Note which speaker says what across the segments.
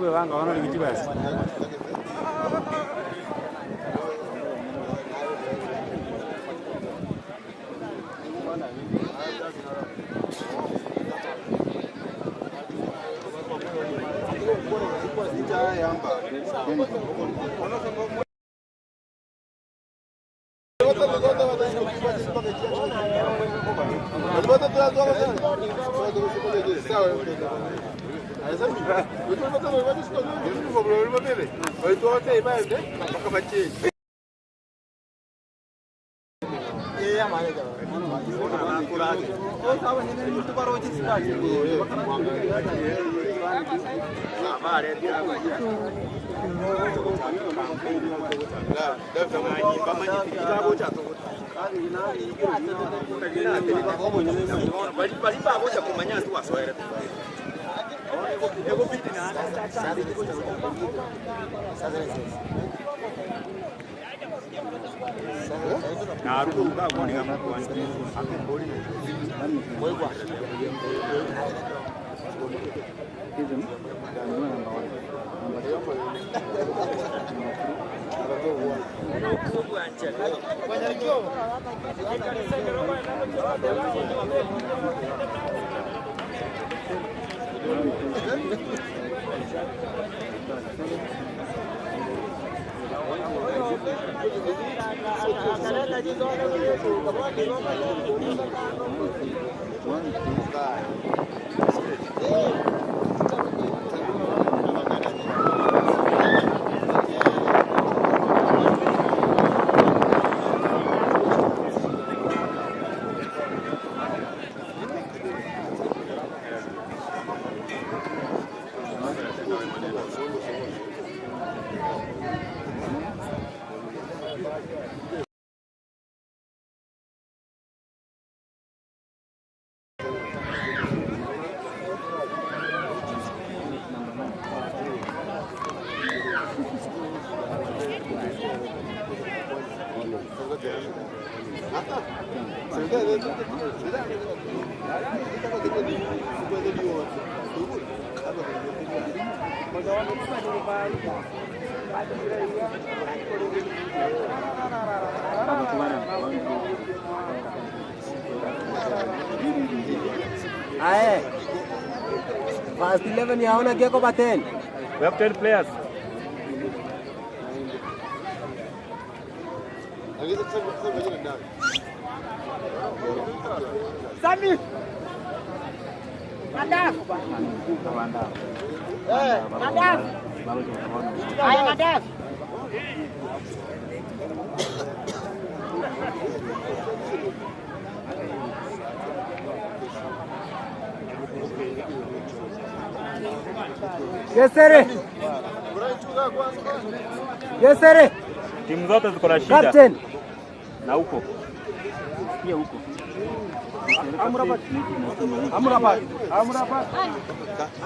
Speaker 1: Okwebanga bono rigia chibesa.
Speaker 2: Aye. First 11 yaona geko ba 10.
Speaker 1: We have 10 players.
Speaker 2: Sami. Madaf. Madaf. Aye Madaf. Yes sir. Yes sir.
Speaker 1: Timu zote ziko na shida
Speaker 2: Captain.
Speaker 1: na huko pia huko
Speaker 2: Amrabat. Amrabat.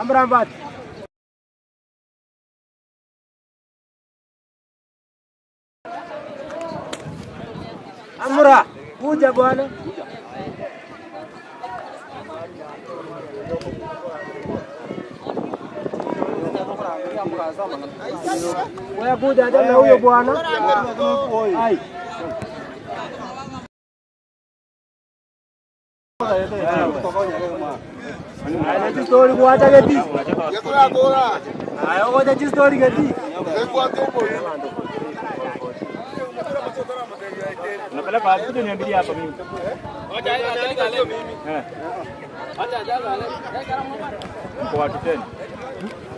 Speaker 2: Amrabat. Amra, kuja bwana. Wewe kuja na huyo bwana. Ai. Aya chistori kuacha geti. Aya ngoja chistori geti.
Speaker 1: Unapeleka wapi? Kuja niambilie hapa mimi. Eh. Mko watu 10.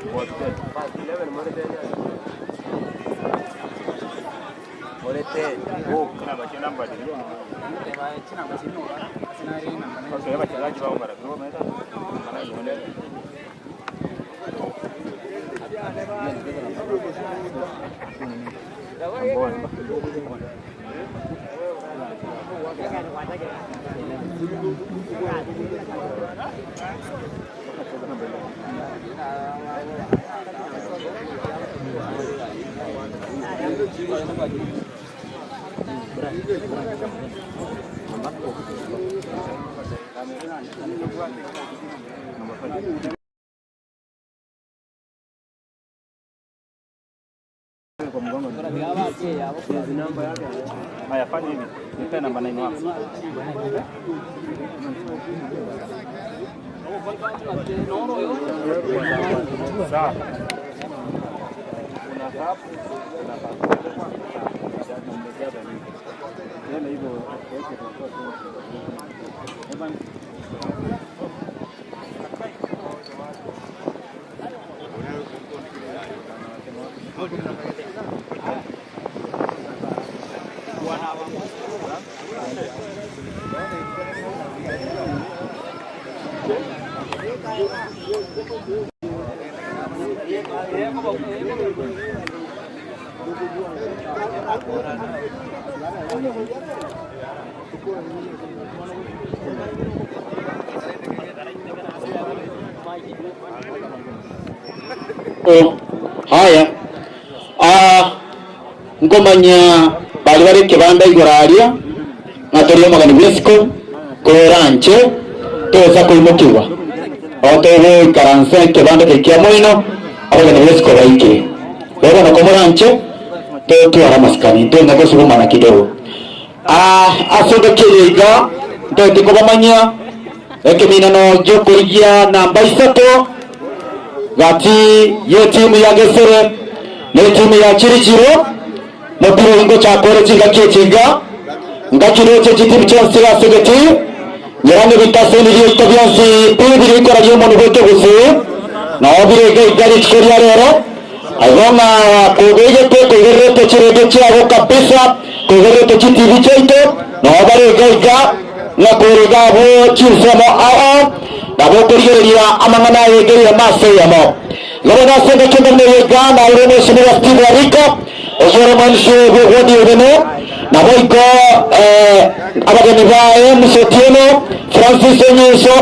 Speaker 1: Mko watu 10. Oh, kuna bachia namba ndio. Sasa yaba wachezaji wao mara kwa mara. Mara yone. Kwa mgongo ni. Haya, fanya hivi. Nipe namba 9 wako. Sawa. Kuna cup, kuna cup. Tena hivyo weke kwa Evan.
Speaker 3: Haya, ah, nkomanya baria bare ekebanda igoro aria, ng'a tori omogeni bw'isiko, koranche tosa koimokigwa, oo togoikaransa ekebanda keria kia moino, abageni b'isiko baikire. Bono komoranche totware amasikani, ntonyare gosugumana kidogo. Ah, ase engaki eye iga, ntoete kobamanyia ekeminano gi'okorigia namba isato gati y'etimu ya Gesere na etimu ya Chirichiro, mopira oyio ngochaka ore chingaki echi iga, ngaki roche chitimu chionsi iga ase egetii, nyerani ebitaseni biaito bionsi pi bire ikora ri'omonwe bw'ekegusii, nao bire iga iga rituko ria rero. Igo ng'a kobegetwe koigererete chiredio chiabo kabisa, koigererete chitibi chiaito, nao bare iga iga, ng'a kore iga abwo chinsemo ao ao, nabo okorigereria amang'ana aye iga eyemo ase eyemo. Igo bono ase engaki entambe eye iga nairwe Mweshimiwa Steve Ariko, oyio ore omwanisi bw'egwodi y'Obene, naboigo abageni baye Musa Otieno, Francis Onyiso,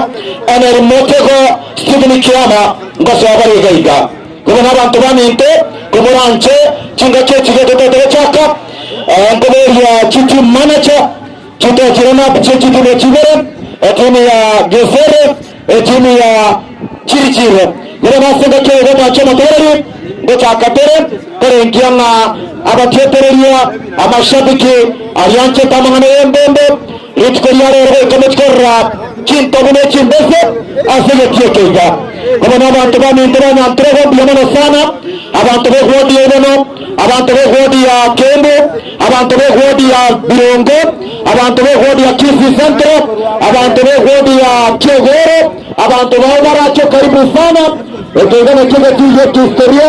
Speaker 3: Henry Motego, Stephen Kiama, ngosoa bare iga iga. Bono nabanto baminto, komoranche chingaki echi getotoete gochaka, nkoboria chiteam manager chitoe line up chie chitimu echi ibere, etimu ya Gesere, etimu ya Chirichiro. Bono nase engaki eye gomwancha omotegereri, ngochaka tore korengia ng'a abatietereria, amashabiki aria anchete amang'ana y'embombo, Rituko ria rero goika mochie korora chintobu ne chimbese ase egetii eke iga. Bono abanto baminto ba Nyantrogo mbuya mono sana, abanto b'ewodi ya Ibono, abanto b'ewodi ya Kembu, abanto b'ewodi ya Birongo, abanto b'ewodi ya Kisii Central, abanto b'ewodi ya Kiogoro, abanto bao barache karibu sana. Eke iga nakio egetii gi'ekihistoria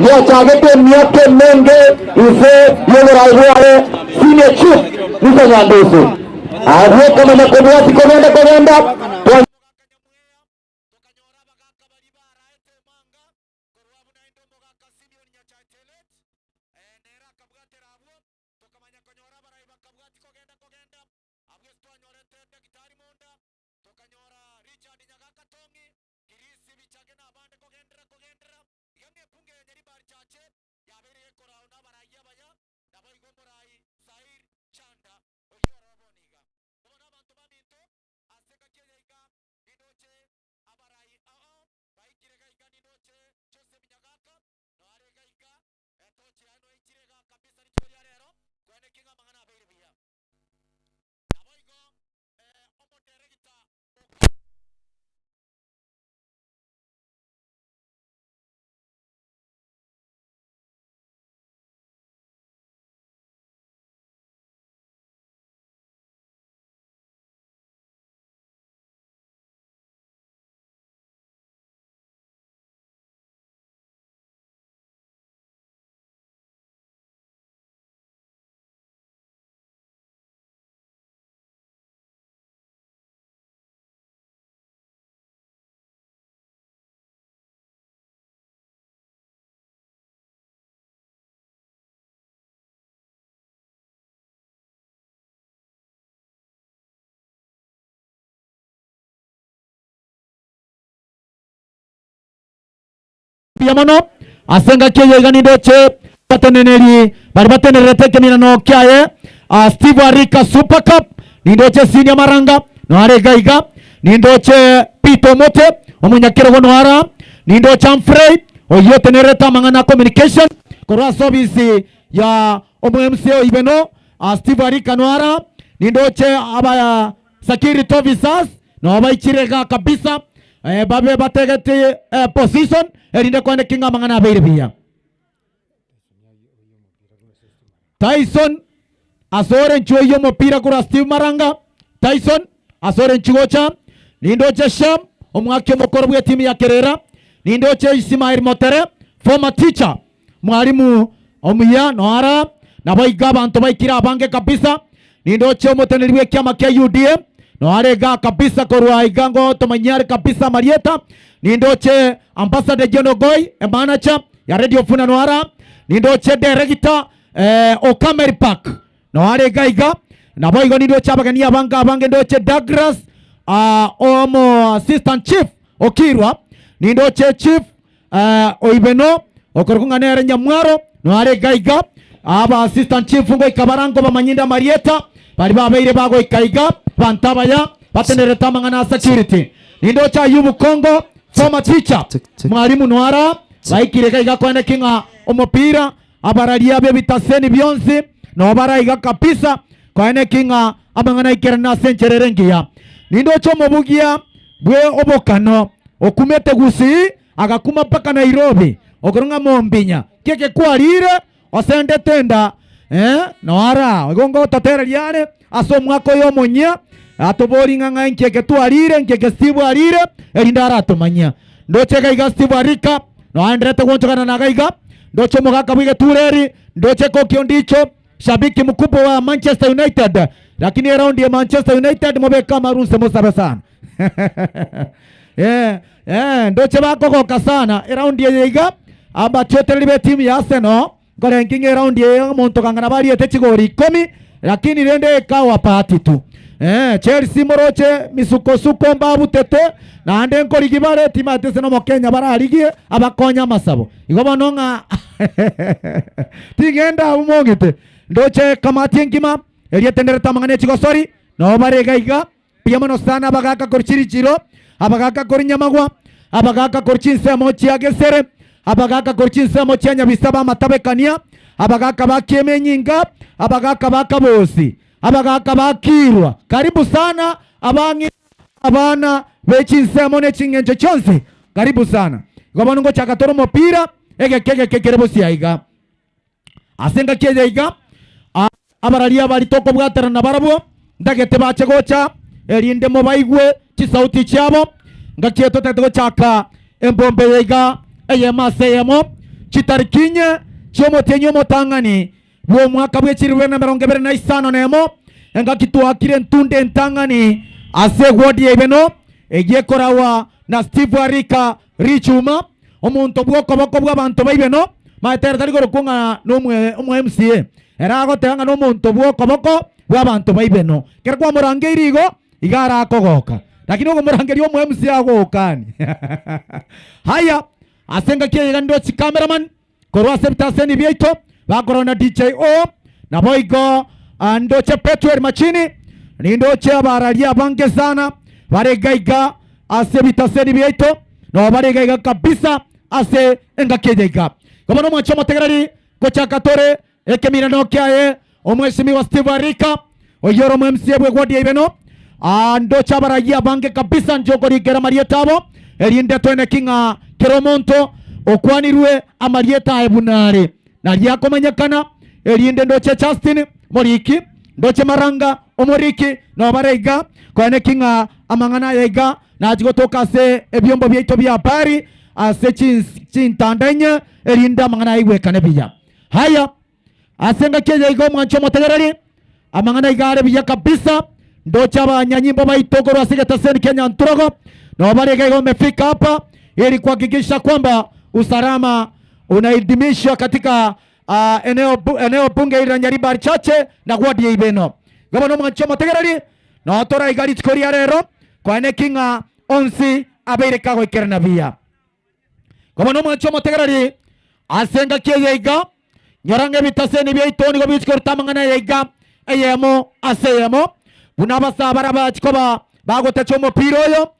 Speaker 3: giachagete emiaka emenge inse y'oborai bwaye Senior Chief Musa Nyandusi. Abwo komanya kobwati kogenda kogenda twa.
Speaker 4: Mbuya mono ase engaki eye iga nindoche abateneneri baria batenererete ekeminano kiaye ah, Steve Arika Super Cup, nindoche Senior Maranga noare iga iga, nindoche Peter Omote omonyakerogo noara, nindoche Humphrey oyio otenererete amang'ana a communication. korwa ase obisi ya omo MCA o Ibeno Steve Arika Nwara, nindoche aba security officers nabo baichire igaa kabisa babe bategete position erinde koeneki ng'a amang'ana abeire buya. Tyson asore nchwe oyio omopira korwa Steve Maranga. Tyson asore nchi gocha. Nindoche Shem omwaki omokoro bw'etimu ya Kerera. Nindoche Ismael Motere former teacher mwalimu omuya noara. Naboigo abanto baikire abange kabisa. Nindoche omoteneneri bw'ekiama kia UDA noare igaa kabisa korwa iga ngotomanyia are kabisa amarieta. Nindoche Ambassador John Ogoi emanager ya Radio Funa noara. Nindoche director eh, o Camel Park noare iga iga. Naboigo nindoche abageni abange abange ndoche Douglas ah, omo assistant chief Okirwa. Nindoche chief Oibeno, okorokwa ng'a nere Nyamwaro, noare iga iga. Aba assistant chief ngoika barango bamanyinde amarieta, baria babeire bagoika iga, banto abaya, batenerete amang'ana a security. Nindoche Ayubu Kongo, former teacher, mwalimu noara, baikire iga iga koeneki ng'a omopira, abararia b'ebitaseni bionsi noo bara iga kabisa, koeneki ng'a amang'ana aikerane ase enchera ere engiya. Nindoche omobugia bwe obokano okumete Gusii agakuma mpaka Nairobi, okorwa ng'a mombinya ki eke kwarire osendete enda eh, noara igo ngototereria are ase omwaka oyo omonyia atobori ng'a ng'a inki eke twarire inki eke Steve arire erinde aratomanyia. Ndoche iga iga Steve Arika noaenderete gwonchokana na iga iga, ndoche omogaka bw'egetureri, ndoche Koki Ondicho Shabiki mkubwa wa Manchester United, lakini eraundi ya Manchester United mobeke amarunse mosabe sana. eh, eh, ndoche bakogoka sana eraundi eye iga abatiotereri be timu ya Arsenal nkorenki ng'a eraundi eye omonto kang'ana bariete chigori ikomi lakini rende ekawa bahati tu. Eh, Chelsea moroche misukosuko mbabutete naende nkorigi bare timanyeti ase nomokenya bararigie abakonye amasabo Igo bono ng'a ting'enda abwo mong'ite, ndoche kamati engima eria etenderete amang'ana e chigosori, nao bare iga iga. Mbuya mono sana abagaaka korwa chirichiro, abagaaka korwa Nyamagwa, abagaaka korwa chinsemo chia Gesere, abagaaka korwa chinsemo chia Nyabisa b'amatabekania, abagaaka ba Kiemenyinga, abagaaka ba Kabosi, abagaaka ba Kirwa. Karibu sana abang'ina. Abana be chinsemo ne ching'encho chionsi, karibu sana. Igo bono ngochaka tore omopira, egeka egeke kere bosio aiga. Ase engaki eye iga, abararia baria tokobwaterana nabarabwo, ntagete bache gocha, erinde mobaigwe chisauti chiabo. Engaki eye totagete gochaka embombe eye iga, eyemo ase eyemo, chitariki inye chi'omotienyi omotang'ani bw'omwaka bwe chilifu na emerongo ebere na isano nemo, engaki twaakire entunda entang'ani ase ewodi ya Ibeno, eyio ekoragwa na Steve Arika Richuma, omonto bw'okoboko bw'abanto ba Ibeno, maete ere tari korokwa ng'a nomwe omo MCA, ere agoteba ng'a nomonto bw'okoboko bw'abanto ba Ibeno. Ekero kwamorangeire igo, iga arakogoka, lakini okomorangeria omo MCA agokani. Haya, ase engaki eye iga ndochi cameraman. Korwa ase ebitaseni biaito bakorwa na DJ O, naboigo ndoche Petuel Machini, nindoche abararia abange sana bare iga iga ase ebitaseni biaito, nabo bare iga iga kabisa ase engaki eye iga. Igo bono omwanche omotegereri, ngochaka tore ekeminano kiaye omweshimiwa Steve Arika, oyio ore omo MCA bw'eward ya Ibeno. Ah, ndoche abaraia abange kabisa nche okorikera amarieta abo, erinde toeneki ng'a kera omonto okwanirwe amarieta aye buna are, nario akomanyekana, erinde ndoche Justin moriki, ndoche Maranga omoriki, nobare iga, koeneki ng'a amang'ana aya iga nachie gotoka ase ebiombo biaito bia habari, ase chins chintanda inye, erinde amang'ana aya aigwekane buya. Haya. Ase engaki eye iga omwanche omotegereri, amang'ana iga are buya kabisa, ndoche abanyanyimbo baito korwa ase egetaseni kia Nyanturogo nabo bare iga iga wamefika hapa ili kuhakikisha kwamba usalama unaidhimishwa katika uh, eneo, bu, eneo bunge hili la Nyaribari Chache na ward ya Ibeno. Iga bono omwanche omotegereri, noo tore iga rituko ria rero koeneki ng'a onsi abeire kagoikerana buya. Koba nomwanchi omotegereri ase engaki eye iga, nyora ng'a ebitaseni biaito nigo bigochia koruta amang'ana aya iga, eyemo ase eyemo, buna abasaa baria bachia koba bagotacha omopira oyo,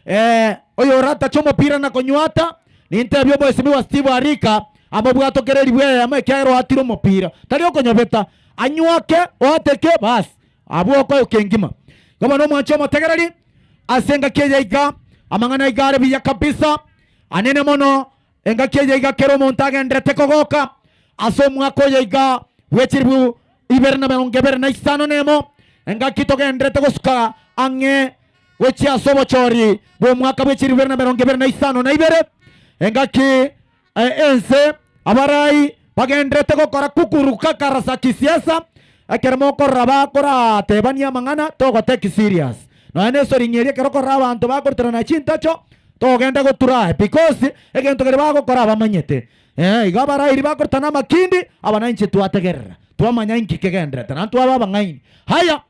Speaker 4: eh, oyoratache omopira na konywata, nintebie omwesimigwa Steve Arika. Amobwatokere eribu eyemo ekiagera oatire omopira, tari okonyobeta, anywake, oateke, bas, abwo okoe kengima. Igo bono omwanche omotegereri, ase engaki eye iga, amang'ana iga are buya kabisa, anene mono, engaki eye iga kera omonto agenderete kogoka ase omwaka oyo iga bwe chilifu ibere na merongo ebere na isano nemo, engaki togenderete gosuka ang'e gochia ase obochori bw'omwaka bwe chilifu ibere na merongo ebere na isano na ibere, engaki ense abarai bagenderete gokora kukuruka karasa kisiasa, ekero mokorora bakoratebania amang'ana togotake serious. Nonya na esoring'i eria ekero okorora abanto bakoruterana chintacho, togenda gotura aye because egento keria bagokora abamanyete. Eh, igo abarairi bakorutana amakindi, aba nainche twategerera, twamanya inki kegenderete, naende twaba abang'aini. Haya,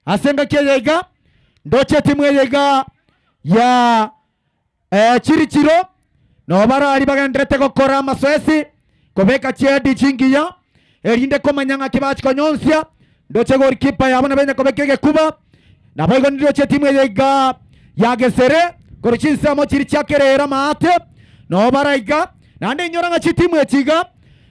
Speaker 4: ase engaki eye iga, ndoche etimu eye iga ya Chirichiro, nabo barari bagenderete gokora amasoesi, kobeka chiedi chingiya, erinde komanya ng'aki bachia konyonsia. Ndoche goalkeeper yabo nabo enya kobeka egekuba. Naboigo nindoche etimu eye iga ya Gesere korwa chinsemo chiria chia Kerera maate, nabo bara iga. Naende inyora ng'a chitimu echi iga,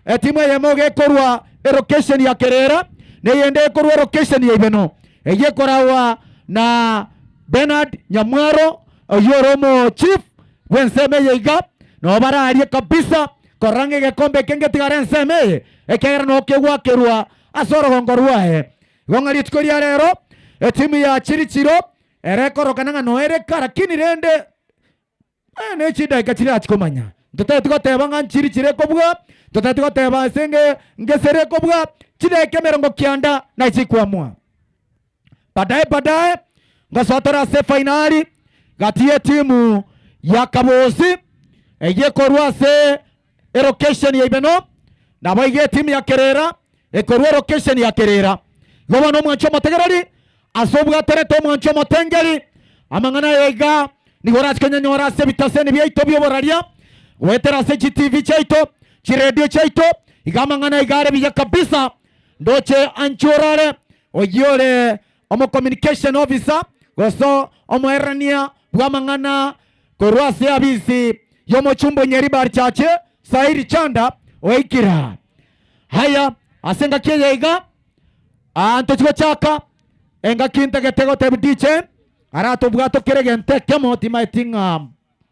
Speaker 4: etimu eyemo iga ekorwa elocation ya Kerera, na eyende ekorwa elocation ya Ibeno, eyio ekoragwa na Bernard Nyamwaro Oyio ore omochief bw'ensemo eye iga, noo bararie kabisa korora ng'a egekombe eke ngetigare ensemo eye, ekiagera noo kegwakerwa ase orogongo rwaye. Igo ng'a rituko ria rero etimu ya Chirichiro ere ekorokana ng'a noo ere ka, lakini rende eh, ne chidaika chirachi komanya. Ntotageti goteba ng'a nchirichiro ekobua, ntotageti goteba ase nge ngesere ekobua, chidaika emerongo kianda nachi chikwamua. Baadaye baadaye ngosoa tore ase efainali gati y'etimu ya Kabosi eyio ekorwa ase elocation ya Ibeno, naboigo etimu ya Kerera ekorwa elocation ya Kerera. Igo bono omwanchi omotegereri ase obwaterete omwanchi omotengeri amang'ana aya iga nigo orache konyanyora ase ebitaseni biaito bi'oboraria goetera ase chitivi chiaito chiredio chiaito iga amang'ana iga are buya kabisa. Ndoche anche orare oyio ore omo-communication officer gose omoerania bw'amang'ana korwa ase abisi y'omochumba o Nyaribari Church, Sairi Chanda oikire. Haya, ase engaki eye iga, aa ntochi gochaka engaki ntagete gotebia DJ aratobwatokere egento ekemo timaeti ng'a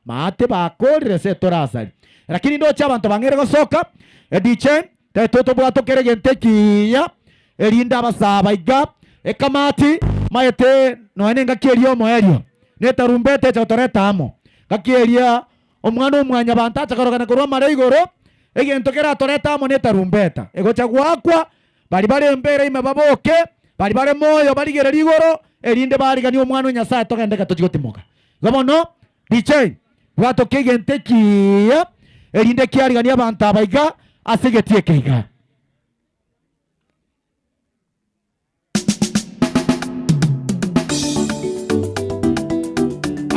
Speaker 4: Maate bakorire ase etorasari. Lakini ndoche abanto bang'eire gosoka, ediche, taetwe tobwate kera egento ekiya, erinde abasaa iga, ekamati, maete nonya nengaki eria omoerio, na etarumbeta echa gotoreta amo. Ngaki eria Omwana o Mwanyabanto acha korogana korwa amare igoro, egento keratorete amo netarumbeta, egocha goakwa, Baria bare embeera ime baboke, baria bare moyo barigererie igoro, erinde bariganie Omwana o Nyasae togende gatochie gotimoka. Igo bono, DJ, bwatoka egento ekiya, erinde kiariganie abanto aba iga ase egetii eke iga.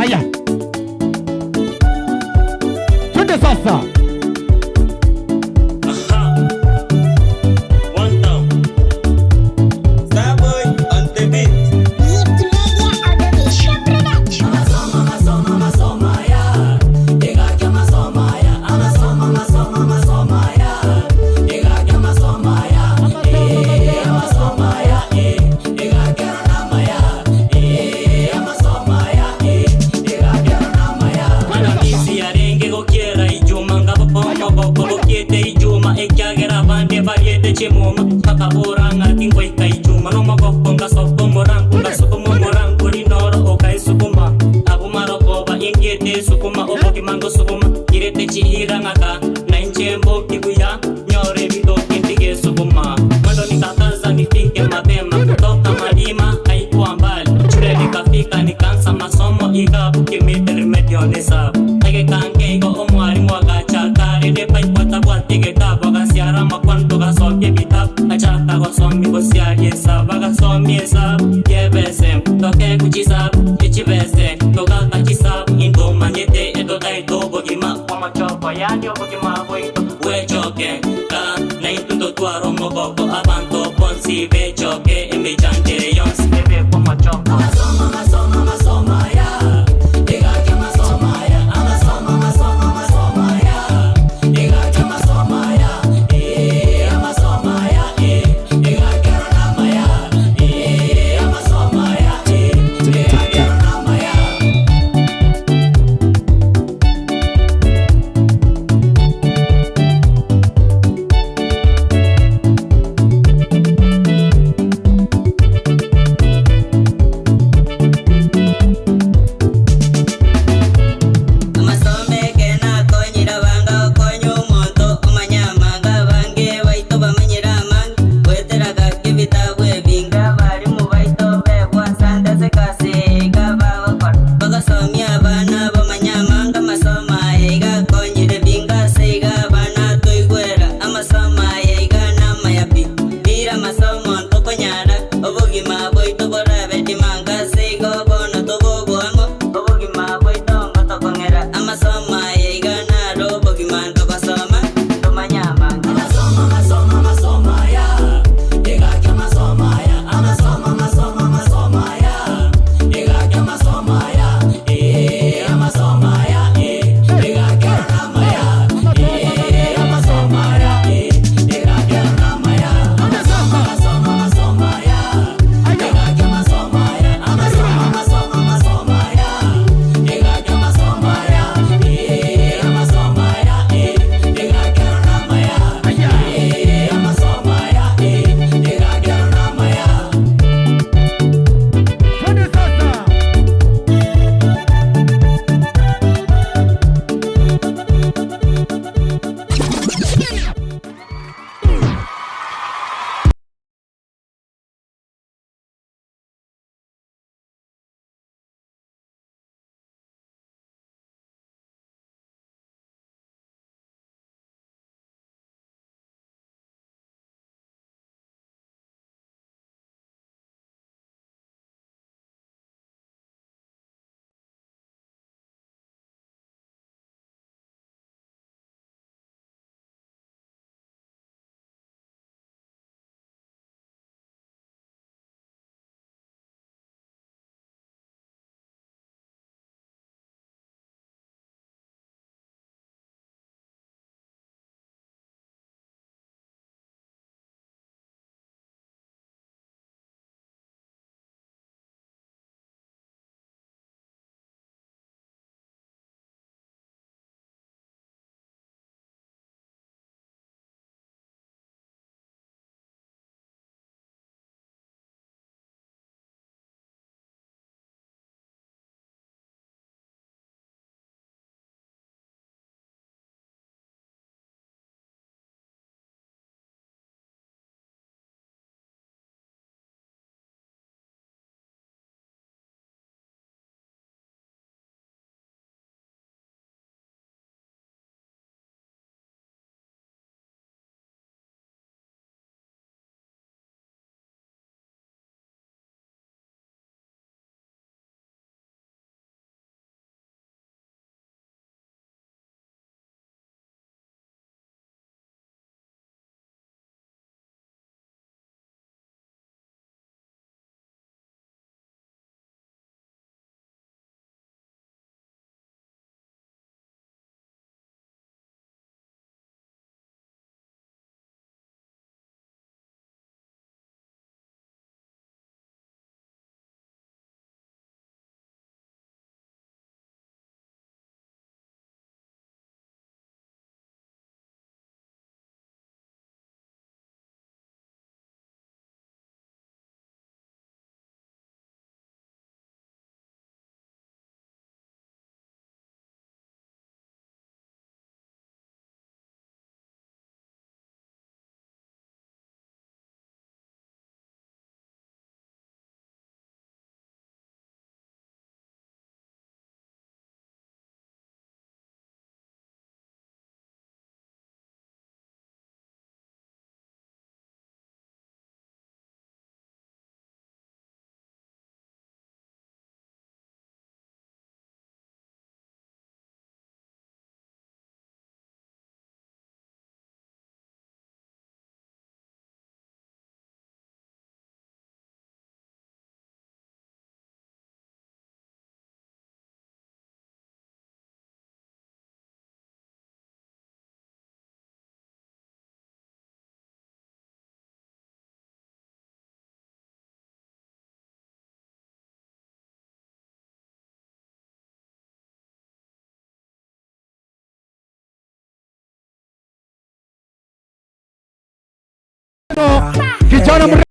Speaker 4: Aya, twende sasa.
Speaker 5: Aha. One down. Starboy on the beat.
Speaker 6: Isi yarenge gokiera ijuma ngaboko bokiete ijuma ekiagera abande bariete chimuma bakabora ng'a tingoika ijuma nomogoko ngasoka omorangu ngasukuma omorangu rinoro okaisukuma abwo marogoba indiete esukuma obogima ngosukuma irete chiira ng'aka nainche mboki buya Nyore ebitoki ntige esukuma Mwendo nikakaza nifike mapema Kutoka Malima haikuwa mbali Shule nikafika nikaanza masomo Igabu kimiti remedial nesabu Egekange igo omwalimu agachaka Rende paipwa tabwati getabu Agasiara amakwani togasokia ebitabu Achaka gosomia gosiaria esabu Agasomia esabu yebese Tokegwa chisabu echibese Togaka chisabu intomanyete etotaete obogima Bw'omochoko yaani obogima bwaito Bwechoke, ka naintwe totware omogoko, abanto bonsi bechoke, emechando ere yonsi ebekwe omochoko.
Speaker 4: Kijana mre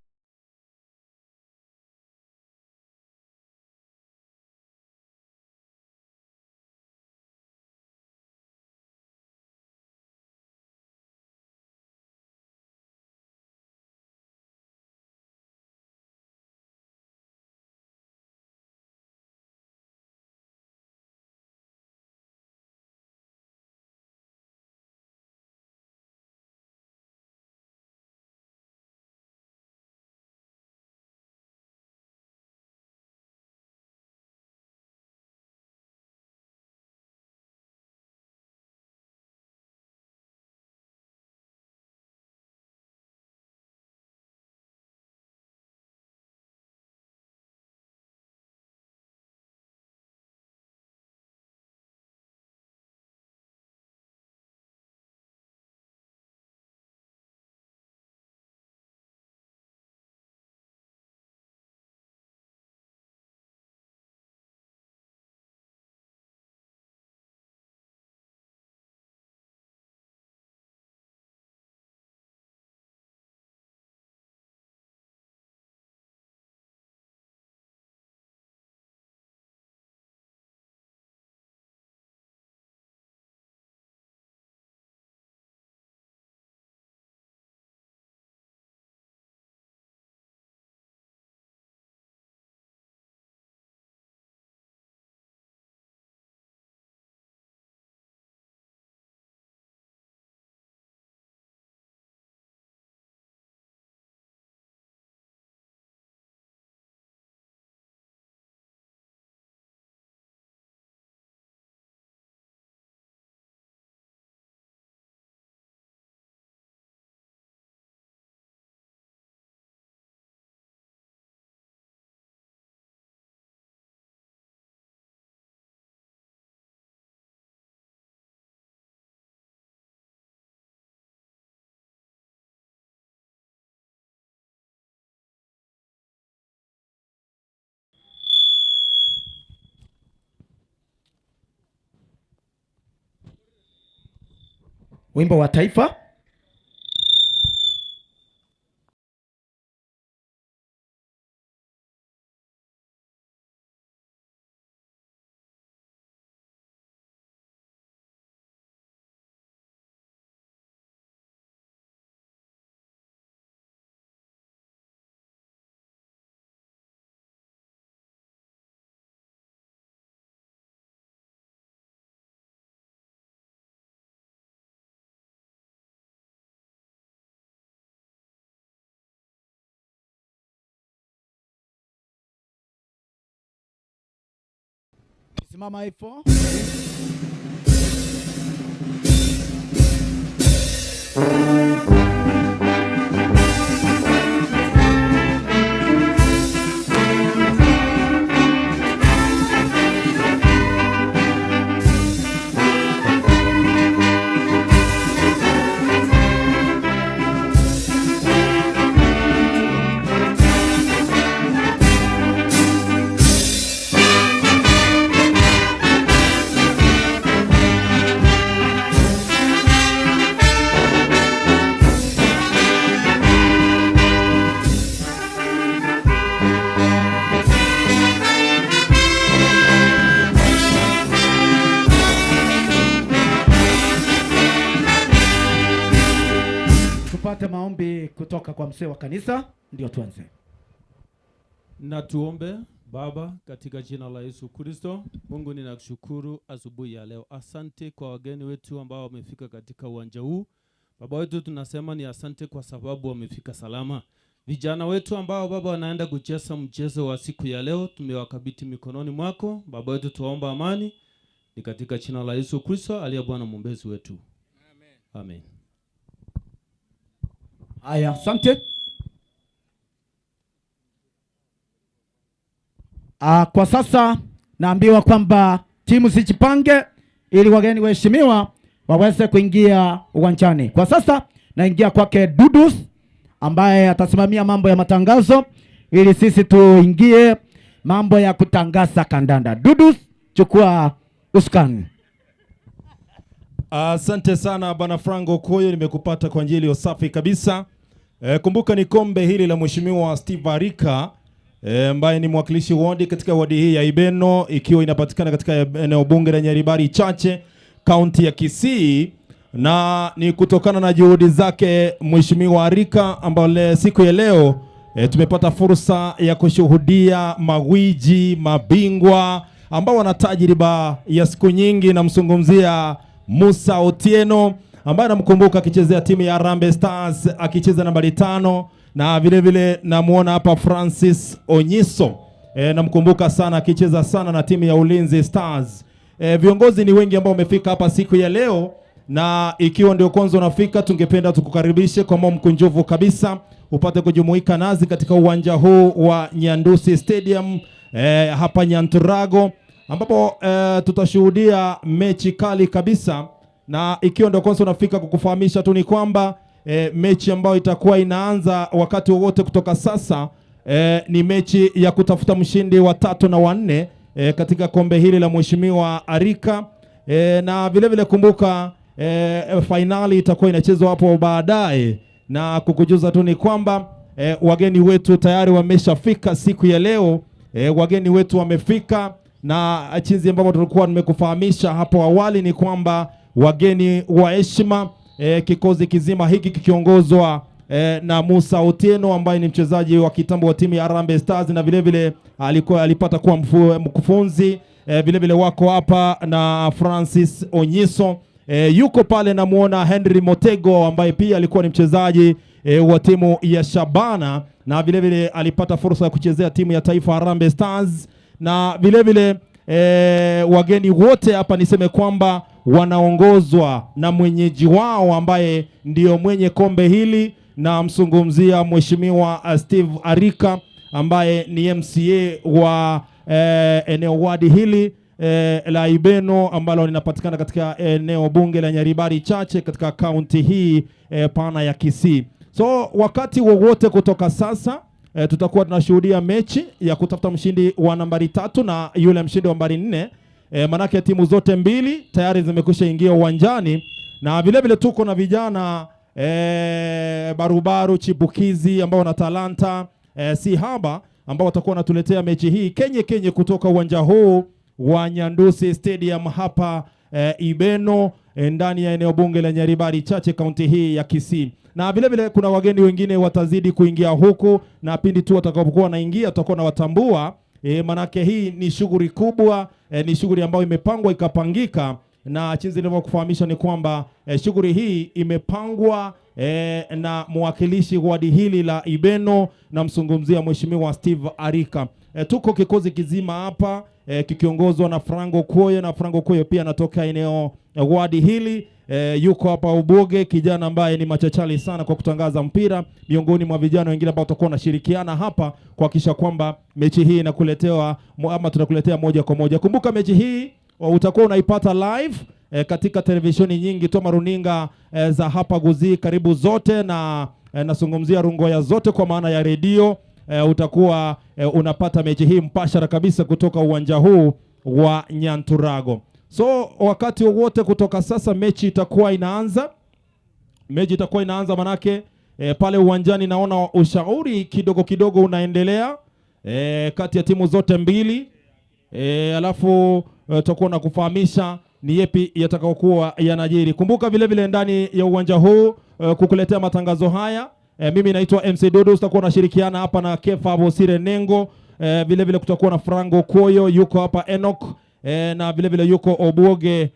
Speaker 4: Wimbo wa taifa. Simama hivyo. Tupate maombi kutoka kwa mzee wa kanisa ndio tuanze.
Speaker 7: Na tuombe. Baba, katika jina la Yesu Kristo, Mungu ninakushukuru asubuhi ya leo. Asante kwa wageni wetu ambao wamefika katika uwanja huu. Baba wetu, tunasema ni asante kwa sababu wamefika salama. Vijana wetu ambao Baba wanaenda kucheza mchezo wa siku ya leo, tumewakabidhi mikononi mwako. Baba wetu, tuomba amani, ni katika jina la Yesu Kristo aliye Bwana mwombezi wetu. Amen. Amen.
Speaker 4: Haya, asante. Kwa sasa naambiwa kwamba timu zijipange ili wageni waheshimiwa waweze kuingia uwanjani. Kwa sasa naingia kwake Dudus ambaye atasimamia mambo ya matangazo ili sisi tuingie mambo ya kutangaza kandanda. Dudus, chukua usukani.
Speaker 8: Asante sana Bwana Franco Koyo, nimekupata kwa njia iliyo safi kabisa. Kumbuka ni kombe hili la Mheshimiwa Steve Arika ambaye ni mwakilishi wodi katika wadi hii ya Ibeno ikiwa inapatikana katika eneo bunge la Nyaribari Chache, kaunti ya Kisii, na ni kutokana na juhudi zake Mheshimiwa Arika ambaye siku ya leo tumepata fursa ya kushuhudia magwiji mabingwa ambao wana tajriba ya siku nyingi. Namzungumzia Musa Otieno ambaye namkumbuka akichezea timu ya Harambee Stars akicheza nambari 5, na vile vile namuona hapa Francis Onyiso, namkumbuka sana akicheza sana na timu ya Ulinzi Stars. Viongozi ni wengi ambao wamefika hapa siku ya leo, na ikiwa ndio kwanza unafika, tungependa tukukaribishe kwa moyo mkunjufu kabisa upate kujumuika nasi katika uwanja huu wa Nyandusi Stadium hapa Nyanturago, ambapo tutashuhudia mechi kali kabisa. Na ikiwa ndio kwanza unafika, kukufahamisha tu ni kwamba mechi ambayo itakuwa inaanza wakati wowote kutoka sasa ni mechi ya kutafuta mshindi wa 3 na wa 4 katika kombe hili la Mheshimiwa Arika. Na vile vile kumbuka fainali itakuwa inachezwa hapo baadaye, na kukujuza tu ni kwamba wageni wetu tayari wameshafika siku ya leo. Wageni wetu wamefika, na jinsi ambavyo tulikuwa nimekufahamisha hapo awali ni kwamba wageni wa heshima, kikosi kizima hiki kikiongozwa na Musa Otieno ambaye ni mchezaji wa kitambo wa timu ya Harambee Stars na vile vile alikuwa alipata kuwa mkufunzi. Vile vile wako hapa na Francis Onyiso. Yuko pale namuona Henry Motego ambaye pia alikuwa ni mchezaji wa timu ya Shabana na vile vile alipata fursa ya kuchezea timu ya taifa Harambee Stars. Na vile vile wageni wote hapa niseme kwamba wanaongozwa na mwenyeji wao ambaye ndio mwenye kombe hili, na mzungumzia Mheshimiwa Steve Arika ambaye ni MCA wa eneo wadi hili la Ibeno ambalo linapatikana katika eneo bunge la Nyaribari Chache katika kaunti hii pana ya Kisii. So wakati wowote kutoka sasa tutakuwa tunashuhudia mechi ya kutafuta mshindi wa nambari 3 na yule mshindi wa nambari 4. Manake timu zote mbili tayari zimekwisha ingia uwanjani, na vile vile tuko na vijana barubaru chipukizi ambao wana talanta si haba, ambao watakuwa wanatuletea mechi hii kenye kenye kutoka uwanja huu wa Nyandusi Stadium hapa Ibeno, ndani ya eneo bunge la Nyaribari Chache kaunti hii ya Kisii. Na vile vile kuna wageni wengine watazidi kuingia huku, na pindi tu watakapokuwa wanaingia tutakuwa nawatambua. Manake hii ni shughuli kubwa, ni shughuli ambayo imepangwa ikapangika, na jinsi nilivyokufahamisha ni kwamba shughuli hii imepangwa na mwakilishi wadi hili la Ibeno, na mzungumzia Mheshimiwa Steve Arika. Tuko kikosi kizima hapa kikiongozwa na Franco Koyo, na Franco Koyo pia anatoka eneo wadi hili. Yuko hapa Uboge, kijana ambaye ni machachali sana kwa kutangaza mpira, miongoni mwa vijana wengine ambao watakuwa wanashirikiana hapa kuhakikisha kwamba mechi hii inakuletewa ama tunakuletea moja kwa moja. Kumbuka mechi hii utakuwa unaipata live katika televisheni nyingi tu, runinga za hapa Gusii karibu zote, na nazungumzia rungoya zote kwa maana ya redio. Utakuwa unapata mechi hii mpashara kabisa kutoka uwanja huu wa Nyanturago. So wakati wowote kutoka sasa mechi itakuwa inaanza. Mechi itakuwa inaanza manake pale uwanjani naona ushauri kidogo kidogo unaendelea kati ya timu zote mbili. Alafu tutakuwa na kufahamisha ni yepi yatakayokuwa yanajiri. Kumbuka vile vile ndani ya uwanja huu kukuletea matangazo haya. Mimi naitwa MC Dudu, tutakuwa nashirikiana hapa na Kefa Bosire Nengo. Vile vile kutakuwa na Franco Koyo yuko hapa, Enoch, na vile vile yuko Oboge,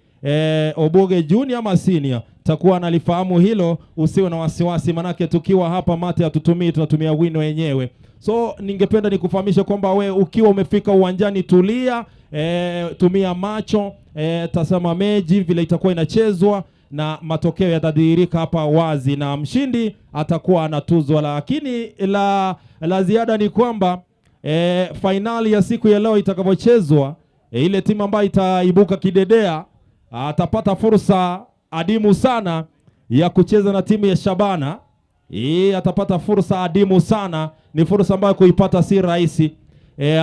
Speaker 8: Oboge Junior ama Senior. Takuwa nalifahamu hilo, usiwe na wasiwasi manake tukiwa hapa mate hatutumii, tunatumia wino wenyewe. So ningependa nikufahamishe kwamba we ukiwa umefika uwanjani tulia, tumia macho, tazama mechi vile itakuwa inachezwa na matokeo yatadhihirika hapa wazi na mshindi atakuwa anatuzwa. Lakini la ziada ni kwamba fainali ya siku ya leo itakapochezwa, ile timu ambayo itaibuka kidedea atapata fursa adimu sana ya kucheza na timu ya Shabana. Atapata fursa adimu sana, ni fursa ambayo kuipata si rahisi.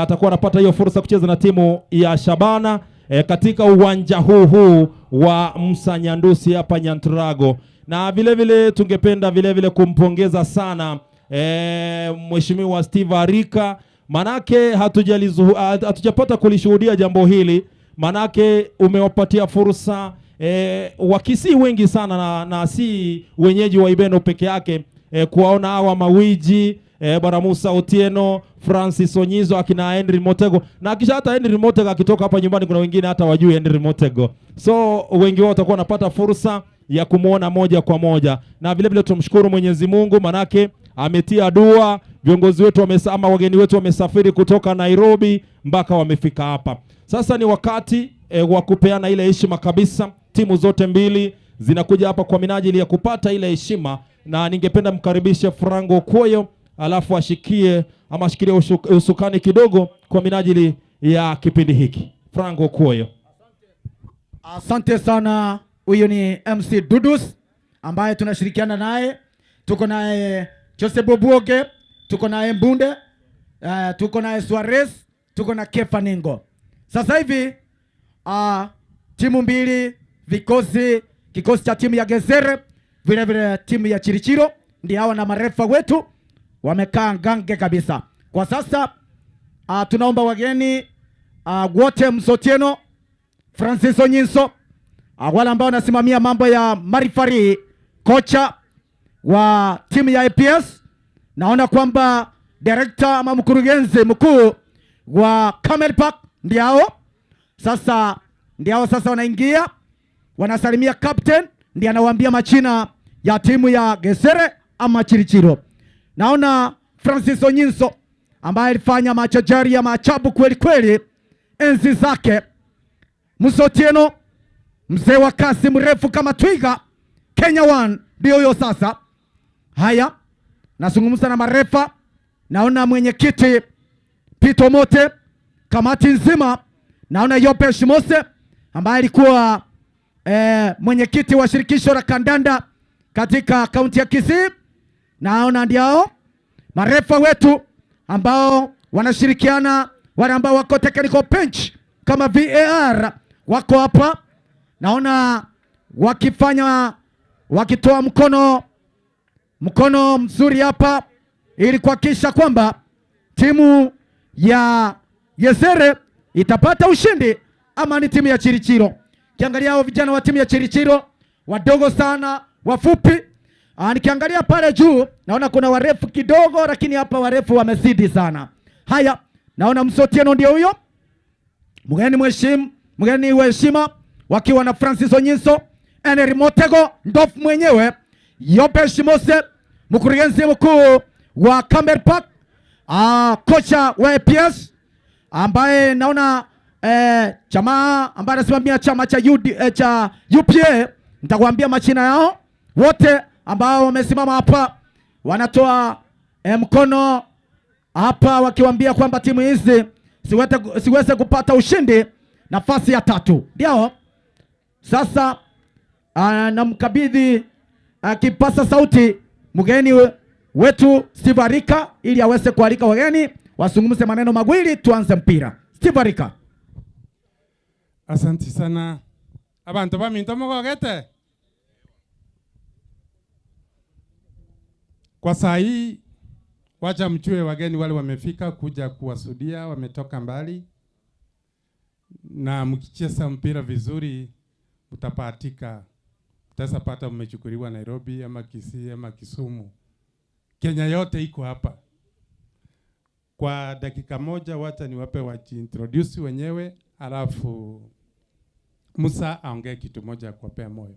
Speaker 8: Atakuwa anapata hiyo fursa kucheza na timu ya Shabana katika uwanja huu huu wa Musa Nyandusi hapa Nyanturago. Na vile vile tungependa vile vile kumpongeza sana e, Mheshimiwa Steve Arika, manake hatujapata kulishuhudia jambo hili, manake umewapatia fursa e, Wakisii wengi sana na, na si wenyeji wa Ibeno peke yake e, kuwaona hawa mawiji e, Bwana Musa Otieno, Francis Onyizo, akina Henry Motego na kisha hata Henry Motego akitoka hapa nyumbani, kuna wengine hata wajui Henry Motego, so wengi wao watakuwa wanapata fursa ya kumwona moja kwa moja, na vile vile tumshukuru Mwenyezi Mungu manake ametia dua, viongozi wetu wamesa, ama wageni wetu wamesafiri kutoka Nairobi mpaka wamefika hapa. Sasa ni wakati e, wa kupeana ile heshima kabisa. Timu zote mbili zinakuja hapa kwa minajili ya kupata ile heshima, na ningependa mkaribishe Frango Kwoyo alafu ashikie ama ashikilie usukani kidogo kwa minajili ya kipindi hiki. Frango Kwoyo.
Speaker 4: Asante sana. Huyu ni MC Dudus ambaye tunashirikiana naye, tuko naye Joseph Obuoge, tuko naye Mbunde, tuko naye Suarez, tuko na Kefa Ningo. Sasa hivi timu mbili vikosi, kikosi cha timu ya Gezere vile vile timu ya Chirichiro, ndio hawa na marefa wetu wamekaa ngange kabisa kwa sasa. Tunaomba wageni wote Msotieno, Francis Onyinso, wale ambao wanasimamia mambo ya marifari, kocha wa timu ya APS. Naona kwamba director ama mkurugenzi mkuu wa Camel Park ndio sasa, ndio sasa wanaingia wanasalimia captain, ndiye anawaambia machina ya timu ya Gesere ama Chirichiro. Naona Francis Onyinso ambaye alifanya machajari ya maajabu kweli kweli enzi zake. Msotieno mzee wa kasi mrefu kama twiga, Kenya One ndio huyo sasa. Haya, nazungumza na marefa, naona mwenyekiti Pito Mote, kamati nzima, naona Yopesh Mose ambaye alikuwa mwenyekiti wa shirikisho la kandanda katika kaunti ya Kisii. Naona ndio marefa wetu ambao wanashirikiana, wale ambao wako technical bench kama VAR wako hapa, naona wakifanya wakitoa mkono mkono mzuri hapa ili kuhakikisha kwamba timu ya Yesere itapata ushindi ama ni timu ya Chirichiro. Kiangalia hao vijana wa timu ya Chirichiro wadogo sana, wafupi. Nikiangalia pale juu naona kuna warefu kidogo, lakini hapa warefu wamezidi sana. Haya, naona Msotieno ndio huyo mgeni mheshimu, mgeni wa heshima wakiwa na Francis Onyinso, Henry Motego ndofu mwenyewe, Yopesh Mose mkurugenzi mkuu wa Camel Park, kocha wa APS ambaye naona jamaa ambaye anasimamia chama cha UD, cha UPA, nitakwambia majina yao wote ambao wamesimama hapa wanatoa mkono hapa wakiwaambia kwamba timu hizi siweze kupata ushindi nafasi ya tatu. Ndio sasa namkabidhi kipasa sauti mgeni wetu Steve Arika ili aweze kualika wageni wazungumze maneno mawili tuanze mpira. Steve Arika.
Speaker 9: Asante sana. Abantu baminto mogogete. Kwa saa hii wacha mchue wageni wale wamefika kuja kuwasudia, wametoka mbali, na mkicheza mpira vizuri mtapatika, mtasapata mmechukuliwa Nairobi ama Kisii ama Kisumu. Kenya yote iko hapa. Kwa dakika moja wacha niwape wajiintroduce wenyewe, alafu Musa aongee kitu moja kuwapea moyo.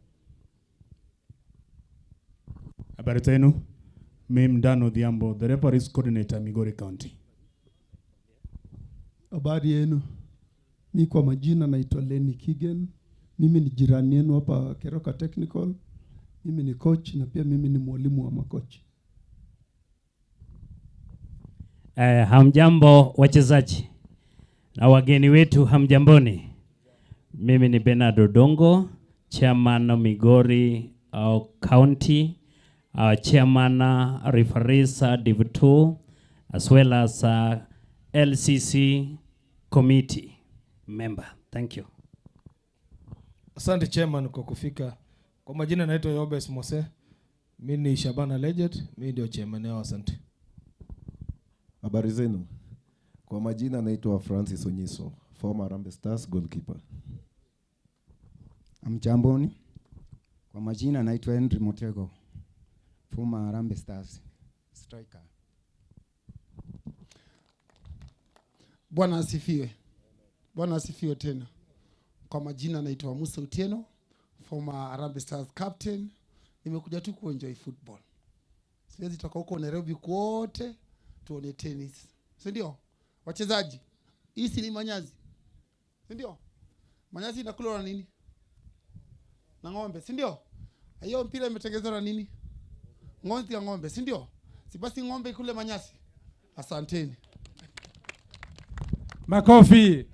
Speaker 10: Habari zenu. Mimi Dan Odhiambo, the referees coordinator Migori County.
Speaker 11: Habari yenu. Mi kwa majina naitwa Lenny Kigen. Mimi ni jirani yenu hapa Keroka Technical. Mimi ni coach na pia mimi ni mwalimu wa makochi.
Speaker 12: Hamjambo wachezaji na wageni wetu, hamjamboni. Mimi ni Bernard Odongo, chairman Migori County, chairman referees Div 2 as well as LCC committee member. Thank you.
Speaker 13: Asante chairman kwa kufika. Kwa majina naitwa Yobes Mose. Mi ni Shabana Legend, mi ndio chairman yao. Asante.
Speaker 14: Habari zenu. Kwa majina naitwa Francis Onyiso, former Harambee Stars goalkeeper.
Speaker 15: Amjamboni. Kwa majina naitwa Henry Motego, former Harambee Stars striker.
Speaker 16: Bwana asifiwe. Bwana asifiwe tena. Kwa majina naitwa Musa Utieno, former Harambee Stars captain. Nimekuja tu kuenjoy football. Siwezi toka huko Nairobi kwote tuone tennis, si ndio? Wachezaji, hii si ni manyazi, si ndio? Manyazi inakula na nini? Na ng'ombe, si ndio? Hiyo mpira imetengenezwa na nini? Ngozi ya ng'ombe, si ndio? Si basi ng'ombe ikule manyasi. Asanteni.
Speaker 9: Makofi.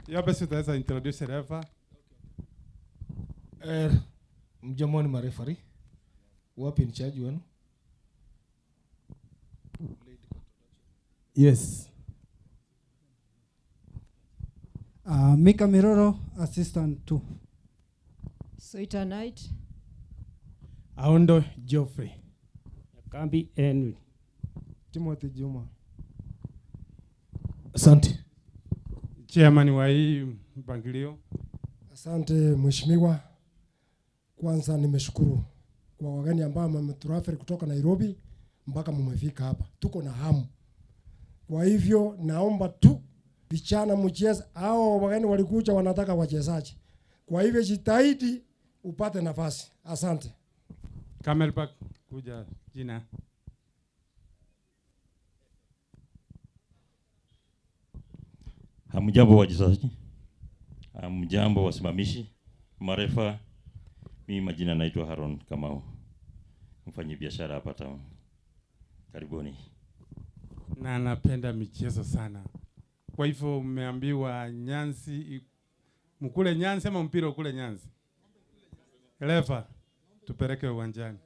Speaker 9: Yobes, utaweza introduce refa.
Speaker 13: Eh, mjamoni marefari. Wapi in charge wenu?
Speaker 9: Yes.
Speaker 17: Mika Miroro, assistant 2.
Speaker 18: Soita Knight.
Speaker 19: Aondo Geoffrey.
Speaker 20: Kambi Henry.
Speaker 19: Timothy Juma.
Speaker 13: Asante.
Speaker 9: Chairman wa hii mpangilio.
Speaker 21: Asante mheshimiwa. Kwanza nimeshukuru kwa wageni ambao mmeturafiri kutoka Nairobi mpaka mmefika hapa, tuko na hamu. Kwa hivyo naomba tu vijana mcheze, hao wageni walikuja wanataka wachezaji. Kwa hivyo jitahidi upate nafasi. Asante.
Speaker 9: Camelback kuja jina.
Speaker 5: Hamjambo wachezaji, hamjambo wasimamishi, marefa. Mimi majina naitwa Haron Kamau, mfanyi biashara hapa town. Karibuni.
Speaker 9: Na napenda michezo sana. Kwa hivyo mmeambiwa nyanzi, mkule nyanzi ama mpira ukule nyanzi? Refa, tupeleke uwanjani.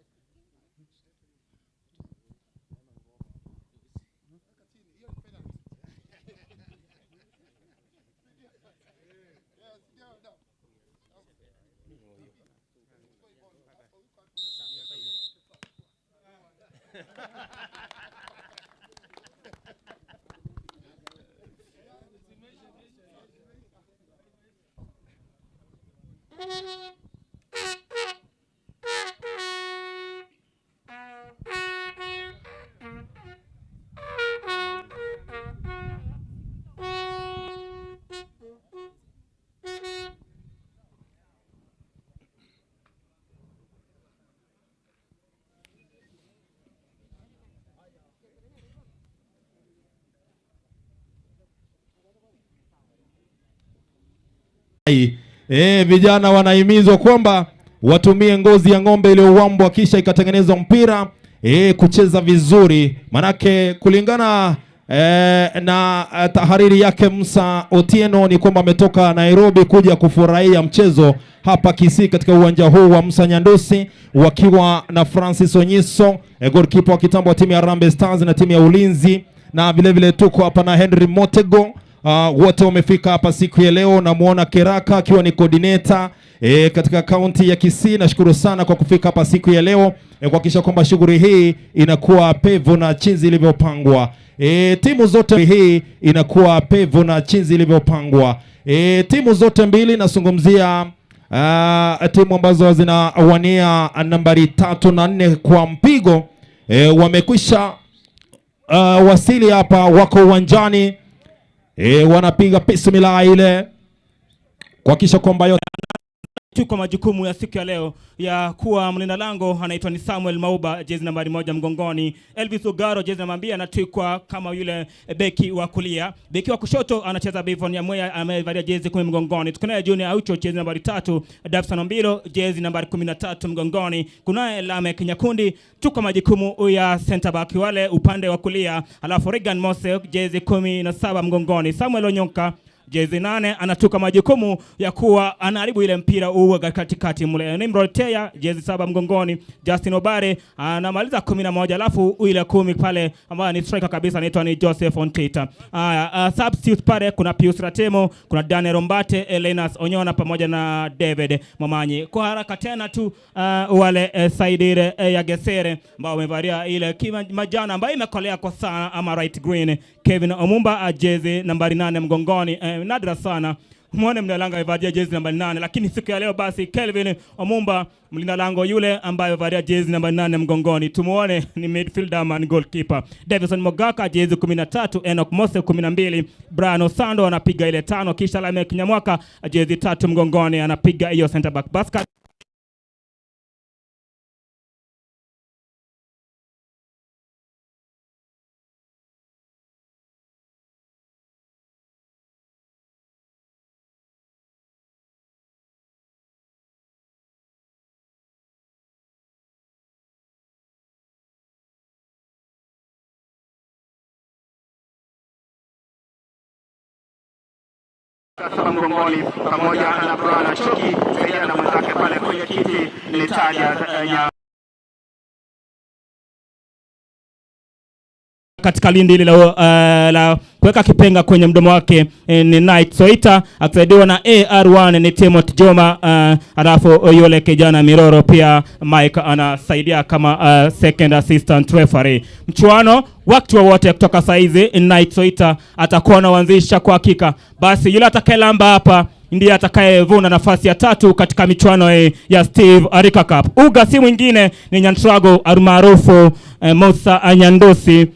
Speaker 8: Vijana wanahimizwa kwamba watumie ngozi ya ng'ombe iliyowambwa kisha ikatengenezwa mpira kucheza vizuri, manake kulingana na tahariri yake Musa Otieno ni kwamba ametoka Nairobi kuja kufurahia mchezo hapa Kisii katika uwanja huu wa Musa Nyandusi wakiwa na Francis Onyiso, goalkeeper wa kitambo wa timu ya Harambee Stars na timu ya Ulinzi, na vile vile tuko hapa na Henry Motego. Wote wamefika hapa siku ya leo. Namuona Keraka akiwa ni coordinator katika kaunti ya Kisii. Nashukuru sana kwa kufika hapa siku ya leo kuhakikisha kwamba shughuli hii inakuwa pevu na chinzi ilivyopangwa. Timu zote hii inakuwa pevu na chinzi ilivyopangwa. Timu zote mbili nazungumzia timu ambazo zinawania nambari 3 na 4 kwa mpigo wamekwisha wasili hapa, wako uwanjani. Wanapiga bismillah ile kuhakikisha kwamba yote
Speaker 22: Tuko majukumu ya siku ya leo ya kuwa mlinda lango anaitwa ni Samuel Mauba, jezi nambari 1 mgongoni. Elvis Ugaro jezi namba 2 anatwikwa kama yule beki wa kulia. Beki wa kushoto anacheza Bivon Nyamweya amevalia jezi 10 mgongoni. Tunaye Junior Aucho jezi nambari 3, Davson Ombilo jezi nambari 13 mgongoni. Kunaye Lamek Nyakundi. Tuko majukumu ya center back wale upande wa kulia. Alafu Regan Mose jezi 17 mgongoni. Samuel Onyonka Jezi 8 anatuka majukumu ya kuwa anaharibu ile mpira uwe katikati mle. Nimrod Teya jezi 7 mgongoni, Justin Obare anamaliza 11, alafu ile 10 pale ambaye ni striker kabisa anaitwa ni Joseph Ontita. Haya, substitute pale kuna Pius Ratemo, kuna Daniel Ombate, Elenas Onyona pamoja na David Momanyi. Kwa haraka tena tu wale Saidire ya Gesere ambao wamevalia ile majano ambayo imekolea kwa sana ama right green. Kevin Omumba jezi nambari 8 mgongoni. Nadra sana muone mlinda lango amevalia jezi nambari 8, lakini siku ya leo basi Kelvin Omumba mlinda lango yule ambaye amevalia jezi nambari 8 mgongoni, tumuone ni midfielder ama ni goalkeeper. Davison Mogaka jezi 13, Enoch Mose 12, Brian Osando anapiga ile 5, kisha Lameck Nyamwaka jezi 3 mgongoni anapiga hiyo center back basket.
Speaker 1: Saba mgongoni pamoja na Brian Achoki saidia na mwenzake pale kwenye kiti ni Taja ya
Speaker 22: katika lindi hili la kuweka kipenga kwenye mdomo wake ni Knight Soita akisaidiwa na AR1 ni Timothy Joma, alafu yule kijana Miroro pia Mike anasaidia kama second assistant referee. Mchuano wakati wowote kutoka saizi Knight Soita atakuwa anaanzisha kwa hakika. Basi yule atakayelamba hapa ndiye atakayevuna nafasi ya 3 katika michuano hii ya Steve Arika Cup. Uga si mwingine ni Nyantrago almaarufu Musa Anyandusi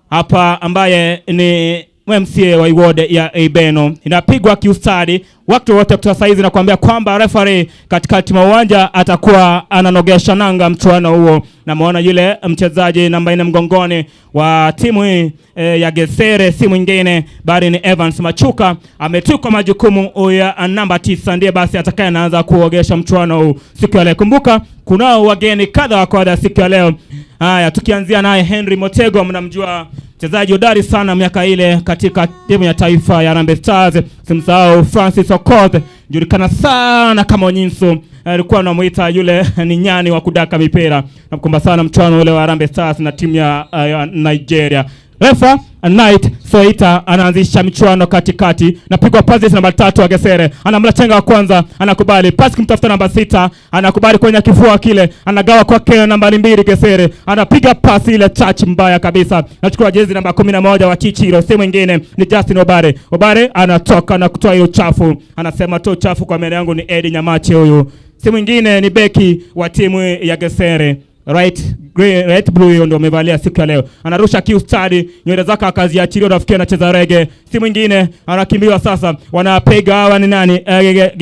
Speaker 22: hapa ambaye ni MCA wa ward ya Ibeno. Inapigwa kiustadi wakati wote kutoka saizi na kuambia kwamba referee katikati mwa uwanja atakuwa ananogesha nanga mchuano huo. Namuona yule mchezaji namba 4 mgongoni wa timu hii ya Gesere si mwingine bali ni Evans Machuka, ametukwa majukumu ya namba 9, ndiye basi atakaye anaanza kuogesha mchuano huu siku ya leo. Kumbuka kunao wageni kadha wa kadha siku ya leo. Haya, tukianzia naye Henry Motego, mnamjua mchezaji hodari sana miaka ile katika timu ya taifa ya Harambee Stars. Simsahau Francis Okoth, julikana sana kama Onyinsu, alikuwa anamuita yule ni nyani wa kudaka mipira. Nakumbuka sana mchuano ule wa Harambee Stars na timu ya Nigeria. Refa Knight Soita anaanzisha michuano katikati, napigwa pasi namba 3 wa Gesere, anamla chenga wa kwanza, anakubali pasi kumtafuta namba 6, anakubali kwenye kifua kile, anagawa kwake nambari 2 Gesere, anapiga pasi ile touch mbaya kabisa, anachukua jezi namba 11 wa Chichiro, si mwingine ni Justin Obare. Obare anatoka na kutoa hiyo chafu, anasema tu chafu kwa mbele yangu ni Eddie Nyamache, huyu si mwingine ni beki wa timu ya Gesere. Right green, right blue hiyo ndio amevalia siku ya leo. Anarusha kiustadi, nywele zake akaziachilia, unafikiri anacheza rege. Si mwingine anakimbiwa sasa, wanapiga hawa ni nani?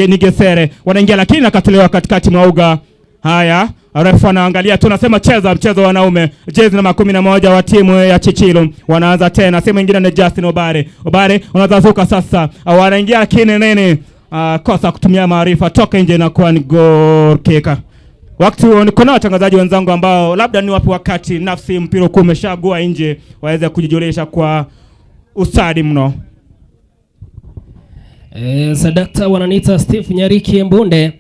Speaker 22: Ni Gesere. Wanaingia lakini akatolewa katikati mwa uga. Haya, refa anaangalia tu, nasema cheza mchezo wanaume. Jezi namba 11 wa timu ya Chichilo wanaanza tena. Si mwingine ni Justin Obare. Obare unazazuka sasa. Wanaingia lakini nini? Kosa kutumia maarifa, toka nje na kuwa ni goal kick. Wakati huo niko na watangazaji wenzangu ambao labda ni wapi wakati nafsi mpira uko umeshagua nje waweze kujijulisha kwa ustadi mno.
Speaker 2: Sadakta wananiita Steve Nyariki Mbunde.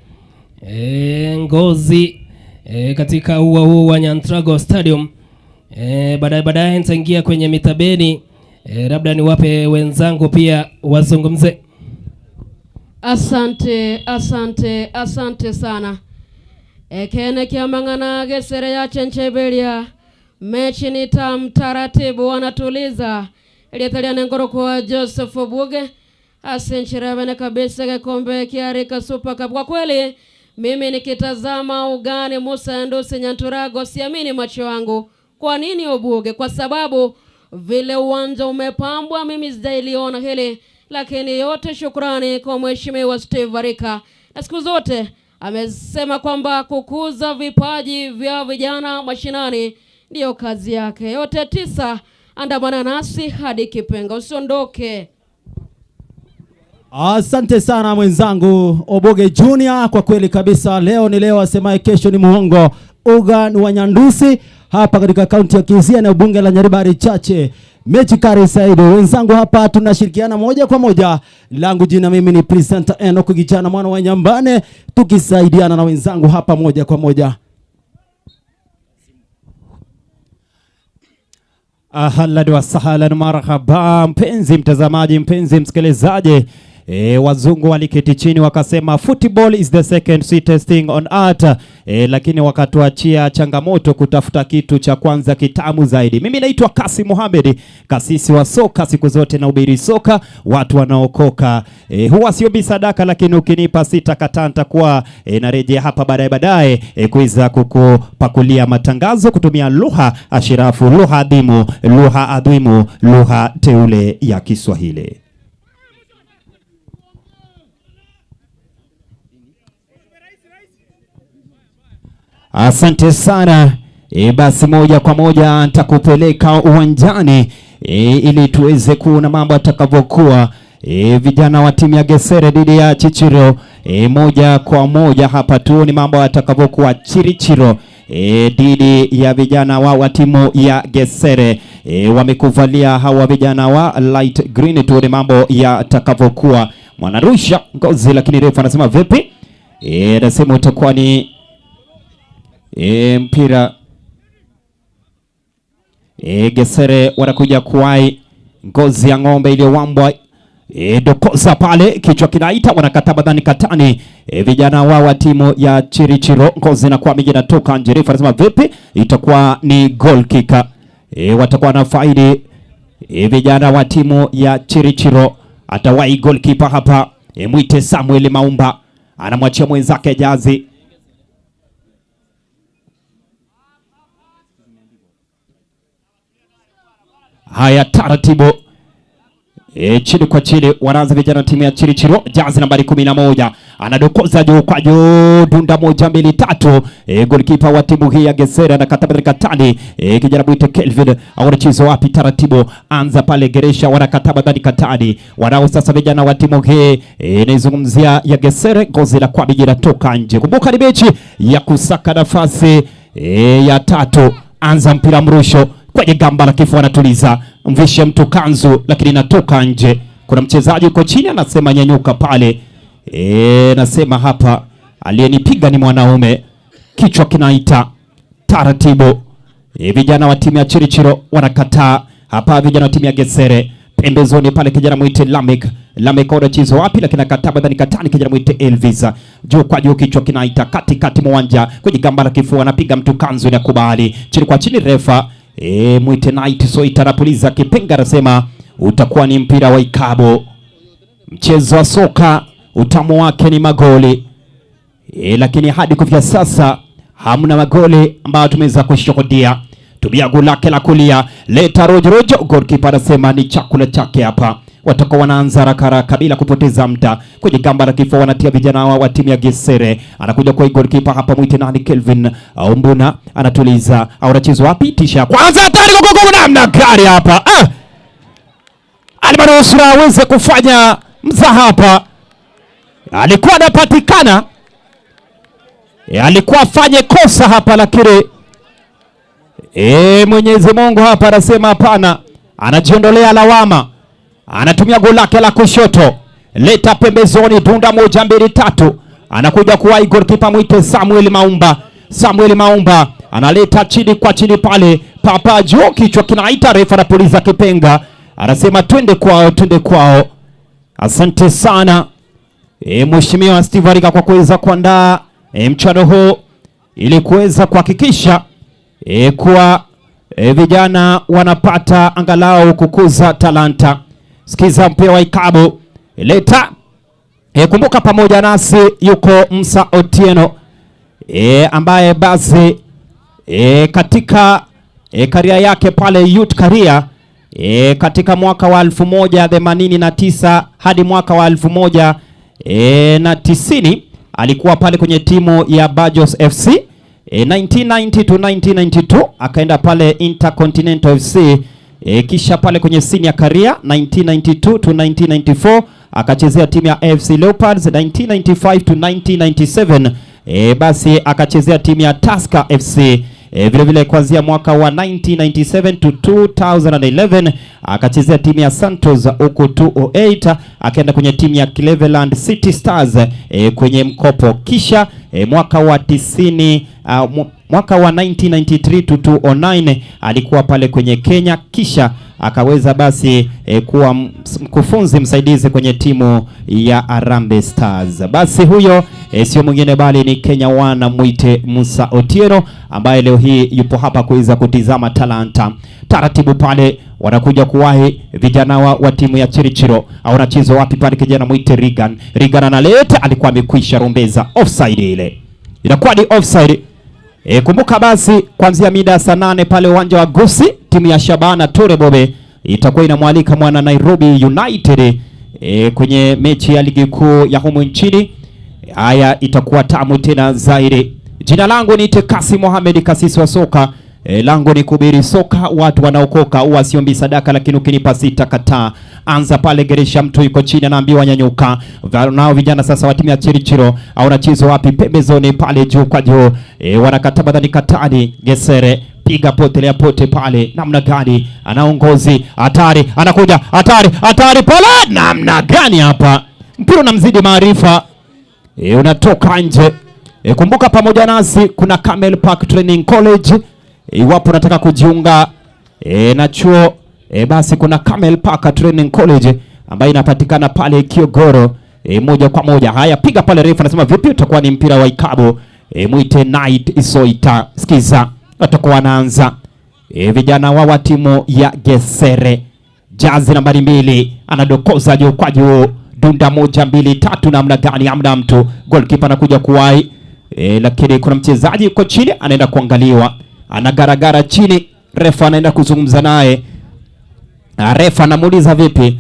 Speaker 2: Ngozi katika ua huu wa Nyantrago Stadium. Baadaye nitaingia kwenye mitabeni. Labda niwape wenzangu pia wazungumze.
Speaker 23: Asante, asante, asante sana. Ekene kiamangana Gesere ya Chenchebelia. Mechi ni tamu, taratibu wanatuliza. Iliyetalia ngoro kwa Joseph Obuge. Asencherabene kabisa kikombe kiarika Super Cup. Kwa kweli mimi nikitazama ugani Musa Ndusi Nyanturago siamini macho yangu. Kwa nini Obuge? Kwa sababu vile uwanja umepambwa mimi sijailiona hili, lakini yote shukrani kwa Mheshimiwa Steve Arika. Na siku zote amesema kwamba kukuza vipaji vya vijana mashinani ndiyo kazi yake. Yote 9, andamana nasi hadi kipenga, usiondoke.
Speaker 4: Asante sana mwenzangu Oboge Junior, kwa kweli kabisa leo ni leo, asemaye kesho ni muongo. Uga ni wa Nyandusi hapa katika kaunti ya Kisii na bunge la Nyaribari Chache. Mechi kare saidi wenzangu hapa tunashirikiana moja kwa moja. Langu jina mimi ni presenter Enoch Kijana mwana wa Nyambane, tukisaidiana na wenzangu hapa moja kwa moja.
Speaker 3: Ahlan wa sahlan marhaba, mpenzi mtazamaji, mpenzi msikilizaji. E, wazungu waliketi chini wakasema football is the second sweetest thing on earth. E, lakini wakatuachia changamoto kutafuta kitu cha kwanza kitamu zaidi. Mimi naitwa Kasi Mohamed, kasisi wa soka, siku zote nahubiri soka, watu wanaokoka. E, huwa siombi sadaka, lakini ukinipa sitakataa, nitakuwa e, narejea hapa baadaye baadaye e, kuweza kukupakulia matangazo kutumia lugha ashirafu, lugha adhimu, lugha adhimu, lugha teule ya Kiswahili. Asante sana. E, basi moja kwa moja nitakupeleka uwanjani e, ili tuweze kuona mambo atakavyokuwa. E, vijana wa timu ya Gesere dhidi ya Chichiro e, moja kwa moja hapa tuone mambo atakavyokuwa Chirichiro e, dhidi ya vijana wa, wa timu ya Gesere e, wamekuvalia hawa vijana wa light green, tuone mambo yatakavyokuwa. Mwanarusha ngozi lakini refu anasema vipi? E, anasema utakuwa ni e, mpira e, Gesere wanakuja kuwai ngozi ya ng'ombe iliyowambwa e, dokoza pale, kichwa kinaita, wanakata badhani katani e, vijana wao wa timu ya Chirichiro, ngozi inakuwa mingi inatoka nje. Refa anasema vipi, itakuwa ni goal kick. E, watakuwa na faidi e, vijana wa timu ya Chirichiro. Atawai goalkeeper hapa e, mwite Samuel Maumba anamwachia mwenzake jazi Haya, taratibu e, chini kwa chini wanaanza vijana timu ya Chirichiro, jazi nambari 11 anadokoza juu kwa juu, dunda moja mbili tatu. E, goalkeeper wa timu hii ya Gesera anakata katani. E, kijana mwite Kelvin anacheza wapi? Taratibu anza pale Geresha, wanakata badani katani. Wanao sasa vijana wa timu hii e, naizungumzia ya Gesere, gozi la kwa toka nje. Kumbuka ni mechi ya kusaka nafasi e, ya tatu. Anza mpira mrusho kwenye gamba la kifua, anatuliza mvishe mtu kanzu, lakini inatoka nje. Kuna mchezaji uko chini anasema nyanyuka pale. E, nasema hapa aliyenipiga ni mwanaume, kichwa kinaita taratibu. E, vijana wa timu ya Chirichiro wanakataa hapa, vijana wa timu ya Gesere pembezoni pale, kijana mwite Lamek Lamek anacheza wapi, lakini akataa badani katani, kijana mwite Elvis juu kwa juu, kichwa kinaita katikati mwanja kwenye gamba la kifua, anapiga mtu kanzu, inakubali chini kwa chini, refa e, mwite Night Soita anapuliza kipenga, anasema utakuwa ni mpira wa ikabo. Mchezo wa soka utamu wake ni magoli e, lakini hadi kufikia sasa hamna magoli ambayo tumeweza kushuhudia. Tumia goli lake la kulia, leta rojorojo, goalkeeper anasema ni chakula chake hapa. Watakuwa wanaanza haraka haraka bila kupoteza muda kwenye gamba la kifua, wanatia vijana wa, wa timu ya Gesere. Anakuja kwa goalkeeper hapa, mwite nani? Kelvin Ombuna anatuliza, au anachezwa wapi? Tisha kwanza, hatari gogo, namna gani hapa ah! Almanusura aweze kufanya mzaha hapa, alikuwa anapatikana e, alikuwa afanye kosa hapa, lakini e, Mwenyezi Mungu hapa anasema hapana, anajiondolea lawama, anatumia goli lake la kushoto, leta pembezoni, dunda moja mbili tatu, anakuja kuwa goalkeeper mwite Samuel Maumba. Samuel Maumba analeta chini kwa chini pale, papa juu, kichwa kinaita, refa anapuliza kipenga, anasema twende kwao, twende kwao. Asante sana e, Mheshimiwa Steve Arika kwa kuweza kuandaa e, mchano huu ili kuweza kuhakikisha e, kuwa e, vijana wanapata angalau kukuza talanta. Sikiza mpira wa ikabu leta e, kumbuka pamoja nasi yuko Musa Otieno e, ambaye basi e, katika e, karia yake pale youth career e, katika mwaka wa 1089 hadi mwaka wa elfu moja e, na tisini alikuwa pale kwenye timu ya Bajos FC. E, 1990 to 1992 akaenda pale Intercontinental FC e, kisha pale kwenye senior career 1992 to 1994 akachezea timu ya AFC Leopards 1995 to 1997 e, basi akachezea timu ya Tusker FC E, vile vile kuanzia mwaka wa 1997 to 2011 akachezea timu ya Santos huku 208 akaenda kwenye timu ya Cleveland City Stars e, kwenye mkopo kisha e, mwaka wa tisini uh, mwaka wa 1993 to 2009 alikuwa pale kwenye Kenya kisha akaweza basi e, kuwa mkufunzi msaidizi kwenye timu ya Harambee Stars. Basi huyo e, sio mwingine bali ni Kenya wana mwite Musa Otieno ambaye leo hii yupo hapa kuweza kutizama talanta. Taratibu pale wanakuja kuwahi vijana wa, wa timu ya Chirichiro. Au anachezwa wapi pale kijana mwite Regan. Regan analeta, alikuwa amekwisha rumbeza offside ile. Inakuwa ni offside. E, kumbuka basi kuanzia mida ya saa 8 pale uwanja wa Gusii timu ya Shabana Ture Bobe itakuwa inamwalika mwana Nairobi United e, kwenye mechi ya ligi kuu ya humu nchini. Haya, itakuwa tamu tena zaidi. Jina langu ni Tekasi Mohamed kasisi wa soka. E, langu ni kuhubiri soka, watu wanaokoka huwa siombi sadaka, lakini ukinipa sitakataa. Anza pale Geresha, mtu yuko chini anaambiwa nyanyuka. Nao vijana sasa wa timu ya Chirichiro au wanachezwa wapi? Pembezoni pale juu kwa juu. E, wanakata badani katani Gesere piga potelea pote pale, namna gani anaongozi hatari, anakuja hatari, hatari pale, namna gani hapa, mpira unamzidi maarifa e, unatoka nje. E, kumbuka pamoja nasi kuna Camel Park Training College. Iwapo unataka kujiunga e, na chuo e, basi kuna Camel Park Training College ambayo inapatikana pale Kiogoro e, moja kwa moja. Haya, piga pale, refa anasema vipi, utakuwa ni mpira wa ikabu. E, mwite Knight Isoita. Sikiza, watakuwa wanaanza e, vijana wa timu ya Gesere, jazi nambari 2 anadokoza juu kwa juu, dunda 1 2 3, namna gani? Hamna mtu, goalkeeper anakuja kuwahi e, lakini kuna mchezaji yuko chini anaenda kuangaliwa, anagaragara chini, refa anaenda kuzungumza naye. Refa anamuuliza vipi?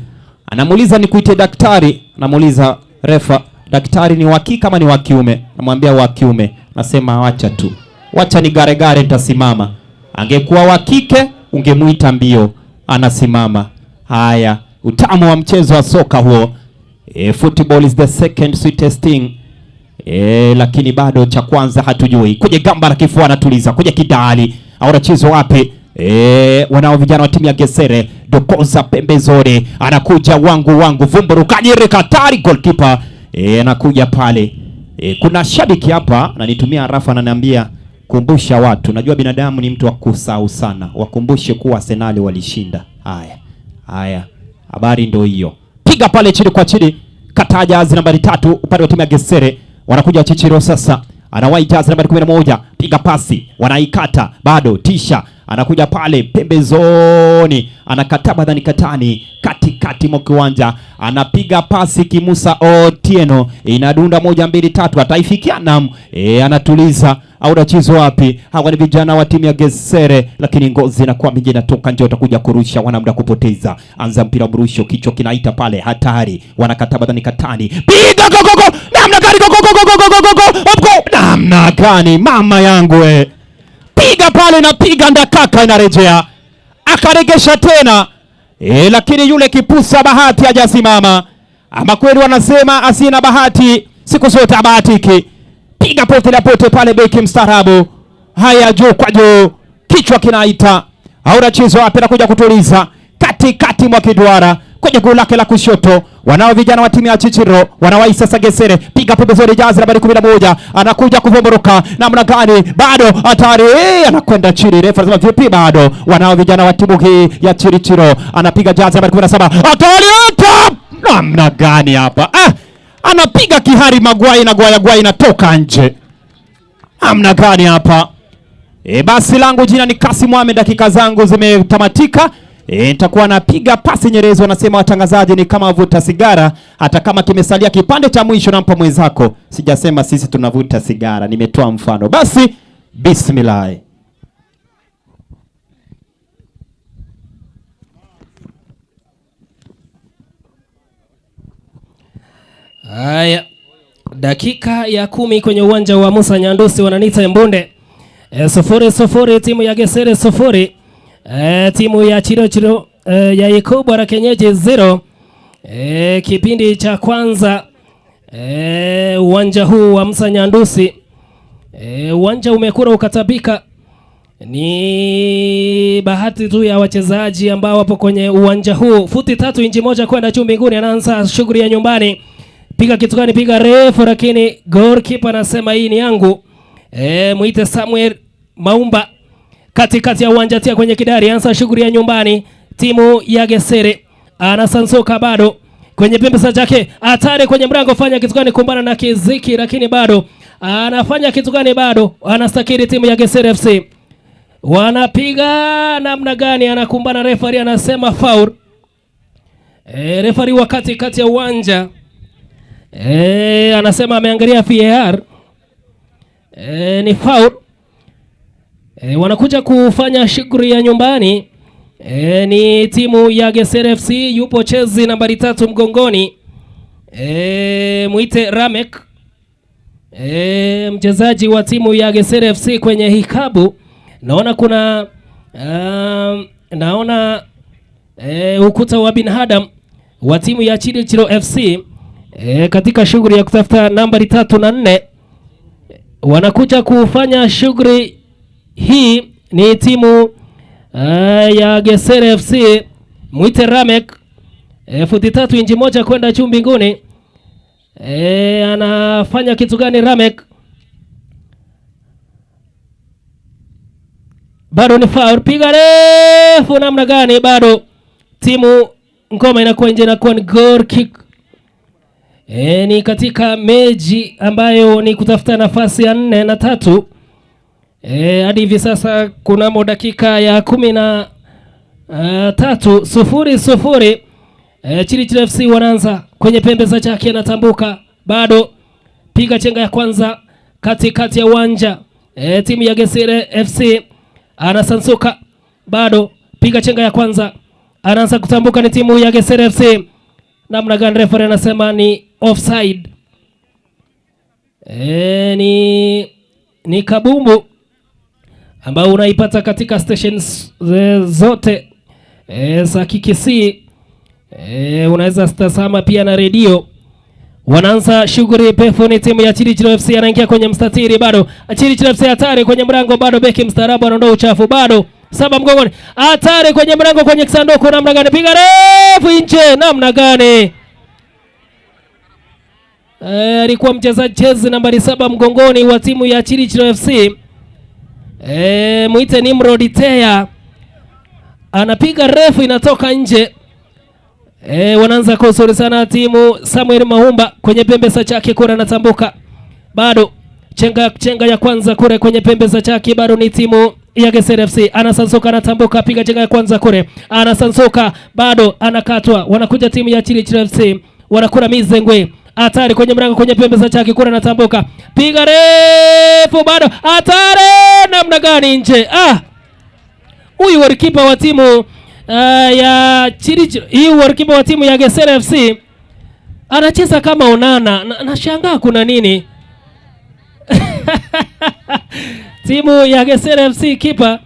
Speaker 3: Anamuuliza nikuite daktari? Anamuuliza refa, daktari ni wa kike ama ni wa kiume? Anamwambia wa kiume. Nasema wacha tu, wacha ni garegare, nitasimama. Angekuwa wa kike ungemuita mbio, anasimama. Haya, utamu wa mchezo wa soka huo. E, football is the second sweetest thing. E, lakini bado cha kwanza hatujui. Kwenye gamba la kifua anatuliza, kwenye kidali au anachezwa wapi? E, wanao vijana wa timu ya Gesere, dokoza pembezoni, anakuja wangu wangu Vumburu Kanyere Katari goalkeeper. E, anakuja pale. E, kuna shabiki hapa ananitumia rafa, ananiambia kumbusha watu. Najua binadamu ni mtu wa kusahau sana. Wakumbushe kuwa Arsenal walishinda. Haya. Haya. Habari ndio hiyo. Piga pale chini kwa chini. Kataa jazi nambari 3 upande wa timu ya Gesere. Wanakuja Chichiro sasa. Anawahi jazi nambari 11. Piga pasi, wanaikata bado tisha. Anakuja pale pembezoni, anakataa badani katani katikati mwa kiwanja, anapiga pasi Kimusa Otieno, inadunda 1 2 3, ataifikia nam. E, anatuliza au anachezwa wapi? Hawa ni vijana wa timu ya Gesere, lakini ngozi inakuwa mingi inatoka nje, watakuja kurusha, wana muda kupoteza. Anza mpira mrusho, kichwa kinaita pale, hatari, wanakataa badani katani, piga go go go, namna gani go go go go go go go go go, namna gani mama yangu we. Piga pale na piga ndakaka inarejea. Akaregesha tena. E, lakini yule kipusa bahati hajasimama. Ama kweli wanasema asina bahati siku zote abahatiki. Piga pote la pote pale beki mstaarabu. Haya, juu kwa juu, kichwa kinaita. Hauna chezo wapi, anakuja kutuliza katikati mwa kiduara kwenye goli lake la kushoto. Wanao vijana wa timu ya Chichiro, wanawahi sasa Gesere, piga pembezoni, jazi nambari 11 anakuja kuvomboroka namna gani? Bado hatari, anakwenda chini, refa anasema vipi? Bado wanao vijana wa timu hii ya Chichiro, anapiga jazi nambari 17, hatari, top! Namna gani hapa? Anapiga kihari magwai na gwaya gwai inatoka nje. Namna gani hapa? Basi langu jina ni Kasim Mohamed, dakika zangu zimetamatika. Nitakuwa napiga pasi nyerezi, wanasema watangazaji ni kama vuta sigara, hata kama kimesalia kipande cha mwisho nampa mwenzako. Sijasema sisi tunavuta sigara, nimetoa mfano. Basi bismillah.
Speaker 2: Haya, dakika ya 10 kwenye uwanja wa Musa Nyandusi, wananiita Mbunde. 0-0, timu ya Gesere 0. Timu ya Chirochiro ya Ikubwa la Kenyeji 0. Kipindi cha kwanza, uwanja huu wa Musa Nyandusi, uwanja umekura ukatabika. Ni bahati tu ya wachezaji ambao wapo kwenye uwanja huu. Futi 3 inchi 1 kwenda juu mbinguni, anaanza shughuli ya nyumbani. Piga kitu gani? Piga refu, lakini goalkeeper anasema hii ni yangu. Muite Samuel Maumba katikati ya uwanja, tia kwenye kidari, anza shughuli ya nyumbani. Timu ya Gesere anasansuka bado kwenye pembe za chake, hatari kwenye mlango, fanya kitu gani? Kumbana na Kiziki, lakini bado anafanya kitu gani? Bado anastakiri timu ya Gesere FC. Wanapiga namna gani? Anakumbana referee, anasema foul. Referee wa kati ya uwanja anasema ameangalia VAR. Ni foul. Wanakuja kufanya shughuli ya nyumbani. Ni timu ya Gesere FC, yupo chezi nambari 3 mgongoni. Muite Ramek. Mchezaji wa timu ya Gesere FC kwenye hikabu. Naona kuna naona ukuta wa binadamu wa timu ya Chirichiro FC katika shughuli ya kutafuta nambari 3 na 4. Wanakuja kufanya shughuli hii ni timu ya Gesere FC. Mwite Ramek. Futi 3 inchi 1 kwenda juu mbinguni. Anafanya kitu gani Ramek? Bado ni foul, piga refu namna gani? Bado timu ngoma inakuwa nje, inakuwa ni goal kick. Ni katika mechi ambayo ni kutafuta nafasi ya 4 na 3. Hadi hivi sasa kunamo dakika ya kumi na tatu, 0-0. Chirichiro FC wanaanza kwenye pembe za chake, anatambuka bado, piga chenga ya kwanza katikati ya uwanja. Timu ya Gesere FC anasansuka bado, piga chenga ya kwanza, anaanza kutambuka, ni timu ya Gesere FC. Namna gani referee anasema ni offside. Ni kabumbu ambao unaipata katika stations zote za Kikisii. Unaweza tazama pia na redio. Wanaanza shughuli pefu, ni timu ya Chirichiro FC, anaingia kwenye mstatiri bado. Chirichiro FC hatari kwenye mlango bado, beki mstaarabu anaondoa uchafu bado. 7 mgongoni. Hatari kwenye mlango, kwenye kisanduku, namna gani? Piga refu nje, namna gani? Alikuwa mchezaji jezi nambari 7 mgongoni wa timu ya Chirichiro FC. Muite Nimrod Tea. Anapiga refu inatoka nje. Wanaanza kwa uzuri sana timu Samuel Maumba kwenye pembe za chake kura anatambuka. Bado chenga ya kwanza kure kwenye pembe za chake, bado ni timu ya Gesere FC. Anasansuka, anatambuka, piga chenga ya kwanza kure. Anasansuka, bado anakatwa. Wanakuja timu ya Chirichiro FC. Wanakula mizengwe. Hatari kwenye mlango kwenye pembe za chake kure anatambuka. Piga refu bado. Hatari namna gani nje? Huyu golikipa wa timu ya Chirichiro, hii golikipa wa timu ya Gesere FC anacheza kama Onana. Nashangaa kuna nini? Timu ya Gesere FC kipa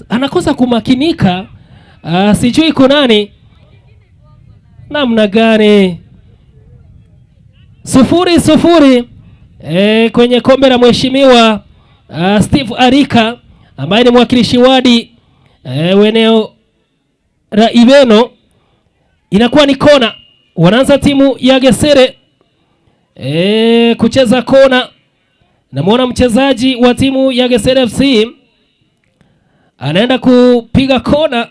Speaker 2: anakosa kumakinika. Sijui kuna nani. Namna gani? 0-0. Kwenye kombe la mheshimiwa Steve Arika ambaye ni mwakilishi wadi eneo la Ibeno. Inakuwa ni kona. Wanaanza timu ya Gesere kucheza kona. Namuona mchezaji wa timu ya Gesere FC anaenda kupiga kona.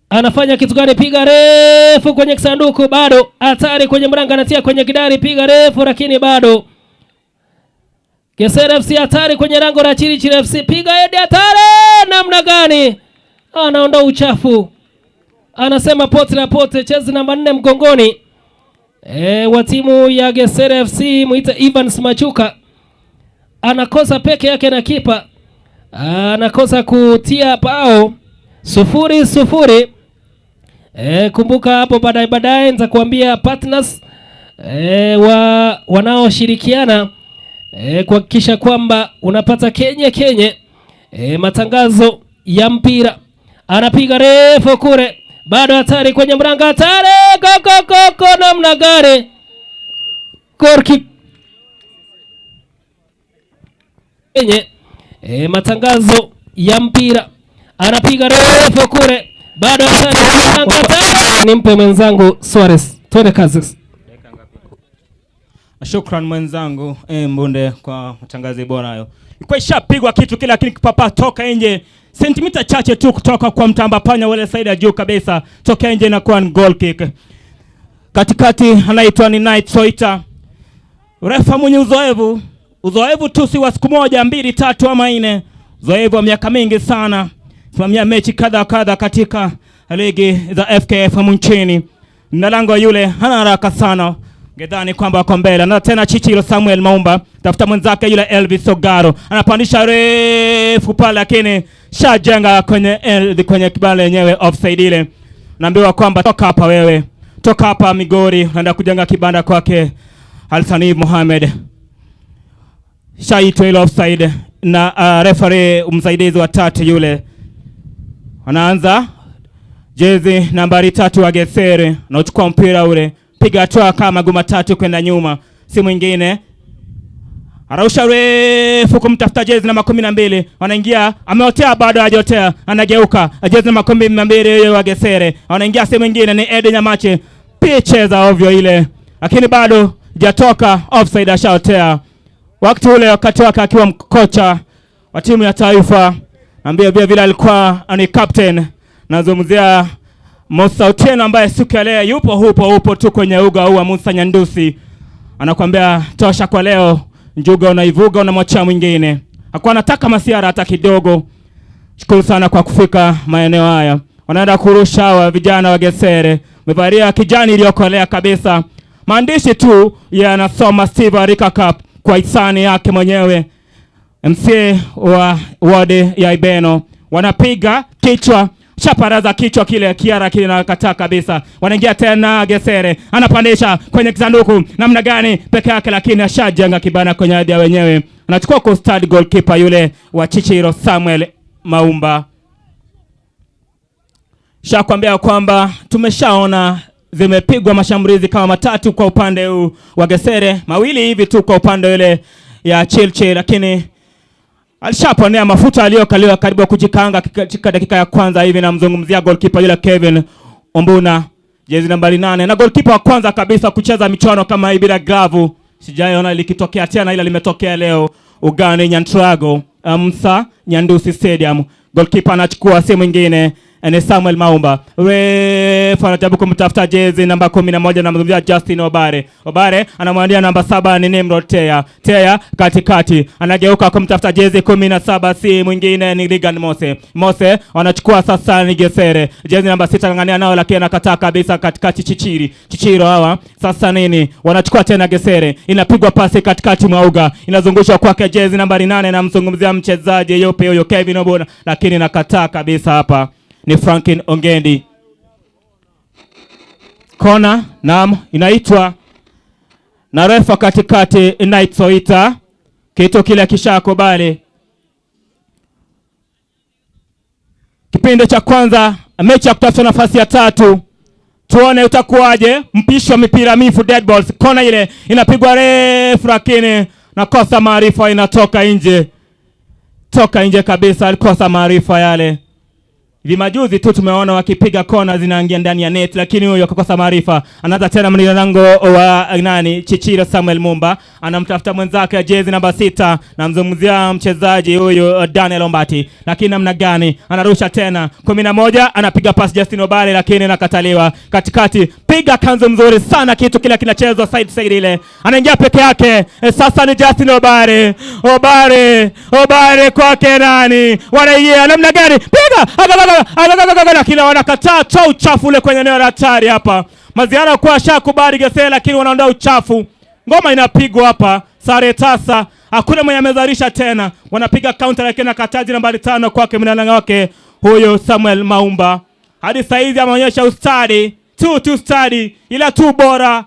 Speaker 2: Anafanya kitu gani? Piga refu kwenye kisanduku, bado hatari kwenye mlango, anatia kwenye kidari, piga refu lakini bado. Gesere FC hatari kwenye lango la Chirichiro FC, piga hedi hatari namna gani? Anaondoa uchafu. Anasema pote na pote, chezi namba 4 mgongoni. Wa timu ya Gesere FC muita Evans Machuka. Anakosa peke yake na kipa. Anakosa kutia bao. 0-0. Kumbuka hapo baadaye baadaye nitakuambia partners wanaoshirikiana kuhakikisha kwamba unapata kenye kenye matangazo ya mpira. Anapiga refu kule, bado hatari kwenye mlango, hatari go go go go, namna gani? Goal kick. Kwenye e, matangazo ya mpira anapiga refu kule, bado nimpe mwenzangu Suarez, twende kazi.
Speaker 22: Shukran mwenzangu eh, Mbunde kwa matangazo bora hayo. Ilikuwa ishapigwa kitu kile, lakini kipapa toka nje sentimita chache tu kutoka kwa mtamba panya wale saidi ya juu kabisa, toka nje na kuwa ni goal kick. Katikati anaitwa ni Knight Soita, refa mwenye uzoefu, uzoefu tu si wa siku moja mbili tatu ama nne, uzoefu wa miaka mingi sana, simamia mechi kadha kadha katika ligi za FKF humu nchini. Na lango yule hana haraka sana, ngedhani kwamba ako mbele. Na tena Chichilo Samuel Maumba tafuta mwenzake yule Elvis Ogaro, anapandisha refu pale, lakini shajenga kwenye el, kwenye kibala yenyewe offside ile. Naambiwa kwamba toka hapa wewe, toka hapa Migori, unaenda kujenga kibanda kwake Alsani Mohamed. Shaitwa ile offside na referee msaidizi wa tatu yule anaanza jezi nambari 3 wa Gesere anachukua mpira ule, piga hatua kama maguu matatu kwenda nyuma, si mwingine arusha refu kumtafuta jezi namba 12, wanaingia, ameotea bado hajaotea, anageuka jezi namba 12 yeye wa Gesere, wanaingia, si mwingine ni Edi Nyamache, picheza ovyo ile, lakini bado hajatoka offside, ashaotea. Wakati ule wakati wake akiwa kocha wa timu ya taifa, ambia vile vile alikuwa ni captain. Nazungumzia Musa Otieno ambaye siku ya leo yupo hupo hupo tu kwenye uga huu wa Musa Nyandusi, anakuambia tosha kwa leo, njuga unaivuga unamwachia mwingine. Hakuwa anataka masiara hata kidogo. Shukuru sana kwa kufika maeneo haya. Wanaenda kurusha hawa vijana wa Gesere, wamevalia kijani iliyokolea kabisa, maandishi tu yanasoma Steve Arika Cup kwa hisani yake mwenyewe MCA wa ward ya Ibeno. Wanapiga kichwa, chaparaza kichwa kile, kiara kile nakataa kabisa. Wanaingia tena Gesere, anapandisha kwenye kisanduku namna gani peke yake, lakini ashajenga kibana kwenye ardhi ya wenyewe. Anachukua kwa stadi goalkeeper yule wa Chichiro Samuel Maumba. Shakwambia kwamba tumeshaona zimepigwa mashambulizi kama matatu kwa upande huu wa Gesere, mawili hivi tu kwa upande ule ya Chilchil, lakini alishaponea mafuta aliyokaliwa karibu kujikaanga katika dakika ya kwanza hivi. Namzungumzia goalkeeper yule Kevin Ombuna, jezi nambari 8, na goalkeeper wa kwanza kabisa kucheza michuano kama hii bila glavu. Sijaiona likitokea tena, ila limetokea leo ugani Nyantrago, Musa Nyandusi Stadium. Goalkeeper anachukua, si mwingine ni Samuel Maumba. Refa anajaribu kumtafuta jezi namba 11, anamzungumzia Justin Obare. Obare anamwandia namba 7 ni Nimrod Teya. Teya katikati anageuka kumtafuta jezi 17, si mwingine ni Regan Mose. Mose anachukua sasa ni Gesere. Jezi namba 6 angangania nao lakini anakataa kabisa katikati Chichiri. Chichiro hawa sasa nini? Wanachukua tena Gesere. Inapigwa pasi katikati mwa uga. Inazungushwa kwake jezi nambari 8, namzungumzia mchezaji yupi huyo Kevin Obona, lakini anakataa kabisa hapa. Ni Franklin Ongendi. Kona, naam, inaitwa na refa katikati Knight Soita. Kitu kile kishakubali. Kipindi cha kwanza mechi ya kutafuta nafasi ya tatu. Tuone utakuwaje. Mpishi wa mipira mifu dead balls. Kona ile inapigwa refu lakini nakosa maarifa, inatoka nje. Toka nje kabisa, alikosa maarifa yale. Hivi majuzi tu tumeona wakipiga kona zinaingia ndani ya net, lakini huyo akakosa maarifa. Anaanza tena mlinda lango wa nani Chichiro Samuel Mumba, anamtafuta mwenzake jezi namba 6, namzungumzia mchezaji huyu Daniel Ombati, lakini namna gani anarusha tena 11, anapiga pass Justin Obare lakini anakataliwa katikati. Piga kanzu mzuri sana, kitu kile kinachezwa side side ile, anaingia peke yake. Sasa ni Justin Obare, Obare, Obare kwake nani, wanaingia namna gani, piga lakini wanakataa. Toa uchafu ule kwenye eneo la hatari hapa. Maziara kwa shakubali Gesere, lakini wanaondoa uchafu. Ngoma inapigwa hapa, sare tasa, hakuna mwenye amezalisha tena. Wanapiga counter lakini akataji nambari 5 kwake mlinda wake huyo Samuel Maumba. Hadi saizi ameonyesha ustadi, tu stadi, ila tu bora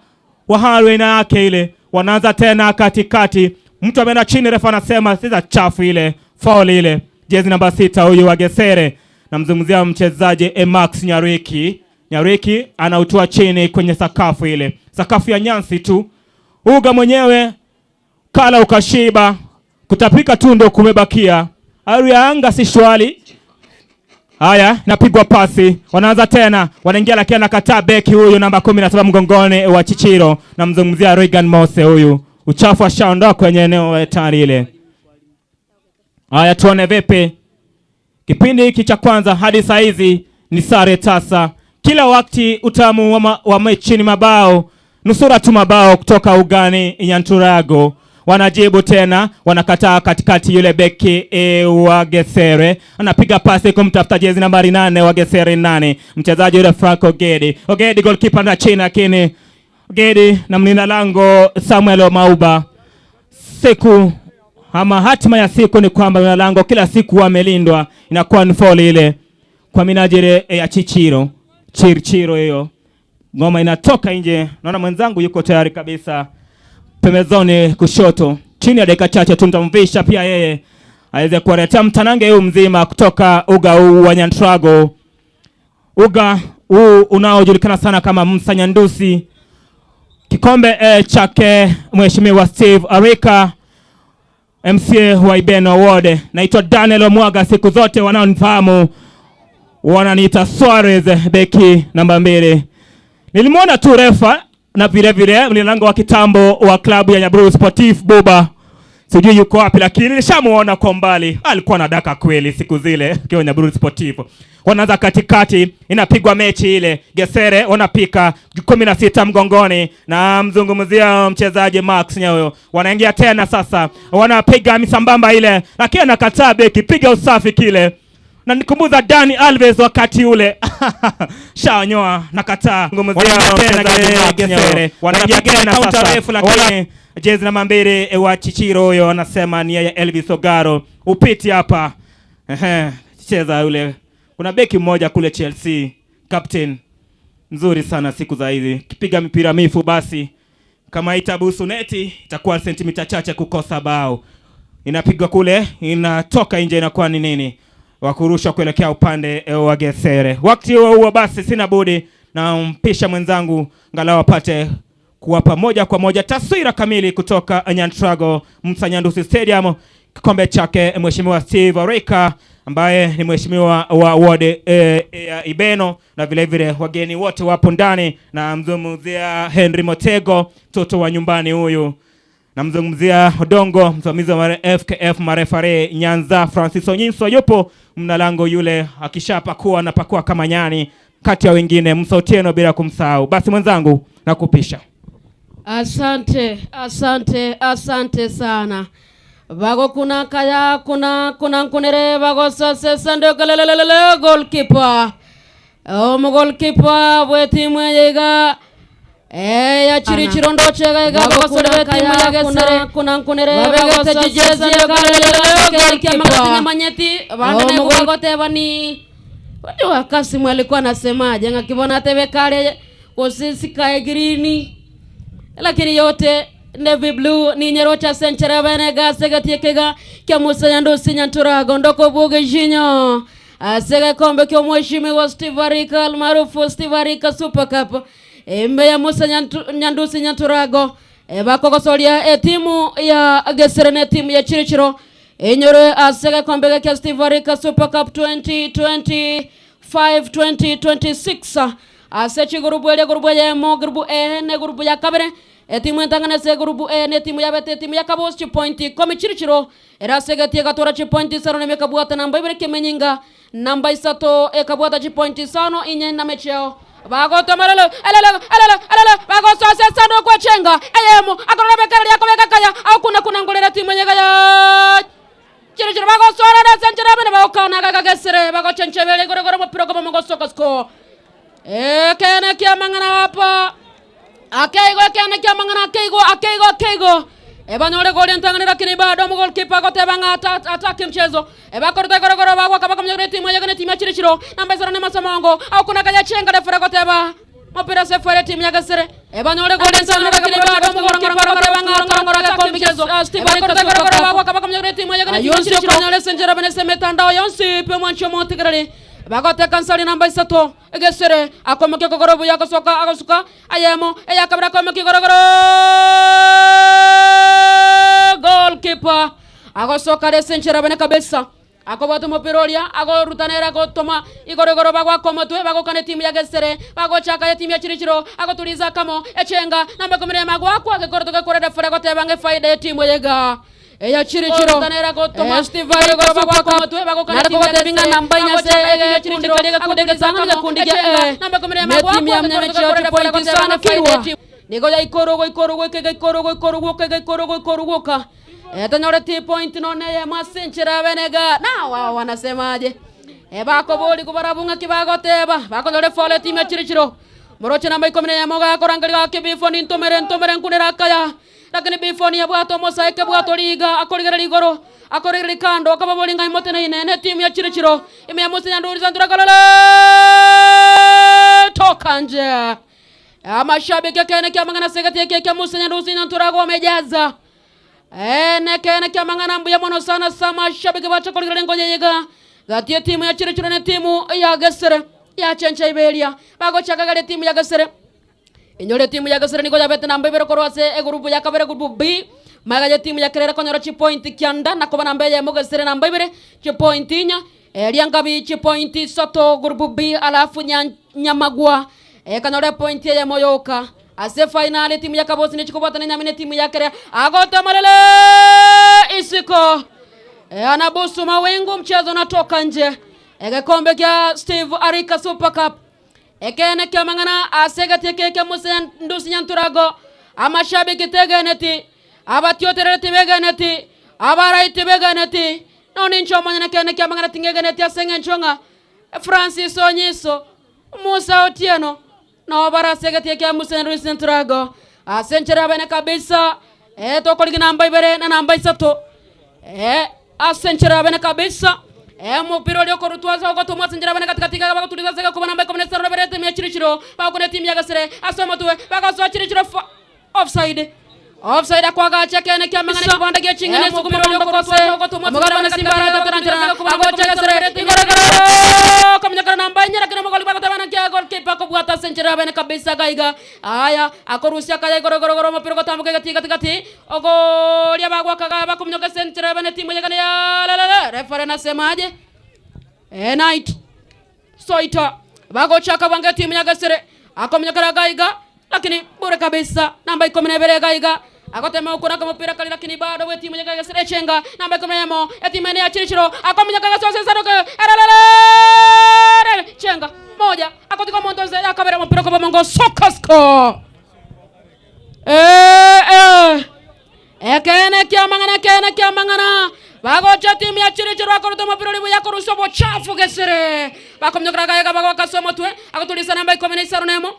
Speaker 22: wa hali aina yake ile. Wanaanza tena katikati, mtu ameenda chini, refa anasema sasa chafu ile, foul ile. Jezi namba 6 huyu wa Gesere, namzungumzia mchezaji Emax Nyariki. Nyariki anautua chini kwenye sakafu ile, sakafu ya nyasi tu. Uga mwenyewe kala ukashiba, Kutapika tu ndio kumebakia. Hali ya anga si shwari. Haya, napigwa pasi, wanaanza tena, wanaingia lakini anakataa beki huyu namba 17 mgongoni wa Chichiro, namzungumzia Regan Mose huyu. Uchafu ashaondoa kwenye eneo hatari ile. Haya, tuone vipi kipindi hiki cha kwanza hadi saa hizi ni sare tasa. Kila wakati utamu wa, wa mechi ni mabao, nusura tu mabao kutoka ugani Nyanturago. Wanajibu tena, wanakataa katikati, yule beki e, wa Gesere anapiga pasi kumtafuta jezi nambari 8 wa Gesere 8, mchezaji yule Franco Ogedi. Ogedi goalkeeper na chini, lakini Ogedi na mlinda lango Samuel Mauba. Siku ama hatima ya siku ni kwamba mlinda lango kila siku amelindwa, inakuwa ni foul ile kwa minajili ya Chichiro Chirchiro, hiyo ngoma inatoka nje. Naona mwenzangu yuko tayari kabisa pembezoni kushoto, chini ya dakika chache tu nitamvisha pia yeye aweze kuwaletea mtanange huu mzima kutoka uga huu wa Nyantrago, uga huu unaojulikana sana kama Msanyandusi. Kikombe chake Mheshimiwa Steve Arika MCA wa Ibeno Ward. Naitwa Daniel Omwaga, siku zote wanaonifahamu wananiita Suarez, beki namba 2. Nilimwona tu refa na vile vile mlinda wa kitambo wa klabu ya Nyaburu Sportif Buba, sijui yuko wapi, lakini nilishamuona kwa mbali, alikuwa na daka kweli siku zile akiwa Nyaburu Sportif. Wanaanza katikati, inapigwa mechi ile, Gesere wanapika 16 mgongoni, na mzungumzia mchezaji Max Nyayo. Wanaingia tena sasa, wanapiga misambamba ile, lakini anakataa beki, piga usafi kile. Na nikumbuza Dani Alves wakati ule. Shanyoa nakataa. Gesere wanapiga tena sasa, refu lakini jezi namba 2 wa Chichiro huyo anasema ni yeye Elvis Ogaro. Upiti hapa. Ehe, cheza yule. Kuna beki mmoja kule Chelsea, captain nzuri sana siku za hizi. Kipiga mipira mifu basi kama itabusu neti itakuwa sentimita chache kukosa bao. Inapigwa kule, inatoka nje, inakuwa ni nini? Wakurusha kuelekea upande wa Gesere. Wakati huo huo basi sina budi na mpisha mwenzangu angalau apate kuwapa moja kwa moja taswira kamili kutoka Nyantrago Msanyandusi Stadium, kikombe chake Mheshimiwa Steve Arika ambaye ni mheshimiwa wa ward ya Ibeno, na vile vile wageni wote wapo ndani, na mzungumzia Henry Motego, mtoto wa nyumbani huyu. Namzungumzia Odongo, msimamizi wa FKF marefare Nyanza, Francis Onyinso yupo mnalango yule, akishapakua anapakua kama nyani, kati ya wengine Musa Otieno bila kumsahau. Basi mwenzangu nakupisha.
Speaker 23: Asante, asante, asante sana. Bago kuna kaya kuna kuna nkunere bago sase sando kalelelele goalkeeper. O goalkeeper we timu yega. Ya chiri chirondo chega ega bago sore timu ya gesere kuna nkunere bago sase sando kalelelele goalkeeper. Manyeti bande gogote bani. Wajua Kasimu alikuwa anasemaje ngakibona tebe kale osisi kae green. Lakini yote navy blue ni nyerocha senchera bene gase gatiekega kya Musa Nyandusi Nyanturago ndoko buge jinyo asega kombe kyo mheshimiwa Steve Arika almaarufu Steve Arika Super Cup embe ya Musa Nyandusi Nyanturago bakogosoria etimu ya Gesere ne timu ya Chirichiro enyore asega kombe kya Steve Arika Super Cup 2025 2026 ase chigurubu eria gurubu ya mo gurubu E ne gurubu ya kabere etimu entangane se gurubu E ne timu ya bete timu ya kabos chi point komi Chirichiro erasegetie gatora chi point sano ne mekabwata namba ibere kemenyinga namba isato ekabwata chi point sano inye na mecheo bagotomerelo elele elele elele bagosose sano kwa chenga eyemo akorora bekara yako bekakaya au kuna kuna ngolera timu nyega ya Chirichiro bagosora na senchera bene bagokana gagagesere bagochenchebele gorogoro mupira go mogosoka sko ekene kia mangana hapa akeigo ekene kia mangana akeigo akeigo akeigo ebanyore goli ntanganira lakini bado mu goalkeeper goteba nga ataki mchezo ebakorota gorogoro bagwa kabaka mnyore timu ya timu ya Chirichiro namba 0 ne masamongo au kuna kaya chenga refere goteba mupira sefere timu ya Gesere ebanyore goli ntanganira lakini bado mu goalkeeper goteba nga ataki mchezo ebakorota gorogoro bagwa kabaka mnyore timu ya timu ya Chirichiro nyale senjera bene semetandao yonsi pe mwancho motigrere bagoteka nsali namba isato egesere akomoke kogoro buya agosoka agosuka ayemo eyakabira akomoke gorogoro goalkeeper Agosoka are ase enchera bene kabisa. Akobwata omopira oria, agoruta nere agotoma igoro igoro bagoaka omotwe, bagokana etimu ya Gesere, bagochaka etimu ya Chirichiro, agotuliza akamo, echenga, namba ikomi na emo agoakwa, gekoroto gekore refari agoteba ng'a efaida y'etimu eye iga eya Chirichiro. Eh, Steve Ariko Super Cup, nare kogotebia ng'a namba inye ase egekundi keria egekundi egetang'ani gekundi gia A, na etimu ya Nyamecheo chipointi isano kirwa. Nigo yaikorwa goikorwa goika egaikorwa goikorwa gwoka egaikorwa goikorwa gwoka. Etanyoreti point nonye eyemo ase enchera y'abene iga. Na wao wanasemaje? Ebakoborigwa barabwo ng'aki bagoteba, bakonyora efoul etimu ya Chirichiro. Moroche namba ikomi na eyemo gakorangeria gaki Bifoni ntomere ntomere nkunere akaya. Lakini Bifoni yabwate omosae kebwato riga akorigereria igoro, akorigereria kando akababoria ng'a imoteneine ne etimu ya Chirichiro. Ime ya Musa Nyanduri Sandura Kalole toka nje. Amashabiki ekeene kiamang'ana ase egati eke ekia Musa Nyandusi Nyantura wamejaza. Ee, nekeene ki'amang'ana mbuya mono sana ase amashabiki bache korigereria engonya eye iga. Gati etimu ya Chirichiro na etimu ya Gesere yachencha iberia. Bagochaka gari etimu ya Gesere. Inyore etimu ya Gesere nigo yabete namba ibere korwa ase egurupu ya kabere egurupu B. Magega y'etimu ya Kerera konyora chipointi kianda na koba namba eyemo Gesere namba ibere chipointi inya. Eria Ngabi chipointi isato gurupu B alafu Nyamagwa ekanyora epointi eyemo yoka. Ase efainali etimu ya Kabosi nechikobwatana enyama na etimu ya Kerea agotomerera isiko. Anabusu mawingu mchezo unatoka nje. Egekombe kia Steve Arika Super Cup. Ekeene ki'amang'ana ase egati eke kia Musa Ndusi Nyanturago, amashabiki tegeneti, abatioterereti begeneti, abarai tibegeneti, nonya inche omonyene ekeene ki'amang'ana tingegeneti ase engencho ng'a Francis Onyiso, Musa Otieno, nabo bare ase egati eke kia Musa Ndusi Nyanturago. Ase enchera y'abeene kabisa, eh, tokorigia namba ibere na namba isato. Eh, ase enchera y'abene kabisa, eh, omopira oria okorutwa ase ogotomwa ase enchera y'abene gati gati iga bagotuliza ase egekuba namba ikomi na isano na ibere etimu ya Chirichiro bagokuna etimu ya Gesere ase omotwe bagosoa Chirichiro fa offside Offside akwagacha ekeene ki'amang'ana ekebanda gie ching'eni ase omopira oria okorutwa ase ogotomwa ase enchera y'abene Simba arate korancherana agocha Gesere igoro igoro kominyokera namba enye lakini omogoli bagoteba naki goalkeeper akobwata ase enchera y'abene kabisa iga iga Aya, akorusia akaya igoro igoro igoro omopira ogotamboka egati gati gati, ogoria bagwakaga bakominyoka ase enchera ebe netimu eyegane ya lelele. Refari nasemaje? Eh, night. Soita bagochaka bwango etimu ya Gesere akominyokera iga iga lakini bure kabisa namba ikomi na ibere iga iga agotema gokunaka omopira kari lakini bado bwe etimu ya Gesere echenga namba ikomi na eyemo etimu ende ya Chirichiro akominyoka gose ase esanduku erererere chenga moja Agotiga omonto onsi akabera omopira okoba omongo soka siko. Eh, eh. Ekeene ki'amang'ana, ekeene ki'amang'ana. Bagocha timu ya Chirichiro bakoruta omopira oria buya korusia obochafu gesere. Bakominyokera agayega bagoaka ase omotwe, agoturisa namba ikomi na isano na emo.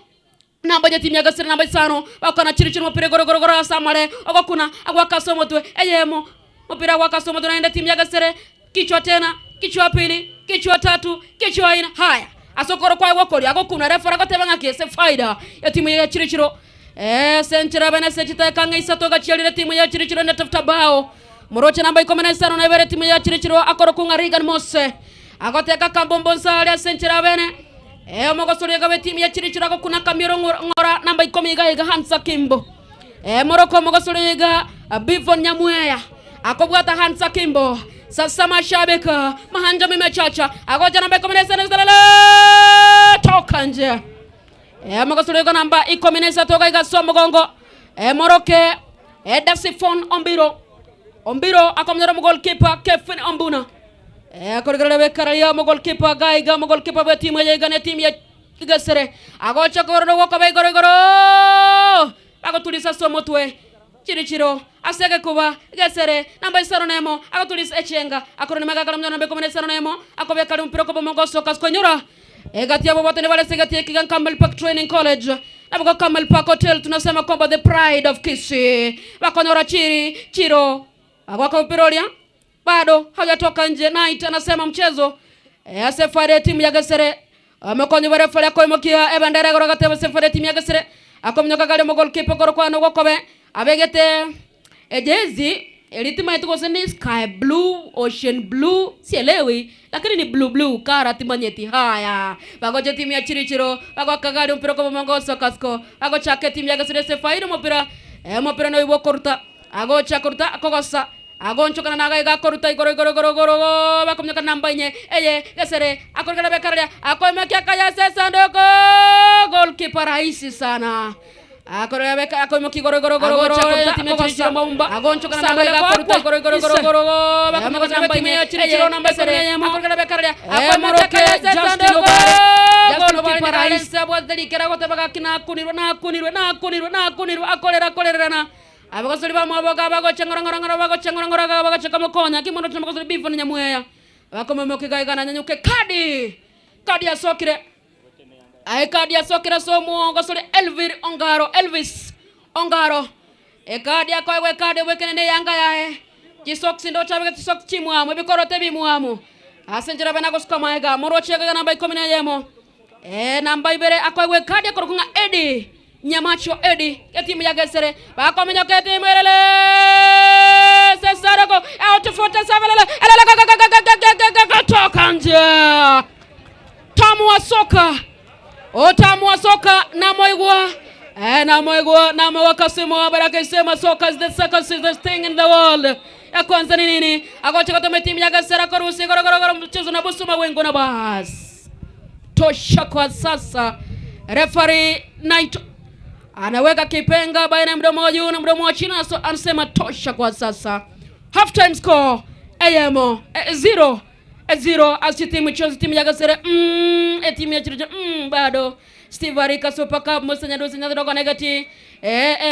Speaker 23: Namba ya timu ya Gesere namba isano, bagokana Chirichiro omopira igoro igoro igoro ase amare, ogokuna, agoaka ase omotwe, eyemo. Omopira agoaka ase omotwe naende timu ya Gesere Kichwa tena, kichwa pili, kichwa tatu, kichwa ina. Haya, ase okoro kwaye gwokorio agokuna refari agoteba ng'aki ase faida etimu ya Chirichiro. Eh, ase enchera abene ase chitaeka ng'a isato gachiarire etimu ya Chirichiro inatafuta bao. Moroche namba ikomi na isano na ibere etimu ya Chirichiro akorokwa ng'a Reagan Mose. Agoteka kambombo nsa aria ase enchera abene. Eh, omogosori iga bw'etimu ya Chirichiro agokuna kamioro ng'ora namba ikomi iga iga Hansa Kimbo. Eh, moroko omogosori iga Bivon Nyamweya. Akobwata Hans Akimbo, Sasa mashabika, Mahanja mimechacha, agocha namba ikomi na isano isano toka nje. E, mogosuriko namba ikomi na isato gaiga ase omogongo. E, moroke Edasifon Ombiro. Ombiro akomonyora omogolkipa Kevin Ombuna. E, akorigereria bekararia omogolkipa gaiga omogolkipa bwe timu eye iga ne timu ya Gesere. Agocha korora ogokoba igoro igoro. Agoturisa ase omotwe. Chirichiro, ase egekuba, gesere, namba isano nemo, agoturisa echenga, akorwa nyuma egakara omunyoro namba ikomi na isano nemo, akobeka aria omopira okoba omonge osoka ase konyora. Egati yabo bote nibare ase egati ekiga Camel Park Training College, naboigo Camel Park Hotel tunasema kwamba the pride of Kisii. Bakonyora chiri chiro, bagoaka omopira oria, bado haujatoka nje. Knight anasema mchezo eh, ase efare etimu ya Gesere omokonyi bwa refari akoimokia ebendera igoro agateba ase efare etimu ya Gesere akominyoka gari omogolkipa okorokwana ogokobe abegete ejezi eri timaeti gose ni sky blue ocean blue sielewi lakini ni blue blue kara timanyeti haya bagocha etimu ya Chirichiro bagoaka gari omopira okoba omonge gosoka asiko bagochaka etimu ya Gesere ase efaida omopira eh, omopira noyo bwokoruta agocha koruta akogosa. Agonchokana na agaiga akoruta igoro igoro igoro igoro bakominyokana namba inye eye gesere akorigana bekararia akoimokia akaya ase esanduku goalkeeper rahisi sana akorera beka akoimokia igoro igoro igoro igoro agocha maumba agonchokana na agaiga akoruta igoro igoro igoro igoro bakominyokana namba inye eye gesere akorigana bekararia akoimokia akaya ase esanduku goalkeeper rahisi abwate rikera goteba gaki nakunirwe nakunirwe nakunirwe nakunirwe akorera akorerana abagosori bamwaboga bagocha ngora ngora ngora bagocha ngora ngora bagocha kamokonya kimono tuna bagosori bifu ni nyamweya bakomomokigaigana nyanyuke kadi kadi yasokire ae kadi yasokire somo gosori Elvir Ongaro Elvis Ongaro ekadi akoegwa ekadi bwekenene yanga yae chisoksi ndo chabeke chisoksi chimwamu ebikorote bimwamu ase njira bena gosuka maega morochega namba 11 namba ibere akoegwa ekadi akorokunga Eddie Nyamacho Edi etimu ya Gesere bakomenyoka etimu elele sesaroko out 47 elele elele toka nje tamu wa soka utamu wa soka na moigwa na moigwa na moigwa Kasimu Baraka isema soka is the second the thing in the world ya kwanza ni nini agocha katome timu ya Gesere korusi gorogoro mchezo na busuma wengo na bas tosha kwa sasa referee Knight anaweka kipenga baina ya mdomo wa juu na mdomo wa chini, anasema tosha kwa sasa. Half time score AM 0 0 asi timu chozi timu ya Gasere timu ya Chirojo bado Steve Arika Super Cup Musenya Dusi Nyadogo negati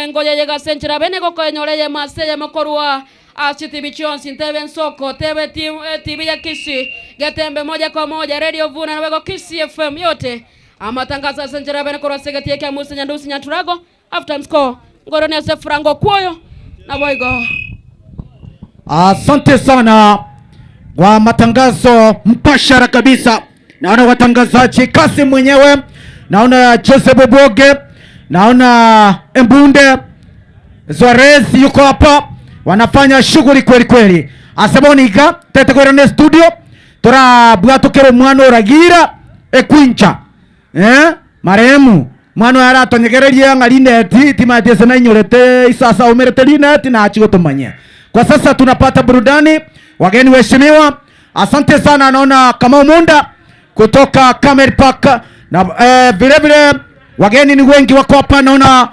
Speaker 23: ngoja yega senchera bene goko enyore ye mase ye mokorwa asi timu chonsi ntebe nsoko tebe timu TV ya Kisii Getembe moja kwa moja Radio Vuna na wego Kisii FM yote amatangazo asenjera bene korwa segeti yake Musa Nyandusi Nyaturago half time score ngoroni ase Frango Kwoyo na Boigo.
Speaker 4: Asante sana kwa matangazo mpashara kabisa. Naona watangazaji Kasim mwenyewe, naona Joseph Boge, naona Embunde Suarez yuko hapa, wanafanya shughuli kweli kweli. Aseboniga tetekorane studio tora bwatukero mwana oragira ekwincha marehemu mwana aratonyegereria ng'a lineti timatiese nainyorete isasa umerete lineti na achigotumanyia. Kwa sasa tunapata burudani, wageni waheshimiwa, asante sana. Naona Kamau Munda kutoka Camel Park na vile vile wageni ni wengi wako hapa. Naona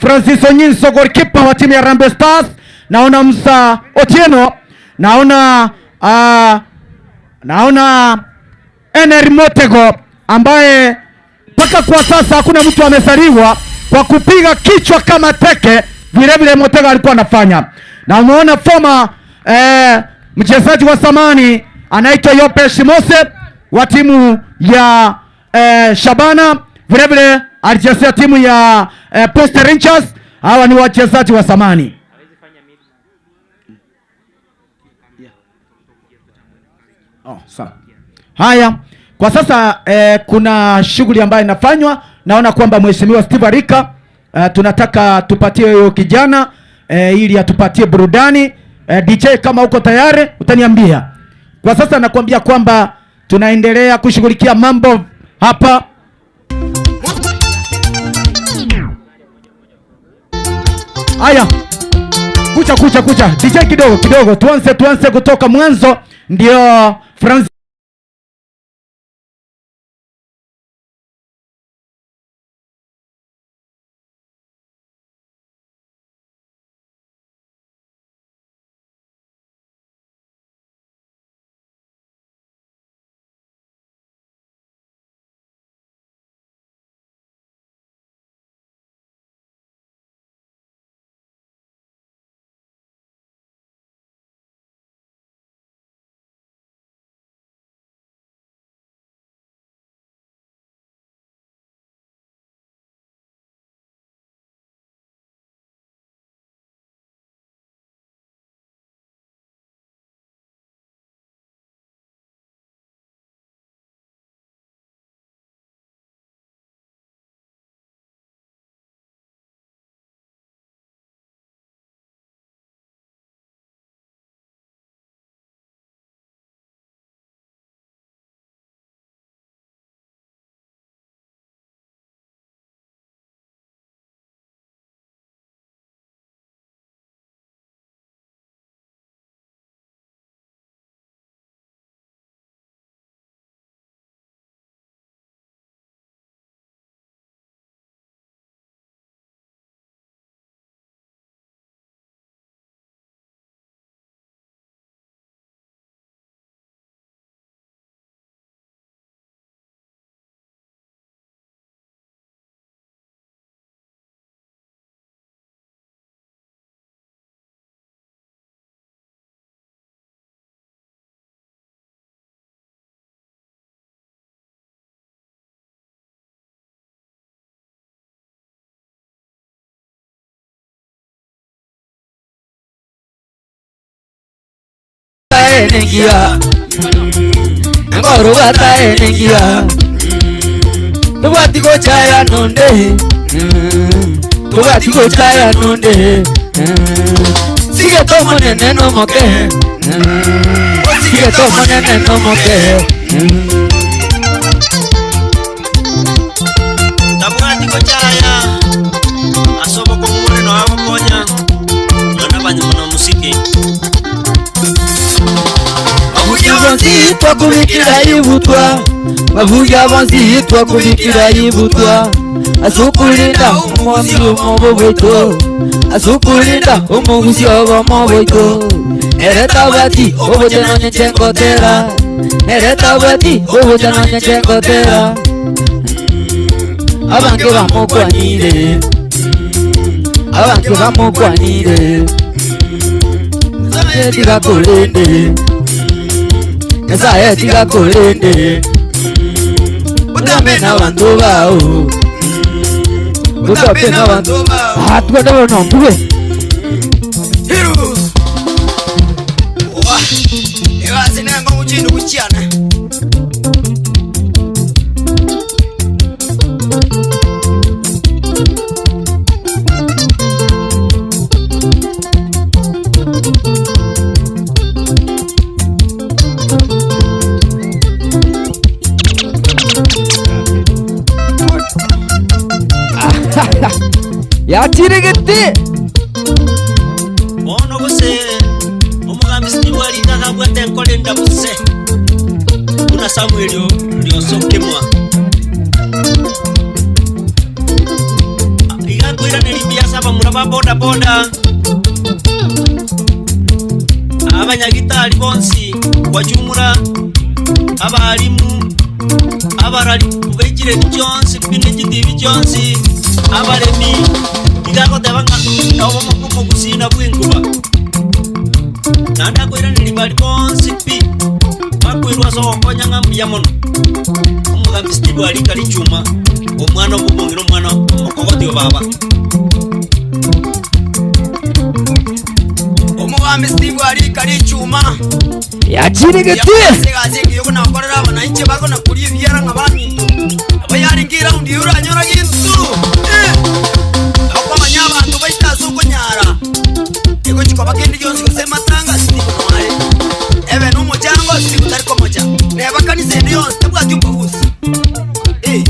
Speaker 4: Francis Onyinso goalkeeper wa timu ya Harambee Stars, naona Musa Otieno, naona naona Henry Motego ambaye mpaka kwa sasa hakuna mtu amezaliwa kwa kupiga kichwa kama teke, vile vile Motego alikuwa anafanya. Na umeona former mchezaji wa zamani anaitwa Yope Shimose wa timu ya Shabana, vile vile alichezea timu ya Posta Rangers. Hawa ni wachezaji wa zamani. Oh, sawa. Haya, kwa sasa kuna shughuli ambayo inafanywa. Naona kwamba Mheshimiwa Steve Arika tunataka tupatie huyo kijana ili atupatie burudani. DJ kama uko tayari utaniambia. Kwa sasa nakwambia kwamba tunaendelea kushughulikia mambo hapa. Haya, kucha kucha kucha DJ kidogo kidogo, tuanze kutoka mwanzo ndio Francis
Speaker 6: Enengia Engoro bata enengia Tobwati gochaya nonde Tobwati gochaya nonde Sige tomonene nomoke Sige tomonene nomoke
Speaker 7: Tabwati gochaya asobo komure no agokonya nona banyamuna musiki
Speaker 6: Bavuga bonzitwa kubikira ibutwa Bavuga bonzitwa kubikira ibutwa Asukulinda umuzi omo bweto Asukulinda umuzi omo bweto Ereta bati obuteno nyechenkotera Ereta bati obuteno nyechenkotera Abange bamukwanire Abange bamukwanire Nyasaye tigakulinde Nyasaye tigakulinde Utambe n'abantu bawo Utambe n'abantu Ah twende bono mpuge
Speaker 7: Hiru Wa Ewazi nengo muchindu kuchiana
Speaker 6: Yachirigiti
Speaker 7: Bono gose omugambi Steve alikaga bwate enkole ndabuse buna Samuel lyosokemwa igakwirana biasa bamura ba boda boda abanyagitari bonsi wajumura abarimu abarari bekire byonsi bine byonsi abaremi igagoteba ng'a obomokumo gusina bw'enkuba naende akoiraneri bari bonsi pi bakwirwa ase ogokonya ng'a mbuya mono omogambi Steve arika richuma omwana obobongera omwana omokogoti obaba
Speaker 10: omugambi Steve arika richuma
Speaker 6: Yachirigiti
Speaker 10: nakorera abananchi bagona kuria ebiara ng'a baminto abo yaringa eraundi eywo oranyora ginturu okomanya abanto baite ase okonyara egochikoba kende gionsi gose ematanga Steve noare ebe na omochango Steve tari komocha neba kanisa ende yonsi tabwati omobusi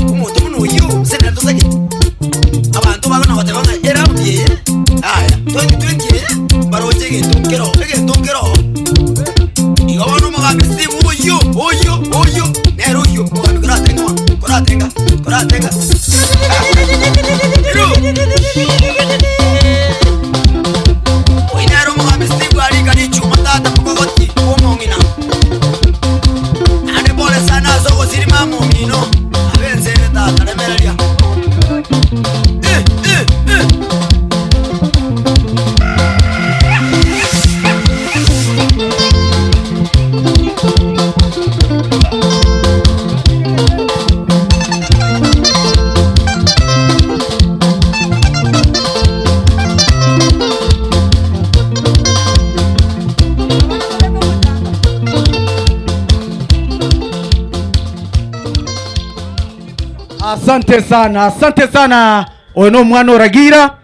Speaker 10: omonto buna oywo ase nere tosagete abanto bagona goteba ng'a eraundi eye aya 2020 eye baroche egento nkero egento nkero igo bono omogambi Steve oyo oyo oyo nere oyo omogambi koratenga mono koratenga koratenga oyi nere omogambi Steve arika richuma tata mokogoti omong'ina naende pole sana ase ogosirima amomino abe ensere tata remereria
Speaker 4: Asante sana, asante sana oyo no omwana oragira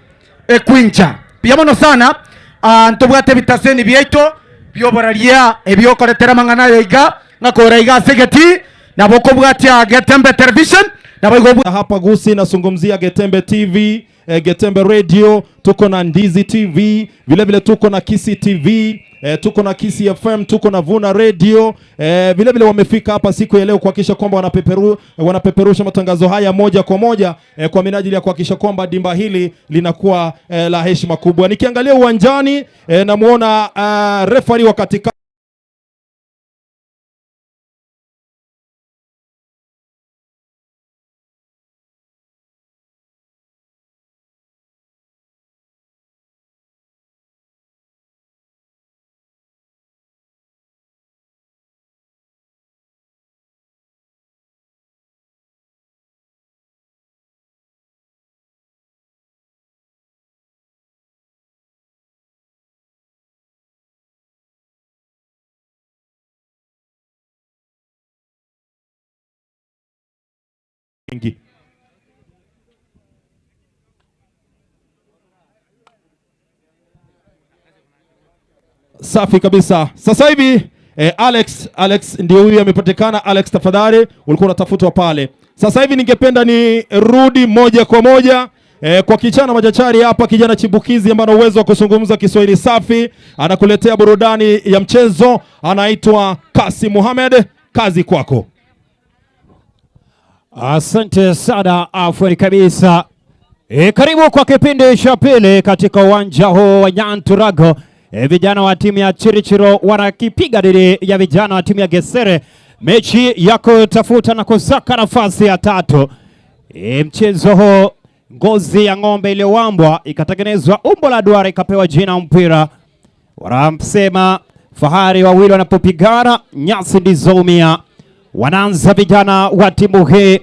Speaker 4: ekwincha mbuya mono sana ah, ntobwate ebitaseni biaito bioboraria ebiokoretera amang'ana ayo iga ng'akora iga ase egeti nabo okobwatia Getembe Television nabo igo
Speaker 8: hapa Gusii nazungumzia Getembe TV, Getembe Radio, tuko na Ndizi TV, vile vile tuko na Kisii TV, tuko na Kisii FM, tuko na Vuna Radio. Vile vile wamefika hapa siku ya leo kuhakikisha kwamba wanapeperusha matangazo haya moja kwa moja kwa minajili ya kuhakikisha kwamba dimba hili linakuwa la heshima kubwa. Nikiangalia uwanjani namuona referee wa katika wengi. Safi kabisa. Sasa hivi eh, Alex Alex ndio huyu amepatikana. Alex, tafadhali ulikuwa unatafutwa pale. Sasa hivi ningependa ni rudi moja kwa moja eh, kwa kijana machachari hapa, kijana chipukizi ambaye ana uwezo wa kuzungumza Kiswahili safi, anakuletea burudani ya mchezo, anaitwa Kasim Mohamed. Kazi kwako.
Speaker 3: Asante sana afweli kabisa. E, karibu kwa kipindi cha pili katika uwanja huu wa Nyanturago. E, vijana wa timu ya Chirichiro wanakipiga dhidi ya vijana wa timu ya Gesere, mechi ya kutafuta na kusaka nafasi ya tatu. E, mchezo huu ngozi ya ng'ombe iliyowambwa ikatengenezwa umbo la duara ikapewa jina mpira. Wanasema fahari wawili wanapopigana nyasi ndizo umia. Wanaanza vijana wa timu hii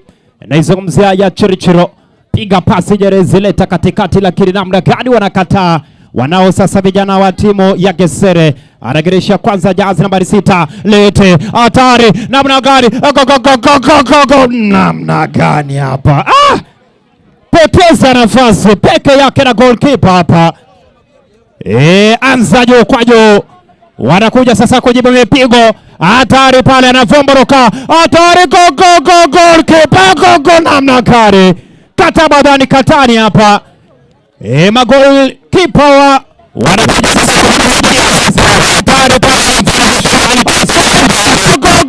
Speaker 3: naizungumzia ya Chirichiro, piga pasi jerezi leta katikati, lakini namna gani wanakataa. Wanao sasa vijana wa timu ya Gesere, anageresha kwanza jazi nambari 6 lete hatari, namna gani? Go, go, go, go, go, go, go. Namna gani hapa ah! Poteza nafasi peke yake na goalkeeper hapa. E, anza juu kwa juu, wanakuja sasa kujibu mipigo hatari pale, anavomboroka hatari, go go go, goalkeeper go go, namna gani kata badani katani hapa e, magol kipa wa wanakuja sasa hatari pale, go go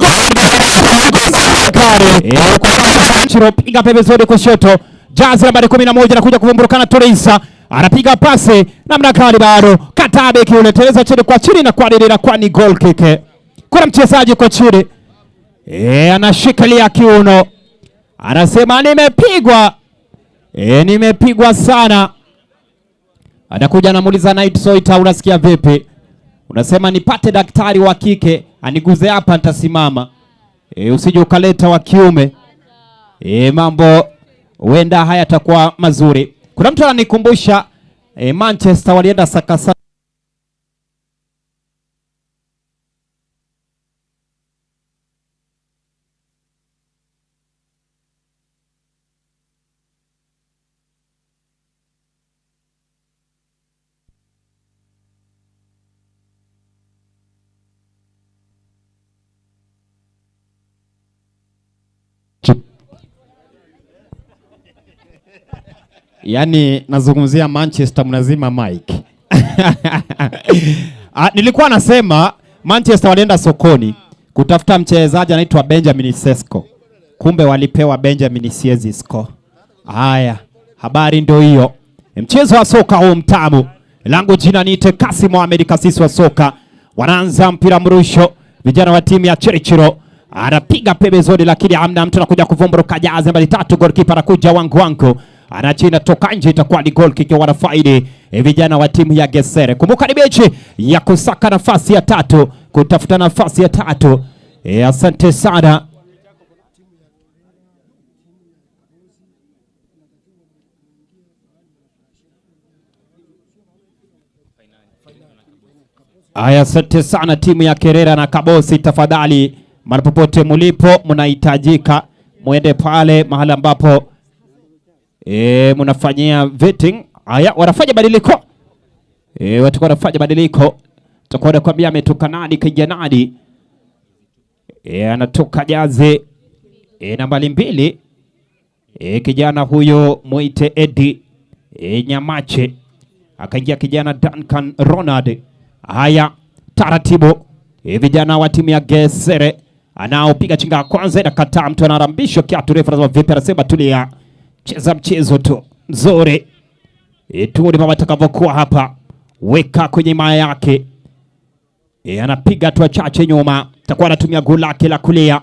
Speaker 3: go, piga pembezoni kushoto, jazi nambari 11 anakuja kuvumburukana Teresa anapiga pasi namna kali bado katabe kiule teleza chini kwa chini na kwa dili kwa ni goal kick. Kuna mchezaji kwa chini e, anashikilia kiuno anasema nimepigwa e, nimepigwa sana. Anakuja anamuuliza Night Soita, unasikia vipi? Unasema nipate daktari wa kike aniguze hapa nitasimama. E, usije ukaleta wa kiume e, mambo huenda hayatakuwa mazuri. Kuna mtu ananikumbusha e, Manchester walienda sakasa Yaani nazungumzia Manchester mnazima mic. Ah, nilikuwa nasema Manchester walienda sokoni kutafuta mchezaji anaitwa Benjamin Sesko. Kumbe walipewa Benjamin Sesko. Haya, habari ndio hiyo. Mchezo wa soka huu mtamu. Langu jina niite Kasim Mohamed Kasisi wa soka. Wanaanza mpira mrusho vijana wa timu ya Chirichiro. Anapiga pembezoni lakini hamna mtu anakuja kuvumbruka jazi nambari 3 goalkeeper anakuja wangu wangu. Anachina toka nje, itakuwa ni goal kick wanafaidi vijana wa timu ya Gesere. Kumbuka ni mechi ya kusaka nafasi ya tatu, kutafuta nafasi ya tatu. E, asante sana. Aya, asante sana timu ya Kerera na Kabosi, tafadhali mahali popote mulipo mnahitajika muende pale mahali ambapo e, mnafanyia vetting. Aya, wanafanya badiliko e, watakuwa wanafanya badiliko. Tutakuwa nakwambia ametoka nani kaingia nani. E, anatoka jazi e, nambari 2 e, kijana huyo muite Eddie e, Nyamache, akaingia kijana Duncan Ronald. Haya, taratibu e, vijana wa timu ya Gesere anaopiga chinga ya kwanza inakataa, mtu anarambishwa kiatu refu, anasema vipi? Anasema tulia, cheza mchezo tu mzuri. E, tuone mama atakavyokuwa hapa, weka kwenye maya yake e, anapiga hatua chache nyuma, atakuwa anatumia goli lake la kulia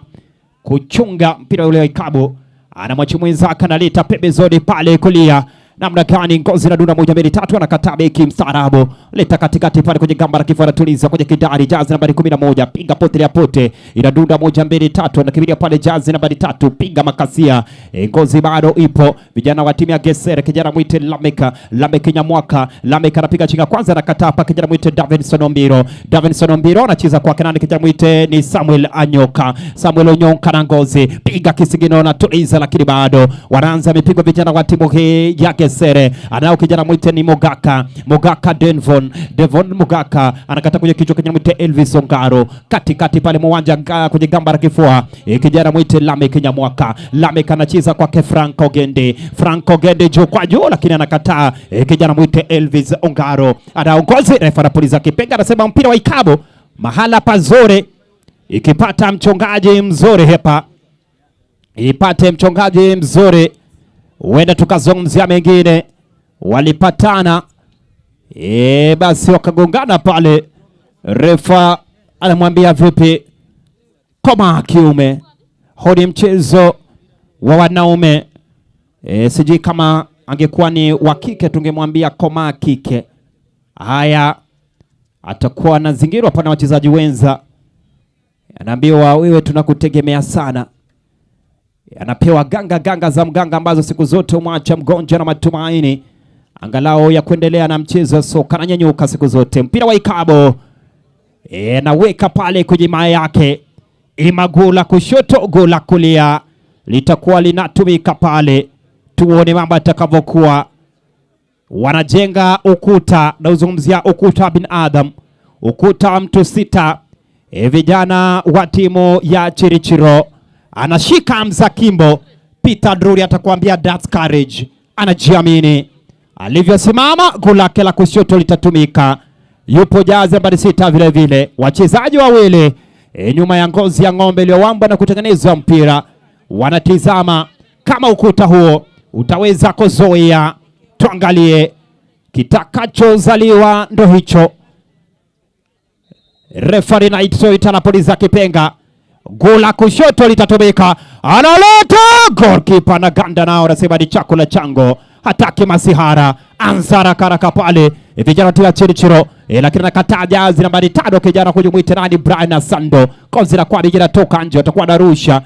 Speaker 3: kuchunga mpira ule wa ikabu, anamwacha mwenzake, analeta pembezoni pale kulia. Namna gani Ngozi na dunda moja mbili tatu, anakataa beki mstaarabu, leta katikati pale kwenye gamba la kifua, anatuliza kwenye kidari, jazi nambari 11, piga pote ya pote, inadunda moja mbili tatu, anakimbilia pale jazi nambari tatu, piga makasia. E, Ngozi bado ipo, vijana wa timu ya Gesere, kijana mwite Lameka, Lameka Nyamwaka, Lameka anapiga chinga kwanza, anakataa hapa, kijana mwite Davidson Ombiro, Davidson Ombiro anacheza kwa nani, kijana mwite ni Samuel Anyoka, Samuel Onyonka na Ngozi, piga kisigino na tuliza, lakini bado wanaanza mipigo vijana wa timu hii ya Gesere, anao kijana mwite ni Mogaka, Mogaka Denvon, Devon Mogaka anakata kwenye kichwa kijana mwite Elvis Ongaro, katikati pale mwanja kwenye gamba la kifua e, kijana mwite Lamek Nyamwaka, Lamek anacheza kwake Franco Gende, Franco Gende juu kwa juu, lakini anakataa e, kijana mwite Elvis Ongaro anaongozi, refa anapuliza kipenga, anasema mpira wa ikabu mahala pazuri, ikipata mchongaji mzuri hapa, ipate mchongaji mzuri, huenda tukazungumzia mengine. Walipatana e, basi wakagongana pale, refa anamwambia vipi, koma kiume, huu ni mchezo wa wanaume. E, sijui kama angekuwa ni wa kike tungemwambia koma kike. Haya, atakuwa anazingirwa pana wachezaji wenza, anaambiwa wewe, tunakutegemea sana. Anapewa ganga ganga za mganga ambazo siku zote umwacha mgonjwa na matumaini angalau ya kuendelea na mchezo wa soka. Ananyanyuka siku zote, mpira wa ikabo e, naweka pale kwenye maa yake, ima gula kushoto gula kulia litakuwa linatumika pale. Tuone mambo atakavyokuwa. Wanajenga ukuta, na uzungumzia ukuta wa binadamu, ukuta wa mtu sita. E, vijana wa timu ya Chirichiro anashika mzakimbo. Peter Drury atakwambia that's courage, anajiamini alivyosimama, goli lake la kushoto litatumika. Yupo jazi nambari 6 vile vile, wachezaji wawili e, nyuma ya ngozi ya ng'ombe iliyowambwa na kutengenezwa mpira, wanatizama kama ukuta huo utaweza kuzuia. Tuangalie kitakachozaliwa ndo hicho. Refari Naitsoita anapuliza kipenga, gola kushoto litatumika, analeta goalkeeper na ganda nao anasema ni chakula chango, hataki masihara, anzara karaka pale vijana tu ya Chirichiro e, lakini anakataa jazi nambari 5 kijana huyu mwite nani, Brian Asando, kozi la kwani toka nje, watakuwa narusha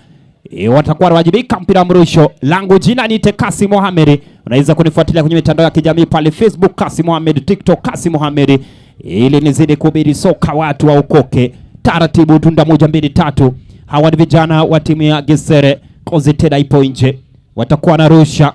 Speaker 3: e, watakuwa wanawajibika mpira mrusho. Langu jina ni Kasim Mohamed, unaweza kunifuatilia kwenye mitandao ya kijamii pale Facebook Kasim Mohamed, TikTok Kasim Mohamed, ili nizidi kuhubiri soka watu waokoke taratibu. Tunda moja mbili tatu, hawa ni vijana wa timu ya Gesere, kozi tena ipo nje, watakuwa narusha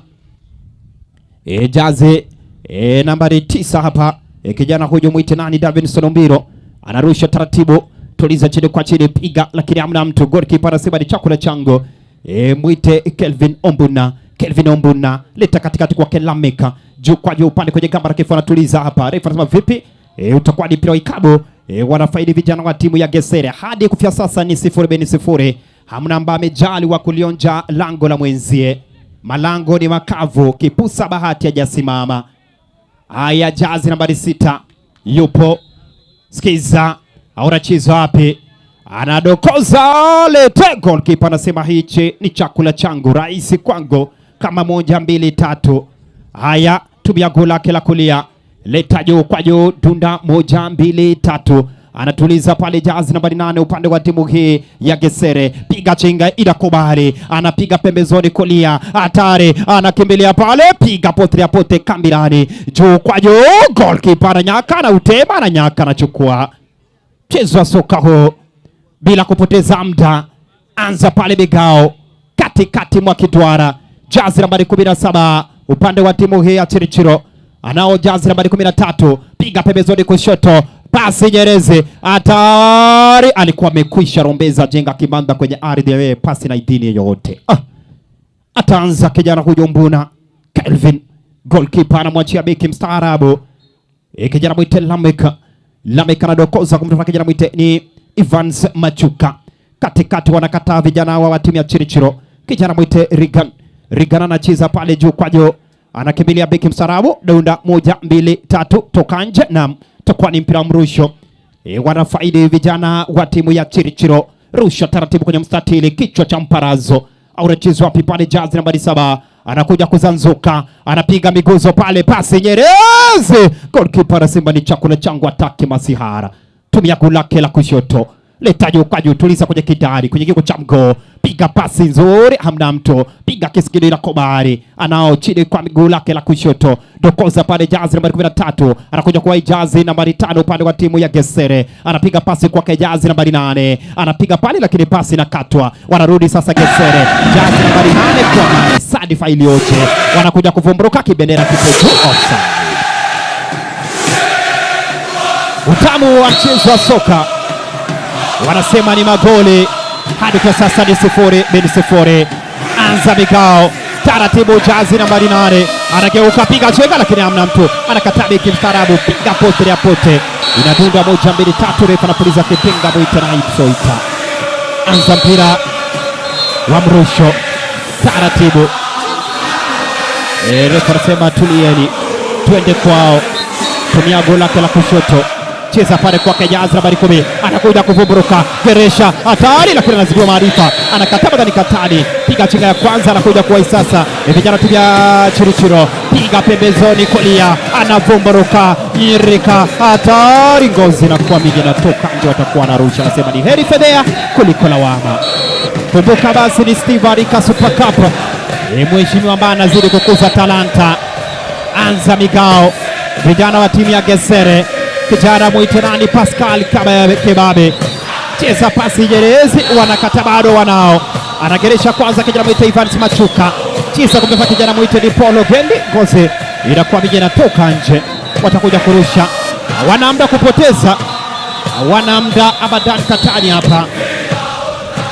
Speaker 3: e, jazi e, nambari 9 hapa e, kijana huyu mwite nani, Davinson Ombiro anarusha taratibu, tuliza chini kwa chini, piga lakini hamna mtu. Goalkeeper anasema ni chakula changu. E, mwite Kelvin Ombuna, Kelvin Ombuna leta katikati kwa Kelameka, juu kwa juu upande kwenye gamba la kifua, anatuliza hapa. Refa anasema vipi? E, utakuwa ni mpira wa ikabu. E, wanafaidi vijana wa timu ya Gesere hadi kufia sasa ni 0-0, hamna ambaye amejali wa kulionja lango la mwenzie. Malango ni makavu, kipusa bahati hajasimama. Haya, jazi nambari 6 yupo, sikiza, aunacheza wapi? Anadokoza lete, goalkeeper anasema hichi ni chakula changu, rahisi kwangu kama 1 2 3. Haya, tumia goli lake la kulia, leta juu kwa juu, dunda 1 2 3. Anatuliza pale jazi nambari 8 upande wa timu hii ya Gesere, piga chenga inakubali, anapiga pembezoni kulia, hatari, anakimbilia pale, piga pote ya pote kambirani, juu kwa juu, goalkeeper ananyaka na utema, ananyaka anachukua. Mchezo wa soka huu bila kupoteza muda, anza pale Migao katikati mwa kidwara, jazi nambari 17 upande wa timu hii ya Chirichiro, anao jazi nambari 13, piga pembezoni kushoto, pasi Nyerezi, hatari, alikuwa amekwisha rombeza jenga kibanda kwenye ardhi ya pasi na idhini yoyote. Ataanza kijana huyo Mbuna Kelvin, goalkeeper anamwachia beki mstaarabu. E, kijana mwite Lamek, Lamek anadokoza kumtoka kijana mwite ni Evans Machuka. Katikati wanakataa vijana hawa wa timu ya Chirichiro. Kijana mwite Regan, Regan anacheza pale juu kwa juu, anakimbilia beki mstaarabu, dunda 1 2 3, toka nje na takuwa ni mpira mrusho. E, wanafaidi vijana wa timu ya Chirichiro. Rusha taratibu kwenye mstatili, kichwa cha mparazo. Aurechezwa wapi pale jazi nambari 7. anakuja kuzanzuka, anapiga miguzo pale, pasi Nyerezi, goalkeeper anasema ni chakula changu, ataki masihara, tumia guu lake la kushoto, leta juu kwa juu, tuliza kwenye kidari, kwenye kigo cha mgoo, piga pasi nzuri, hamna mtu, piga kisigino la kobari, anao chini kwa miguu lake la kushoto, dokoza pale jazi nambari 13, anakuja kwa jazi nambari 5 upande wa timu ya Gesere, anapiga pasi kwake jazi nambari 8, anapiga pale lakini pasi inakatwa, wanarudi sasa Gesere, jazi nambari 8 kwa nane, Sadi Failioje, wanakuja kuvumburuka, kibendera kipo juu, offside. Utamu wa mchezo wa soka wanasema ni magoli hadi kwa sasa ni 0-0. Anza mikao taratibu, jazi nambari 8 anageuka, piga chenga, lakini hamna mtu, anakataa beki mstaarabu, piga pote ya pote, inadunda 1 2 3, refa anapuliza kipenga, mwita na Ipsoita. Anza mpira wa mrusho taratibu, refa anasema tulieni, twende kwao, tumia goli lake la kushoto, cheza pale kwake jazi nambari 10, anakuja kuvumburuka, geresha hatari, lakini anazidiwa maarifa, anakataa madhani katani, piga chenga ya kwanza, anakuja kuwai sasa ni vijana timu ya Chirochiro, piga pembezoni kulia, anavumburuka nyirika, hatari, ngozi na kwa mingi inatoka nje, watakuwa wanarusha, anasema ni heri fedhea kuliko lawama. Kumbuka basi ni Steve Arika Super Cup, ni mheshimiwa ambaye anazidi kukuza talanta. Anza migao vijana wa timu ya Gesere, kijana mwite nani, Pascal Kebabe, cheza pasi Nyerezi, wanakata bado wanao, anageresha kwanza kijana mwite Evans Machuka, cheza kumpa kijana mwite ni Paulo Gendi, ngozi inakuwa miji inatoka nje, watakuja kurusha, hawana muda kupoteza, hawana muda. Abadan Katani hapa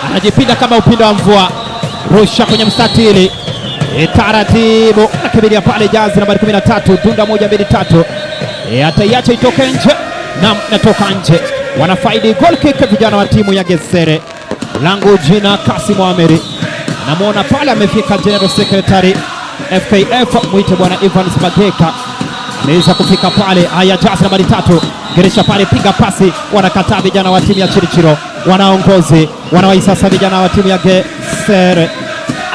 Speaker 3: anajipinda kama upinde wa mvua, rusha kwenye mstatili taratibu, nakimbilia pale jazi nambari 13, dunda 1 2 3, ataiacha itoke nje, na natoka nje, wanafaidi goal kick vijana wa timu ya Gesere. Langu jina Kasim Amiri, namuona pale amefika General Secretary FKF, mwite bwana Evans Mageka ameweza kufika pale. Haya, jazi nambari 3, geresha pale, piga pasi, wanakataa vijana wa timu ya Chirochiro, wanaongozi wanawahi sasa vijana wa timu ya Gesere,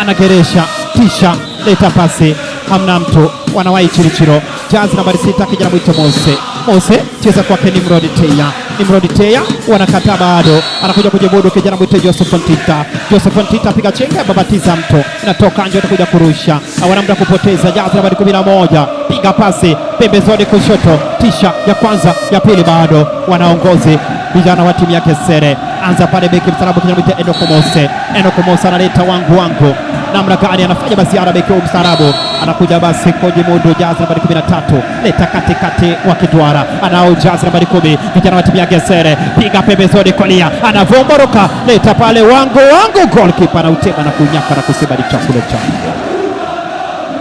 Speaker 3: anageresha tisha, leta pasi, hamna mtu, wanawahi Chirochiro, jazi nambari 6, kijana mwite Mose, Mose cheza kwake Nimrod Teya, Nimrod Teya wanakataa bado, anakuja kujimudu kijana mwite Joseph Ntita, Joseph Ntita piga chenga, babatiza mtu, inatoka nje, atakuja kurusha, hawana muda kupoteza, jazi nambari 11, piga pasi pembezoni kushoto, tisha ya kwanza ya pili, bado wanaongozi vijana wa timu ya Gesere. Anza pale beki mstaarabu kijana mwite Enoko Mose, Enoko Mose analeta wangu wangu, namna gani anafanya basi ara beki mstaarabu anakuja basi kujimudu, jazi nambari 13, leta katikati wa kidwara, anao jazi nambari 10, vijana wa timu ya Gesere, piga pembezoni kulia, anavumboroka, leta pale wangu wangu, goalkeeper anautema na kunyaka na kusema ni chakula changu.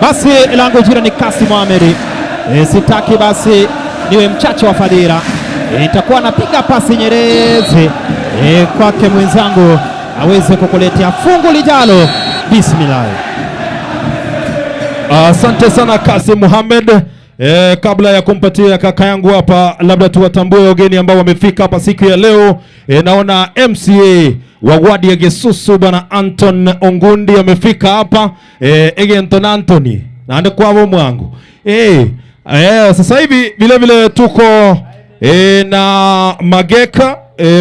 Speaker 3: Basi langu jina ni Kasim Amiri, sitaki basi niwe mchache wa fadhila, nitakuwa napiga pasi Nyerezi, kwake mwenzangu aweze kukuletea fungu lijalo. Bismillah.
Speaker 8: Asante sana Kasim Mohamed. Kabla ya kumpatia kaka yangu hapa, labda tuwatambue wageni ambao wamefika hapa siku ya leo. Naona MCA wa wadi ya Gesusu bwana Anton Ongundi amefika hapa. Egenton Anthony naande kwao mwangu. Sasa hivi vile vile tuko na Mageka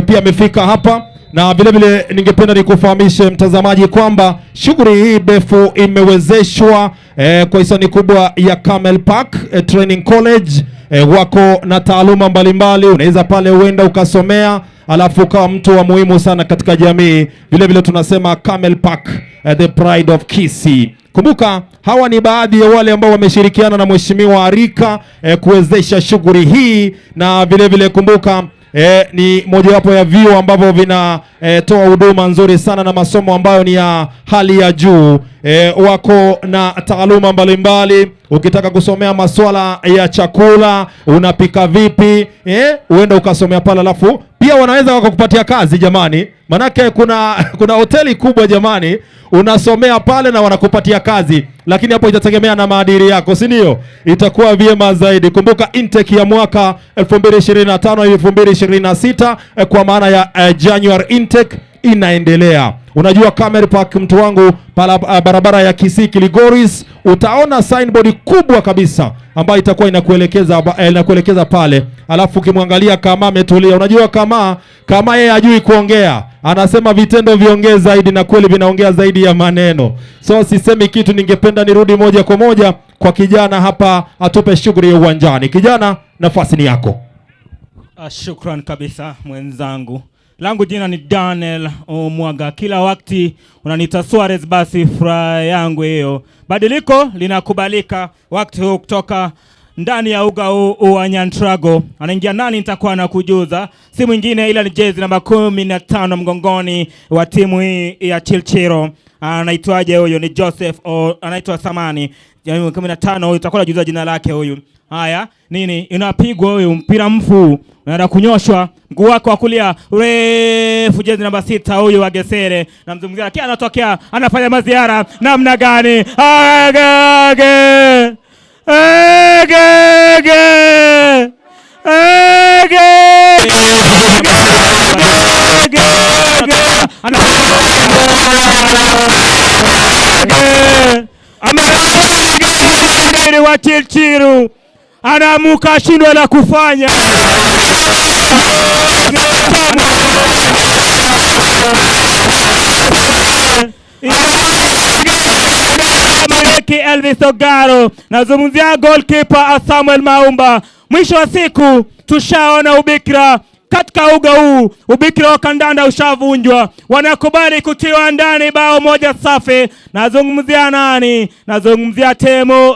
Speaker 8: pia amefika hapa. Na vile vile ningependa nikufahamishe mtazamaji kwamba shughuli hii befu imewezeshwa kwa hisani kubwa ya Camel Park Training College. Wako na taaluma mbalimbali, unaweza pale uenda ukasomea alafu ukawa mtu wa muhimu sana katika jamii. Vile vile tunasema Camel Park, the pride of Kisii. Kumbuka hawa ni baadhi ya wale ambao wameshirikiana na Mheshimiwa Arika kuwezesha shughuli hii, na vile vile kumbuka ni mojawapo ya vyuo ambavyo vina toa huduma nzuri sana na masomo ambayo ni ya hali ya juu. Wako na taaluma mbalimbali. Ukitaka kusomea masuala ya chakula, unapika vipi, uenda ukasomea pale, alafu pia wanaweza wakakupatia kazi jamani. Manake kuna hoteli kubwa jamani, unasomea pale na wanakupatia kazi, lakini hapo itategemea na maadili yako, si ndio? Itakuwa vyema zaidi. Kumbuka intake ya mwaka 2025 2026, kwa maana ya January intake inaendelea. Unajua Camel Park, mtu wangu, pala, barabara ya Kisii Kilgoris, utaona signboard kubwa kabisa ambayo itakuwa inakuelekeza inakuelekeza pale. Alafu ukimwangalia kama ametulia, unajua kama yeye hajui kuongea, anasema vitendo viongee zaidi, na kweli vinaongea zaidi ya maneno. So sisemi kitu, ningependa nirudi moja kwa moja kwa kijana hapa atupe shughuli ya uwanjani. Kijana, nafasi ni yako.
Speaker 22: Shukran kabisa mwenzangu. Langu jina ni Daniel Omwaga. Kila wakati unaniita Suarez, basi furaha yangu hiyo. Badiliko linakubalika wakati huu kutoka ndani ya uga huu wa Nyantrago. Anaingia nani nitakuwa nakujuza. Si mwingine ila ni jezi namba 15 mgongoni wa timu hii ya Chilchiro. Anaitwaje huyu? Ni Joseph o, anaitwa Samani. Yaani 15 huyu, tutakuwa najuza jina lake huyu. Haya, nini inapigwa huyu mpira mfu unaenda kunyoshwa, mguu wake wa kulia refu, jezi namba 6 huyu wa Gesere namzungumzia, lakini anatokea anafanya maziara namna gani? Agage agage agage agage wa Chilchiru anaamuka ashindwe la kufanya. Maleki Elvis Ogaro, nazungumzia goalkeeper Samuel Maumba. Mwisho wa siku tushaona ubikra katika uga huu, ubikra wa kandanda ushavunjwa, wanakubali kutiwa ndani bao moja safi. Nazungumzia nani? Nazungumzia timu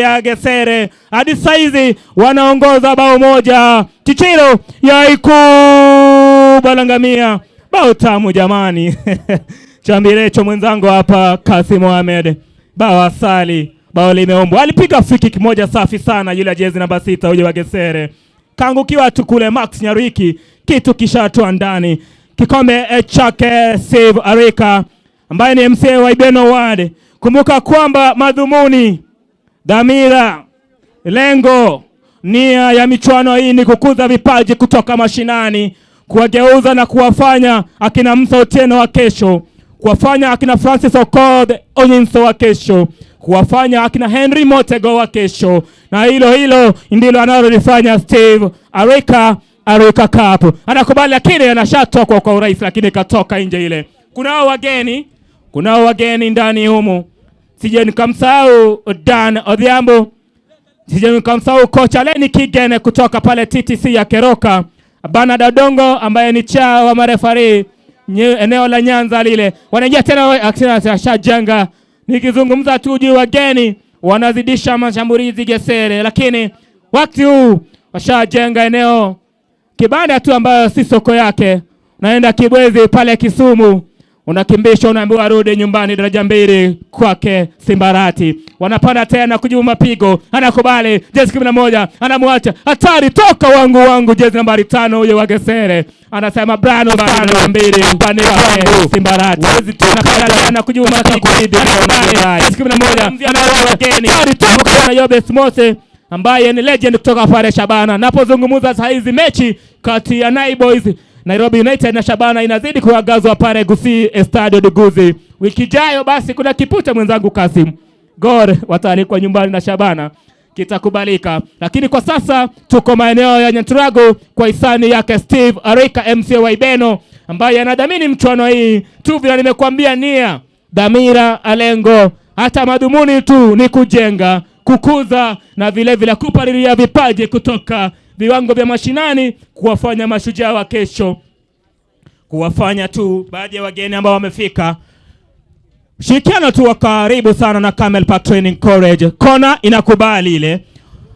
Speaker 22: ya Gesere. Hadi saizi wanaongoza bao moja. Chichiro ya Ikubalangamia, bao tamu jamani. Chambirecho mwenzangu hapa Kasim Mohamed, bao asali, bao limeombwa. Alipiga free kick moja safi sana yule jezi namba 6 huyo wa Gesere. Kaangukiwa tu kule Max Nyariki, kitu kishatoa ndani. Kikombe chake Steve Arika ambaye ni MCA wa Ibeno Ward. Kumbuka kwamba madhumuni, dhamira, lengo, nia ya michuano hii ni kukuza vipaji kutoka mashinani, kuwageuza na kuwafanya akina Musa Otieno wa kesho, kuwafanya akina Francis Okoth Onyinso wa kesho, kuwafanya akina Henry Motego wa kesho. Na hilo hilo ndilo analolifanya Steve Arika, Arika Cup. Anakubali lakini anashatoka kwa urahisi, lakini katoka nje ile. Kunao wageni, kunao wageni ndani humu. Sije nikamsahau Dan Odhiambo, sije nikamsahau kocha Lenny Kigene kutoka pale TTC ya Keroka, Bernard Odongo ambaye ni cha wa marefari eneo la Nyanza lile. Wanaingia tena ashajenga. Nikizungumza tu juu wageni wanazidisha mashambulizi Gesere, lakini wakati huu washajenga eneo kibanda tu ambayo si soko yake. Unaenda Kibwezi pale Kisumu, unakimbishwa, unaambiwa rudi nyumbani daraja 2 kwake Simbarati. Wanapanda tena kujibu mapigo, anakubali jezi 11, anamwacha hatari, toka wangu wangu, jezi nambari 5 huyo wa Gesere. Anasema Brano tano mbili nyumbani kwake Simbarati. Anapanda tena kujibu mapigo, anakubali jezi 11, anamwacha hatari, toka na Yobes Mose ambaye ni legend kutoka pale Shabana. Napozungumza saa hizi mechi kati ya Nai Boys Nairobi United na Shabana inazidi kuagazwa pale Gusii Estadio de Gusii. Wiki ijayo basi kuna kiputa mwenzangu Kasim. Gor wataalikwa nyumbani na Shabana, kitakubalika. Lakini kwa sasa tuko maeneo ya Nyanturago kwa hisani yake Steve Arika MC wa Ibeno ambaye anadhamini mchuano hii. Tu vile nimekuambia, nia, dhamira, lengo, hata madhumuni tu ni kujenga, kukuza na vile vile kupalilia vipaji kutoka viwango vya mashinani, kuwafanya mashujaa wa kesho, kuwafanya tu baadhi ya wageni ambao wamefika. Shirikiano tu wa karibu sana na Camel Park Training College. Kona inakubali ile,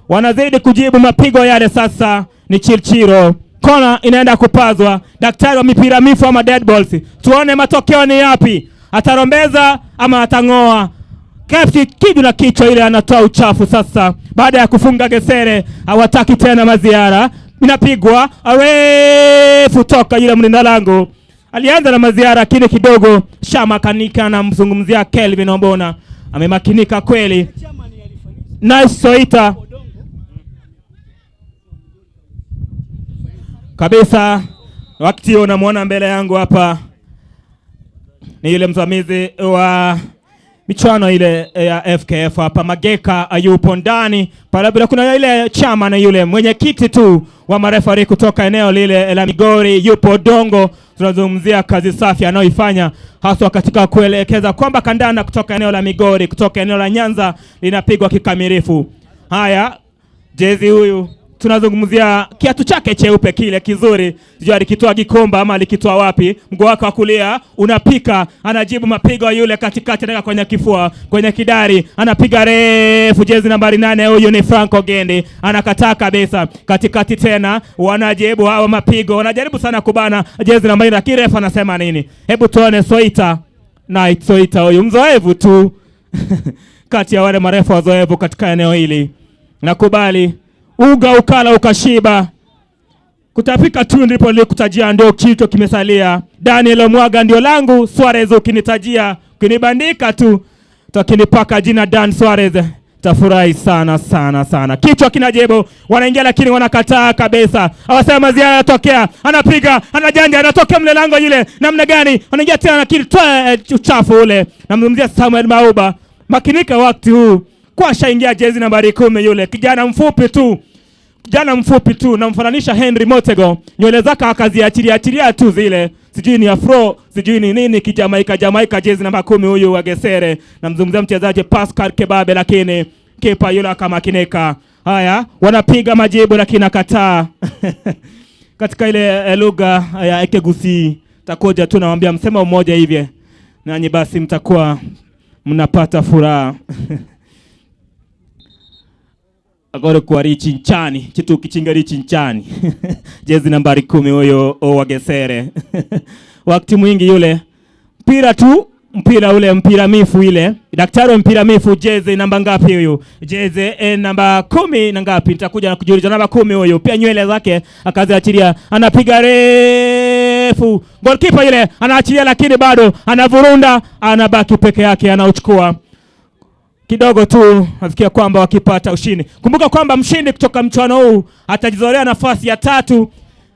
Speaker 22: wanazidi kujibu mapigo yale. Sasa ni Chilchiro, kona inaenda kupazwa. Daktari wa mipira mifu ama dead balls, tuone matokeo ni yapi, atarombeza ama atang'oa. Kepsi kidu na kichwa ile anatoa uchafu sasa. Baada ya kufunga Gesere hawataki tena maziara. Inapigwa refu toka yule mlinda lango. Alianza na maziara lakini kidogo shamakanika, na mzungumzia Kelvin Ombona. Amemakinika kweli. Nice Soita. Kabisa. Wakati unamwona mbele yangu hapa. Ni yule msimamizi wa michuano ile ya FKF hapa Mageka yupo ndani pale, bila kuna ile chama na yule mwenyekiti tu wa marefari kutoka eneo lile la Migori yupo Dongo. Tunazungumzia kazi safi anayoifanya haswa katika kuelekeza kwamba kandanda kutoka eneo la Migori, kutoka eneo la Nyanza linapigwa kikamilifu. Haya, jezi huyu tunazungumzia kiatu chake cheupe kile kizuri, sijui alikitoa Gikomba ama alikitoa wapi. Mguu wake wa kulia unapika, anajibu mapigo yule katikati, anaweka kwenye kifua, kwenye kidari, anapiga refu. Jezi nambari 8 huyu ni Franco Gendi, anakataa kabisa. Katikati tena wanajibu hawa mapigo, wanajaribu sana kubana jezi nambari, lakini refa anasema nini? Hebu tuone Soita Knight, Soita huyu mzoevu tu kati ya wale marefa wazoevu katika eneo hili. Nakubali uga ukala ukashiba, kutapika tu ndipo nilikutajia, ndio kitu kimesalia. Daniel Omwaga ndio langu, Suarez ukinitajia, ukinibandika tu takinipaka jina Dan Suarez tafurahi sana sana sana. Kichwa kinajibu, wanaingia lakini wanakataa kabisa, hawasema ziara yanatokea, anapiga anajanja, anatokea mle lango ile, namna gani wanaingia tena, lakini toa uchafu ule. Namzungumzia Samuel Mauba, makinika wakati huu kwa shaingia jezi nambari 10 yule kijana mfupi tu, kijana mfupi tu, namfananisha Henry Motego, nywele zake akaziachilia achilia tu zile, sijui ni afro sijui ni nini, kijamaika Jamaika, jezi namba 10 huyu wa Gesere. Namzungumzia mchezaji Pascal Kebabe, lakini kipa yule akamakinika. Haya, wanapiga majibu lakini akataa. Katika ile lugha ya Ekegusi takoja tu nawaambia msemo mmoja hivi, nanyi basi mtakuwa mnapata furaha. Agore kwa richi nchani, chitu kichinga richi nchani. Jezi nambari 10 huyo wa Gesere. Wakati mwingi yule mpira tu, mpira ule mpira mifu ile. Daktari wa mpira mifu jezi namba ngapi huyu? Jezi namba 10 na ngapi? Nitakuja na kujiuliza namba 10 huyu. Pia nywele zake akaziachilia, anapiga refu. Goalkeeper yule anaachilia lakini bado anavurunda, anabaki peke yake, anauchukua. Kidogo tu nafikia kwamba wakipata ushindi. Kumbuka kwamba mshindi kutoka mchuano huu atajizolea nafasi ya 3.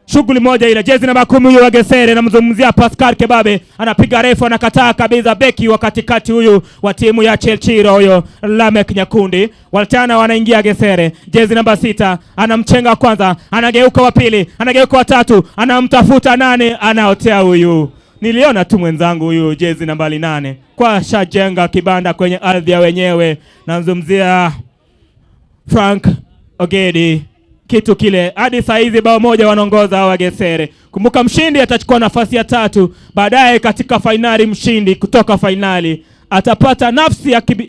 Speaker 22: Shughuli moja ile, jezi namba 10 huyu wa Gesere, namzungumzia Pascal Kebabe, anapiga refu, anakataa kabisa. Beki wa katikati huyu wa timu ya Chelchiro huyo Lamek Nyakundi. Waltana wanaingia Gesere, jezi namba 6, anamchenga kwanza, anageuka wa pili, anageuka wa tatu, anamtafuta nane, anaotea huyu. Niliona tu mwenzangu huyu jezi nambari 8 kwa shajenga kibanda kwenye ardhi ya wenyewe. Namzungumzia Frank Ogedi. Kitu kile hadi saa hizi bao moja wanaongoza hawa Gesere. Kumbuka mshindi atachukua nafasi ya 3, baadaye katika fainali mshindi kutoka fainali atapata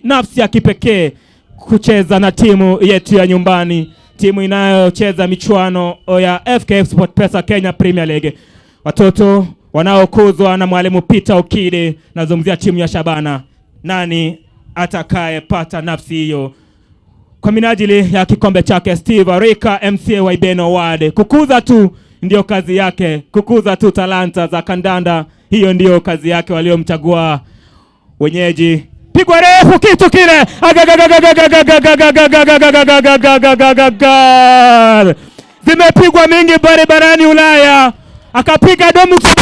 Speaker 22: nafsi ya kipekee kucheza na timu yetu ya nyumbani, timu inayocheza michuano ya FKF SportPesa Kenya Premier League. Watoto wanaokuzwa na mwalimu Peter Okide, nazungumzia timu ya Shabana. Nani atakayepata nafsi hiyo kwa minajili ya kikombe chake Steve Arika MCA wa Ibeno Ward? Kukuza tu ndio kazi yake, kukuza tu talanta za kandanda, hiyo ndio kazi yake waliomchagua wenyeji. Pigwa refu kitu kile, zimepigwa mingi barabarani Ulaya, akapiga domu kitu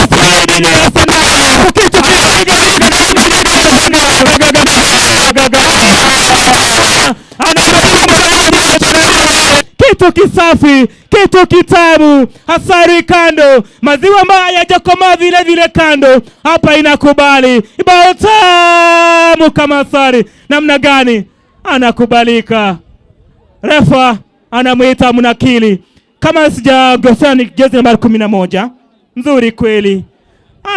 Speaker 22: kitu kisafi, kitu kitamu, hasari kando, maziwa ambayo hayajakomaa vile vile kando, hapa inakubali bao tamu kama asali. Namna gani anakubalika? Refa anamuita mnakili, kama sijakosea ni jezi nambari 11. Nzuri kweli,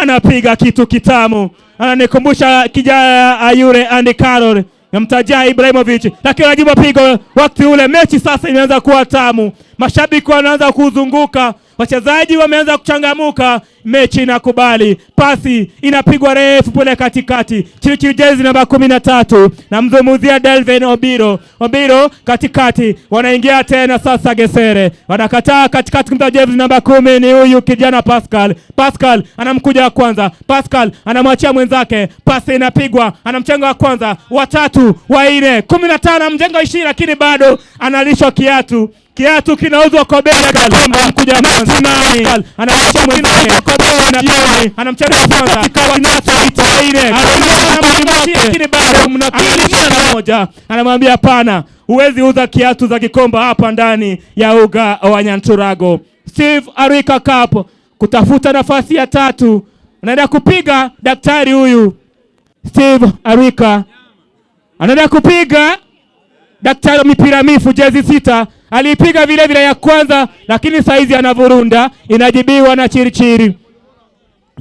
Speaker 22: anapiga kitu kitamu, ananikumbusha kijana Ayure Andy Carroll, namtajia Ibrahimovic, lakini anajibu pigo wakati ule. Mechi sasa imeanza kuwa tamu, mashabiki wanaanza kuzunguka, wachezaji wameanza kuchangamuka, mechi inakubali. Pasi inapigwa refu pale katikati, Chichi jezi namba 13, namzungumzia Delvin Obiro. Obiro katikati, wanaingia tena sasa Gesere, wanakataa katikati kumta jezi namba 10, ni huyu kijana Pascal. Pascal anamkuja wa kwanza, Pascal anamwachia mwenzake, pasi inapigwa, anamchenga wa kwanza, wa tatu, wa nne, 15, anamjenga 20, lakini bado analishwa kiatu. Kiatu kinauzwa kwa bei ya Gikomba kuja Matimani anamwacha mwenzake na jioni anamcheza kwanza watatu nne lakini bado mnapili moja anamwambia hapana, huwezi uza kiatu za Gikomba hapa ndani ya uga wa Nyanturago. Steve Arika Cup kutafuta nafasi ya tatu, anaenda kupiga daktari huyu Steve Arika anaenda kupiga daktari wa mipira mifu jezi 6 aliipiga vile vile ya kwanza, lakini saizi anavurunda, inajibiwa na Chirichiri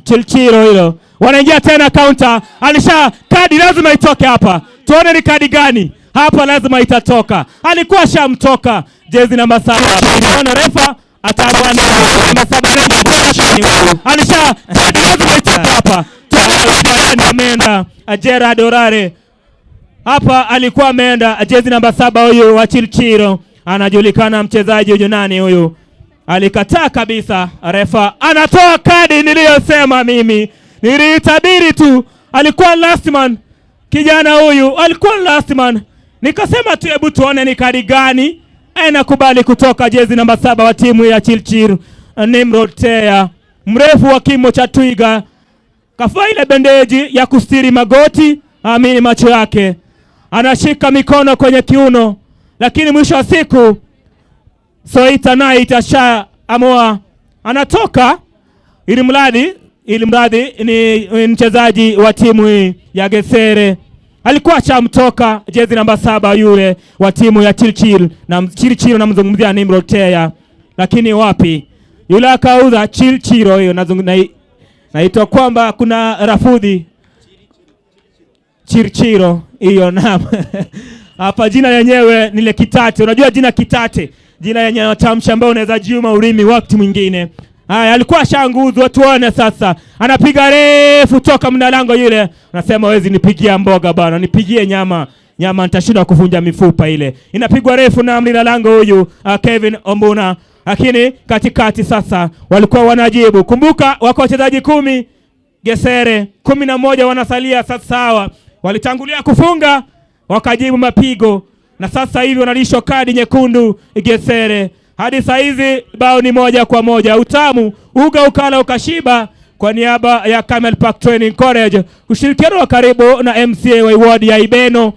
Speaker 22: Chirichiro hilo. Wanaingia tena counter, alisha kadi lazima itoke hapa, tuone ni kadi gani hapa, lazima itatoka. Alikuwa shamtoka jezi namba 7, tuone refa ataamua namba 7 alisha kadi lazima itoke hapa. Ameenda Gerard Orare hapa, alikuwa ameenda jezi namba 7 huyu wa Chilchiro, anajulikana mchezaji huyu nani huyu, alikataa kabisa. Refa anatoa kadi niliyosema mimi, niliitabiri tu, alikuwa last man kijana huyu alikuwa last man, nikasema tu hebu tuone ni kadi gani anakubali kutoka jezi namba 7 wa timu ya Chilchir, Nimrod Tea, mrefu wa kimo cha twiga, kafaa ile bendeji ya kustiri magoti, amini macho yake, anashika mikono kwenye kiuno, lakini mwisho wa siku Soita naye itashaamua anatoka, ili mradi ni mchezaji wa timu hii ya Gesere. Alikuwa ashamtoka jezi namba 7 yule wa timu ya Chilchil, na Chilchil namzungumzia Nimrod Tea, lakini wapi yule akauza Chilchiro hiyo, naitwa kwamba kuna rafudhi Chirchiro hiyo naam. Hapa jina lenyewe ni le Kitate. Unajua jina Kitate, jina lenye matamshi ambayo unaweza jiuma ulimi wakati mwingine. Haya, alikuwa ashanguzwa, tuone sasa. Anapiga refu toka mnalango yule. Anasema hawezi nipigia mboga bana, nipigie nyama. Nyama nitashindwa kuvunja mifupa ile. Inapigwa refu na mlinda lango huyu, Kevin Ombuna. Lakini katikati sasa walikuwa wanajibu. Kumbuka wako wachezaji 10 Gesere, 11 wanasalia sasa. Sawa, walitangulia kufunga wakajibu mapigo na sasa hivi wanalishwa kadi nyekundu Gesere. Hadi saa hizi bao ni 1-1. Utamu uga ukala ukashiba. Kwa niaba ya Camel Park Training College, ushirikiano wa karibu na MCA wa ward ya Ibeno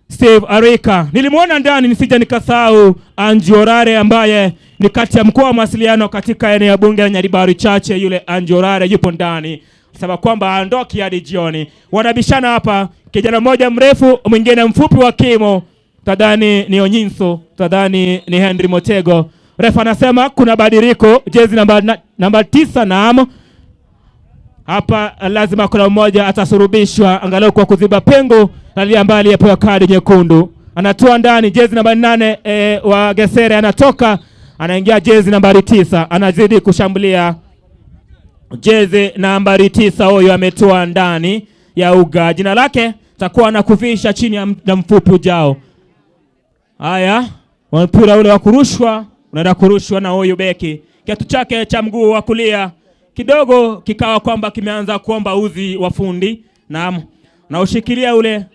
Speaker 22: Steve Arika. Nilimwona ndani nisija nikasahau Angie Orare ambaye ni kati ya mkuu wa mawasiliano katika eneo bunge la Nyaribari Chache. Yule Angie Orare yupo ndani, sema kwamba aondoki hadi jioni. Wanabishana hapa, kijana mmoja mrefu mwingine mfupi wa kimo, tadhani ni Onyinso, tadhani ni Henry Motego. Refa anasema kuna badiliko, jezi namba 9. Naam, hapa lazima kuna mmoja atasurubishwa angalau kwa kuziba pengo na lile ambaye aliyepewa kadi nyekundu. Anatoa ndani jezi namba 8 wa Gesere anatoka, anaingia jezi nambari 9, anazidi kushambulia. Jezi nambari 9 huyo ametoa ndani ya uga, jina lake takuwa na kuvisha chini ya muda mfupi ujao. Haya, mpira ule wa kurushwa unaenda kurushwa na huyu beki, kiatu chake cha mguu wa kulia kidogo kikawa kwamba kimeanza kuomba uzi wa fundi. Naam, na ushikilia ule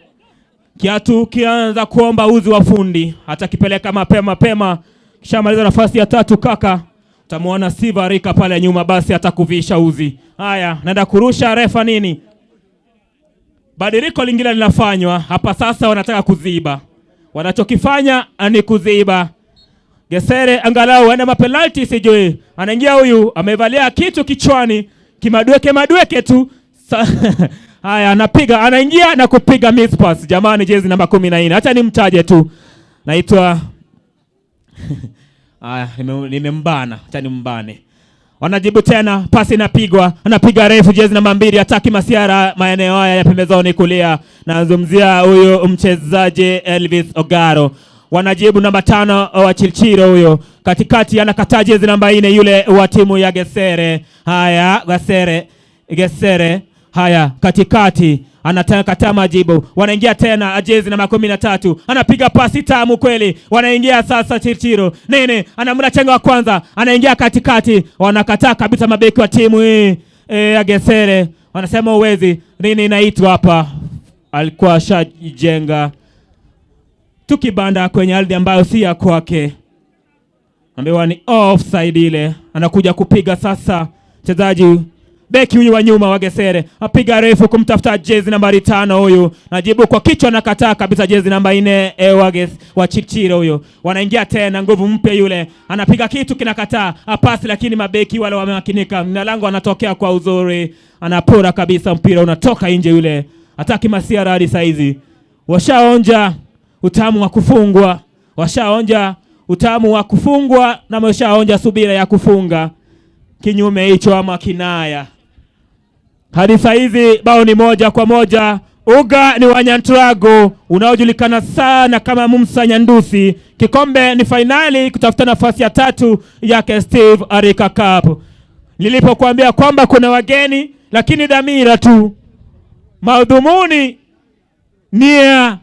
Speaker 22: kiatu kianza kuomba uzi wa fundi, atakipeleka mapema mapema. Kishamaliza nafasi ya tatu kaka, utamuona Steve Arika pale nyuma, basi atakuvisha uzi. Haya, naenda kurusha refa nini? Badiliko lingine linafanywa hapa sasa, wanataka kuziba. Wanachokifanya ni kuziba. Gesere angalau ana mapenalti sijui. Anaingia huyu amevalia kitu kichwani, kimadweke madweke tu. Haya, anapiga, anaingia na kupiga miss pass. Jamani, jezi namba 14. Acha nimtaje tu. Naitwa Haya, nimembana. Acha nimbane. Wanajibu tena, pasi inapigwa, anapiga refu jezi namba 2, hataki masiara maeneo haya ya pembezoni kulia. Nazungumzia huyu mchezaji Elvis Ogaro. Wanajibu namba 5 wa Chilchiro huyo. Katikati anakataa jezi namba 4 yule wa timu ya Gesere. Haya, Gesere, Gesere. Haya, katikati anataka majibu. Wanaingia tena jezi namba 13. Anapiga pasi tamu kweli. Wanaingia sasa Chilchiro. Nene anamla chenga wa kwanza, anaingia katikati. Wanakataa kabisa mabeki wa timu hii ya Gesere. Wanasema uwezi. Nini inaitwa hapa? Alikuwa ashajenga tukibanda kwenye ardhi ambayo si ya kwake. Ambiwa ni offside ile, anakuja kupiga sasa mchezaji beki huyu wa nyuma wa Gesere apiga refu kumtafuta jezi nambari 5 huyu, najibu kwa kichwa, nakataa kabisa jezi namba 4 wa Chichiro huyu. Wanaingia tena nguvu mpya, yule anapiga kitu kinakataa apasi, lakini mabeki wale wamemakinika, mlango anatokea kwa uzuri, anapora kabisa, mpira unatoka nje. Yule hataki masiara hadi saizi, washaonja utamu wa kufungwa, washaonja utamu wa kufungwa na washaonja subira ya kufunga, kinyume hicho ama kinaya. Hadi saizi bao ni 1-1. Uga ni wa Nyantrago unaojulikana sana kama Musa Nyandusi. Kikombe ni fainali kutafuta nafasi ya 3 yake Steve Arika Cup. Nilipokuambia kwamba kuna wageni, lakini dhamira tu, madhumuni nia,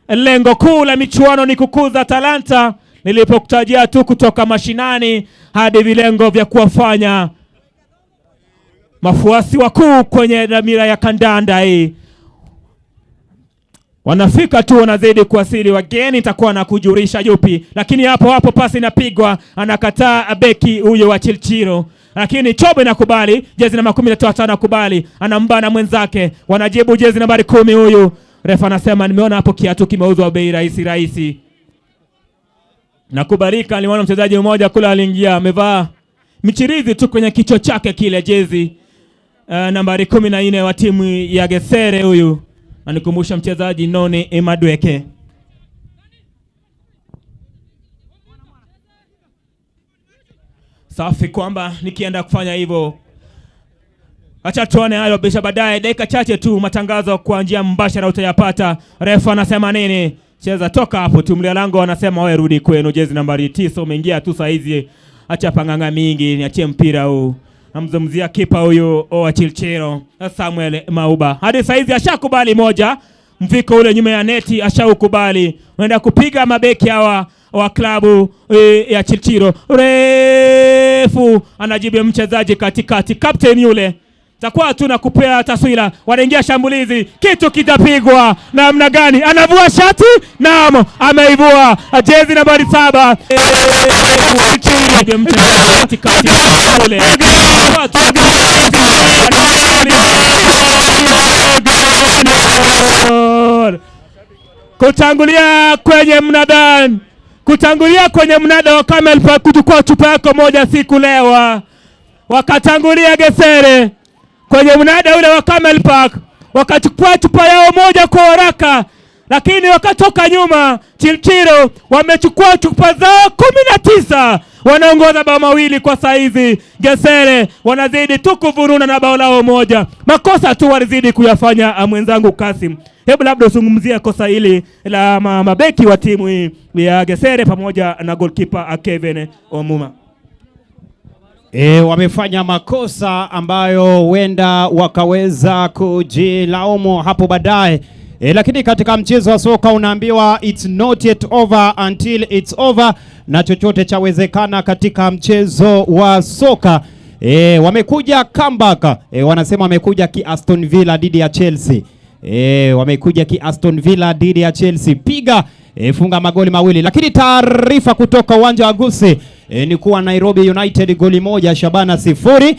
Speaker 22: lengo kuu la michuano ni kukuza talanta. Nilipokutajia tu kutoka mashinani hadi vilengo vya kuwafanya mafuasi wakuu kwenye dhamira ya kandanda hii. Wanafika tu wanazidi kuwasili wageni, nitakuwa na kujulisha yupi, lakini hapo hapo pasi inapigwa, anakataa beki huyo wa Chilchiro, lakini Chobe nakubali, jezi namba 13 anakubali, anambana mwenzake, wanajibu jezi nambari 10 huyu. Refa anasema nimeona hapo kiatu kimeuzwa bei rahisi rahisi. Nakubalika, nimeona mchezaji mmoja kule aliingia amevaa michirizi tu kwenye kichwa chake kile jezi nambari 14 wa timu ya Gesere huyu. Anikumbusha mchezaji Noni Emadweke. Safi kwamba nikienda kufanya hivyo. Acha tuone hayo bisha baadaye, dakika chache tu matangazo kwa njia mbashara utayapata. Refa anasema nini? Cheza toka hapo tu, mlia lango anasema wewe rudi kwenu, jezi nambari 9 umeingia tu saizi. Acha panganga mingi, niachie mpira huu. Namzungumzia kipa huyu wa Chilchiro Samuel Mauba. Hadi saizi ashakubali moja, mviko ule nyuma ya neti ashaukubali. Unaenda kupiga mabeki hawa wa klabu ya Chilchiro. Refu anajibu mchezaji katikati, captain yule. Takuwa tu na kupea taswira, wanaingia shambulizi, kitu kitapigwa namna gani? Anavua shati? Naam, ameivua jezi nambari 7. Kutangulia kwenye mnada, kutangulia kwenye mnada wa Camel Park kuchukua chupa yako moja siku lewa. Wakatangulia Gesere kwenye mnada ule wa Camel Park, wakachukua chupa yao moja kwa haraka, lakini wakatoka nyuma. Chilchiro wamechukua chupa zao 19, wanaongoza bao 2 kwa saizi. Gesere wanazidi tu kuvuruna na bao lao moja. Makosa tu walizidi kuyafanya. Mwenzangu Kasim, hebu labda uzungumzie kosa hili la mabeki wa timu hii ya Gesere pamoja na goalkeeper Kevin Omuma.
Speaker 3: Wamefanya makosa ambayo huenda wakaweza kujilaumu hapo baadaye. Lakini katika mchezo wa soka unaambiwa it's not yet over until it's over, na chochote chawezekana katika mchezo wa soka. Wamekuja comeback. Wanasema wamekuja ki Aston Villa dhidi ya Chelsea. Wamekuja ki Aston Villa dhidi ya Chelsea. Piga, funga magoli 2. Lakini taarifa kutoka uwanja wa Gusii ni kuwa Nairobi United goli 1 Shabana 0.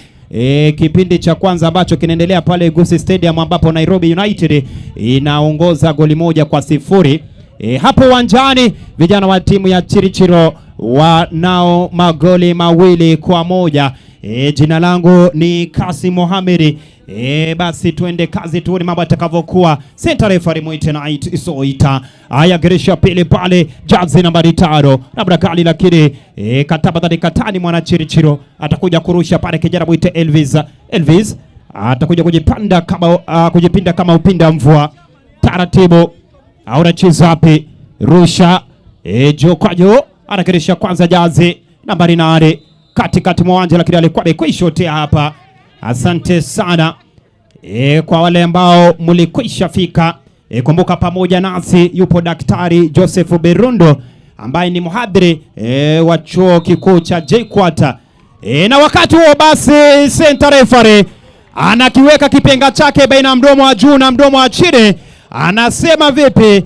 Speaker 3: Kipindi cha kwanza ambacho kinaendelea pale Gusii Stadium ambapo Nairobi United inaongoza goli 1-0. Hapo uwanjani vijana wa timu ya Chirichiro wanao magoli 2-1. Jina langu ni Kasim Mohamed. Basi tuende kazi tuone mambo yatakavyokuwa. Center referee mwite Knight Isoita. Haya, geresha pili pale jazi nambari 5. Labda kali lakini kataba dhadi katani mwana Chirichiro atakuja kurusha pale kijana mwite Elvis. Elvis atakuja kujipinda kama upinda mvua. Taratibu. Aura wapi? Rusha. Jo kwa jo anakirisha kwanza jazi nambari 8 katikati mwa uwanja, lakini alikuwa amekwishotea hapa. Asante sana. Kwa wale ambao mlikwisha fika. Kumbuka pamoja nasi yupo Daktari Joseph Berundo ambaye ni mhadhiri wa chuo kikuu cha JKUAT. Na wakati huo basi center referee anakiweka kipenga chake baina ya mdomo wa juu na mdomo wa chini. Anasema vipi?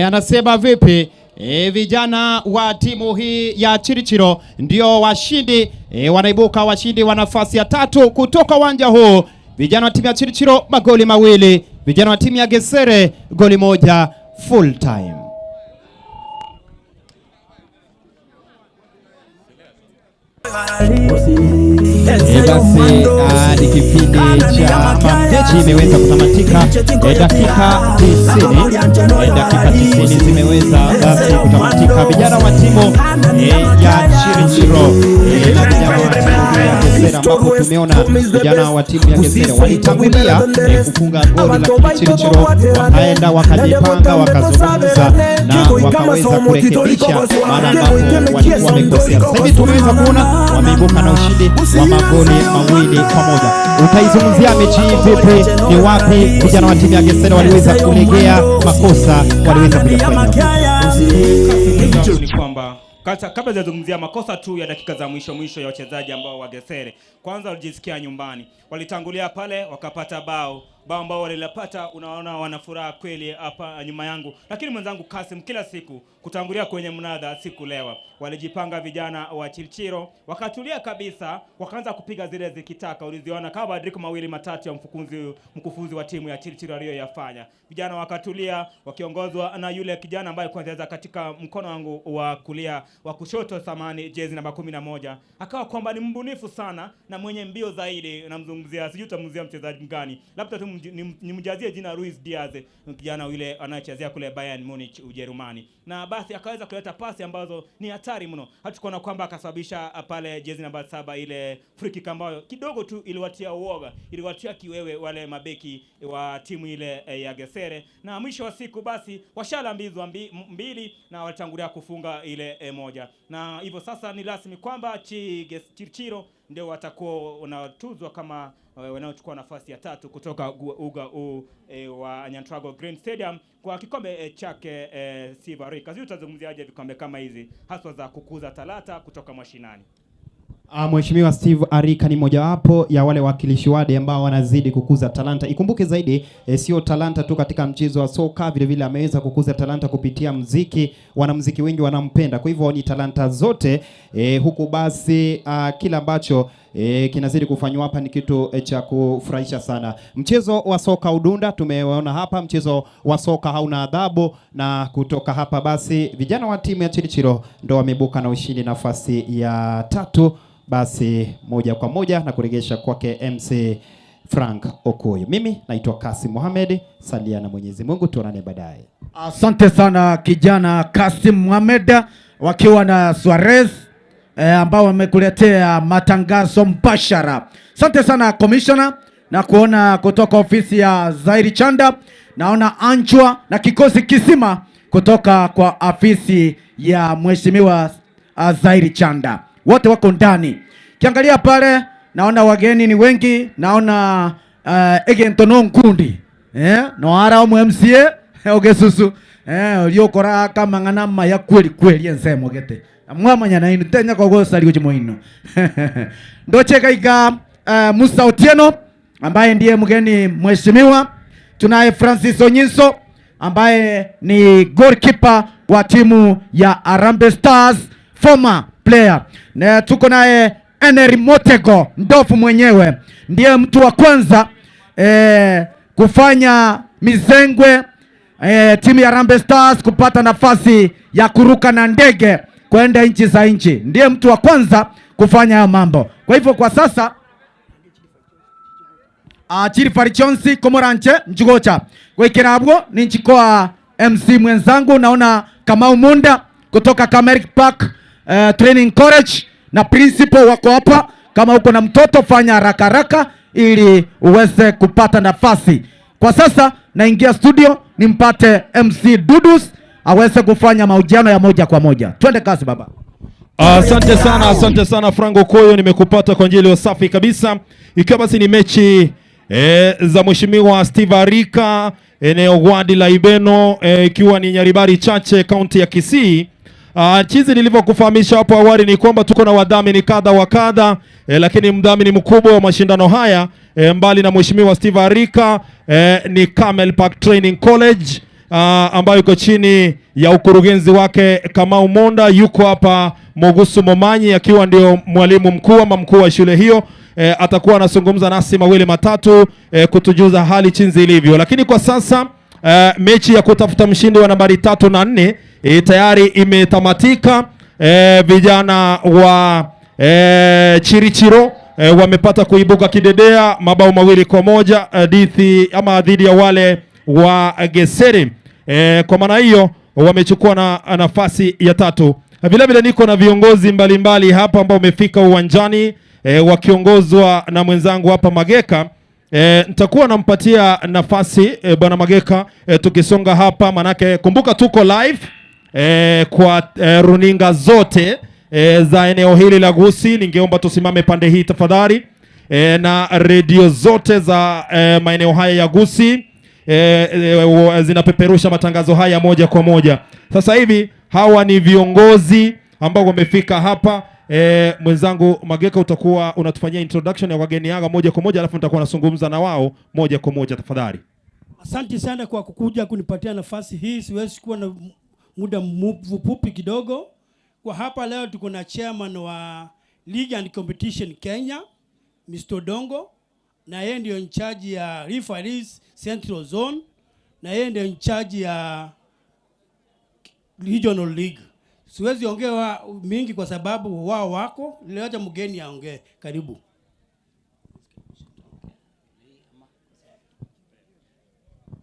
Speaker 3: Anasema vipi? E, vijana wa timu hii ya Chirichiro ndio washindi e, wanaibuka washindi wa nafasi ya tatu kutoka uwanja huu. Vijana wa timu ya Chirichiro magoli mawili, vijana wa timu ya Gesere goli moja full time. E, basi ah, ni kipindi cha mechi imeweza kutamatika e, dakika 90 e, dakika 90 zimeweza basi kutamatika. Vijana wa timu e, ya Chirichiro e, na vijana wa timu ya Gesere, ambapo tumeona vijana wa timu ya Gesere walitangulia e, kufunga goli, lakini Chirichiro wakaenda wakajipanga, wakazungumza na wakaweza kurekebisha maana ambapo walikuwa wamekosea. Sasa hivi tumeweza kuona wameibuka na ushindi wa magoli 2-1. Utaizungumzia mechi hii vipi? Ni wapi vijana wa timu ya Gesere waliweza kulegea makosa, waliweza kuyafanya?
Speaker 22: Ni kwamba kabla sijazungumzia makosa tu ya dakika za mwisho mwisho ya wachezaji ambao wa Gesere, kwanza walijisikia nyumbani, walitangulia pale wakapata bao, bao ambao walilipata, unaona wana furaha kweli hapa nyuma yangu. Lakini mwenzangu Kasim, kila siku kutangulia kwenye mnadha si kulewa. Walijipanga vijana wa Chirichiro wakatulia kabisa, wakaanza kupiga zile zikitaka. Uliziona kama mabadiliko mawili matatu ya mkufunzi wa timu ya Chirichiro aliyoyafanya. Vijana wakatulia wakiongozwa na yule kijana ambaye kwanza katika mkono wangu wa kulia wa kushoto, samani, jezi namba 11, akawa kwamba ni mbunifu sana na mwenye mbio zaidi. Namzungumzia, sijui utamzungumzia mchezaji mgani, labda tu nimjazie jina Luis Diaz, kijana yule anayechezea kule Bayern Munich Ujerumani. Na basi akaweza kuleta pasi ambazo ni hatari mno. Hatukuona kwamba akasababisha pale jezi namba 7 ile free kick ambayo kidogo tu iliwatia uoga, iliwatia kiwewe wale mabeki wa timu ile ya Gesere. Na mwisho wa siku basi washalambizwa mbili na walitangulia kufunga ile moja. Na hivyo sasa ni rasmi kwamba Chirichiro ndio watakuwa wanatuzwa kama wanaochukua nafasi ya tatu kutoka uga huu wa Nyantrago Green Stadium kwa kikombe chake Steve Arika. Sijui utazungumziaje vikombe kama hizi haswa za kukuza talanta kutoka mashinani?
Speaker 3: Mheshimiwa Steve Arika ni mojawapo ya wale wawakilishi wadi ambao wanazidi kukuza talanta. Ikumbuke zaidi sio talanta tu katika mchezo wa soka, vile vile ameweza kukuza talanta kupitia muziki. Wanamuziki wengi wanampenda. Kwa hivyo ni talanta zote huku basi kila ambacho kinazidi kufanywa hapa ni kitu cha kufurahisha sana. Mchezo wa soka udunda tumeona hapa, mchezo wa soka hauna adhabu, na kutoka hapa basi vijana wa timu ya Chirichiro ndo wameibuka na ushindi nafasi ya tatu. Basi moja kwa moja na kuregesha kwake MC Frank Okuyu. Mimi naitwa Kasim Mohamed, salia na Mwenyezi Mungu, tuonane baadaye.
Speaker 4: Asante sana kijana Kasim Mohamed wakiwa na Suarez ambao wamekuletea matangazo mbashara. Asante sana commissioner, na kuona kutoka ofisi ya Zairi Chanda, naona Anchwa na kikosi kisima kutoka kwa afisi ya Mheshimiwa Zairi Chanda. Wote wako ndani. Kiangalia pale naona wageni ni wengi, naona egento no nkundi. No ara omu MCA ogesusu. Uliokora kama ngana maya kweli kweli ensemo gete. Mwamanya na inu tenya kwa gosa liko chimoino. Ndoche kaika Musa Otieno ambaye ndiye mgeni mheshimiwa. Tunaye Francis Onyiso ambaye ni goalkeeper wa timu ya Harambee Stars, former player. Na tuko naye Henry Motego, ndofu mwenyewe, ndiye mtu wa kwanza kufanya mizengwe timu ya Harambee Stars kupata nafasi ya kuruka na ndege kwenda nchi za nchi. Ndiye mtu wa kwanza kufanya hayo mambo. Kwa hivyo kwa sasa Chiri Farichonsi Komoranche Njugocha. Gwikirabwo ni nchikoa MC mwenzangu, naona Kamau Munda kutoka Kameric Park Training College na principal wako hapa. Kama uko na mtoto fanya haraka haraka ili uweze kupata nafasi. Kwa sasa naingia studio nimpate MC Dudus aweze kufanya mahojiano ya moja kwa moja. Twende kazi baba.
Speaker 8: Asante sana, asante sana Franco Koyo, nimekupata kwa njia iliyo safi kabisa. Ikiwa basi ni mechi za Mheshimiwa Steve Arika eneo wadi la Ibeno, ikiwa ni Nyaribari Chache kaunti ya Kisii. Chizi nilivyokufahamisha hapo awali ni kwamba tuko na wadhamini kadha wa kadha, lakini mdhamini mkubwa wa mashindano haya mbali na Mheshimiwa Steve Arika ni Camel Park Training College. ambayo iko chini ya ukurugenzi wake Kamau Monda, yuko hapa Mogusu Momanyi akiwa ndio mwalimu mkuu ama mkuu wa shule hiyo. Atakuwa anazungumza nasi mawili matatu kutujuza hali chinzi ilivyo, lakini kwa sasa mechi ya kutafuta mshindi wa nambari 3 na 4 tayari imetamatika. Vijana wa Chirichiro wamepata kuibuka kidedea mabao 2-1 dhidi ama dhidi ya wale wa Gesere. Kwa maana hiyo wamechukua na nafasi ya 3. Vile vile niko na viongozi mbalimbali hapa ambao wamefika uwanjani wakiongozwa na mwenzangu hapa Mageka. Nitakuwa nampatia nafasi bwana Mageka tukisonga hapa, manake kumbuka tuko live kwa runinga zote za eneo hili la Gusii. Ningeomba tusimame pande hii tafadhali, na redio zote za maeneo haya ya Gusii zinapeperusha matangazo haya moja kwa moja. Sasa hivi hawa ni viongozi ambao wamefika hapa. Mwenzangu Mageka utakuwa unatufanyia introduction ya wageni hawa moja kwa moja, alafu nitakuwa nazungumza na wao moja kwa moja tafadhali.
Speaker 11: Asante sana kwa kukuja kunipatia nafasi hii. Siwezi kuwa na muda mfupi kidogo. Kwa hapa leo tuko na chairman wa League and Competition Kenya, Mr. Odongo, na yeye ndio in charge ya referees Central Zone, na yeye ndio in charge ya Regional League. Siwezi ongea mingi kwa sababu wao wako. Leo mgeni aongee. Karibu.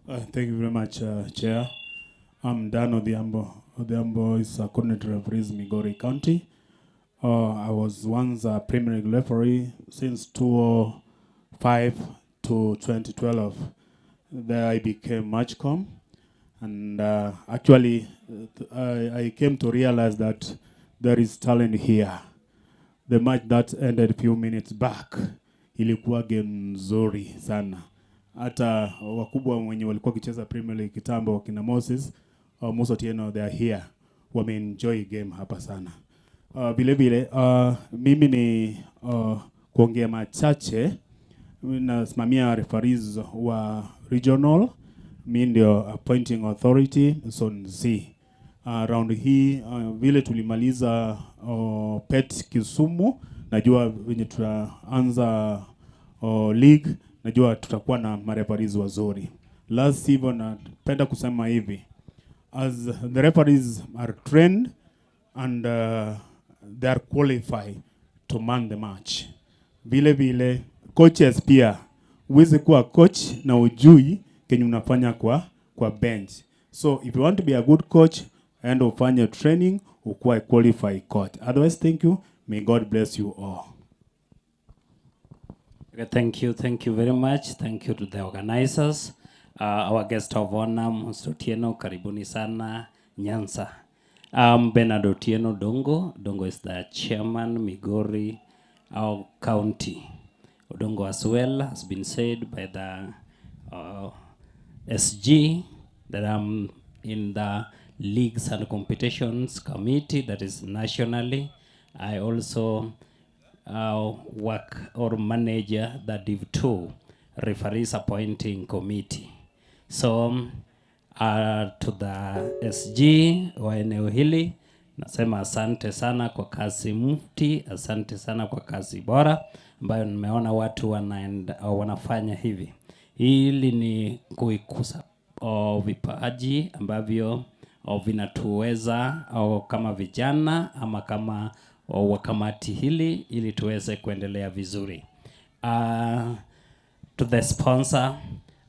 Speaker 12: Thank you very much, Chair. I'm Dan Odhiambo. Odhiambo is a coordinator of referees Migori County. I was once a Premier League referee since 2005 to 2012. There I became Matchcom. And actually, I came to realize that there is talent here. The match that ended a few minutes back ilikuwa game nzuri sana. Hata wakubwa wenye walikuwa wakicheza Premier League kitambo wakina Moses, Musa Otieno, they are here. Wameenjoy game hapa sana. Vile vile, mimi ni kuongea machache, nasimamia referees wa regional. Mimi ndio appointing authority zone C. Round hii vile tulimaliza PET Kisumu, najua venye tutaanza league, najua tutakuwa na mareferees wazuri. Last hivyo napenda kusema hivi, as the referees are trained and they are qualified to man the match. Vile vile coaches pia, huwezi kuwa coach na ujui kenye unafanya kwa bench. So if you want to be a good coach, and ufanye training, ukuwe qualified coach. Otherwise, thank you. May God bless you all.
Speaker 14: Okay, thank you. Thank you very much. Thank you to the organizers. Our guest of honor, Mr. Otieno, karibuni sana, Nyanza. I'm Bernard Otieno Dongo. Dongo is the chairman, Migori, our county. Odongo as well has been said by the SG that I'm in the Leagues and Competitions Committee, that is nationally. I also work or manage the Div 2 Referees Appointing Committee. So to the SG wa eneo hili nasema asante sana kwa kazi mufti, asante sana kwa kazi bora ambayo nimeona watu wanafanya hivi. Hili ni kuikusa vipaji ambavyo vinatuweza au kama vijana ama kama wa kamati hili ili tuweze kuendelea vizuri. To the sponsor,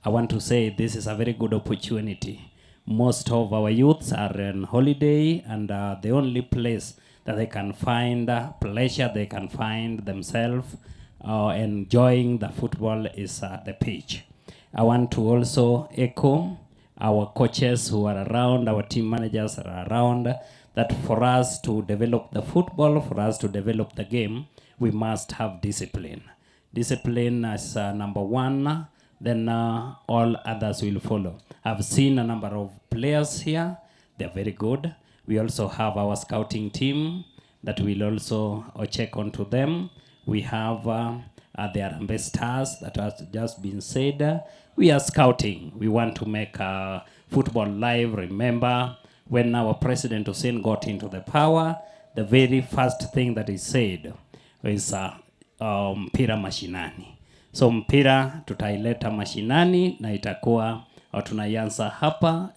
Speaker 14: I want to say this is a very good opportunity. Most of our youths are on holiday, and the only place that they can find pleasure, they can find themselves enjoying the football is at the pitch. I want to also echo our coaches who are around, our team managers are around, that for us to develop the football, for us to develop the game, we must have discipline. Discipline is number one, then all others will follow. I've seen a number of players here. They're very good. We also have our scouting team that will also check onto them. We have the Harambee Stars that has just been said. We are scouting. We want to make football live. Remember, when our President Hussein got into the power, the very first thing that he said is mpira mashinani. So mpira tutaileta mashinani na itakuwa tunaianza hapa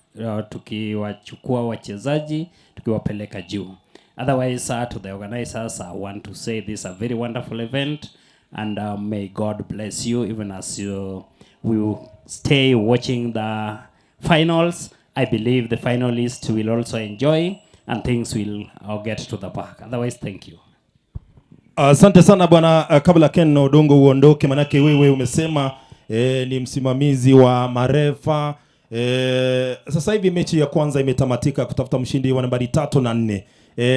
Speaker 14: tukiwachukua wachezaji tukiwapeleka juu. Otherwise, to the organizers, I want to say this is a very wonderful event and may God bless you even as you will stay watching the finals. I believe the finalists will also enjoy and things will get to the park. Otherwise, thank you.
Speaker 8: Asante sana bwana. Kabla Ken Odongo uondoke, manake wewe umesema ni msimamizi wa marefa. Sasa hivi mechi ya kwanza imetamatika kutafuta mshindi wa nambari 3 na 4.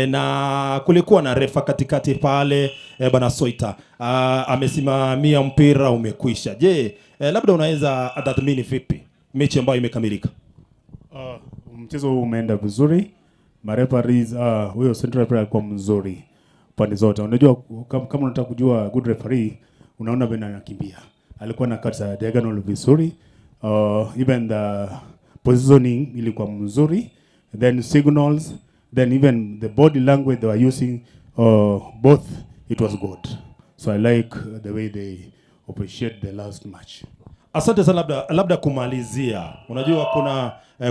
Speaker 8: Na kulikuwa na refa katikati pale, bwana Soita. Amesimamia mpira umekwisha. Je, labda unaweza tathmini vipi mechi ambayo imekamilika?
Speaker 12: Mchezo huu umeenda vizuri. Marefarees, huyo central referee alikuwa mzuri pande zote. Unajua kama unataka kujua good referee, unaona vile anakimbia. Alikuwa na kata diagonal vizuri. Even the positioning ilikuwa mzuri. Then signals, then even the body language they were using, both it was good. So I like the way they appreciate the last match.
Speaker 8: Asante sana. Labda kumalizia, unajua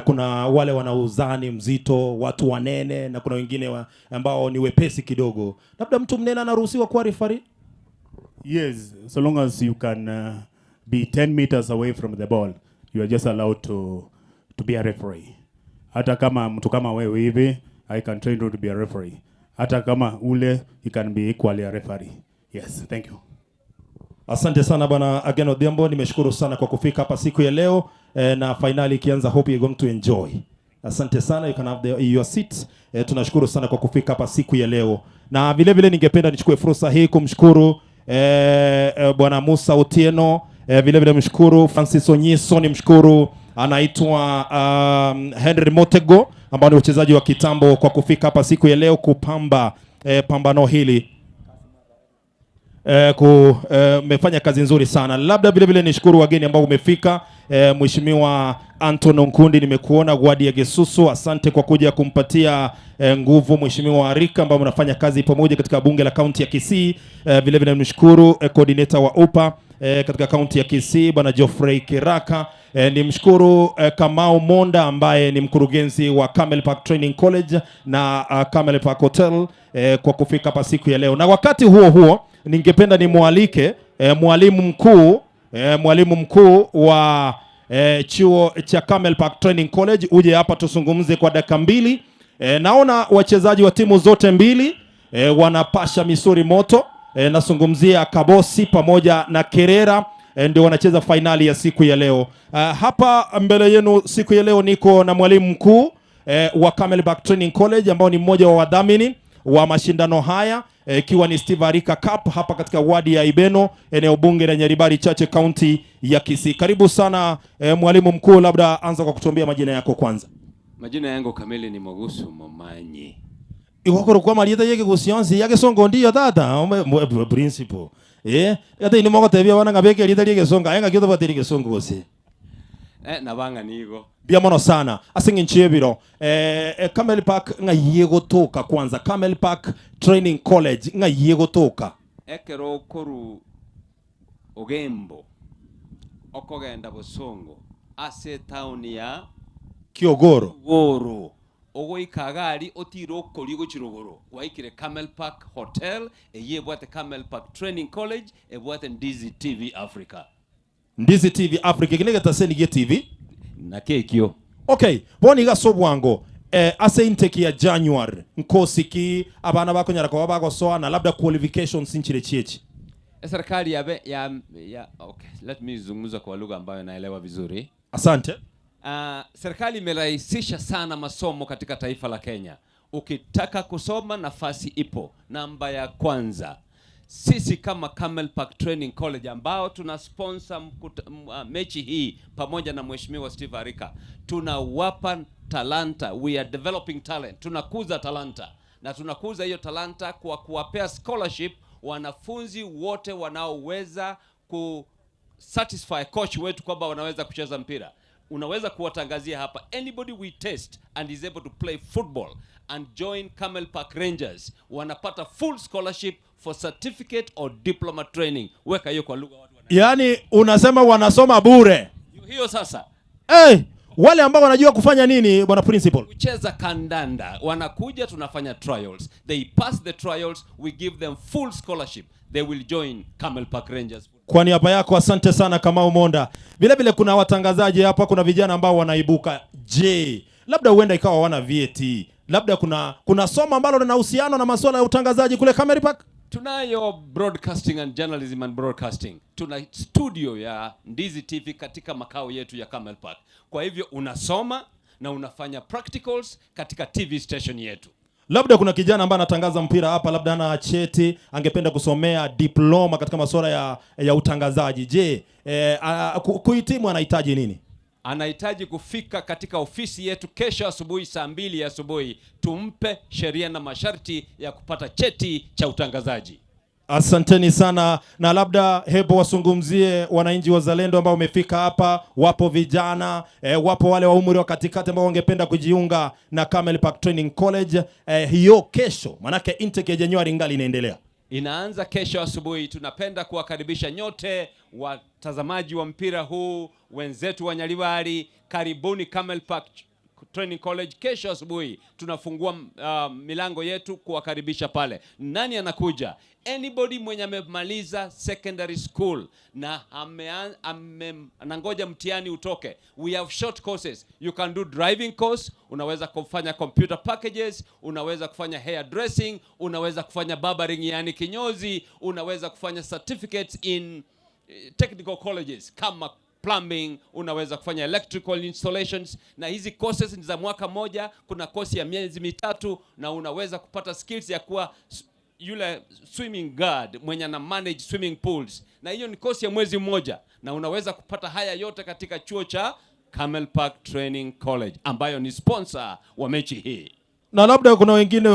Speaker 8: kuna wale wanauzani mzito, watu wanene, na kuna wengine ambao ni wepesi kidogo. Labda mtu mnene anaruhusiwa kuwa referee?
Speaker 12: Yes, so long as you can be 10 meters away from the ball, you are just allowed to be a referee. Hata kama mtu kama wewe hivi, I can train you to be a referee. Hata kama ule, he can be equally a referee. Yes, thank you.
Speaker 8: Asante sana bwana Ageno Odhiambo, nimeshukuru sana kwa kufika hapa siku ya leo, na finali ikianza, hope you're going to enjoy. Asante sana, you can have your seat. Tunashukuru sana kwa kufika hapa siku ya leo. Na vile vile ningependa nichukue fursa hii kumshukuru bwana Musa Otieno, vile vile mshukuru Francis Onyiso, nimshukuru anaitwa Henry Motego ambao ni wachezaji wa kitambo kwa kufika hapa siku ya leo kupamba pambano hili. Mmefanya kazi nzuri sana. Labda vile vile nishukuru wageni ambao umefika. Mheshimiwa Anton Nkundi, nimekuona wadi ya Gesusu, asante kwa kuja kumpatia nguvu Mheshimiwa Arika ambao mnafanya kazi pamoja katika bunge la kaunti ya Kisii. Vile vile nimshukuru coordinator wa UPA katika kaunti ya Kisii Bwana Geoffrey Kiraka. Nimshukuru Kamau Monda ambaye ni mkurugenzi wa Camel Park Training College na Camel Park Hotel kwa kufika hapa siku ya leo. Na wakati huo huo ningependa nimwalike mwalimu mkuu wa chuo cha Camel Park Training College uje hapa tuzungumze kwa dakika mbili. Naona wachezaji wa timu zote mbili wanapasha misuri moto. Nazungumzia Kabosi pamoja na Kerera, ndio wanacheza fainali ya siku ya leo. Hapa mbele yenu siku ya leo niko na mwalimu mkuu wa Camel Park Training College ambao ni mmoja wa wadhamini wa mashindano haya, ikiwa ni Steve Arika Cup hapa katika wadi ya Ibeno, eneo bunge la Nyaribari Chache, kaunti ya Kisii. Karibu sana mwalimu mkuu, labda anza kwa kutuambia majina yako kwanza.
Speaker 15: Majina yangu kamili ni Mogusu Momanyi.
Speaker 8: Iwakoro kwa marieta yeke gusionsi yake songo ndiyo tata principal. Ate ni mogotebia bana ngabeke rita riege songa ayenga kyoto batiri gesongo gose.
Speaker 15: Nabanga nigo.
Speaker 8: Bia mono sana asinge nchiebiro. Camel Park nga yego toka kwanza. Camel Park Training College nga yego toka.
Speaker 15: Ekero koru ogembo okogenda Bosongo ase town ya
Speaker 8: Kiogoro.
Speaker 15: Kiogoro. Ogoika gari otiro okori gochirogoro. Waikire Camel Park Hotel, eye bwate Camel Park Training College, ebwate Ndizi TV Africa.
Speaker 8: Ndizi TV Africa kinega taseni ge TV
Speaker 15: na kekio.
Speaker 8: Okay, boni gaso bwango. Ase intake ya January nkosi ki abana bakonyara kwa bagosoa na labda qualifications nchire chiechi.
Speaker 15: Serikali ya, be, ya, ya okay, let me zungumza kwa lugha ambayo naelewa vizuri.
Speaker 8: Asante.
Speaker 15: Serikali imerahisisha sana masomo katika taifa la Kenya. Ukitaka kusoma nafasi ipo. Namba ya kwanza, sisi kama Camel Park Training College ambao tuna sponsor mechi hii pamoja na Mheshimiwa Steve Arika, tunawapa talanta. We are developing talent. Tunakuza talanta. Na tunakuza hiyo talanta kwa kuwapea scholarship Wanafunzi wote wanaoweza ku satisfy coach wetu kwamba wanaweza kucheza mpira, unaweza kuwatangazia hapa, anybody we test and is able to play football and join Camel Park Rangers wanapata full scholarship for certificate or diploma training. Weka hiyo kwa lugha watu
Speaker 8: Yaani unasema wanasoma bure.
Speaker 15: hiyo sasa
Speaker 8: Hey, wale ambao wanajua kufanya nini bwana principal?
Speaker 15: kucheza kandanda wanakuja, tunafanya trials, they pass the trials, we give them full scholarship, they will join Camel Park Rangers.
Speaker 8: Kwa niaba yako asante sana Kamau Monda. Vile vile kuna watangazaji hapa, kuna vijana ambao wanaibuka. Je, labda huenda ikawa wana VAT, labda kuna kuna somo ambalo lina uhusiano na masuala ya utangazaji kule Camel Park?
Speaker 15: Tunayo broadcasting and journalism and broadcasting. Tuna studio ya Ndizi TV katika makao yetu ya Camel Park. Kwa hivyo unasoma na unafanya practicals katika TV station yetu.
Speaker 8: Labda kuna kijana ambaye anatangaza mpira hapa, labda ana cheti, angependa kusomea diploma katika masuala ya, ya utangazaji. Je, eh, a- ku- kuhitimu anahitaji nini?
Speaker 15: Anahitaji kufika katika ofisi yetu kesho asubuhi saa mbili asubuhi, tumpe sheria na masharti ya kupata cheti cha utangazaji.
Speaker 8: Asanteni sana, na labda hebu wasungumzie wananchi wazalendo ambao wamefika hapa. Wapo vijana eh, wapo wale wa umri wa katikati ambao wangependa kujiunga na Camel Park Training College eh, hiyo kesho, manake intake ya Januari ingali inaendelea.
Speaker 15: Inaanza kesho asubuhi. Tunapenda kuwakaribisha nyote watazamaji wa mpira huu, wenzetu wa Nyaribari, karibuni Camel Park Training College. Kesho asubuhi tunafungua milango yetu kuwakaribisha pale. Nani anakuja? Anybody mwenye amemaliza secondary school na ame, ame, anangoja mtihani utoke. We have short courses. You can do driving course, unaweza kufanya computer packages, unaweza kufanya hair dressing, unaweza kufanya barbering yani kinyozi, unaweza kufanya certificates in technical colleges kama plumbing, unaweza kufanya electrical installations, na hizi courses ni za mwaka moja. Kuna kosi ya miezi mitatu, na unaweza kupata skills ya kuwa yule swimming guard mwenye ana manage swimming pools, na hiyo ni kosi ya mwezi mmoja, na unaweza kupata haya yote katika chuo cha Camel Park Training College ambayo ni sponsor wa mechi hii.
Speaker 8: Na labda kuna wengine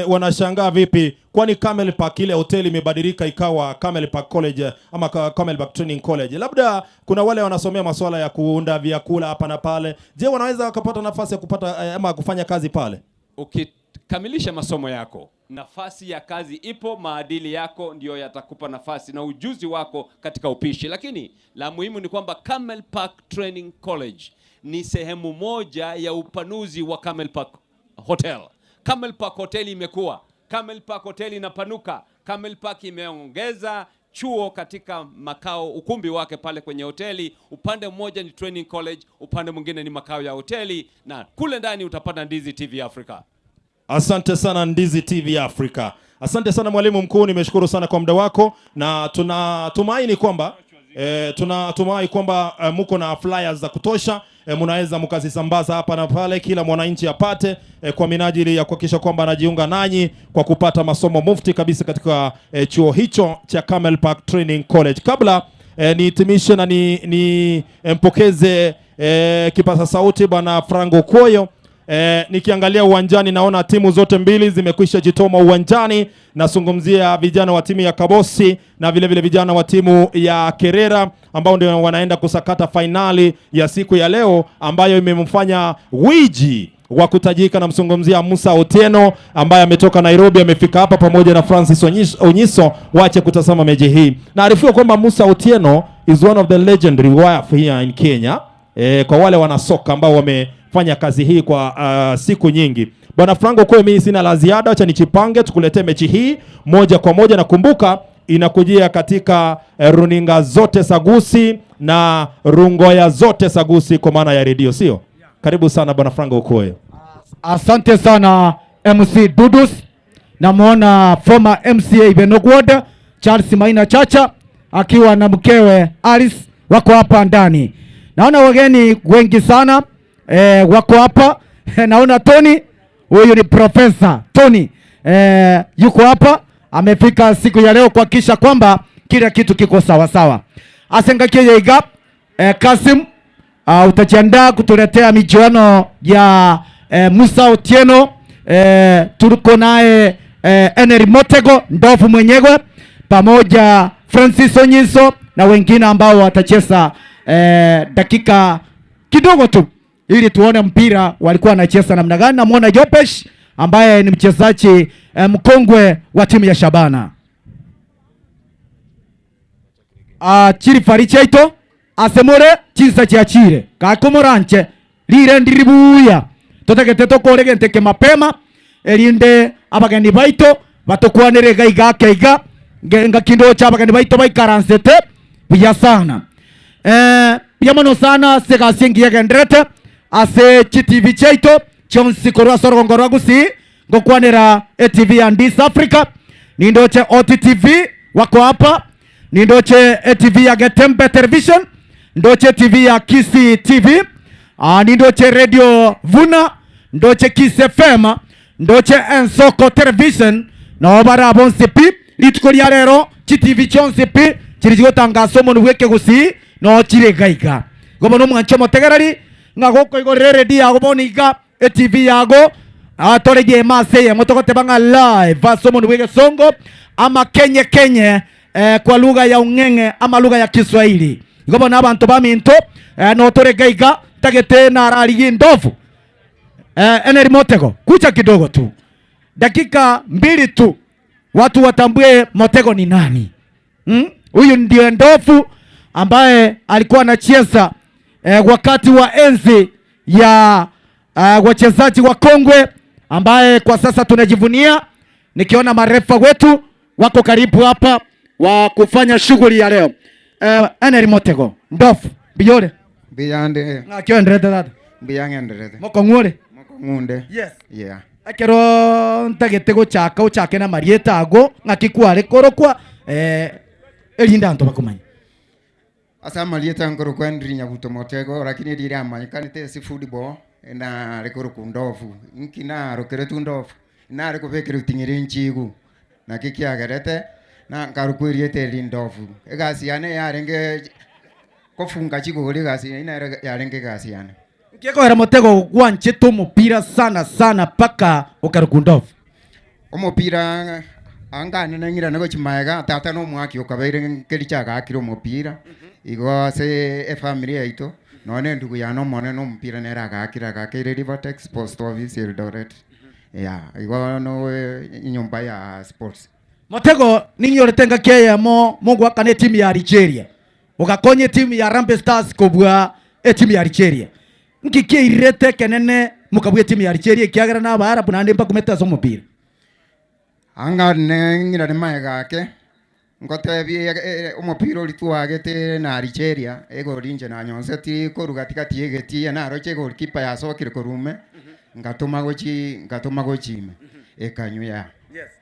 Speaker 8: wanashangaa vipi, kwani Camel Park ile hoteli imebadilika ikawa Camel Park College ama Camel Park Training College. Labda kuna wale wanasomea masuala ya kuunda vyakula hapa na pale. Je, wanaweza wakapata nafasi ya kupata ama kufanya kazi pale?
Speaker 15: Ukikamilisha masomo yako, nafasi ya kazi ipo. Maadili yako ndiyo yatakupa nafasi na ujuzi wako katika upishi, lakini la muhimu ni kwamba Camel Park Training College ni sehemu moja ya upanuzi wa Camel Park Hotel. Camel Park Hotel imekuwa, Camel Park Hotel inapanuka. Camel Park imeongeza chuo katika makao ukumbi wake pale kwenye hoteli. Upande mmoja ni training college, upande mwingine ni makao ya hoteli, na kule ndani utapata Ndizi TV Africa.
Speaker 8: Asante sana Ndizi TV Africa. Asante sana mwalimu mkuu, nimeshukuru sana kwa muda wako na tunatumaini kwamba tunatumai kwamba muko na flyers za kutosha mnaweza mkazisambaza hapa na pale, kila mwananchi apate kwa minajili ya kuhakikisha kwamba anajiunga nanyi kwa kupata masomo mufti kabisa katika chuo hicho cha Camel Park Training College. Kabla nihitimishe na ni, ni mpokeze kipaza sauti bwana Frango Koyo. Nikiangalia uwanjani naona timu zote mbili zimekwisha jitoma uwanjani. Nazungumzia vijana wa timu ya Kabosi na vile vile vijana wa timu ya Kerera ambao ndio wanaenda kusakata fainali ya siku ya leo ambayo imemfanya wiji wa kutajika. Namzungumzia Musa Otieno ambaye ametoka Nairobi amefika hapa pamoja na Francis Onyiso wache kutazama mechi hii. Naarifiwa kwamba Musa Otieno is one of the legendary wife here in Kenya. Kwa wale wanasoka ambao wamefanya kazi hii kwa siku nyingi. Bwana Franco, kwa mimi sina la ziada, acha nichipange tukuletee mechi hii moja kwa moja, na kumbuka inakujia katika runinga zote Sagusi na rungoya zote Sagusi kwa maana ya redio, sio? Karibu sana Bwana Franco Okoye.
Speaker 4: Asante sana MC Dudus. Namuona former MCA Ibenok Ward Charles Maina Chacha akiwa na mkewe Alice wako hapa ndani. Naona wageni wengi sana wako hapa. Naona Tony, huyu ni Profesa Tony yuko hapa, amefika siku ya leo kuhakikisha kwamba kila kitu kiko sawa sawa. Asengakie Yeiga, Kasim, utajiandaa kutuletea michuano ya Musa Otieno, tuko naye Henry Motego ndovu mwenyewe. pamoja Francis Onyiso na wengine ambao watacheza eh, dakika kidogo tu ili tuone mpira walikuwa wanacheza namna gani. Namwona Jopesh ambaye ni mchezaji eh, mkongwe wa timu ya Shabana. Ah, chirifari chiaito asemore chinsa chiachire gakomoranche rire ndiribuya totagete tokore gente mapema erinde abageni baito batokwanere iga iga ake iga nge- cha abageni baito baikaransete buya sana eh, buya mono sana ase egasi engiya egenderete ase chitv chiaito chionsi korwa ase orogongo rwa Gusii ngokwanera etv ya Ndis Africa nindoche OTTV wako hapa nindoche etv ya Getembe Television ndoche tv ya Kisii TV ah, nindoche Radio Vuna ndoche Kiss FM ndoche Ensoko Television nabo bare bonsi pi rituko ria rero chitv chionsi pi chiri chigotangasa omonwe bwa ekegusii no chire iga iga. Igo bono omwanche omotegereri ng'a gokoigorera eredio yago bono iga etv yago ah, toregie ime ase eyemo togoteba ng'a live ase omonwe bwa egesongo ama kenye kenye eh, kwa lugha ya ung'eng'e ama lugha ya Kiswahili. Igo bono abanto baminto eh, notore iga iga ntagete nararigie ndovu eh, Henry Motego kucha kidogo tu dakika mbili tu watu watambue Motego ni nani. Hmm? Huyu ndiye ndovu ambaye alikuwa anacheza eh, wakati wa enzi ya eh, wachezaji wa kongwe ambaye kwa sasa tunajivunia, nikiona marefa wetu wako karibu hapa wa kufanya shughuli ya leo. Eh, Henry Motego ndovu biyore
Speaker 16: Mbiyande.
Speaker 4: ng'aki oenderete tata
Speaker 16: Mbiyang'enderete.
Speaker 4: mokong'u
Speaker 16: Mokong'unde.
Speaker 4: Yes.
Speaker 16: Yeah.
Speaker 4: Ekero ntagete gochaka ochake na marieta ago ng'aki kware korokwa eh, erinde abanto bakomanya.
Speaker 16: Ase amarieta nkorokwa Henry Nyabuto Motego lakini erire amanyekanete ase football nare korokwa Ndovu. Inki narokeretwe Ndovu? Nare kobekerwa ting'iri nchigu naki kiagerete na nkarokwa erieta eri Ndovu. Egasi yane yarenge kofunga chigori egasi eyio nere yarenge egasi yane.
Speaker 4: Nkekoera motego gwanchete omopira sana sana paka okarokwa Ndovu.
Speaker 16: Omopira anga nene ng'irane gochia magega, tata na omwaki okabeire nkeri chiagakire omopira, igo ase efamiri yaito, nonya na endugu yane omonene omopira nere agakire, agakeire Rivertex post office Eldoret, yeah, igo no enyomba ya sports.
Speaker 4: Motego ninyorete engaki eyemo mogoakana etimu ya Algeria, ogakonya etimu ya Harambee Stars kobua etimu ya Algeria. Nki kiairete ekenene mokabua etimu ya Algeria ekiagera na Abaarabu naende mbakumete ase omopira?
Speaker 16: Anga neng'irane magega ake, ngotebie omopira oria twagete na Algeria, egori inche nanyonseti korwa gatigati y'egetii, naroche egolikipa yasokire korwa ime, ngatoma gochi ngatoma gochi ime, ekanywa ya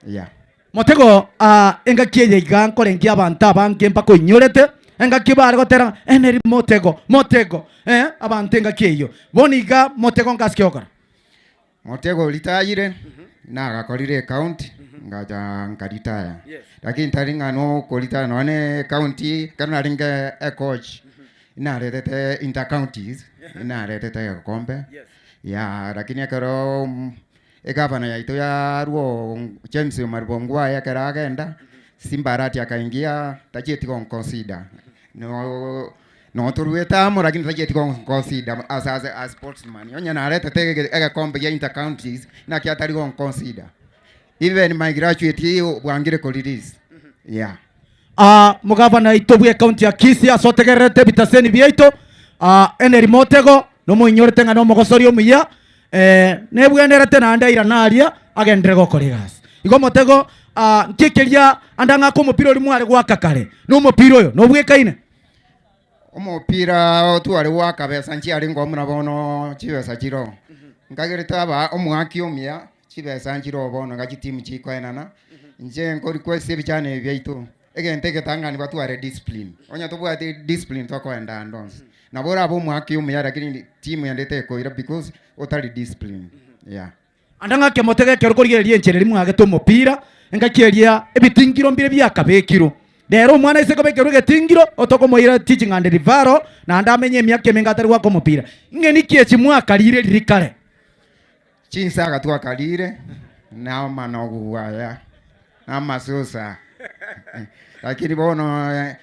Speaker 16: yeah.
Speaker 4: Motego aa engaki eye iga nkorengia abanto abange mbakoinyorete, engaki bare gotera ng'a Henry Motego, Motego, eh, abanto engaki eyio. Bono iga Motego ngasike gokora.
Speaker 16: Motego ritayire, nagakorire ecounty, ngacha nkaritaya. Lakini tari ng'a nokoritaya nonya na ecounty, ekero narenge ecoach, naretete inter counties, naretete egekombe, yeah, lakini ekero egavana yaito yarwo James Omariba Ongwae ekero agenda, Simba Arati akaingia, tachieti gonconsider, no Noo toruete amo lakini tachieti gonconsider as, as, a sportsman. Onye naretete ege- egekombe gia inter counties naki atari gonconsider. Even my graduate bwangire ko release. Yeah.
Speaker 4: Aa mogavana oito bw'ecounty ya Kisii ase otegererete ebitaseni biaito, aa Henry Motego nomoinyorete ng'a nomogosori omuya, eh, nebwenerete naende airane aria agenderere gokora egasi. Igo Motego, aa nki keria ande ang'ake omopira oria mware goaka kare, na omopira oyo nobwekaine?
Speaker 16: Omopira otware goaka besa nchiarenge oo buna bono chibesa chiroo. Nkagerete aba omoaki omuya chibesa nchiroo bono iga chitimu chikoenana, inche nko request ebichana ebi biaito, egento egetang'ani batware discipline, onye tobwati discipline tokoenda ande onsi. Nabo orabe omoaki omuya lakini timu ende tekoira because otari disciplined, yeah.
Speaker 4: Ande ng'ake motego ekero korigereria enchera eria mwagete omopira, engaki eria ebitingiro mbire biakabekirwe. Rero omwana aise kobekerwa egetingiro, otokomoira teaching and referral, naende amenye emiaka emenge atari goaka omopira. Ng'eni ki echi mwakarire riria kare?
Speaker 16: Chinsaga twakarire, na amanogu aya, na amasusa. Lakini bono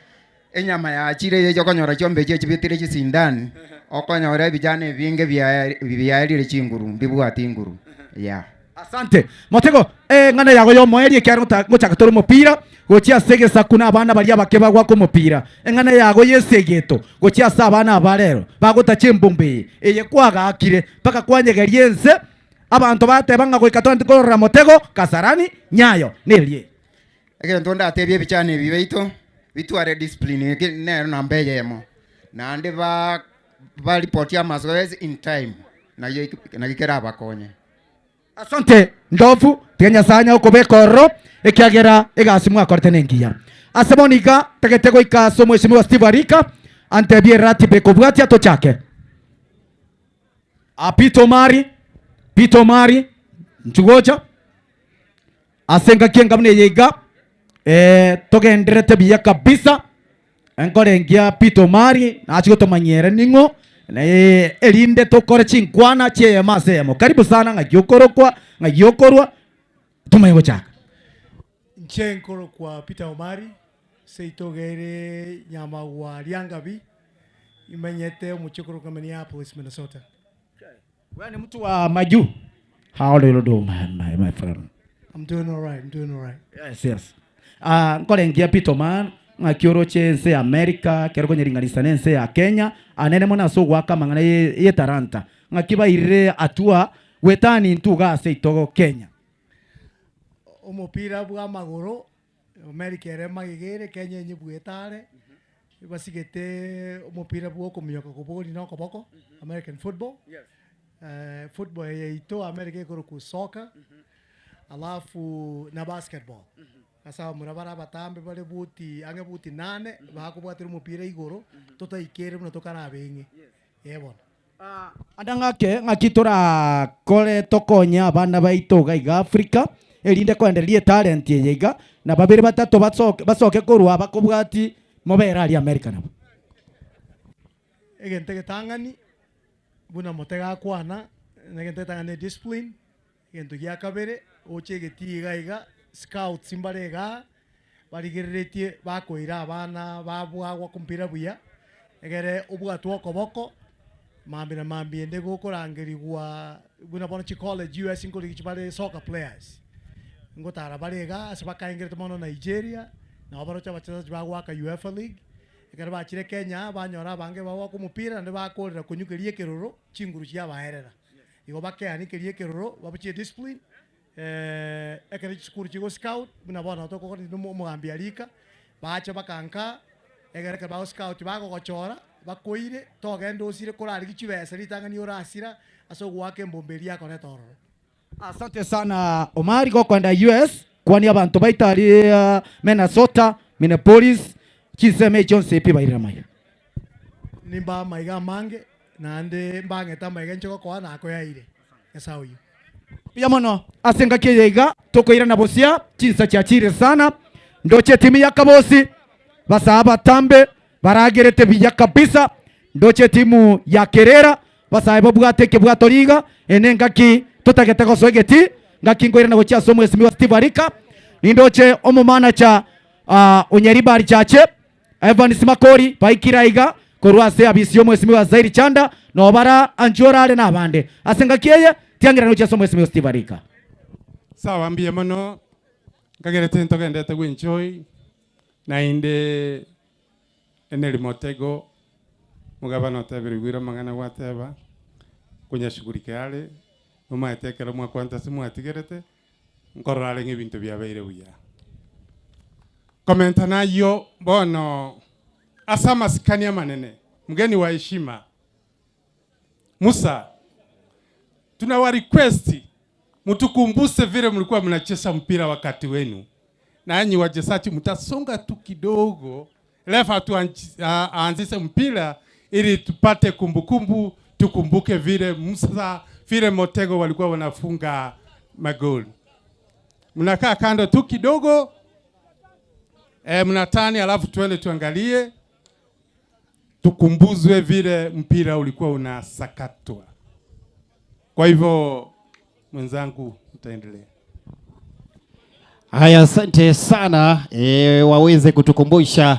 Speaker 16: enyama yachire eye okonyora chiombe echio chibetire chisindani, okonyora ebijana ebinge biaerire chinguru, mbibwati nguru, yeah.
Speaker 4: Asante. Motego, eng'ana yago y'omoerio ekiagera ngota- ngochaka tore omopira gochia ase egesaku na abana baria abake bagwaka omopira. Eng'ana yago y'esegeto gochia ase abana aba rero bagotacha embomba eye, eye kwagaakire mpaka kwanyegeria ense, abanto bateba ng'a goika togende korora motego Kasarani, Nyayo, neria eye.
Speaker 16: Egento ndatebie ebichani ebi biaito, bitware discipline eke nero namba eyemo, naende ba baripoti amazoezi in time, nayo naki kerabakonye.
Speaker 4: Asante ndovu, tiga Nyasae anya gokobeka ororo, ekiagera egasi mwakorete nengiya. Ase bono iga ntagete goika ase omweshimiwa Steve Arika antebie eratiba ekobwatia tochake. Ah, Peter Omari, Peter Omari, inchu gocha. Ase engaki enga buna eye iga, eh, togendererete buya kabisa, enkore engiya Peter Omari nachi gotomanyia ere ning'o, naye erinde tokore chinkwana chi'eyemo ase eyemo. Karibu sana ng'aki okorokwa, ng'aki okorwa, tomanye gochaka.
Speaker 17: Inche nkorokwa Peter Omari, seito iga ere Nyamagwa Riangabi, imenyete omochie okorokwa Minneapolis, Minnesota.
Speaker 4: Wewe ni mtu wa majuu? How do you do my, my, my friend?
Speaker 17: I'm doing all right, I'm doing all right.
Speaker 4: Yes, yes. Ah, nkorengia Peter man ng'aki oroche ense ya America ekero okonyeringanisa na ense ya Kenya anene mono ase ogoaka amang'ana ye yetalanta ng'aki bairire hatua gwetani intwe iga ase itogo Kenya.
Speaker 17: Omopira bwa amagoro America ere magega ere, Kenya enyebwete are, basigete omopira bwa okominyoka kobori na okoboko, American football, football eye yaito America ekorokwa soccer, alafu na basketball. Ase abamura bare abatambe bare buti ang'e buti nane, bakobwatera omopira igoro, totaikere buna tokarabeng'e, eh bono.
Speaker 4: Ande ng'ake ng'aki torakore tokonye abana baito iga iga Africa, erinde koendereria etalent eye iga, na babere batato basoke basoke korwa abakobwati mobere aria America nabo.
Speaker 17: Egento egetang'ani, buna motega akwana, na egento egetang'ani ne discipline, egento gia kabere, oche egetii iga iga, scouts mbare igaa, barigereretie bakoira abana babwagwa kompira buya, egere obwatwe okoboko, mambia na mambia ende gokorangerigwa buna bono chicollege US nkorigia chibare soccer players, ngotara bare igaa ase bakaengerete mono Nigeria, nabo baroche abachesaji bagoaka UEFA league, ekero bachire Kenya banyora abange bagoaka omopira naende bakorera konywa keria ekeroro, chinguru chiabaerera. Igo bakeani keria ekeroro babuchie discipline. Ekero chisukuru chigo scout, buna bono tokogora intwe omogambi arika, bache bakanka, egere ekero bago scout bagogochora, bakoire, togenda osire korarigie chibesa ritang'ani orasira ase ogoaka embomba eria yakoreta ororo.
Speaker 4: Asante sana Omari gokoenda US kwania abanto baito aria Minnesota, Minneapolis, chinsemo echi chionsi pi bairire amaiga.
Speaker 17: Nimbae amaiga amange, naende mbang'ete amaiga inche gokoa nakoyaeire. Nyasae oyio.
Speaker 4: Mbuya mono ase engaki eye iga tokoirana bosia chinsa chiachire sana ndoche etimu ya kabosi basaa abatambe baragerete buya kabisa ndoche etimu ya kerera basae babwate ekebwato riga ene engaki totagete gosoa egetii ngaki nkoirana gochia ase omwesimigwa Steve Arika nindoche omomanacha uh, Onyaribari Chache Evans Makori baikire aiga korwa ase abisi y'omwesimigwa Zairi Chanda, nobara Anjora are nabande. Ase engaki eye, tiang'irana gochia ase omwesimigwa Steve Arika.
Speaker 9: Sawa mbuya mono nkagerete ntogendete gwenjoy naende Henry Motego omogabana otebire oigwire amang'ana gwateba konyashugulikia are nomaete ekero mwakwanete ase mwatigerete Nkorora are ng'a ebinto biabeire buya. Komenta nayio bono ase amasikani amanene, mgeni wa heshima Musa, tunawa request mutukumbuse vile mlikuwa mnacheza mpira wakati wenu, nanyi wachezaji mtasonga tu kidogo, refa tu aanzishe mpira ili tupate kumbukumbu, tukumbuke vile Musa, vile Motego walikuwa wanafunga magoli. Mnakaa kando tu kidogo e, mnatani, alafu tuende tuangalie, tukumbuzwe vile mpira ulikuwa unasakatwa. Kwa hivyo mwenzangu, mtaendelea.
Speaker 3: Haya, asante sana e, waweze kutukumbusha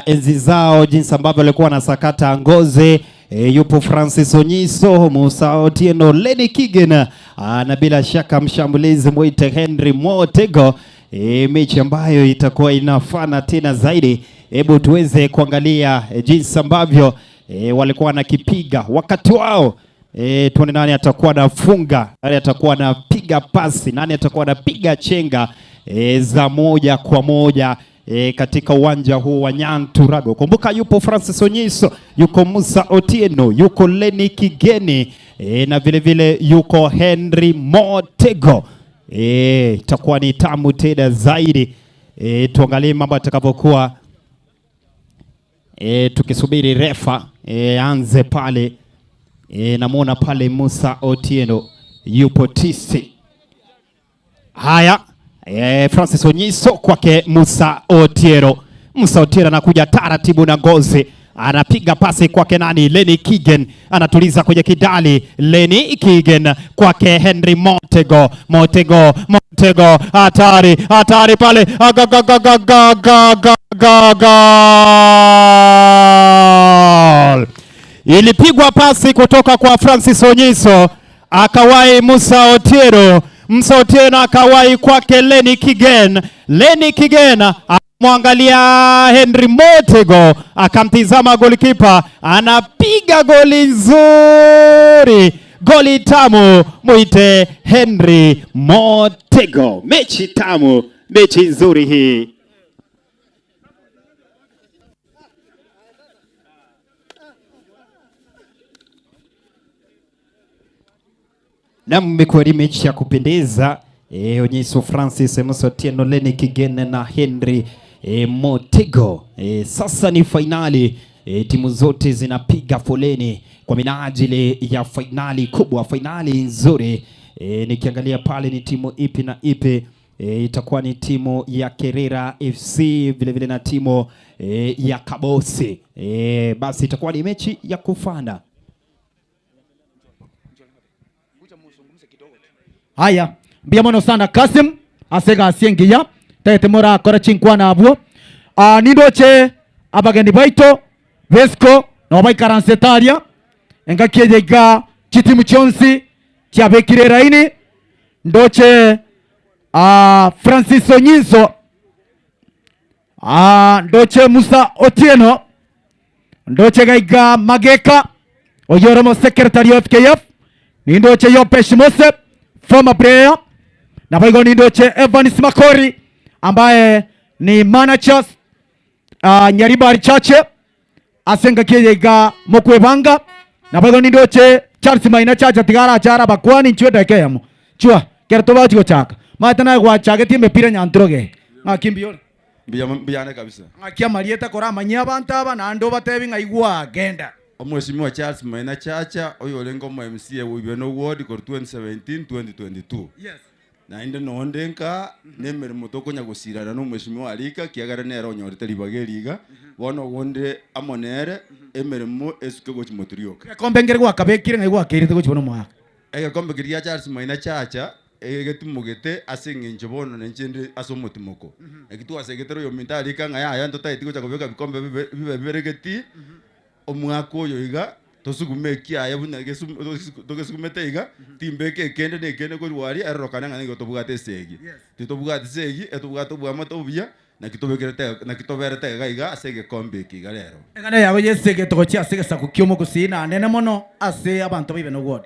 Speaker 3: enzi zao jinsi ambavyo walikuwa wanasakata ngozi. E, yupo Francis Onyiso, Musa Otieno, Lenny Kigen na bila shaka mshambulizi mwite Henry Motego. E, mechi ambayo itakuwa inafana tena zaidi. Hebu tuweze kuangalia jinsi ambavyo walikuwa wanakipiga wakati wao. E, tuone nani atakuwa anafunga, nani atakuwa anapiga pasi, nani atakuwa anapiga chenga za moja kwa moja katika uwanja huu wa Nyanturago. Kumbuka yupo Francis Onyiso, yuko Musa Otieno, yuko Lenny Kigeni na vile vile yuko Henry Motego. Itakuwa ni tamu tena zaidi. Tuangalie mambo atakavyokuwa tukisubiri refa anze pale. Namuona pale Musa Otieno yupo tisi. Haya, Francis Onyiso kwake Musa Otieno. Musa Otieno anakuja taratibu na ngozi, anapiga pasi kwake nani? Lenny Kigen anatuliza kwenye kidali. Lenny Kigen kwake Henry Motego. Motego, Motego, hatari, hatari pale. Aga, ga, ga, ga, ga, ga, ga, ga, goal. Ilipigwa pasi kutoka kwa Francis Onyiso, akawahi Musa Otieno. Musa Otieno akawahi kwake Lenny Kigen. Lenny Kigen akamwangalia Henry Motego, akamtizama golikipa, anapiga goli nzuri, goli tamu, mwite Henry Motego. Mechi tamu, mechi nzuri hii. Naam, imekuwa ni mechi ya kupendeza. Onyiso Francis, Musa Otieno, Lenny Kigen na Henry Motego. Sasa ni fainali. Timu zote zinapiga foleni kwa minajili ya fainali kubwa, fainali nzuri. Nikiangalia pale ni timu ipi na ipi. Itakuwa ni timu ya Kerera FC vile vile na timu ya Kabosi. Basi itakuwa ni mechi ya kufana.
Speaker 4: Haya, mbia mono sana Kasim asega asiengiya tete mora kora chinkwana abwo. Nindoche abageni baito Vesco no baikaranse taria engaki eye chitimu chionsi chiabekire raini ndoche Francis Onyiso ndoche Musa Otieno ndoche gaiga Mageka oyoromo secretary of FKF nindoche Yopesh Mose former player na baigo nindoche Evans Makori ambaye ni manager Nyaribari Chache asenga kiyega mokwebanga na baigo nindoche Charles Maina Chacha tigara chara bakwani nchwe dakeyamo chwa kerto bachi gochaka mata na gwachage mepira nyantroge ngakimbiore
Speaker 18: Mbiyane kabisa.
Speaker 4: Ngakia marieta kora manyia abantu aba nando batebi ngaigwa genda.
Speaker 18: Omheshimiwa Charles Maina Chacha oyo orengo omo MCA Ibeno Ward kor 2017 2022.
Speaker 4: Yes.
Speaker 18: Naende nonde nka nemeremo tokonya gosirana na omheshimiwa Arika kiagera nere onyorete ribaga eriga bono ogonde amo nere emeremo esuke gochi moturioka.
Speaker 4: Egekombe nkere gwakabekire ng'ai gwakerete gochi bono omwaka.
Speaker 18: Egekombe keria Charles Maina Chacha egetimogete ase eng'encho bono nenche ase omotimoko. Eki twasegetera oyo ominto Arika ng'a yaya ntotaeti gocha kobeka bikombe bibe bibe biberegeti omwaka oyo iga tosugume ekiaye buna togesugumete iga timbeke ekende na ekende korwa aria erorokane ng'a nigo tobwate esegi. Titobwate esegi etobwate obwamate obuya naki tobekerete naki toberete iga iga ase egekombe eke iga rero.
Speaker 4: Eng'ana yago yesege togochia ase egesaku kia omogusii na nene mono ase abanto ba Ibeno Ward.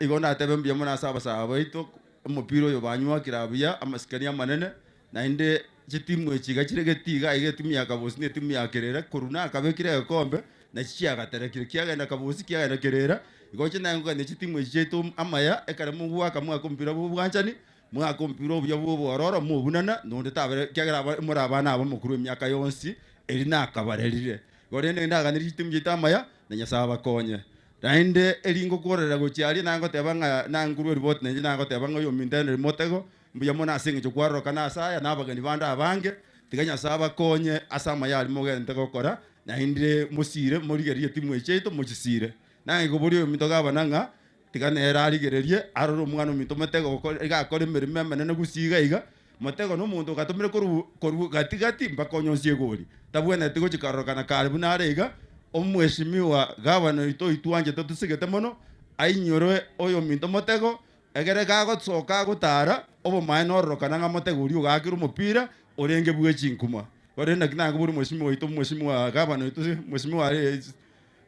Speaker 18: Igo natebe mbuya mono ase abasae baito omopira oyo banywakire buya amasikani amanene naende chitimu echi iga chire geti iga iga etimu ya Kabosi na etimu ya Kerera korwa nakabekire egekombe nachi chiagaterekire kiagenda Kabosi kiagenda Kerera igo inche naye chitimu echi chiaito amaya ekero mogwaka mwaka omopira bwa obwanchani mwaka omopira obuya bwa obwororo mobunana nonde tabere kiagera aba more abana aba mokuru emiaka yonsi eri nakabarerire. Igo rende ndaganire chitimu chiaito amaya na Nyasaye abakonye. Naende eri ngokorera gochia aria nangoteba ng'a nangurwe eriboti nainche nangoteba ng'a oyo ominto Henry Motego mbuya mono ase eng'encho kwarorokana ase aya na abageni bande abange tiga Nyasaye abakonye ase amaya aria mogenderete gokora naende mosire morigererie etimu echi chiaito mochisire. Naye koboria oyo ominto gabana ng'a tiga nere arigererie arore omwana ominto Motego iga akore emeremo emenene gusii iga iga. Motego na omonto ogatomire korwa korwa gati gati mpaka onyonsie egori. Tabwenereti gochia karorokana kare buna are iga, omweshimiwa gavana oito oyio twanchete tosigete mono, ainyore oyominto motego, egere gagosoka agotara, obomaene ororokana ng'a motego oria ogaakire omopira orenge bwe chinkuma. Korende naki nakoboria omweshimiwa oito omweshimiwa gavana oito mweshimiwa are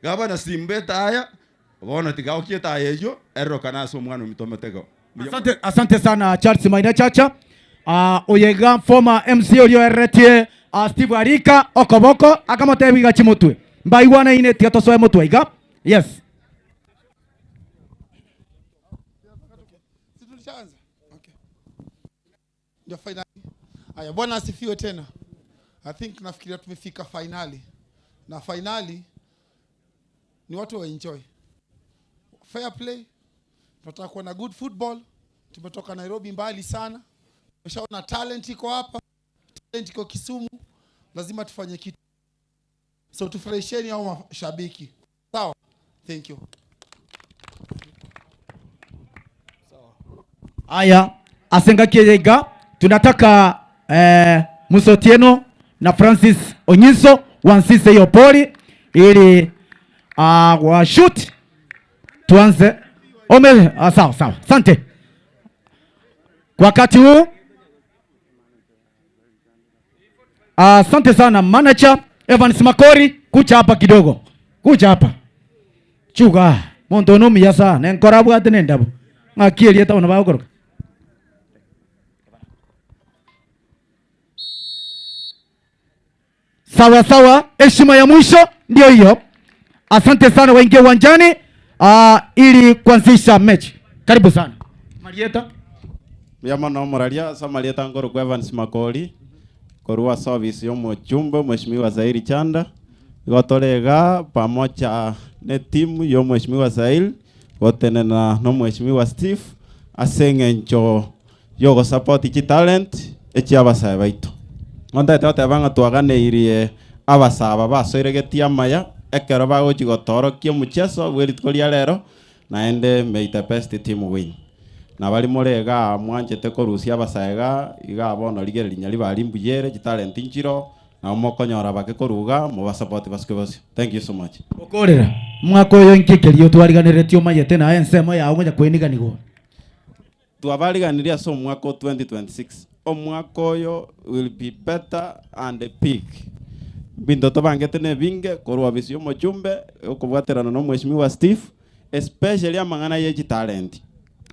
Speaker 18: gavana Simba etaya, Bono tiga okie etaya eyio erorokane ase omwana ominto omotego. Mbuya mono.
Speaker 4: Asante, asante sana Charles Maina Chacha. Uh, oyo iga former MC oria oereretie uh, Steve Arika okoboko akamotebia iga chimotwe mbaigwanaine tiga tosoe motwe iga yes
Speaker 13: Si tulishaanza? Okay. Ndio finali. Haya, bwana asifiwe tena. I think nafikiria tumefika finali. Na finali ni watu wa enjoy. Fair play. Tunataka kuwa na good football. Tumetoka Nairobi mbali sana. Tumeshaona talent iko hapa. Talent iko Kisumu. Lazima tufanye kitu. So tufurahisheni hao mashabiki. Sawa? Thank you.
Speaker 4: Aya, asengakie iga tunataka eh, Musotieno na Francis Onyiso wansise hiyo poli ili uh, wa shoot tuanze. Ome, uh, sawa sawa, asante. Kwa wakati huu asante sana manager Evans Makori, kuja hapa kidogo, kuja hapa chuga monto ono omuya sana enkoro abwate na endabo ng'aki erieta bono bagokoroka. Sawa sawa, heshima ya mwisho ndio hiyo. Asante sana, waingie uwanjani uh, ili kuanzisha mechi. Karibu sana Marieta.
Speaker 19: Mbuya mono omoraria ase amarieta nkorokwa Evans Makori, korwa ase ofisi ya omochumbe Mheshimiwa Zairi Chanda, igo tore igaa pamoja ne etimu ya omweshimiwa Zairi gotenena na omweshimiwa Steve ase eng'encho ya ogosupport chitalent echia abasae baito. Bono ntagete goteba ng'a twaganeirie abasae aba basoiregetie amaya ekero bagochia gotoorokia omocheso bwe rituko ria rero, naende may the best team win. Nabari more igaa mwanchete korusia abasae igaa, igaa bono rigereria nyaribari mbuya ere, chitalent nchiroo, nabo mokonyora bake korwa igaa, mobasupport basuke bosio. Thank you so much.
Speaker 4: Okorera, Omwaka oyo inki ekeria otwariganeretie omanyete naye ensemo yao ngonya kweniganigwa?
Speaker 19: Twabariganirie ase omwaka o 2026, omwaka oyo will be better and big. Ebinto tobangete nebinge korwa ofisi y'omochumbe okobwaterana na omweshimiwa Steve, especially amang'ana ye chitalenti.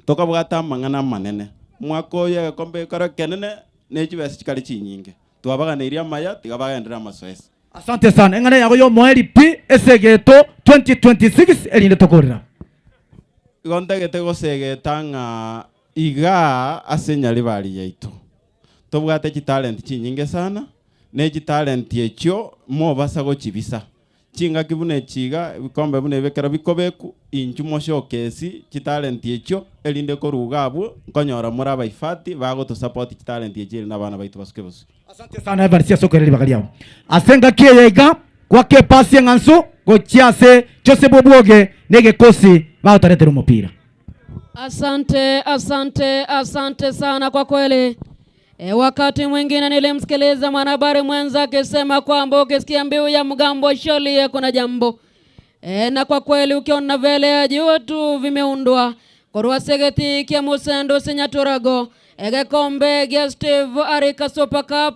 Speaker 19: Tokabwata amang'ana amanene. Omwaka oyo egekombe gekare ekenene ne chibesa chikare chinyinge. Twabaganeirie amaya tiga bagenderere amasoesi.
Speaker 4: Asante sana. Eng'ana yago y'omoerio pi ase egeto 2026 erinde tokorera.
Speaker 19: Igo ntagete gosegeta ng'a igaa ase enyaribari yaito tobwate chitalent chinyinge sana, ne chitalent echio mobasa gochibisa. Chingaki buna echi iga, ebikombe buna ebi ekero bikobekwa, inchuo moshowcase chitalent echio, erinde korwa iga abwo nkonyora more abaifati bagotosupport chitalent echi erinde abana baito basuke bosio.
Speaker 4: Asante sana Evans ase okoira ribaga riao. Ase engaki eye iga, gwaka epasi eng'ansu gochia ase Joseph Obwoge na egekosi bagotaretera omopira.
Speaker 23: Asante, asante, asante sana kwa kweli. E, wakati mwingine nilimsikiliza mwanahabari mwenza akisema kwamba ukisikia mbiu ya mgambo shalie kuna jambo. E, na kwa kweli ukiona vele juu tu vimeundwa korwa segeti kia musendo senyaturago egekombe gia Steve Arika Super Cup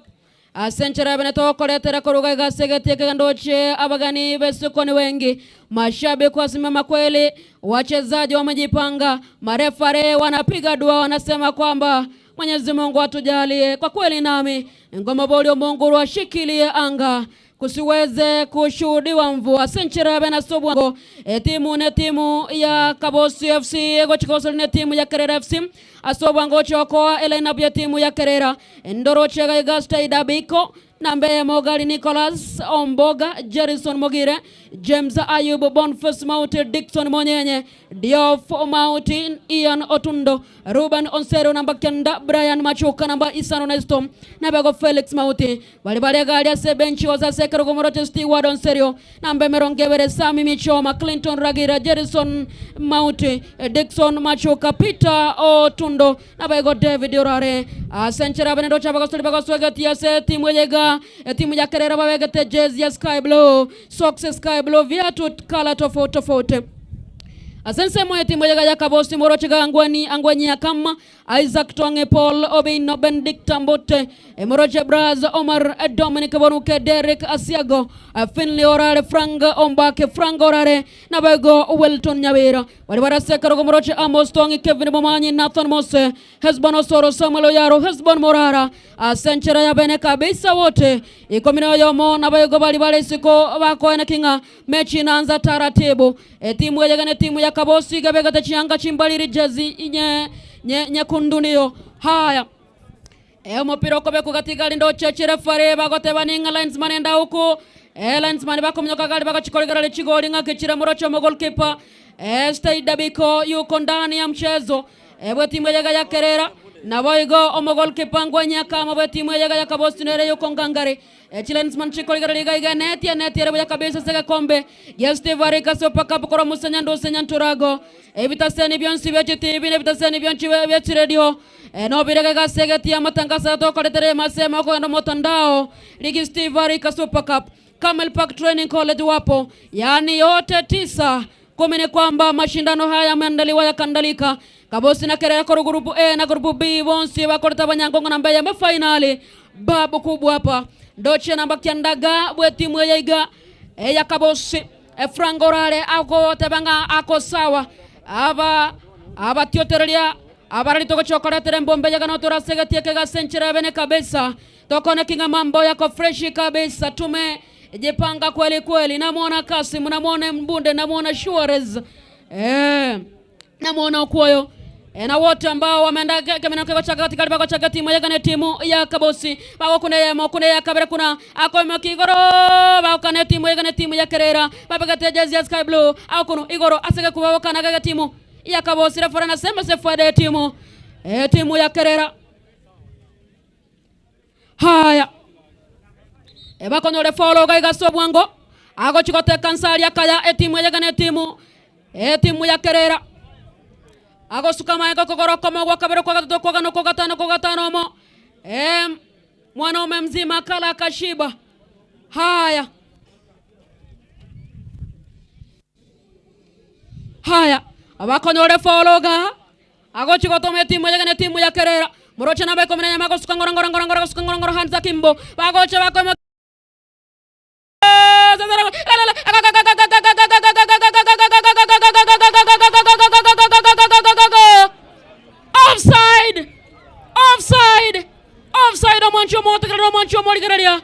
Speaker 23: asenchera bene tokoretera koruga igasegeti ekegandoche abagani besuko ni wengi mashabiki wasimama kweli wachezaji wamejipanga marefare wanapiga dua wanasema kwamba Mwenyezi Mungu atujalie kwa kweli nami ngoma boli Mungu washikilie anga kusiweze kushuhudiwa mvua sencherabe na sobwango etimu ne timu ya Kabosi FC egochikoso ne timu ya Kerera FC asobwango chokoa elineup ya timu ya Kerera ndorochega igasta idabiko nambe Mogali Nicholas Omboga Jerison Mogire James Ayubu, Boniface Mauti, Dickson Monyenye, Diof Mauti, Ian Otundo, Ruben Onsero namba kenda, Brian Machuka namba isano Nesto, Nabego Felix Mauti, bari bare gari ase benchi ozase kerogo moroche Steward Onserio, namba emerongo ebere Sami Michoma, Clinton Ragira, Jerison Mauti, Dickson Machuka, Peter Otundo, Nabego David Orare, ase enchera abene ndoche abagosori bagoswegetie ase etimu eye iga, etimu ya Kerera babegete jezi ya sky blue, socks sky blue, viatu colour tofauti tofauti. Ase ensemo y'etimu eye iga ya Kabosi moroche iga Angweni, Angwenyi Akama, Isaac Twang'e, Paul Obino, Benedict Ambote, Moroche Braz, Omar Dominic Bonuke, Derrick Asiago, Finley Orare, Frank Ombake, Frank Orare, Naboigo Wilton Nyabira. Baria bare ase ekerogo moroche Amos Twang'i, Kevin Momanyi, Nathan Mose, Hesbon Osoro, Samuel Oyaro, Hesbon Morara, ase enchera ya bene kabisa wote ikomi na oyomo naboigo baria bare isiko bakoeneki ng'a mechi inaanza taratibu. Etimu eye iga netimu ya Kabosi iga ebegete chianga chimbariri jezi nye, nye, nyekundu niyo. Haya. E, omopira okobekwa gati gari ndoche chirefari bagoteba ning'a linesman enda huku e, linesman bakominyoka gari bagachikorigerera chigori ng'aki chire moroche omo goalkeeper e, Stay Dabiko yuko ndani ya mchezo e, bwe timu eyega ya Kerera naboigo omo goalkeeper Ngwenya Kama bwe timu eyega ya Kabosi nere yuko ngangari e, chilinesman chikorigerera iga iga neti eneti ere buya kabisa ase egekombe gia Steve Arika Super Cup korwa Musenya Ndusenya Nturago ebitaseni bionsi bia chitibi na ebitaseni bionsi bia chiredio Nobirege gase egeti y'amatangaso aya tokoretere emasemo okogenda omotandao ligi Steve Arika Super Cup Camel Park Training College wapo, yaani yote tisa kumi. Ni kwamba mashindano haya yameandaliwa yakandalika Kabosi na Kerera koru grupu A na grupu B bonsi bakoreta abanyangongo namba ya finali babu kubwa hapa ndoche namba kiandaga bwe timu eyeiga eya Kabosi Frank Orare agoteba ako sawa aba abatiotereria abarari togochokoretera embombe yaga notora ase egetie eke gase enchera bene kabisa tokone kinga mambo yako freshi kabisa tumejipanga kweli kweli namwona Kasim namwona Mbunde namwona Suarez namwona Okuoyo na wote ambao wameenda kemena kwa chaka katika kwa chaka timu ya gane timu ya Kabosi bawo kuna ya mo kuna ya Kabere kuna akome kigoro bawo kana timu ya gane timu ya Kerera babagate jezi ya Sky Blue au kuno igoro asege kubawo kana gaga timu ya Kabosi refera na sema sefa timu timu ya Kerera haya bakonyore folo gaiga sobwango ago chigote kansari akaya etimu ya gane timu timu ya Kerera agosuka maengo kogoro komo gwa kabere kwa gatatu kwa gano kwa gatano kwa gatano mo mwanaume mzima kala kashiba haya haya abakonyore fologa agochigotoma timu ya timu ya Kerera moroche namba ikumi na nyama gosuka ngoro ngoro ngoro ngoro gosuka ngoro ngoro hanza kimbo bagoche bakome Offside! Offside! Offside omwancho motegerera omwancho omorigereria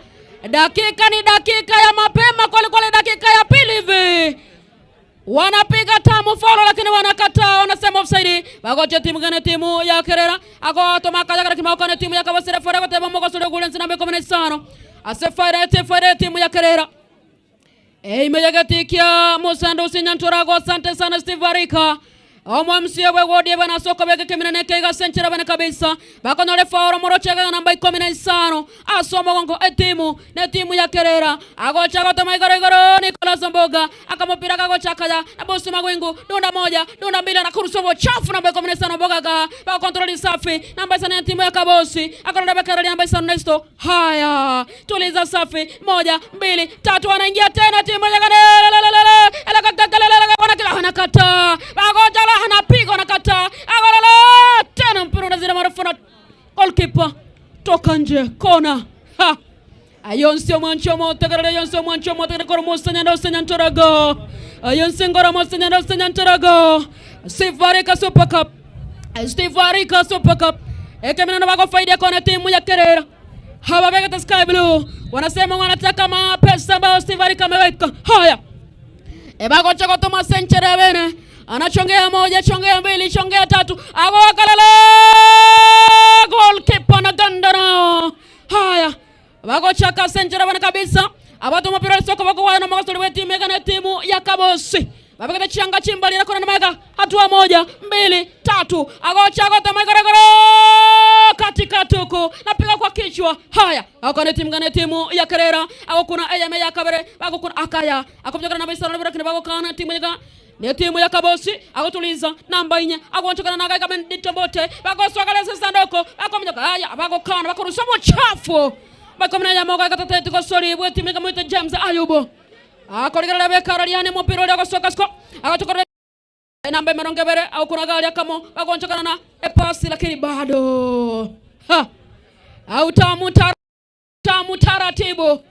Speaker 23: dakika ni dakika ya mapema kweli kweli, dakika ya pili hivi wanapiga tamu faulo, lakini wanakataa, wanasema offside. Bagoche timu gane timu ya Kerera ako tomaka ya kimao kane timu ya Kabasere fara koteba moko sore gulenzi namba 15 ase fara te fara timu ya Kerera imeyagatikia Musando usinyantorago. Asante sana Steve Arika omwamsiye bwe wodi bana soko beke kimina neke igasenchera bana kabisa bakonole faoro morochega namba 15 asomo gongo etimu ne timu ya Kerera agocha gotoma igoro igoro Nicolas Mboga akamupira kagocha kaya na bosi magwingu dunda moja dunda mbili na kurusobo chafu namba 15 Mboga ka ba kontroli safi namba 5 timu ya Kabosi akonda bekera namba 5 Nesto haya tuliza safi moja mbili tatu anaingia tena timu ya anakata bagoja la anapiga anakata agolala tena mpira unazidi marefu na goalkeeper toka nje kona ha ayonsi omwancho motegerere ayonsi omwancho motegerere koro musenya ndosenya ntorago ayonsi ngoro musenya ndosenya ntorago Steve Arika Super Cup Steve Arika Super Cup ekemina bako faida kona timu ya Kerera hawa begeta Sky Blue wanasema wanataka mapesa ambayo Steve Arika ameweka haya ebagocha gotoma senchera bene anachongea moja chongea mbili chongea tatu agoakalala goalkeeper na ganda nao haya bagochaka senchera bana kabisa Abwate omopira ase okoboko kwaye na omogosori bw'etimu egana etimu ya Kabosi. Babegete chianga chimbarira korende magega hatua moja, mbili, tatu. Agocha agotema igoro igoro katikati huku napiga kwa kichwa. Haya, agokana etimu gana etimu ya Kerera agokuna eyeme ya kabere bagokuna akaya akobyokana na baisano lakini bagokana timu yaga ne timu ya Kabosi agotuliza namba inye agonchokana na gaika bendito bote bagoswagalesa sandoko bakomyoka haya bagokana bakorusa buchafu bakomina ya moga gatatete gosori bwe timu ya James Ayubo akorigerera bekara lyane mupira uria gosoka siko agachokora namba emirongo ebere agokunaga aria kamo bagonchokana na epasi lakini bado ha autamu tamu taratibu.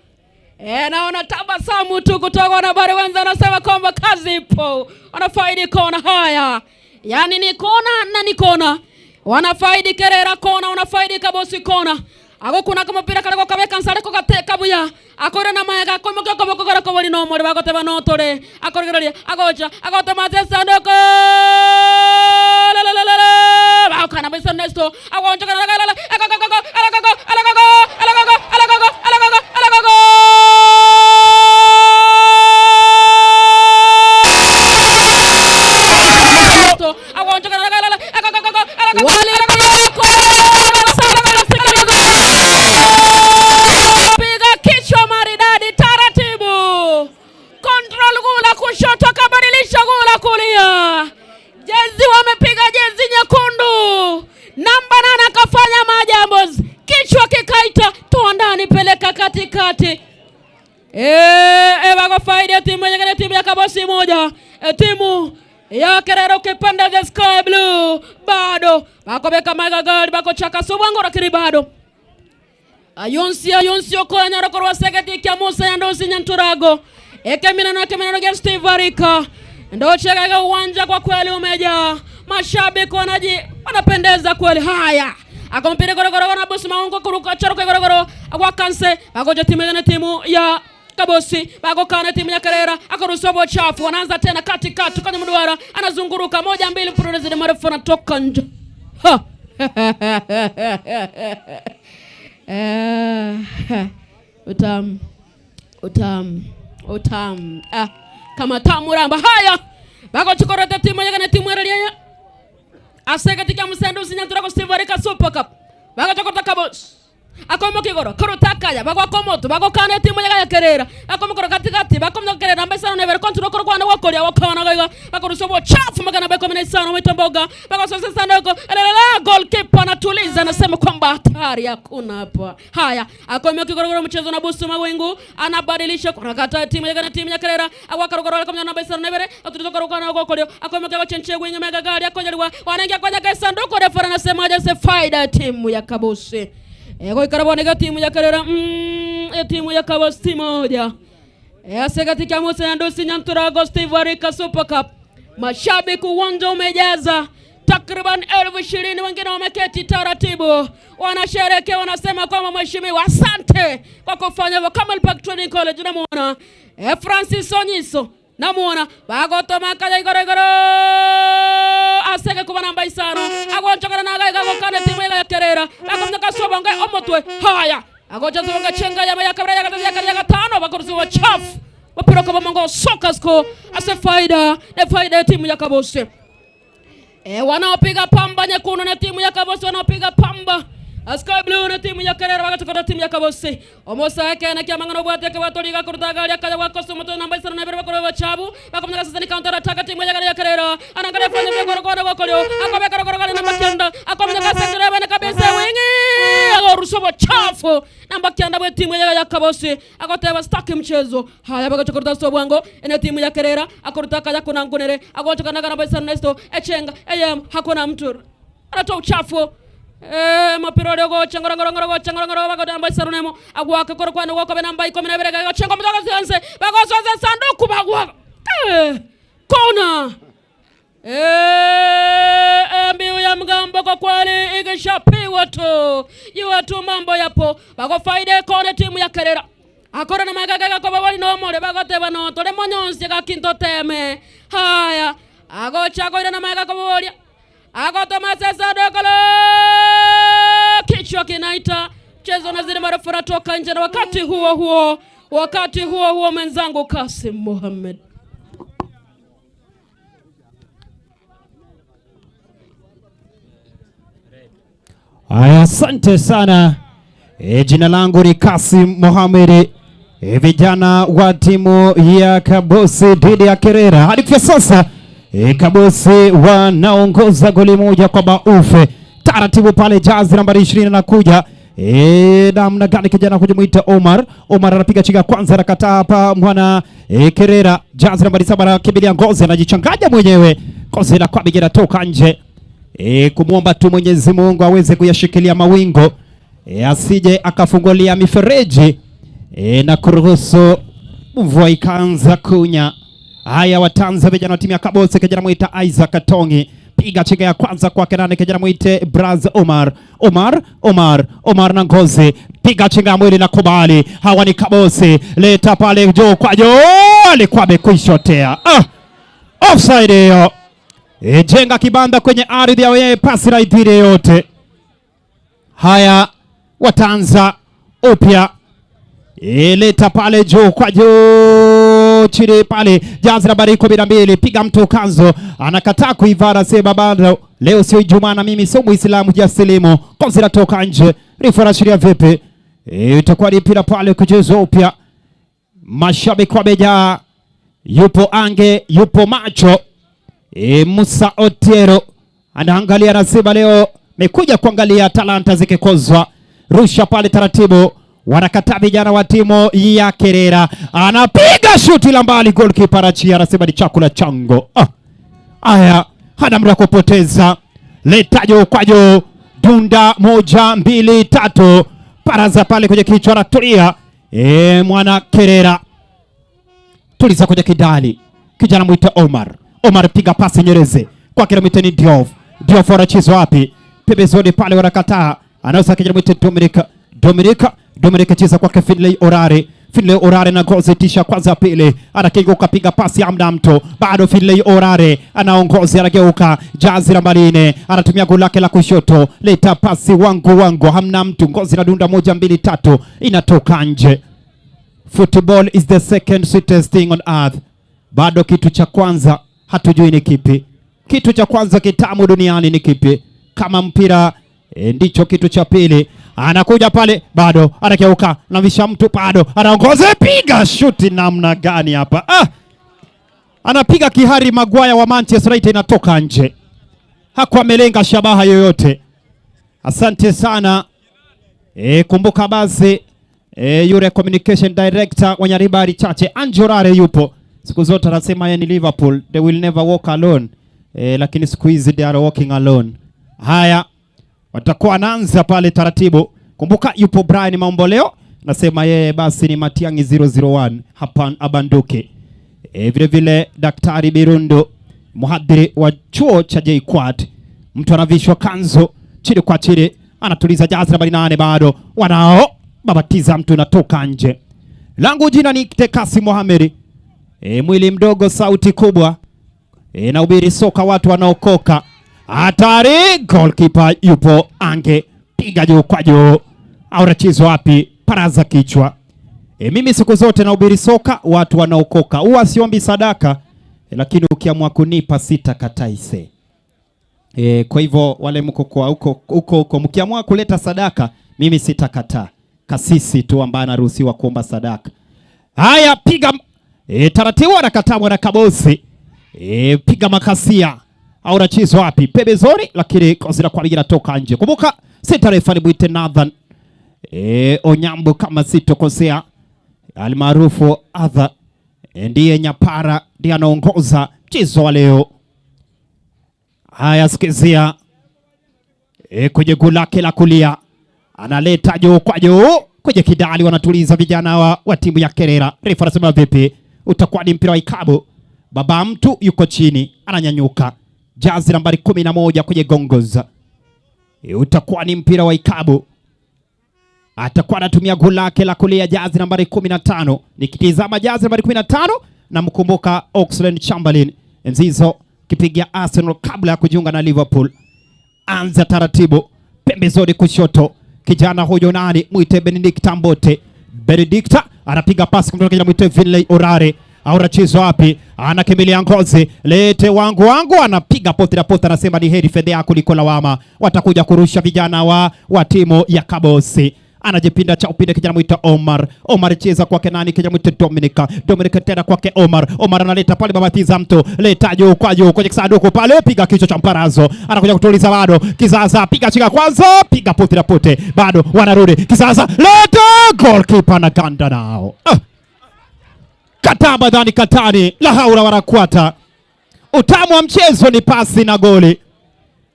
Speaker 23: E, naona tabasamu tu kutoka wanahabari wenza wanasema kwamba kazi ipo, wanafaidi kona. Haya, yaani ni kona na ni kona, wanafaidi Kerera kona, wanafaidi Kabosi kona agokuna kamupira kariko kabeka nsareko gateka buya akore na maega akoimokia okoboko kore kobori na omore bagoteba notore akorigereria agocha agotema ase esandoko bagokana boisa Ernesto agonchokana agogogo agogogo agogogo agogogo agogogo agogogo agogogo Piga kichwa maridadi taratibu, control guu la kushoto akabadilisha guu la kulia. Jezi wamepiga jezi nyekundu, namba 8 akafanya maajabu, kichwa kikaita toa ndani, peleka katikati. Wako faida timu nyingine, timu ya Kabosi moja, timu ya Kerera ukipenda the sky blue bado bakobeka maga gari bako chaka subwango lakini bado ayonsi ayonsi okonya rokorwa segeti kya Musa ya ndosi nyanturago ekeminano ekeminano ya Steve Arika ndocheka uwanja kwa kweli umejaa mashabiki wanaji wanapendeza kweli. Haya akompira gorogoro na bosi maungo kuruka charuka gorogoro agwakanse bagoja timu na timu ya Kabosi bagokana timu ya Kerera akaruhusu chafu, wanaanza tena katikati kwenye mduara, anazunguruka moja mbili, mfululizo marefu anatoka nje. Ha. Utamu utamu utamu ah, kama tamu ramba. Haya bagochukorete timu yagana timu ya ase katika musendo usinyantura ko Steve Arika Super Cup bagachokorota Kabosi akomoka igoro korutakaya bagwaka omoto bagokana etimu yaga kerera akomokoro katikati bakomya kerera namba isano na ibere konturo korokwana gwakoria gokana gaiga bakorusia obochafu magana ba 15 mwita mboga bakososa sandoko elelele goalkeeper anatuliza anasema kwamba hatari hakuna hapa. Haya akomoka igoro mchezo na busu mawingu anabadilisha kunakata timu yaga na timu ya kerera agwakarogoro akomya namba 52 atuliza korokwana gwakoria akomoka gochenche gwinga mega gari akonyerwa wanaingia kwenye sanduku refa anasema aje faida timu ya Kabosi. Ego ikaraboneka timu ya Kerera timu ya Kabosi moja. Ase katika Musa ya Ndosi Nyanturago Steve Arika Super Cup. Mashabiki uwanja umejaza takriban 20,000, wengine wameketi taratibu wanasherehekea, wanasema kwamba mheshimiwa, asante kwa kufanya hivyo. Camel Park Training College namuona Francis Onyiso namuona bagotomaka igoro igoro aseke kuba namba isano agonchokana naga gokana timu ya Kerera bakomnya sobonga omotwe. Haya agocha sobonga chenga ya ya kabra ya ya ya gatano bakorusiwa chafu mupira kwa mongo soka score ase faida ne faida ya timu ya Kabosi. Wanaopiga pamba nyekundu na timu ya Kabosi, wanaopiga pamba Sky Blue na timu ya Kerera bagachokora timu ya Kabosi. Omosa yake na kiamangano bwate ke batoliga kurutaga ya kaya wakoso moto namba 22 bakoro bachabu bakomnya sasa ni counter attack timu ya Kerera anaangalia fanya vya gorogoro gokolio akobeka gorogoro namba 9 akomnya sasa bana kabisa wingi agorusobo chafu namba 9 bwe timu ya Kabosi akoteba staki mchezo. Haya bagachokora sobwango ene timu ya Kerera akorutaka ya kuna ngunere agochokana namba 9 Nesto echenga eyem hakuna mtu anatoa uchafu. Mapiro leo gocha ngoro ngoro ngoro gocha ngoro ngoro bago namba isano nemo agwaka koro kwana gwako namba 12 gocha ngoro mtoka sense bago soze sanduku bagwa kona mbiu ya mgambo kwa kweli ikishapigwa tu jua tu mambo yapo bago faida kone timu ya Kerera akora na magaga kwa babali no more bagoteba no tore monyonsi gakinto teme. Haya agocha koira na magaga kwa babali agotoma sasa dokolo kichwa kinaita mchezo na zile marefu natoka nje, na wakati huo huo Wakati huo huo mwenzangu Kasim Mohamed.
Speaker 3: Aya, asante sana. E, jina langu ni Kasim Mohamed. E, vijana wa timu ya Kabosi dhidi ya Kerera. Hadi kufikia sasa e, Kabosi wanaongoza goli moja kwa baufe. Taratibu pale jazi nambari 20 anakuja. E, namna gani kijana kujimuita Omar. Omar anapiga chinga kwanza, anakataa hapa mwana e, Kerera. Jazi nambari 7 anakimbilia Ngozi, anajichanganya mwenyewe. Ngozi la kwa toka nje. E, kumwomba tu Mwenyezi Mungu aweze kuyashikilia mawingo e, asije akafungulia mifereji e, na kuruhusu mvua ikaanza kunya. Haya, watanza vijana wa timu ya Kabose, kijana mwita Isaac Tongi piga chenga ya kwanza kwake nani, kijana mwite Braz Omar Omar Omar Omar na Ngozi, piga chenga ya mwili na kubali. Hawa ni Kabose, leta pale juu kwa juu, alikuwa amekwishotea. Ah, offside hiyo. E, jenga kibanda kwenye ardhi ya wenyewe, pasi la idhiri yote. Haya, wataanza upya. E, leta pale juu kwa juu chini pale, jazi nambari 12, piga mtu kanzo, anakataa kuivara, sema bado leo sio Ijumaa na mimi sio Muislamu, jasilimu kozi natoka nje. Refa anaashiria vipi? E, itakuwa ni mpira pale kuchezwa upya. Mashabiki wamejaa, yupo ange, yupo macho. E, Musa Otiero anaangalia anasema leo mekuja kuangalia talanta zikikozwa. Rusha pale taratibu, wanakataa vijana wa timu ya Kerera, anapiga shuti la mbali, goalkeeper anachia, anasema ni chakula chango. Ah, aya, hana muda kupoteza, leta juu kwa juu, dunda moja mbili tatu, paraza pale kwenye kichwa, anatulia. E, mwana Kerera tuliza kwenye kidali, kijana mwita Omar Omar piga pasi Nyereze kwa kila mwite ni Diof. Diof anachezwa wapi? Pembezoni pale wanakataa. Anaweza kijana mwite Dominic. Dominic, Dominic cheza kwake Finlay Orare. Finlay Orare na gozi tisha kwanza pili. Anakigeuka piga pasi amna mtu. Bado Finlay Orare anaongoza, anageuka. Jazi nambari 4 anatumia goli lake la kushoto. Leta pasi wangu wangu, hamna mtu. Ngozi inadunda moja mbili tatu, inatoka nje. Football is the second sweetest thing on earth. Bado kitu cha kwanza hatujui ni kipi. Kitu cha kwanza kitamu duniani ni kipi? Kama mpira e, ndicho kitu cha pili. Anakuja pale, bado anakeuka, navisha mtu, bado anaongoza, piga shuti namna gani hapa? Ah! Anapiga kihari Maguire wa Manchester United, inatoka nje, hakuwa amelenga shabaha yoyote. Asante sana. E, kumbuka basi e, yule communication director wa Nyaribari Chache Anjorare yupo siku zote anasema yeye ni Liverpool, they will never walk alone. E, lakini siku hizi they are walking alone. Haya, watakuwa wanaanza pale taratibu. Kumbuka yupo Brian Mamboleo, nasema yeye basi ni Matiang'i 001 hapa abanduke. E, vile vile Daktari Birundo mhadhiri wa chuo cha JKUAT, mtu anavishwa kanzu chini kwa chini, anatuliza jazi nambari 8, bado wanao babatiza mtu natoka nje. Langu jina ni Tekasi Mohamed. E, mwili mdogo sauti kubwa. E, nahubiri soka watu wanaokoka. Hatari, goalkeeper yupo ange piga juu kwa juu. Aurachizwa wapi? Paraza kichwa. E, mimi siku zote nahubiri soka watu wanaokoka. Huwa siombi sadaka, e, lakini ukiamua kunipa sitakataise. E, kwa hivyo wale mko kwa huko huko huko mkiamua kuleta sadaka mimi sitakataa. Kasisi tu ambaye anaruhusiwa kuomba sadaka. Haya, piga e, taratibu anakataa mwana Kabosi. E, piga makasia. Au unachezwa wapi? Pembezoni, lakini kozi la kwa inatoka nje. Kumbuka sita refa ni mwite Nathan. E, Onyambo kama sitokosea, almaarufu Adha, e, ndiye nyapara, ndiye anaongoza mchezo wa leo. Haya, sikizia. E, kwenye goli lake la kulia analeta juu kwa juu kwenye kidali, wanatuliza vijana wa timu ya Kerera. Refa anasema vipi? Utakuwa ni mpira wa ikabu. Baba mtu yuko chini ananyanyuka, jazi nambari 11 kwenye gongoza. E, utakuwa ni mpira wa ikabu. Atakuwa anatumia goli lake la kulia, jazi nambari 15. Nikitizama jazi nambari 15 namkumbuka Oxlade Chamberlain Mzizo kipiga Arsenal kabla ya kujiunga na Liverpool. Anza taratibu pembezoni kushoto, kijana huyo nani mwite Benedict Ambote. Benedict Anapiga pasi kumtoka kijana mwite Vinley Orare. Aura chizo wapi? Anakimbilia Ngozi. Lete wangu wangu, anapiga poti la poti, anasema ni heri fedhea kuliko lawama. Watakuja kurusha vijana wa timu ya Kabosi. Anajipinda cha upinde kijana mwita Omar. Omar cheza kwake nani? Kijana mwita Dominica. Dominica tena kwake Omar. Omar analeta pale babatiza mtu. Leta juu kwa juu kwenye kisanduku pale, piga kichwa cha mparazo. Anakuja kutuliza bado. Kizaza piga chika kwanza, piga pote la pote. Bado wanarudi. Kizaza leta, goalkeeper na ganda nao. Kataba dhani katani la haura warakwata. Utamu wa mchezo ni pasi na goli.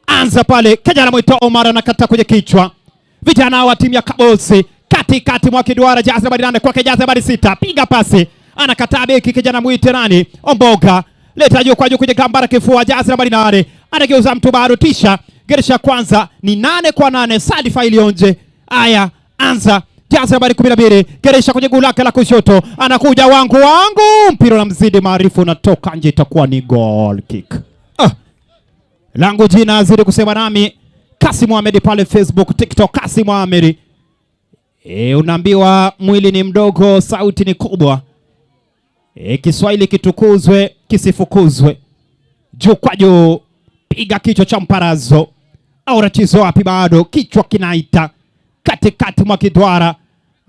Speaker 3: Anza pale kijana mwita Omar anakata kwenye kichwa. Vijana wa timu ya Kabosi katikati mwa kiduara, jazi nambari 8 kwake jazi nambari 6, piga pasi, anakataa beki kijana mwite nani, Omboga, leta juu kwa juu kwenye gambara kifua, jazi nambari 8 anageuza mtu bado, tisha geresha kwanza ni 8 kwa 8, Salifa ilionje. Aya, anza jazi nambari 12, geresha kwenye guu lake la kushoto, anakuja wangu wangu, mpira unamzidi maarifu, unatoka nje, itakuwa ni goal kick. Langu jina azidi kusema nami Kasim Mohamed pale Facebook, TikTok Kasim Mohamed. Unaambiwa mwili ni mdogo, sauti ni kubwa. Kiswahili kitukuzwe, kisifukuzwe. Juu kwa juu, piga kichwa cha mparazo. Aura chizo wapi bado, kichwa kinaita katikati mwa kidwara.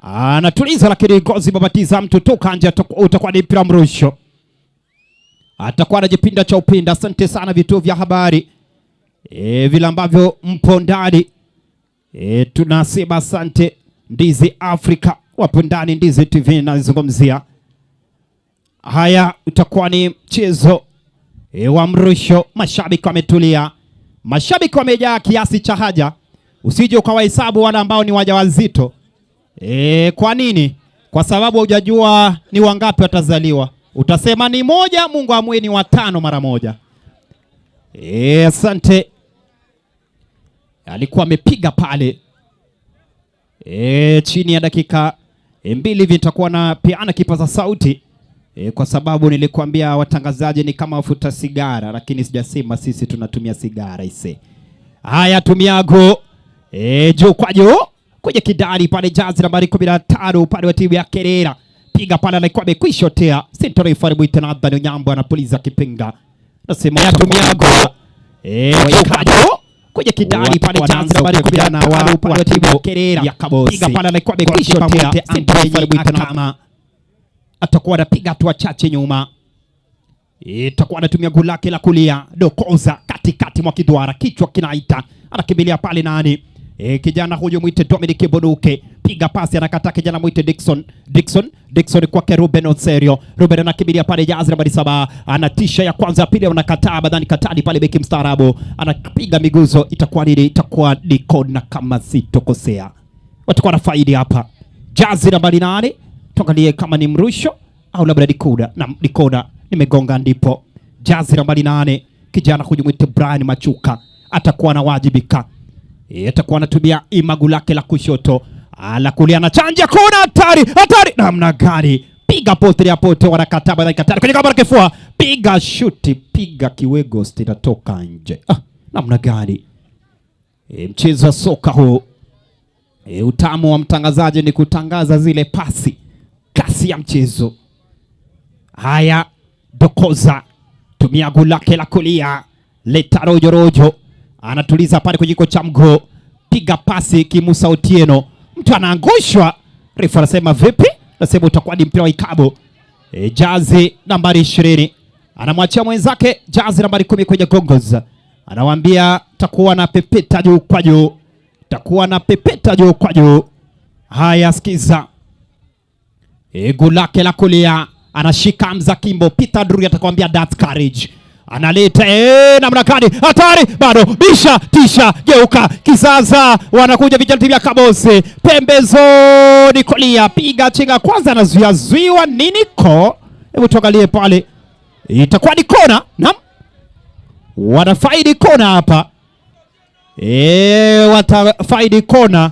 Speaker 3: Anatuliza lakini ngozi babatiza mtu toka nje, utakuwa ni mpira mrusho. Atakuwa anajipinda cha upinda. Asante sana vituo vya habari. Vile ambavyo mpo ndani. Tunasema asante Ndizi Afrika, wapo ndani Ndizi TV nazungumzia. Haya, utakuwa ni mchezo wa mrusho. Mashabiki wametulia, mashabiki wamejaa kiasi cha haja. Usije ukawahesabu wale ambao ni wajawazito. Kwa nini? Kwa sababu hujajua ni wangapi watazaliwa. Utasema ni moja, Mungu amue ni watano mara moja. Asante. Alikuwa amepiga pale. Chini ya dakika 2 hivi nitakuwa na peana kipaza sauti. Kwa sababu nilikwambia watangazaji ni kama wafuta sigara, lakini sijasema sisi tunatumia sigara ise. Haya, tumiago. Juu kwa juu kwenye kidari pale, jazi nambari 15 upande wa timu ya Kerera. Piga pale, alikuwa amekwishotea. Center referee mwite Nathan Onyambo anapuliza kipenga. Nasema tumiago. Juu kwa juu kwenye kidari pale, jazi nambari 15 upande wa timu ya Kerera. Piga pale, alikuwa amekwishotea. Center referee mwite Nathan atakuwa anapiga hatua chache nyuma. Itakuwa anatumia goli lake la kulia, dokoza katikati mwa kidwara, kichwa kinaita, anakimbilia pale nani? Kijana huyu mwite Dominic Boduke, piga pasi, anakataa kijana mwite Dickson, Dickson, Dickson kwake Ruben Oserio. Ruben anakimbilia pale jazi nambari 7, anatisha ya kwanza, ya pili anakataa, badhani katali pale beki mstaarabu, anapiga miguzo, itakuwa nini? Itakuwa ni kona kama sitokosea. Watakuwa na faidi hapa. Jazi nambari 8, tuangalie kama ni mrusho au labda ni kona. Na ni kona, nimegonga ndipo. Jazi nambari 8, kijana huyu mwite Brian Machuka atakuwa anawajibika. Atakuwa anatumia imagu lake la kushoto, la kulia na chanja kona, hatari, hatari namna gani? Piga pote ya pote, wanakataa badali katari kwenye kamba kifua, piga shuti, piga kiwego, inatoka nje. Namna gani? Mchezo wa soka huu. Utamu wa mtangazaji ni kutangaza zile pasi, kasi ya mchezo. Haya, Dokoza tumia gula lake la kulia, leta rojo rojo, anatuliza pale kwenye cha mguu, piga pasi Kimusa Otieno, mtu anaangushwa. Refa anasema vipi? Anasema utakuwa ni mpira wa ikabu. Jazi nambari 20 anamwachia mwenzake jazi nambari 10 kwenye gongos, anawaambia takuwa na pepeta juu kwa juu, takuwa na pepeta juu kwa juu. Haya, sikiza, guu lake la kulia anashika Hamza Kimbo. Peter Drury atakwambia that's courage. Analeta namna gani? Hatari bado, bisha tisha, geuka kizaza, wanakuja vijana timu ya Kabosi pembezoni kulia, piga chinga kwanza, anazuia zuiwa nini ko? Hebu tuangalie pale, itakuwa ni kona. Naam, wanafaidi kona hapa. Watafaidi kona.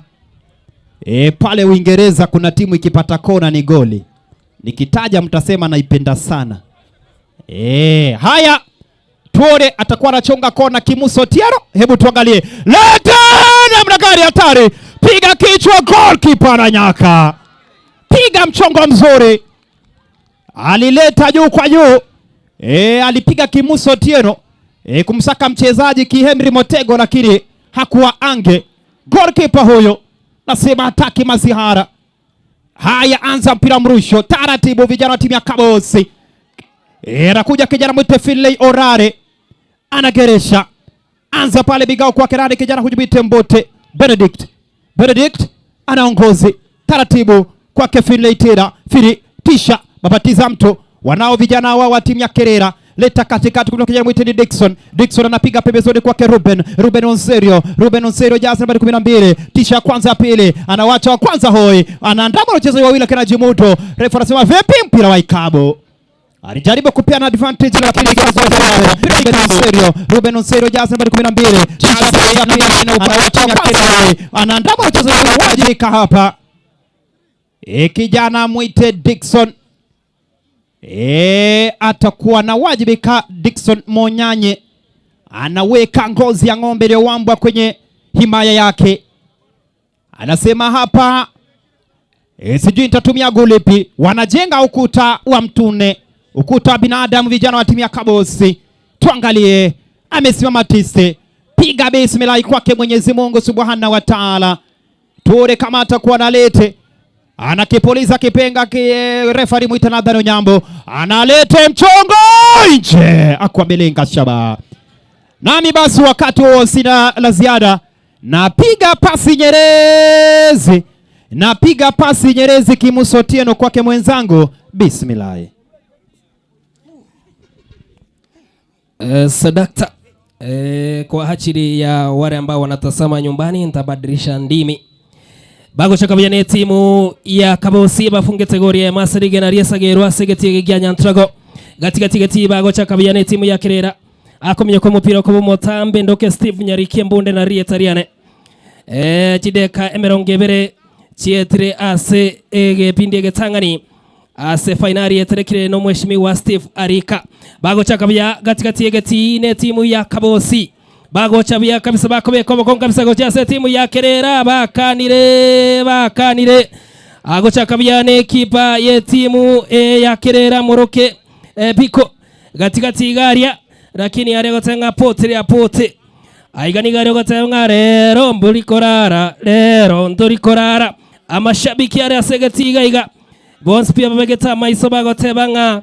Speaker 3: Pale Uingereza kuna timu ikipata kona ni goli. Nikitaja mtasema naipenda sana. Haya, tuone atakuwa anachonga kona Kimuso Tiaro. Hebu tuangalie. Leta namna gani hatari. Piga kichwa, goalkeeper ananyaka. Piga mchongo mzuri, alileta juu kwa juu e, alipiga Kimuso Otieno e, kumsaka mchezaji Kihenry Motego, lakini hakuwa ange. Goalkeeper huyo nasema hataki mazihara haya. Anza mpira mrusho taratibu, vijana wa timu ya Kabosi. E, anakuja kijana mwite Finlay Orare anageresha, anza pale bigao kwa kerani, kijana hujibite Mbote Benedict, Benedict anaongozi taratibu kwake Finlay tena Fili tisha babatiza mtu wanao vijana wao wa timu ya Kerera leta katikati kutoka kijana mwite ni Dickson. Dickson anapiga pembezoni kwake Ruben, Ruben Onserio, Ruben Onserio jazi nambari 12, tisha ya kwanza ya pili, anawacha wa kwanza hoi, anaandama wachezaji wawili akina Jimuto. Refa anasema vipi, mpira wa ikabu alijaribu kupeana advantage lakini Ruben Onserio, Ruben Onserio jazi nambari 12, tisha ya kwanza ya pili, anawacha wa kwanza hoi, anaandama wachezaji wawili hapa. E, kijana mwite Dickson e, atakuwa na wajibika. Dickson Monyanye anaweka ngozi ya ng'ombe iliyowambwa kwenye himaya yake, anasema hapa e, sijui nitatumia gulipi. Wanajenga ukuta wa mtune, ukuta wa binadamu, vijana wa timu ya Kabosi. Tuangalie, amesimama tiste, piga bismillah kwake Mwenyezi Mungu Subhanahu wa Ta'ala, tuone kama atakuwa nalete anakipuliza kipenga ki refari mwita Nathan Onyambo analete mchongo nje, akwamelenga shaba. Nami basi wakati huo sina la ziada, napiga pasi Nyerezi, napiga pasi Nyerezi kimusotieno kwake mwenzangu, bismillah.
Speaker 2: Sadakta. Kwa ajili ya wale ambao wanatazama nyumbani nitabadilisha ndimi bagochaka ne timu ya Kabosi bafunge gori ya Masarige na Riesagerwa asegeti gya Nyantrago gatigati gati bagochaka ne timu ya Kerera akomye ko mupira ko mutambe ndoke Steve Nyarikie mbunde na Rie Tariane chideka emerongo ebere chietire ase egepindi egetang'ani ase fainali yeterekire no mheshimiwa Steve Arika bagochaka bya gatigati egeti ne timu ya Kabosi bagocha buya kabisa bakobeka obokongo kabisa gocha ase timu ya Kerera bakanire bakanire agochaka buya ne kipa ye timu e, ya Kerera moroke e, biko gatigati igaria lakini aria gotenga pote ya pote aiganiga aria gotenga rero mburi korara rero nduri korara amashabiki aria asegeti iga iga bonsi pia babegeta maiso bagoteba ng'a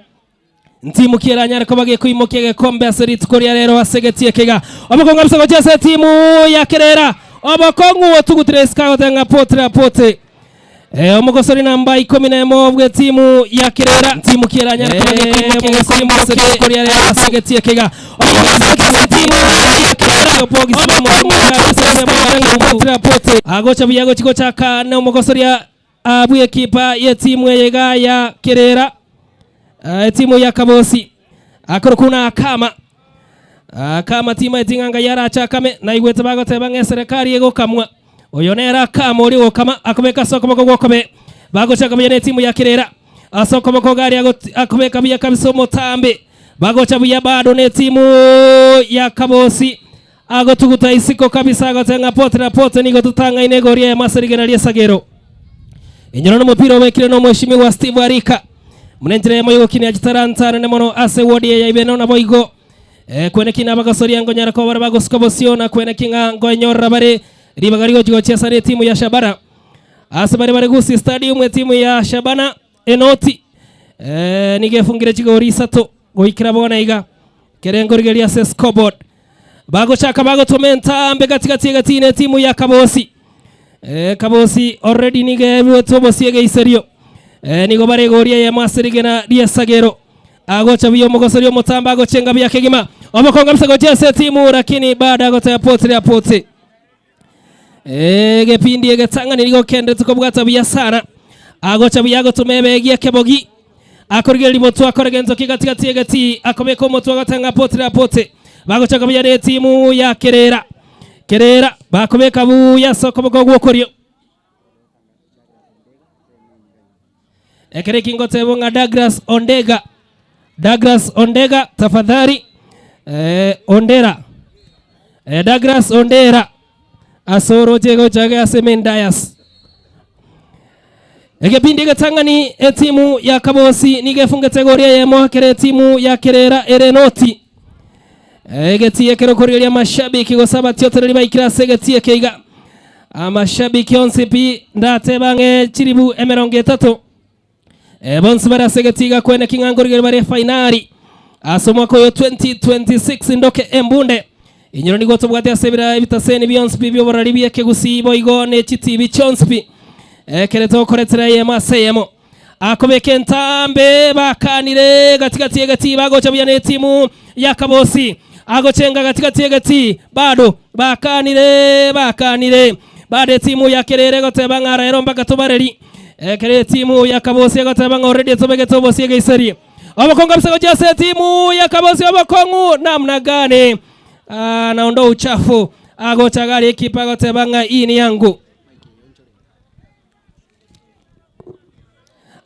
Speaker 2: ntimu kieranyare ko bagiye kuimokia gekombe ase rituko ria rero asegetie kega obokongo kabisa gochia ase timu ya Kerera obokongo otugutire sika pote na pote omogosori namba 11 bwe timu ya Kerera timu kieranyare ko bagiye kuimokia gekombe ase rituko ria rero asegetie kega obokongo timu ya Kerera pote na pote agocha buya gochi gochaka na omogosori abwe kipa ye timu yega ya Kerera timu ya Kabosi akorokuna akama akama timu eting'anga yarachakame na igwete bagoteba ng'e serikali egokamwa oyo nere akama ori gokama akobeka ase okoboko gwokobe bagochaka buya ne timu ya Kerera ase okoboko gari akobeka buya kabisa omotambe bagocha buya bado ne timu ya Kabosi agotuguta isiko kabisa agotenga pote na pote nigo tutang'aine goria ya maserigena riesagero enyoro n'omupira obekire n'omweshimiwa Steve Arika munenjira yamo yogokina gitarantana ne mono ase wodi ya ibeno na boigo kwene kina bagasoria ngo nyara ko bara bagosuka bosio na kwene kinga ngo nyorra bare ribaga rigo gochesa ne timu ya Shabana ase bare bare gusi stadium ya timu ya Shabana enoti nigefungire chigori isato goikira bona iga kerengo rigeria ase scoreboard bagochaka bagotomenta mbe katikati gatine timu ya Kabosi Kabosi already nigebwetwo bosie geiserio nigo baregoria ya maserigena riesagero agocha biyo omogosoria omotamba agochenga bya kegima obokonga bisa gochia ase timu lakini baada agotaya pote ya pote gepindi egetang'ani nigo kende tukobwata buya sana agocha buya agotuma ebegia kebogi akorigereria motwe akorega enzoki gatigati egeti akobeka omotwe agatanga pote ya pote bagochaka buya ne timu ya Kerera Kerera bakobeka buya ase okoboko gwokorio ekere kingotebo ng'a Douglas Ondega Douglas Ondega tafadhali Ondera Douglas Ondera asoro chego chage ase Mendayas Egepindi egetang'ani etimu ya Kabosi nigo efungete egori eyemo ekero etimu ya Kerera ere enoti. Egetii ekero korigereria amashabiki gose abatiotereri baikire ase egetii eke iga. Amashabiki onsi pi ndatebe ang'e chiribu emerongo etato. Eh, bonsi bare ase egetii iga kwene ki ng'a nkorigereria bare efainari ase omwaka oyo 2026 ndoke embunde. Inyoro nigo tobwate ase ebira ebitaseni bionsi pi bi'oborori bi'ekegusii boigo ne chitibi chionsi pi ekere tokoretera eyemo ase eyemo. Akobeka entambe bakanire gatigati y'egetii bagocha buya n'etimu ya Kabosi. Agochenga gatigati y'egetii bado bakanire bakanire bado etimu ya Kerere egoteba ng'a rero mpaka tobareri. Ekero etimu ya Kabosi egoteba ng'a already tobegete obosie egeiseri. Obokongu kabisa gochia ase etimu ya Kabosi obokong'u namna gani? Ah, naondoa uchafu agocha gari ekipa agoteba ng'a hii ni yangu.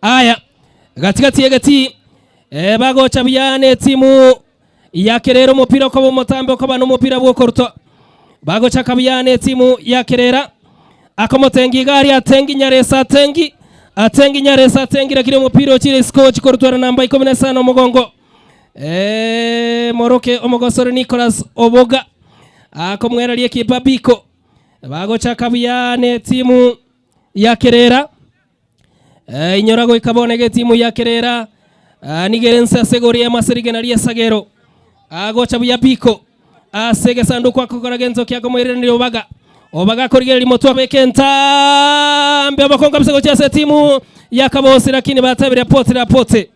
Speaker 2: Aya gatigati y'egetii eh, bagocha buya n'etimu ya Kerera omopira okoba omotambe okoba nomopira bw'okorutwa bagochaka buya n'etimu ya Kerera akomotengi iga aria atengi Nyaresa atengi atengi Nyaresa atengi lakini omopira ochire isiko ochi korutwara namba ikomi na isano omogongo eh, moroke omogosore Nicholas Oboga akomweraria ekipa Biko bagochaka buya n'etimu ya Kerera Eh, inyora goika bono egetimu ya Kerera ah, nigo ere nse ase igoro y'amase rigena ri'esagero agocha buya biko ase egesanduku akokora gento kia komoiraneria obaga obaga akorigereria motwe abeke entambe obokongo kabisa gochia ase etimu ya Kabosi lakini batebirie pote la pote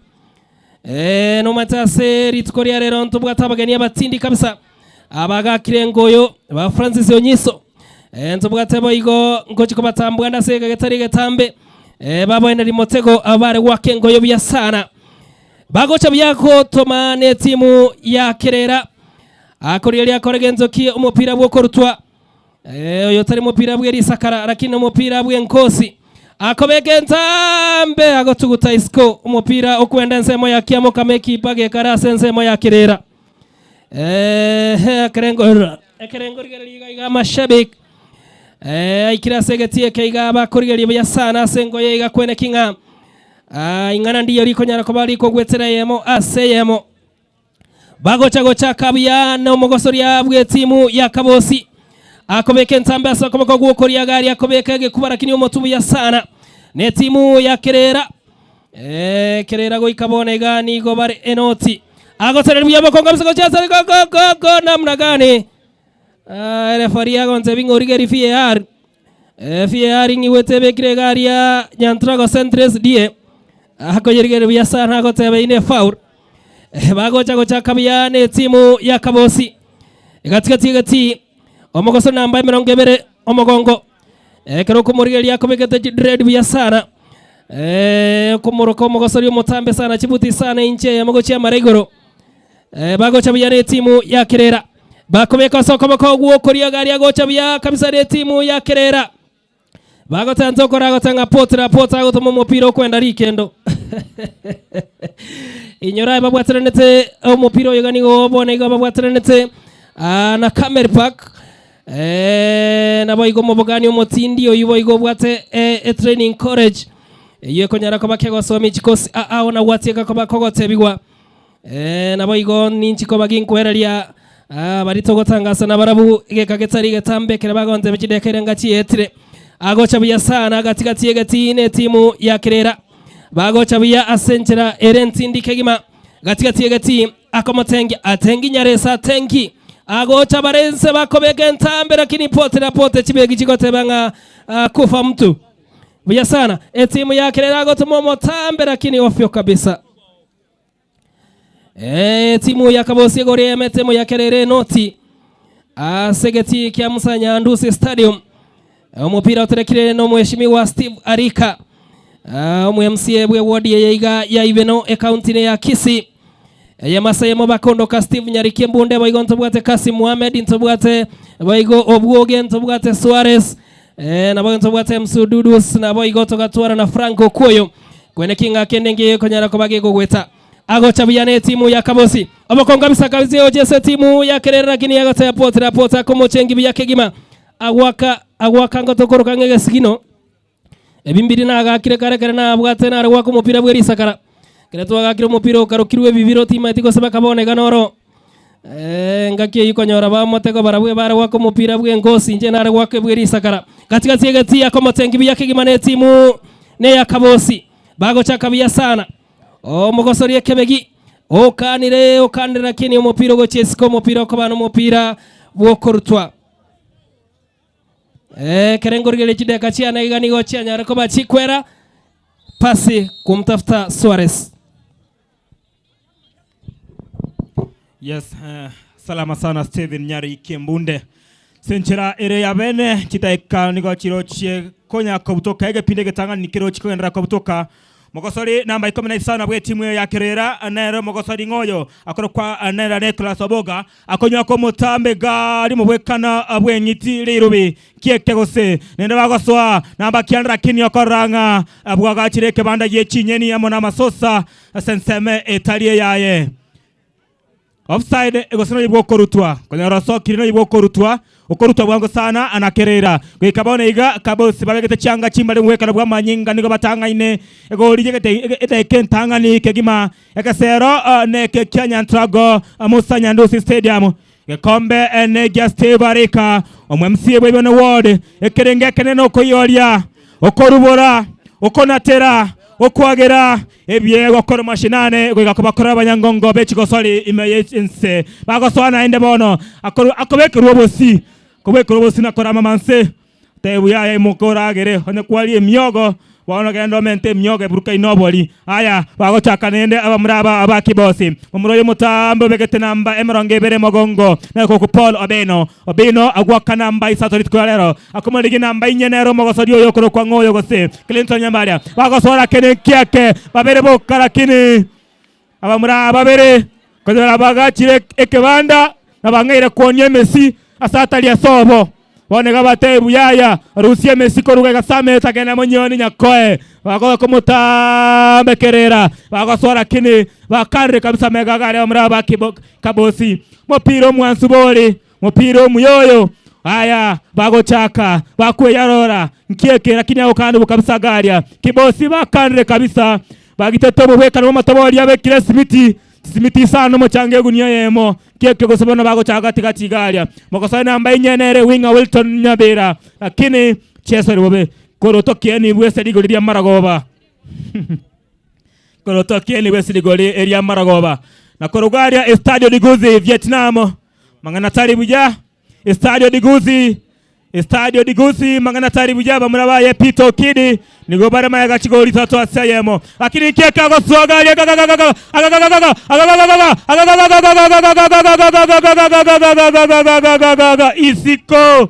Speaker 2: Eh, nomanyete ase rituko ria rero ntobwate abageni abatindi kabisa abagakire ngoyo ba Francis Onyiso eh, ntobwate boigo ngochi kobatambwanda ase egetari egetambe eh, baboeneri motego abare gwaka engoyo buya sana bagocha buya gotoma netimu ya Kerera akorigeria akore gento ki omopira bwokorutwa Eh, oyo tari mopira bw'erisakara lakini omopira bw'enkosi akobeka entambe agotuguta isiko omopira okwenda ensemo ya kiamokama ekipa gekare ase ensemo ya kirira eh, ekerengo ekerengo rigereria iga iga amashabik eh, aikire ase egetii eke iga bakorigereria buya sana ase engoyo iga kwene king'a ah, ing'ana ndiyo rikonyara koba rikogwetera eyemo ase eyemo Bagocha gochaka buya na omogosoria bw'etimu ya Kabosi. Akobeka entambe ase okoboko gw'okoria gari akobeka egekuba lakini omotu buya sana netimu ya Kerera. Eh, Kerera goika bono iga nigo bare enoti. Agotereri buya bokongo kabisa gochia ase go go go go namna gani? Ah, refari agontebia ng'a origerie VAR. Eh, VAR ng'igwete ebekire egari ya Nyantrago Centre SDA. Akoyerigereria buya sana agoteba ine foul. Eh, bagocha gochaka buya ne etimu ya Kabosi. Gatigati egati omogoso namba emerongo ebere omogongo. Ekero okomorigereria akobekete chidred buya sana. Eh, okomoroka omogosori omotambe sana chibuti sana inche eyemo gochia amara igoro. Eh, bagocha buya ne etimu ya Kerera. Bakobeka ase okoboko gw'okoria gari agocha buya kabisa ne etimu ya Kerera. Bagotansa okora agoteba ng'a potera pota agotoma omopira okwenda rikendo. Inyora aye babwataranete omopira oyo iga nigo bono iga babwataranete ah, na Camel Park eh, nabo igo omobogani omotindi oyio boigo obwate eh, e training college eyio ekonyara koba kegosomia chikosi ao na gwatieka koba kogotebigwa Eh, naboigo ninchi koba ginkwereria ah, baria togotangasa nabarabwo egeka getari getambe ekero bagontebia chideka erenga chietire. Agocha buya sana gatigati y'egetii n'etimu ya Kerera. Bagocha buya ase enchera ere entindi kegima gatigati y'egetii akomotengia atengi nyaresa atengi agocha bare inse bakobeka entambe lakini pote na pote chibegi chigoteba ng'a ah, kufa mtu buya sana etimu ya Kerera agotoma omotambe lakini ofyo kabisa. Eh, timu ya Kabosi igoro y'emetemo ya Kerere enoti ase egetii kia Musa Nyandusi Stadium. Omopira oterekire n'omweshimiwa Steve Arika Ah, omu MCA bwe ward eye iga ya Ibeno ekaunti ya Kisii. Eye masayemo bakondoka Steve Nyariki Mbunde boigo ntobwate Kasim Mohamed ntobwate boigo Obwoge ntobwate Suarez Eh, nabo ntobwate Msududus naboigo togatwara na Frank Okuoyo kwene kinga kende ngekonyara koba gegogweta agocha buya ne timu ya Kabosi obokongo kabisa kabisa ojese timu ya Kerera lakini agoteba potera pota komochengi buya kegima agwaka agwaka ngotokoroka ng'egesigino. Ebimbiri nagakire kare kere nabwate nare goaka omopira bwe risakara. Kere twagakire omopira okarokirwe ebibiro timaeti gose bakabona iga noro. Eh, engaki eyio konyora bamotego barabwo ebare goaka omopira bw'engosi inche nare goaka ebwe risakara. Gati gati egeti akomotengi buya kegima na etimu neya Kabosi. Bagochaka buya sana. Omogosori ekebegi okanire okanire lakini omopira ogochia isiko omopira okoba nomopira bw'okorutwa. Eh, ekero nkorigereria chideka chiane iga nigo chianyare koba chikwera pasi kumtafuta Suarez.
Speaker 22: Yes, eh, salama sana Stephen Nyari Kiembunde. Senchera ere ya bene chidaeka nigo chirochie konya kobutoka egepindi egetang'ani kerochie kogenderera kobutoka Mogosori namba ikomi na isano bw'etimu ya Kerera nere omogosori ng'oyo akorokwa nere Nicholas Oboga akonywa komotambe gari mobwekano bw'eng'iti rirubi kieke gose nende bagosoa namba kianda lakini okorora ng'a bwagachire ekebanda gie chinyeni amo namasosa ase ensemo etari eyaye. Offside gose noyio bw'okorutwa konyora osokire noyio bw'okorutwa okorutwa bwango sana anakereira goika bono iga Kabosi babegete chianga chimbare omogwekano bw'amanyinga nigo batang'aine egori edaika entang'ani kegima egesero neke kia Nyantrago Musa Nyandusi Stadium gekombe negia Steve Arika omo MCA bw'Ibeno Ward ekerenge ekenene okoiyoria Okorubora, okonatera, okwagera ebiegwa korwa mashinani goika kobakora abanyangongo be chigosori ime y'ense bagosoa naende bono akobekerwa obosi, kobekerwa obosi na korama manse. Tebu yaya imoka oragere, onye kwaria emiogo, bono genda omente emiogo eburukaine obori. Aya, bagochaka naende abamura aba aba Kibosi, momura oyo omotambe obegete namba emerongo ebere mogongo, negoku Paul Obino. Obino agwaka namba isato rituko ria rero, akomorigia namba inye nere omogosori oyo okorokwa ng'a oyo gose Clinton Nyambaria. Bagosoa lakini nkiake babere boka lakini abamura aba babere konyora bagachire ekebanda na bang'eire kwonia emesi ase atari ase obo. Bono iga batebiwa, Yaya, rusia emesi korwa egasameta kende monyoni nyakoe. Bagoka komotambekerera, bagosoa lakini bakarire kabisa amega aria bamura ba Kabosi. Mopira omwansu bori, mopira omuya oyo. Aya, bagochaka, bakweyarora, nki eke lakini agokandwa kabisa garia. Kibosi bakanire kabisa, bagitete omobwekano bw'amatobori abekire esimiti, Chisimiti isano omochanga egunia eyemo, kiekio gose bono bagochaka gati gati iga aria. Mogosoe namba inye nere winger Wilton Nyabira, lakini chesori bobe korwa tokieni bwese rigori ria maragoba. Korwa tokieni bwese rigori eria maragoba. Na korwa aria Estadio Diguzi Vietnam, mang'ana tari buya. Estadio Diguzi Estadio Digusi mang'ana tari buya bamura baye Peter Okidi nigo bare magega chigori isato ase eyemo lakini inki ekagosoa gari isiko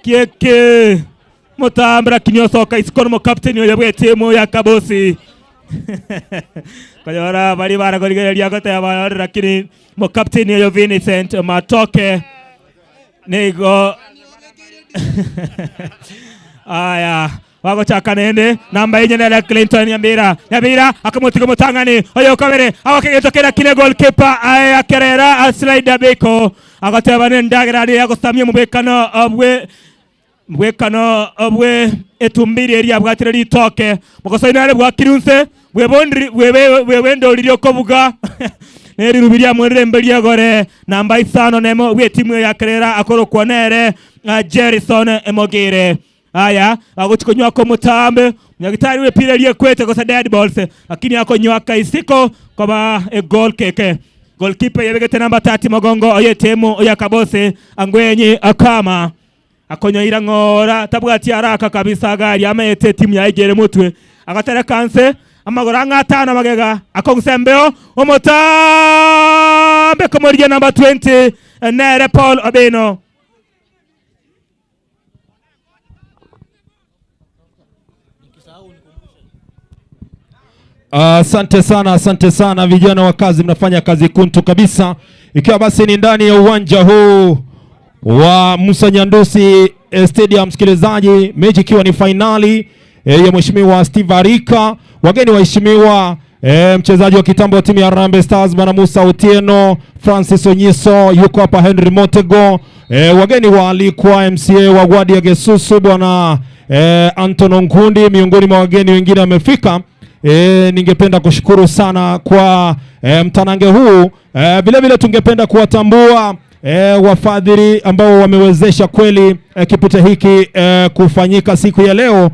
Speaker 22: kieke motambe lakini osoka isiko nomokapteni oyo bw'etimu ya Kabosi konyora baria barakorigereria goteba ore lakini Mokapteni oyo Vincent Matoke nigo aya bagochaka naende namba enye nere Clinton Nyamira Nyamira akamotiga omotang'ani oyo kabere agokegento kera kine goalkeeper aye akerera aslide abeko agoteba nendagera aria yagosamia omobwekano bwe Mbwekano bwe etumbiri eria abwatire ritoke, mogosoini are bwakirwe inse, bwebondiri bwebe bwebendoririe okobuga nerirubi riamwerire mberi egore namba isano nemo bw'etimu eya Kerera akorokwa nere Jerison Mogire. Aya agochi konywaka omotambe nyagitari bw'epira eria ekwete gose dead balls lakini akonywaka isiko koba e goal kick. Goalkeeper yebegete namba 30 mogongo oye etimu ya Kabosi Angwenyi Akama. Akonyoira ng'ora tabwati araka kabisa gari amaete etimu yaye igere motwe agatereka nse amagoro ang'e atano magega akong'usa embeo omotambe komorigia namba 20 nere Paul Obino.
Speaker 8: Asante sana, asante sana vijana wa kazi, mnafanya kazi kuntu kabisa. Ikiwa basi ni ndani ya uwanja huu wa Musa Nyandusi eh, Stadium, msikilizaji, mechi ikiwa ni fainali eh, ya Mheshimiwa Steve Arika, wageni waheshimiwa eh, mchezaji wa kitambo wa timu ya Harambee Stars Bwana Musa Otieno, Francis Onyiso yuko hapa, Henry Motego eh, wageni waalikwa MCA wa wadi ya Gesusu Bwana Anton Onkundi miongoni mwa wageni wengine wamefika. Ningependa kushukuru sana kwa mtanange huu. Vile vile tungependa kuwatambua wafadhili ambao wamewezesha kweli kipute hiki kufanyika siku ya leo,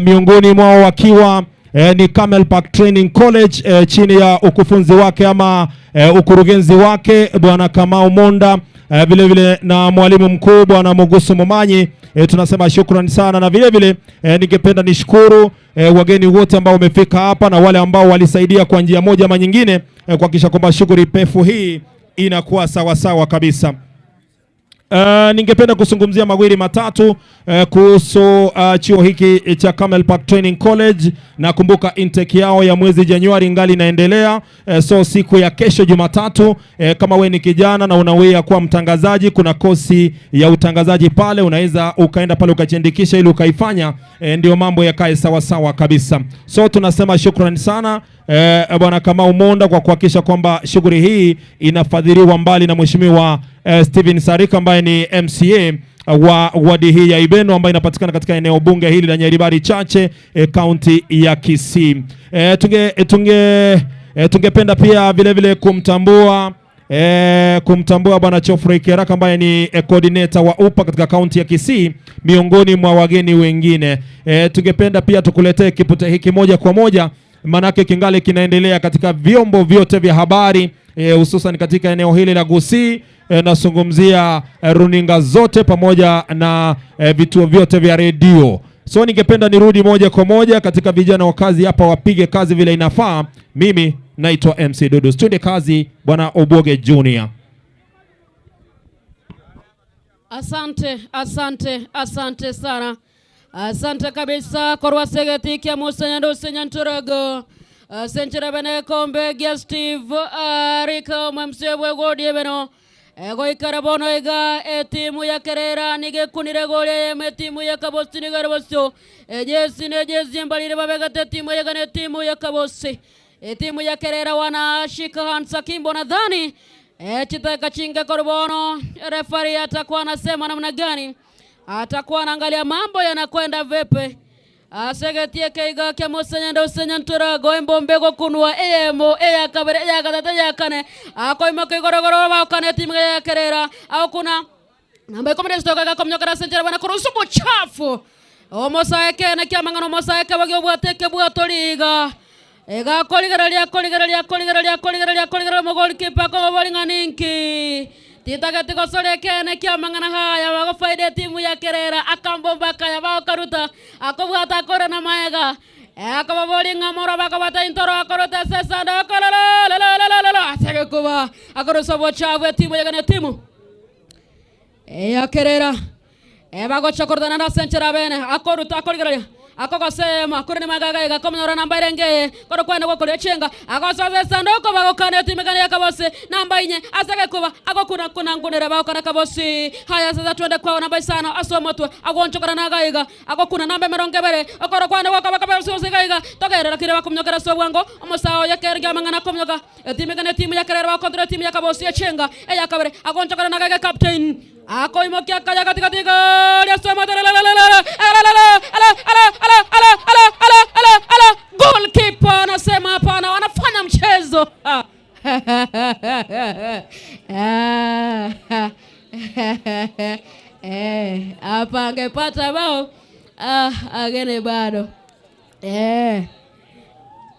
Speaker 8: miongoni mwao wakiwa ni Camel Park Training College chini ya ukufunzi wake ama ukurugenzi wake Bwana Kamau Monda, vile vile na mwalimu mkuu Bwana Mugusu Momanyi. Tunasema shukrani sana, na vile vile ningependa nishukuru wageni wote ambao wamefika hapa na wale ambao walisaidia kwa njia moja ama nyingine kuhakikisha kwamba shughuli pefu hii inakuwa sawa sawa kabisa. Ningependa kuzungumzia mawili matatu kuhusu chuo hiki cha Camel Park Training College. Nakumbuka intake yao ya mwezi Januari ingali inaendelea, so siku ya kesho Jumatatu, kama we ni kijana na unaweza kuwa mtangazaji, kuna kosi ya utangazaji pale, unaweza ukaenda pale ukajiandikisha ili ukaifanya, ndio mambo yakae sawa sawa kabisa. So tunasema shukrani sana Bwana Kamau Monda kwa kuhakikisha kwamba shughuli hii inafadhiliwa mbali na Mheshimiwa Steven Sarika ambaye ni MCA wa wadi hii ya Ibeno ambayo inapatikana katika eneo bunge hili la Nyaribari Chache, kaunti ya Kisii. Tungependa pia vile vile kumtambua Bwana Geoffrey Keraka ambaye ni coordinator wa UPA katika kaunti ya Kisii miongoni mwa wageni wengine. Tungependa pia tukuletee kipute hiki moja kwa moja, manake kingali kinaendelea katika vyombo vyote vya habari, hususan katika eneo hili la Gusii. Nazungumzia runinga zote pamoja na vituo vyote vya redio. So ningependa nirudi moja kwa moja katika vijana wa kazi hapa wapige kazi vile inafaa. Mimi naitwa MC Dudu. Twende kazi Bwana Oboge Junior.
Speaker 23: Asante, asante, asante sana. Asante kabisa korwa segeti kia Musa Nyandusi Nyanturago. Senchera bene kombe gia Steve Arika mwemsebwe godie beno. Goikara bono iga etimu ya Kerera nigekunire gole yeme timu ya Kabosi nigarabosio. Jesi ne jesi mbalire babegate timu ya gane timu ya Kabosi. Timu ya Kerera wanashika Hansa Kimbo nadhani. Chitaka chinga korbono refari atakuwa anasema namna gani? Atakuwa anaangalia mambo yanakwenda vipi. Asegetie keiga kya Musa Nyandusi Nyanturago embombe gokunwa eyemo eya kabere eya gatatu eya kane akoima kigorogoro bakane timu ya Kerera au kuna namba 10 stoka gakomnyokera senchera bana kurusu buchafu omosaeke na kyamangano omosaeke bagyobwateke bwatoriga egakorigereria korigereria korigereria korigereria korigereria mogolikipa koboring'aninki titageti gocorekene kiamang'ana haya bagofaida timu ya Kerera akambomba kaya bagokaruta akobwata akore na maega akababoringa moro bakabata intoro akorota sesanda akorolololololo asegekuba akorosa bochavu timu yagane timu ya Kerera bagocha na senchera bene akoruta akorigereria akogosema kuri ni magaga gakomnyora namba irenge koro kwenda gokore chenga agosoze sandoko bagokane timigani yakabose namba inye asage kuba agokuna kuna ngunera bagokana kabosi haya sasa twende kwao namba isano asomotwe agonchokana nagaiga agokuna namba mirongo ebere okoro kwenda gokabaka gaiga togerera kire bakumnyokera sobwango omusao yekerga mangana komnyoka timigani timu yakerera bakondra timu yakabosi echenga eyakabere agonchokana nagaiga captain akoimokia kaya katikati goli goalkeeper anasema hapana, wanafanya mchezo. Hapa angepata bao agene bado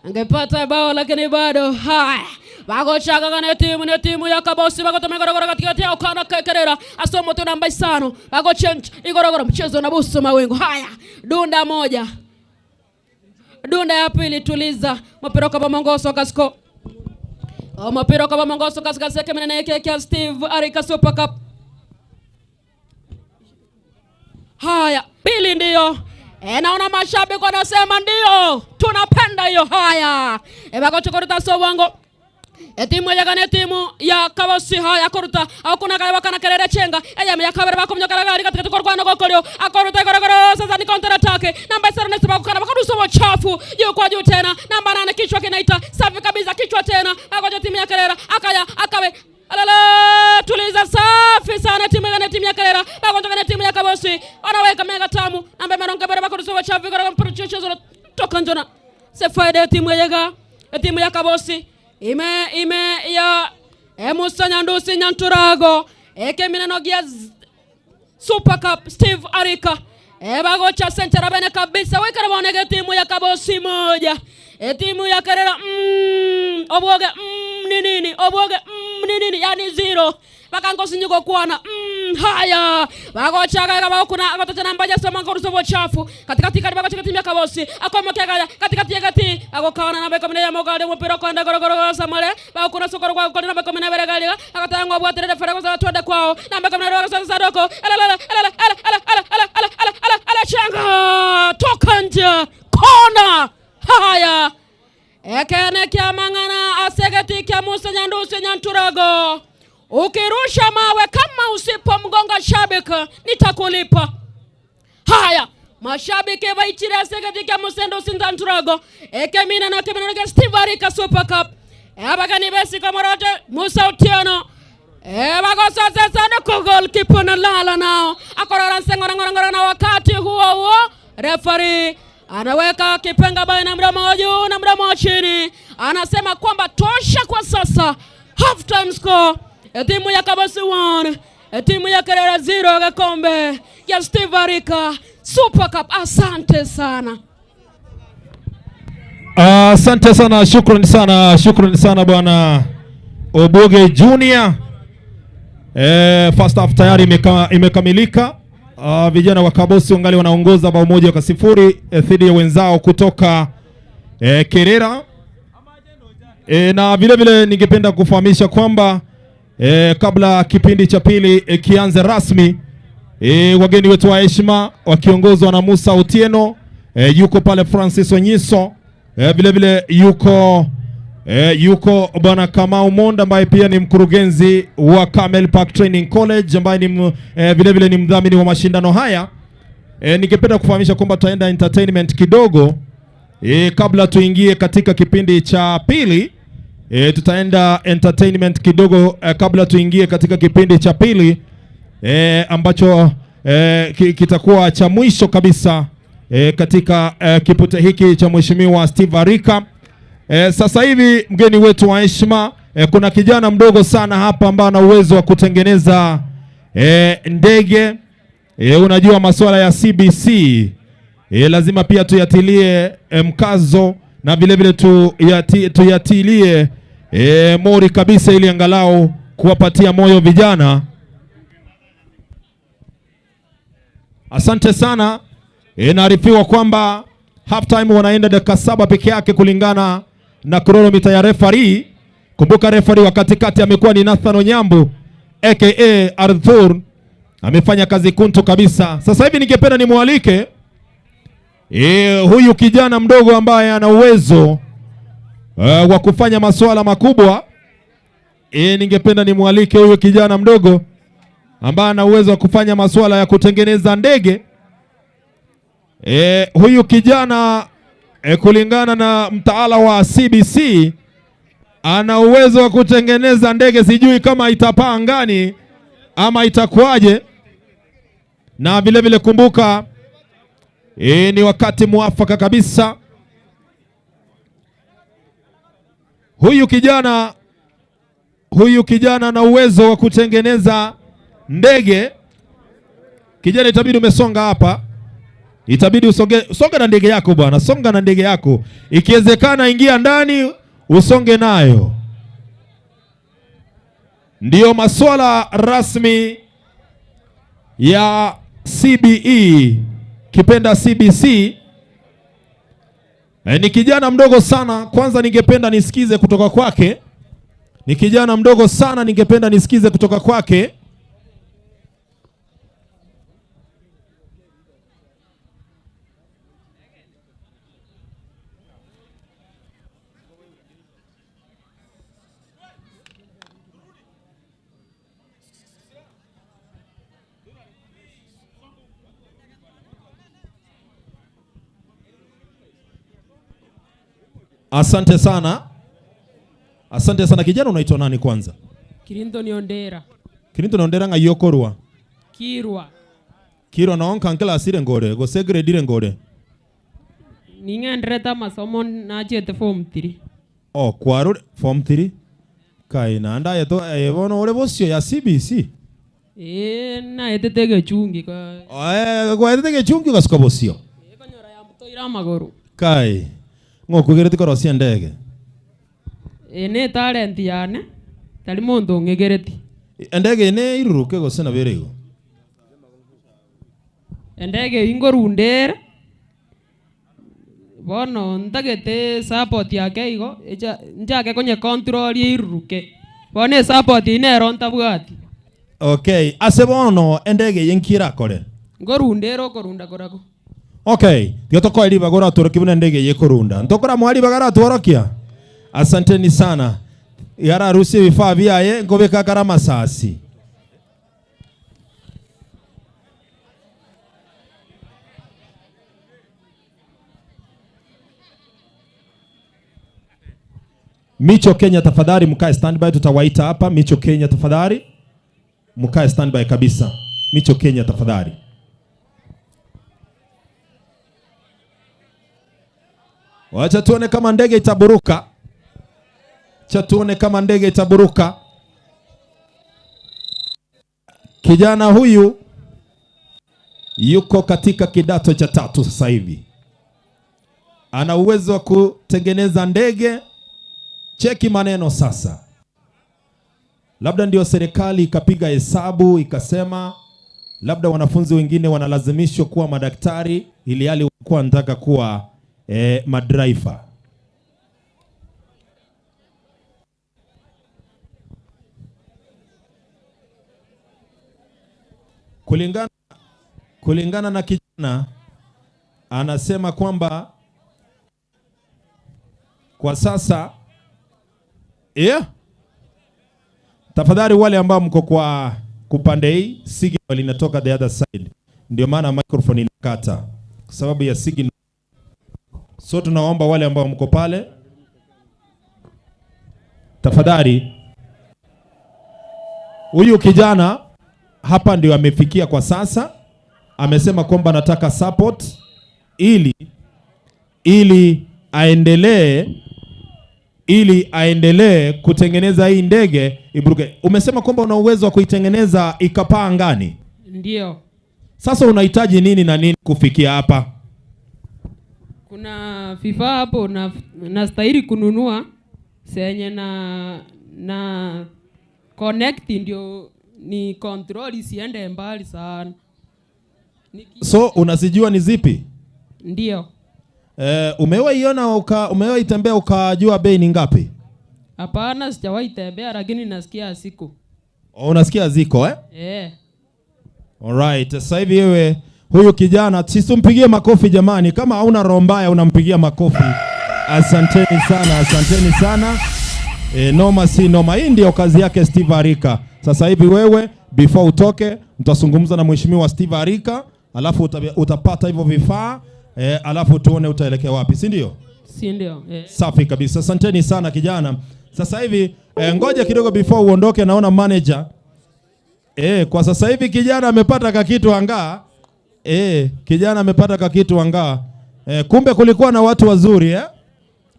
Speaker 23: angepata bao lakini bado. Haya bagochaka kana timu ne timu ya Kabosi bagotomeka gorogoro katikati yao kana kekerera asomo tu namba 5 bagochenja igorogoro mchezo na busu mawingu. Haya dunda moja dunda ya pili tuliza mpira kwa Mongoso kasko mpira kwa Mongoso kasko seke mene yake ya Steve Arika Super Cup. Haya pili ndio naona mashabiki wanasema ndio tunapenda hiyo. Haya bagochokorota so wango timu ya gane timu ya Kabosi. Haya koruta akuna kaya bakana kerere chenga eyame ya kabere bakomnyokera gari katikati korwana gokolio akoruta gorogoro sasa ni counter attack namba 7 nesi bakukana bakarusa wachafu juu kwa juu tena namba 8 kichwa kinaita safi kabisa kichwa tena akoja timu ya Kerera akaya akawe alala tuliza safi sana timu ya timu ya Kerera bakonja timu ya Kabosi wanaweka mega tamu namba mirongo bochafu igoro mpira chichezo toka njona sefaida ya timu ya Yega timu ya Kabosi ime ime ya Musa Nyandusi Nyanturago ekeminano gia Super Cup Steve Arika ebagocha senchara bene kabisa wekara bonege timu ya Kabosi moja timu ya Kerera obwoge ni nini obwoge ni nini yani zero bakangosinyi kwana haya bagochaga bagokuna batocha namba ya soma ngoruso bochafu katikati kari bagochaga timu ya Kabosi akomokegaya katikati ya gati agokana namba 11 ya mogale mupira kwenda gorogoro samale bagokuna sokoro kwa kona namba 12 galiga agatangwa bwaterere fara kwa twende kwao namba 12 kwa sadoko ala ala ala ala ala ala ala ala ala ala ala changa toka nje kona haya ekene kya mang'ana asegeti kya Musa Nyandusi Nyanturago ukirusha mawe kama usipomgonga shabiki nitakulipa. Haya mashabiki baichire asegeti kya Musa Nyandusi Nyanturago ekemina na kemina na Steve Arika Super Cup abagani besika morote Musa Otieno bagososesana goalkeeper na lala nao akorora ngora ngora ngora na wakati huo huo referee anaweka kipenga baina mdomo wa juu na mdomo wa chini, anasema kwamba tosha kwa sasa. Half time score timu ya Kabosi 1 timu ya Kerera 0 kikombe ya Steve Arika Super Cup. Asante sana.
Speaker 8: Asante sana, shukrani sana, shukrani sana bwana Oboge Junior. First half tayari imekamilika. Vijana wa Kabosi wangali wanaongoza bao 1-0 dhidi ya wenzao kutoka Kerera. Na vile vile ningependa kufahamisha kwamba kabla kipindi cha pili kianze rasmi, wageni wetu wa heshima wakiongozwa na Musa Otieno, yuko pale Francis Onyiso, vile vile yuko bwana Kamau Monda ambaye pia ni mkurugenzi wa Camel Park Training College ambaye ni vile vile ni mdhamini wa mashindano haya. Ningependa kufahamisha kwamba tutaenda entertainment kidogo kabla tuingie katika kipindi cha pili. Tutaenda entertainment kidogo kabla tuingie katika kipindi cha pili ambacho kitakuwa cha mwisho kabisa katika kipute hiki cha Mheshimiwa Steve Arika. Sasa hivi mgeni wetu wa heshima, kuna kijana mdogo sana hapa ambaye ana uwezo wa kutengeneza ndege. Unajua masuala ya CBC lazima pia tuyatilie mkazo na vile vile tuyatilie mori kabisa ili angalau kuwapatia moyo vijana. Asante sana. Inaarifiwa kwamba half time wanaenda dakika 7 peke yake kulingana na kronomita ya referee. Kumbuka referee wa katikati amekuwa ni Nathan Onyambu aka Arthur, amefanya kazi kuntu kabisa. Sasa hivi ningependa nimwalike huyu kijana mdogo ambaye ana uwezo wa kufanya masuala makubwa. Ningependa nimwalike huyu kijana mdogo ambaye ana uwezo wa kufanya masuala ya kutengeneza ndege. Huyu kijana kulingana na mtaala wa CBC ana uwezo wa kutengeneza ndege, sijui kama itapaa angani ama itakuwaje. Na vile vile kumbuka ni wakati muafaka kabisa. Huyu kijana ana uwezo wa kutengeneza ndege. Kijana, itabidi umesonga hapa. Itabidi usonge, songa na ndege yako bwana, songa na ndege yako. Ikiwezekana ingia ndani usonge nayo. Ndiyo masuala rasmi ya CBE, kipenda CBC. Ni kijana mdogo sana, kwanza ningependa nisikize kutoka kwake. Ni kijana mdogo sana, ningependa nisikize kutoka kwake. Asante sana. Asante sana kijana, unaitwa nani kwanza?
Speaker 5: Kirinto Niondera.
Speaker 8: Kirinto Niondera nga yokorwa.
Speaker 5: Kirwa.
Speaker 8: Kirwa na onka nkela asire ngore, gose grade ngore.
Speaker 5: Ning'enderete amasomo nachete form 3.
Speaker 8: Oh, kwarure form 3? Kai naende aye to aye bono ore bosio ya CBC?
Speaker 5: Ee, naetete egechungi ka
Speaker 8: Eh, gwaetete egechungi ogasuka bosio?
Speaker 5: Toire amagoro.
Speaker 8: Kai, ng'o okwegereti korosia endege?
Speaker 5: Eye ne etalent yane, tari monto ong'egereti.
Speaker 8: Endege eye neiruruke gose nabo ere igo?
Speaker 5: Endege eyio nkorunda ere, bono ntagete support ake igo, echa nchake konyecontrol eiruruke. Bono esupport eyio nero ntabwati.
Speaker 8: Okay, ase bono endege eye nki erakore?
Speaker 5: Nkorunda ere okorunda korako.
Speaker 8: Okay, tiga tokoe ribaga oratworokie buna endege eye ekorunda. Ntokoramoa ribaga aratworokia? Asanteni sana. Iga ararusie ebifaa biaye nkobeka akare amasasi. Micho Kenya tafadhali mkae standby, tutawaita hapa. Micho Kenya tafadhali mkae standby kabisa. Micho Kenya tafadhali. Wacha tuone kama ndege itaburuka. Wacha tuone kama ndege itaburuka. Kijana huyu yuko katika kidato cha tatu sasa hivi, ana uwezo wa kutengeneza ndege. Cheki maneno sasa, labda ndio serikali ikapiga hesabu ikasema labda wanafunzi wengine wanalazimishwa kuwa madaktari ili hali walikuwa wanataka kuwa madriver. Kulingana na kijana anasema kwamba kwa sasa yeah. Tafadhali wale ambao mko kwa kupande hii signal inatoka the other side, ndio maana microphone inakata kwa sababu ya signal. So tunaomba wale ambao mko pale tafadhali, huyu kijana hapa ndio amefikia kwa sasa. Amesema kwamba anataka support ili aendelee kutengeneza hii ndege iburuke. Umesema kwamba una uwezo wa kuitengeneza ikapaa angani.
Speaker 5: Ndio.
Speaker 8: Sasa unahitaji nini na nini kufikia hapa?
Speaker 5: Kuna vifaa hapo nastahili kununua senye na connect ndio ni control isiende mbali sana.
Speaker 8: So unazijua ni zipi?
Speaker 5: Ndio.
Speaker 8: Umewahi iona umewahi tembea ukajua bei ni ngapi?
Speaker 5: Hapana, sijawahi tembea lakini nasikia ziko.
Speaker 8: Oh, unasikia ziko? Alright, sasa hivi wewe huyu kijana sisi tumpigie makofi jamani, kama hauna roho mbaya unampigia makofi. Asanteni sana, asanteni sana. Noma si noma. Hii ndio kazi yake Steve Arika. Sasa hivi wewe before utoke mtazungumza na Mheshimiwa Steve Arika, alafu utapata hivyo vifaa, alafu tuone utaelekea wapi, si ndio?
Speaker 5: Si ndio?
Speaker 8: Safi kabisa. Asanteni sana kijana. Sasa hivi ngoja kidogo before uondoke, naona manager. Kwa sasa hivi kijana amepata kakitu angaa. Kijana amepata kakitu angaa. Kumbe kulikuwa na watu wazuri?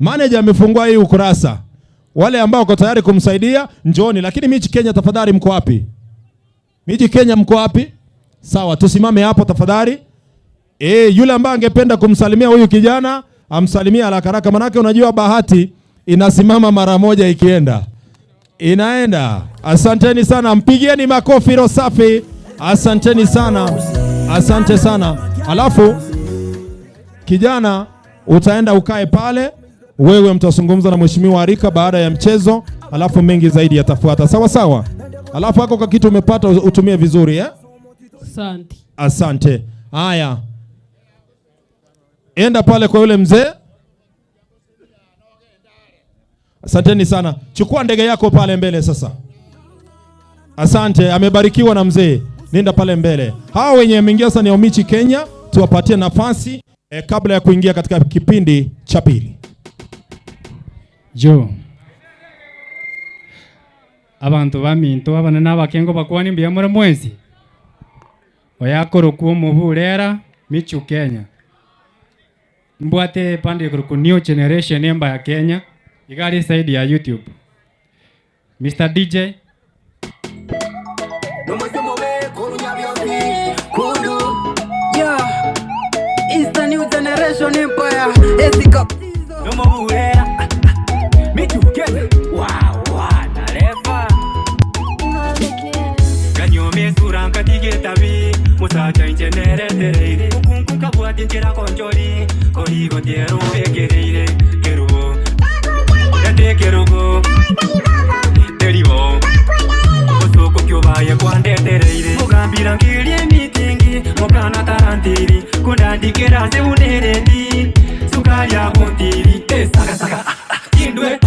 Speaker 8: Manager amefungua hii ukurasa. Wale ambao wako tayari kumsaidia njooni, lakini Michi Kenya tafadhali mko wapi? Michi Kenya mko wapi? Sawa, tusimame hapo tafadhali. Yule ambaye angependa kumsalimia huyu kijana amsalimie haraka haraka, manake unajua bahati inasimama mara moja ikienda. Inaenda. Asanteni sana, mpigieni makofi roho safi. Asanteni sana. Asante sana. Alafu kijana utaenda ukae pale, wewe mtazungumza na Mheshimiwa Arika baada ya mchezo, alafu mengi zaidi yatafuata. Sawa sawa. Alafu hako kitu umepata utumie vizuri?
Speaker 5: Asante.
Speaker 8: Asante. Haya. Enda pale kwa yule mzee. Asanteni sana. Chukua ndege yako pale mbele sasa. Asante, amebarikiwa na mzee. Nenda pale mbele. Hawa wenye wameingia sasa ni Omichi Kenya, tuwapatie nafasi kabla ya kuingia katika kipindi cha pili.
Speaker 1: Jo. Abantu baminto abana n'abakengo bakwani mbuya more mwensi. Oyakoro kuo muburera Michu Kenya. Mbwate eband ekorokwa New Generation Empire Kenya, iga are eside ya YouTube. Mister DJ.
Speaker 10: Yeah, it's the new generation empire. Esika.
Speaker 7: Kanyuomia esura nkatiga etabi Mosacha inche neretereire Mokungu nkabwati nchera konchori Korigotiera ombekereire Kerubo Ete kerubo Teribo Bosoko ki obaye kwandetereire Mogambira nkirie emitingi Mokana tarantiri Kondandikera ase buna eredi Sukari agontiri Eh, saka saka ah, ah, Kindwe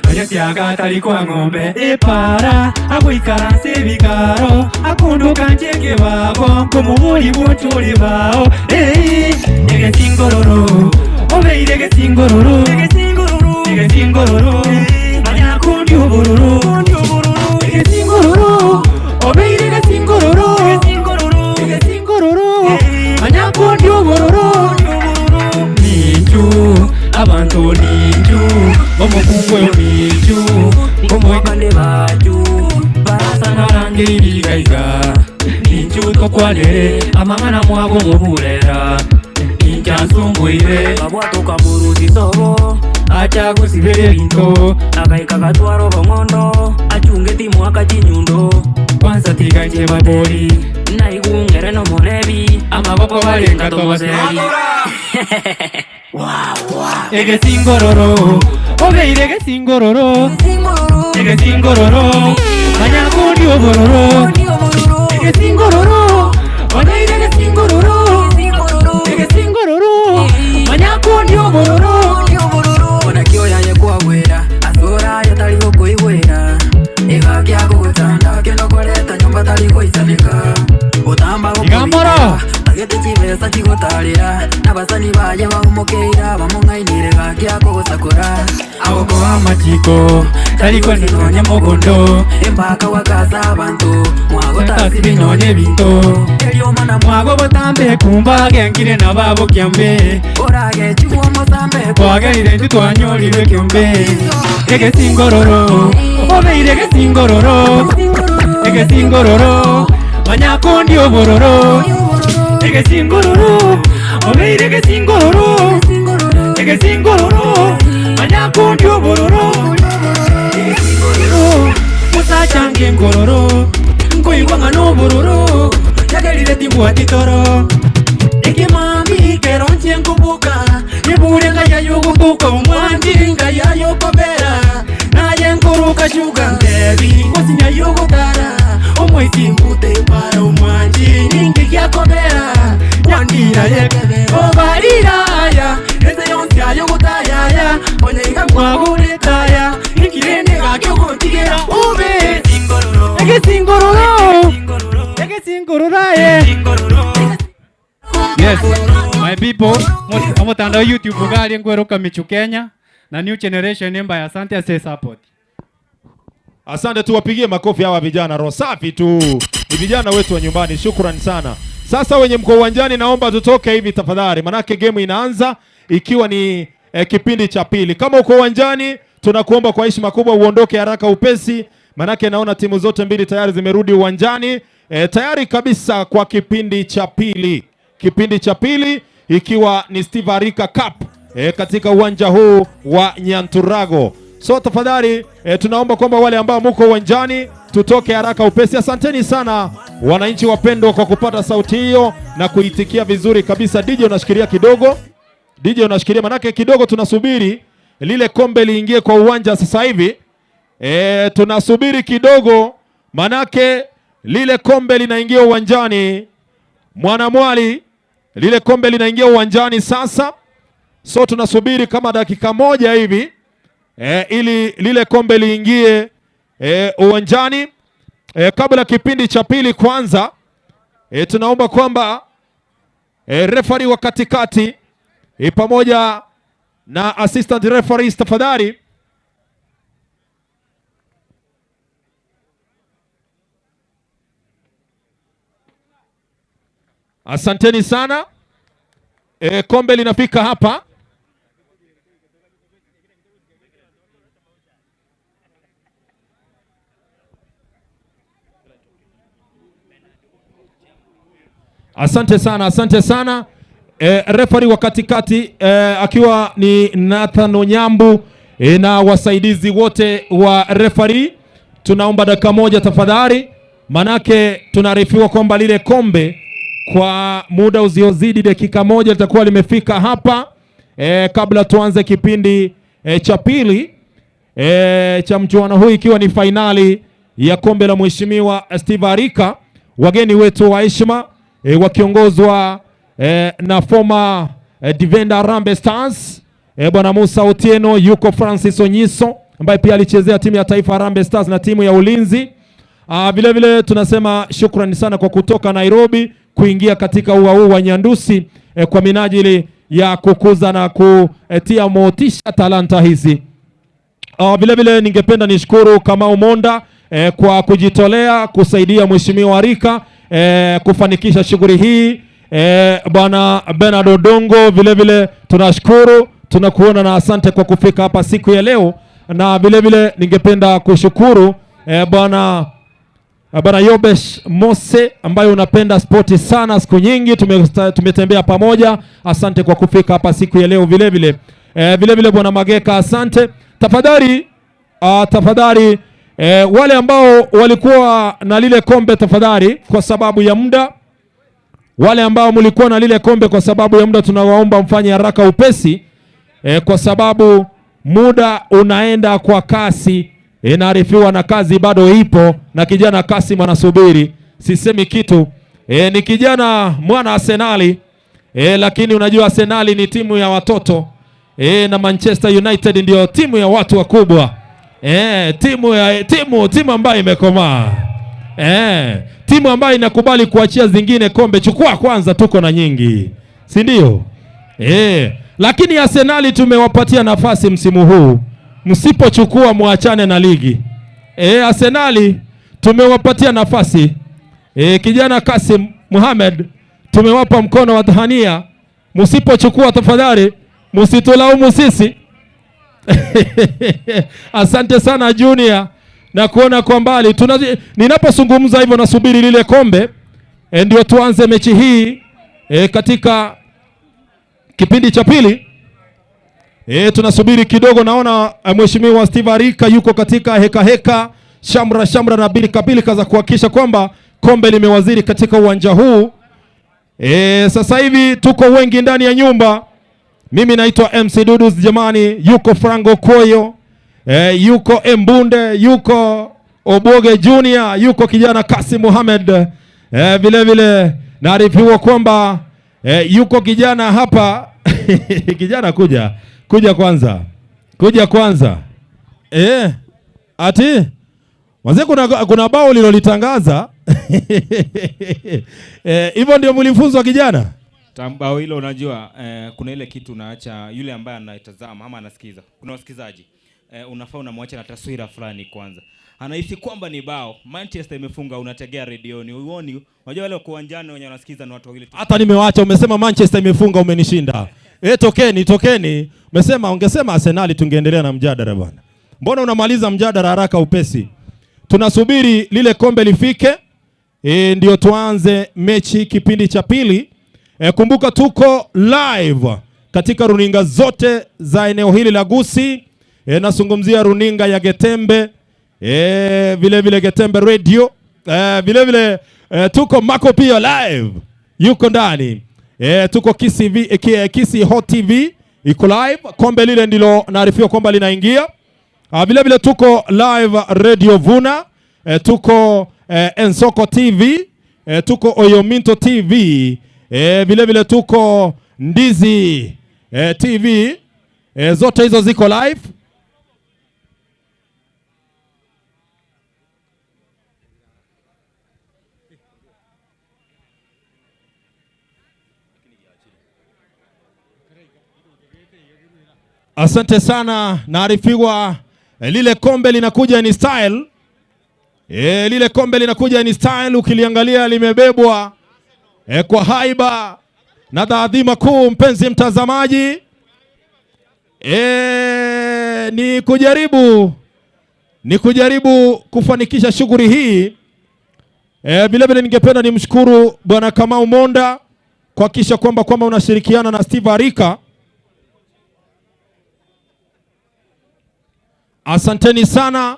Speaker 7: Ganyesiaga atari kwa ng'ombe Epara agoikaransa ebikaro Akondoka nche ekebago Nkomobori bw'ochore bao Ei, egesingororo Obeire egesingororo Egesingororo Manya kondi obororo Egesingororo Obeire egesingororo Egesingororo Manya kondi obororo Ninchu abanto ninchu omokungu oyo ninchu omoikande bachu barasanarangeiri igaiga ninchu tokwanere amang'ana mwago moburera nincha nsumbuire
Speaker 20: Babwatoka murusi sobo
Speaker 7: acha gosibera ebinto
Speaker 20: Agaika gatwara obong'ondo Achunge timwaka chinyundo
Speaker 7: Kwanza tiga inche babori
Speaker 20: Naigung'ere nomorebi
Speaker 7: Amaboko barenga tomosebi
Speaker 1: Egesingororo obeire egesingororo Egesingororo manya kondi obororo Egesingororo obeire egesingororo Egesingororo manya kondi obororo
Speaker 20: Onakio yaye kwagwera Asura yatari gokoigwera Igakia gogotanda Kendo koreta nyomba tari goisaneka Otamba
Speaker 1: Igamboro!
Speaker 20: Tagete chibesa chigotarera Nabasani baye baumukeira Bamung'ainire gakia kogosakora
Speaker 7: Agokoa amachiko tari kwenenonya mogondo
Speaker 20: Empaka wakasa abantu
Speaker 7: Mwagotasi binonye ebinto Mwago botambe kumba genkire na babo kiambe
Speaker 20: Oragechigwa omosambe
Speaker 1: Twagerire intwe twanyorire kiombe Egesingororo obeire egesingororo Egesingororo manya kondi obororo Egesingororo obeire egesingororo Egesingororo manya kondi obororo Egesingororo musacha ngengororo nkoigwa ng'a nobororo yagerire tibwati toro Ekemambi kero nche nkoboka Ebure ngaya yogotoka omwanji ngaya yokobera Naye nkoroka shuga ntebi ngosinya yogotara Omwezi mbute para omwanji ninki giakobera Nyandira yekebe obariraya Ese yonsi ayogotayaya Onyeiga kwagoretaya Nikirende gake ogontigera ube Egesingororo Egesingororo aye Yes, my people, omotandao YouTube gari nkweroka Michu Kenya na New Generation Empire. Asante ase support.
Speaker 8: Asante, tuwapigie makofi hawa vijana, roho safi tu, ni vijana wetu wa nyumbani. Shukrani sana. Sasa wenye mko uwanjani, naomba tutoke hivi tafadhali, manake game inaanza ikiwa ni kipindi cha pili. Kama uko uwanjani, tunakuomba kwa heshima kubwa uondoke haraka upesi, manake naona timu zote mbili tayari zimerudi uwanjani tayari kabisa kwa kipindi cha pili. Kipindi cha pili ikiwa ni Steve Arika Cup katika uwanja huu wa Nyanturago. So tafadhali tunaomba kwamba wale ambao muko uwanjani tutoke haraka upesi. Asanteni sana wananchi wapendwa kwa kupata sauti hiyo na kuitikia vizuri kabisa. DJ unashikilia kidogo, DJ unashikilia manake kidogo tunasubiri lile kombe liingie kwa uwanja sasa hivi. Tunasubiri kidogo manake lile kombe linaingia uwanjani. Mwanamwali, lile kombe linaingia uwanjani sasa. So tunasubiri kama dakika moja hivi ili lile kombe liingie uwanjani. Kabla kipindi cha pili kwanza, tunaomba kwamba referee wa katikati pamoja na assistant referees tafadhali Asanteni sana. Kombe linafika hapa. Asante sana, asante sana. E, refari wa katikati e, akiwa ni Nathan Onyambu e, na wasaidizi wote wa refari, tunaomba dakika moja tafadhali, manake tunaarifiwa kwamba lile kombe kwa muda usiozidi dakika moja litakuwa limefika hapa e, kabla tuanze kipindi e, cha pili e, cha mchuano huu ikiwa ni fainali ya kombe la Mheshimiwa Steve Arika. Wageni wetu wa heshima e, wakiongozwa e, na former e, defender Harambee Stars e, Bwana Musa Otieno, yuko Francis Onyiso ambaye pia alichezea timu ya taifa Harambee Stars na timu ya Ulinzi. Ah, vile vile tunasema shukrani sana kwa kutoka Nairobi kuingia katika ua huu wa Nyandusi eh, kwa minajili ya kukuza na kutia motisha talanta hizi. Vile vile ningependa nishukuru Kamau Monda eh, kwa kujitolea kusaidia Mheshimiwa Arika eh, kufanikisha shughuli hii. Eh, Bwana Bernard Odongo vile vile tunashukuru, tunakuona na asante kwa kufika hapa siku ya leo, na vile vile ningependa kushukuru eh, Bwana Bwana Yobesh Mose ambaye unapenda spoti sana, siku nyingi tumetembea pamoja. Asante kwa kufika hapa siku ya leo vile vile. Eh, vile vile Bwana Mageka asante. Tafadhali tafadhali eh, wale ambao walikuwa na lile kombe tafadhali, kwa sababu ya muda, wale ambao mlikuwa na lile kombe kwa sababu ya muda, tunawaomba mfanye haraka upesi eh, kwa sababu muda unaenda kwa kasi. Inaarifiwa na kazi bado ipo, na kijana Kasim anasubiri. Sisemi kitu e, ni kijana mwana Arsenali e, lakini unajua Arsenali ni timu ya watoto e, na Manchester United ndio timu ya watu wakubwa e, timu ya timu timu ambayo imekomaa e, timu ambayo inakubali kuachia zingine kombe. Chukua kwanza, tuko na nyingi, si ndio? E, lakini Arsenali tumewapatia nafasi msimu huu, msipochukua muachane na ligi. E, Arsenali tumewapatia nafasi e, kijana Kasim Mohamed tumewapa mkono wa tahania, msipochukua tafadhali msitulaumu sisi. Asante sana Junior na kuona kwa mbali. Ninapozungumza hivyo nasubiri lile kombe e, ndio tuanze mechi hii e, katika kipindi cha pili. E, tunasubiri kidogo, naona Mheshimiwa Steve Arika yuko katika heka heka, shamra shamra na bilika bilika za kuhakikisha kwamba kombe limewaziri katika uwanja huu. E, sasa hivi tuko wengi ndani ya nyumba. Mimi naitwa MC Dudus jamani, yuko Frango Koyo, e, yuko Embunde, yuko Oboge Junior, yuko kijana Kasim Mohamed. E, vile vile naarifiwa kwamba e, yuko kijana hapa kijana kuja kuja kwanza, kuja kwanza. E, ati wazee, kuna bao lilolitangaza hivyo ndio mlifunzwa kijana?
Speaker 22: Bao hilo unajua, kuna ile kitu unaacha yule ambaye anaitazama ama anasikiza. Kuna wasikizaji unafaa unamwacha na taswira fulani kwanza. Anahisi kwamba ni bao. Manchester imefunga, unategea redioni. Uoni, unajua wale wako uwanjani wenye wanasikiza ni watu wawili tu.
Speaker 8: Hata nimewacha, umesema Manchester imefunga, umenishinda. Tokeni, tokeni. Umesema, ungesema Arsenal tungeendelea na mjadala bwana. Mbona unamaliza mjadala haraka upesi? Tunasubiri lile kombe lifike, ndio tuanze mechi kipindi cha pili. Kumbuka tuko live katika runinga zote za eneo hili la Gusii. Nazungumzia runinga ya Getembe, vile vile Getembe Radio, vile vile tuko Mako pia live yuko ndani. Tuko Kisii V, Kisii Hot TV iko live. Kombe lile ndilo naarifiwa kwamba linaingia. Vile vile tuko live Radio Vuna, tuko Ensoko TV, tuko Oyominto TV, vile vile tuko Ndizi TV, zote hizo ziko live. Asante sana, naarifiwa lile kombe linakuja ni style. Lile kombe linakuja ni style, ukiliangalia limebebwa kwa haiba na taadhima kuu, mpenzi mtazamaji. Ni kujaribu kufanikisha shughuli hii. Eh, vile vile ningependa nimshukuru Bwana Kamau Monda kuhakikisha kwamba kwamba unashirikiana na Steve Arika. Asanteni sana.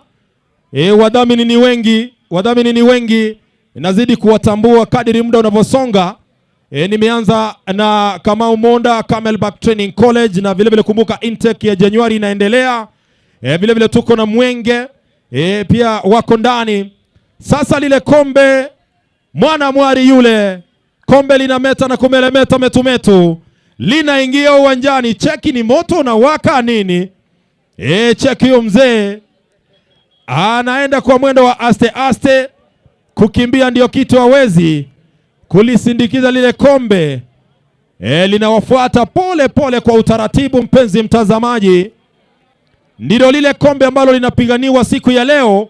Speaker 8: E, wadhamini ni wengi, wadhamini ni wengi, nazidi kuwatambua kadiri muda unavyosonga. E, nimeanza na Kamau Monda Camelback Training College, na vile vile kumbuka intake ya Januari inaendelea. E, vile vile tuko na Mwenge e, pia wako ndani. Sasa lile kombe mwana mwari yule kombe linameta na kumelemeta metumetu linaingia uwanjani. Cheki ni moto unawaka nini? E, cheki huyo mzee anaenda kwa mwendo wa aste aste, kukimbia ndio kitu hawezi, kulisindikiza lile kombe e, linawafuata pole pole kwa utaratibu. Mpenzi mtazamaji, ndilo lile kombe ambalo linapiganiwa siku ya leo.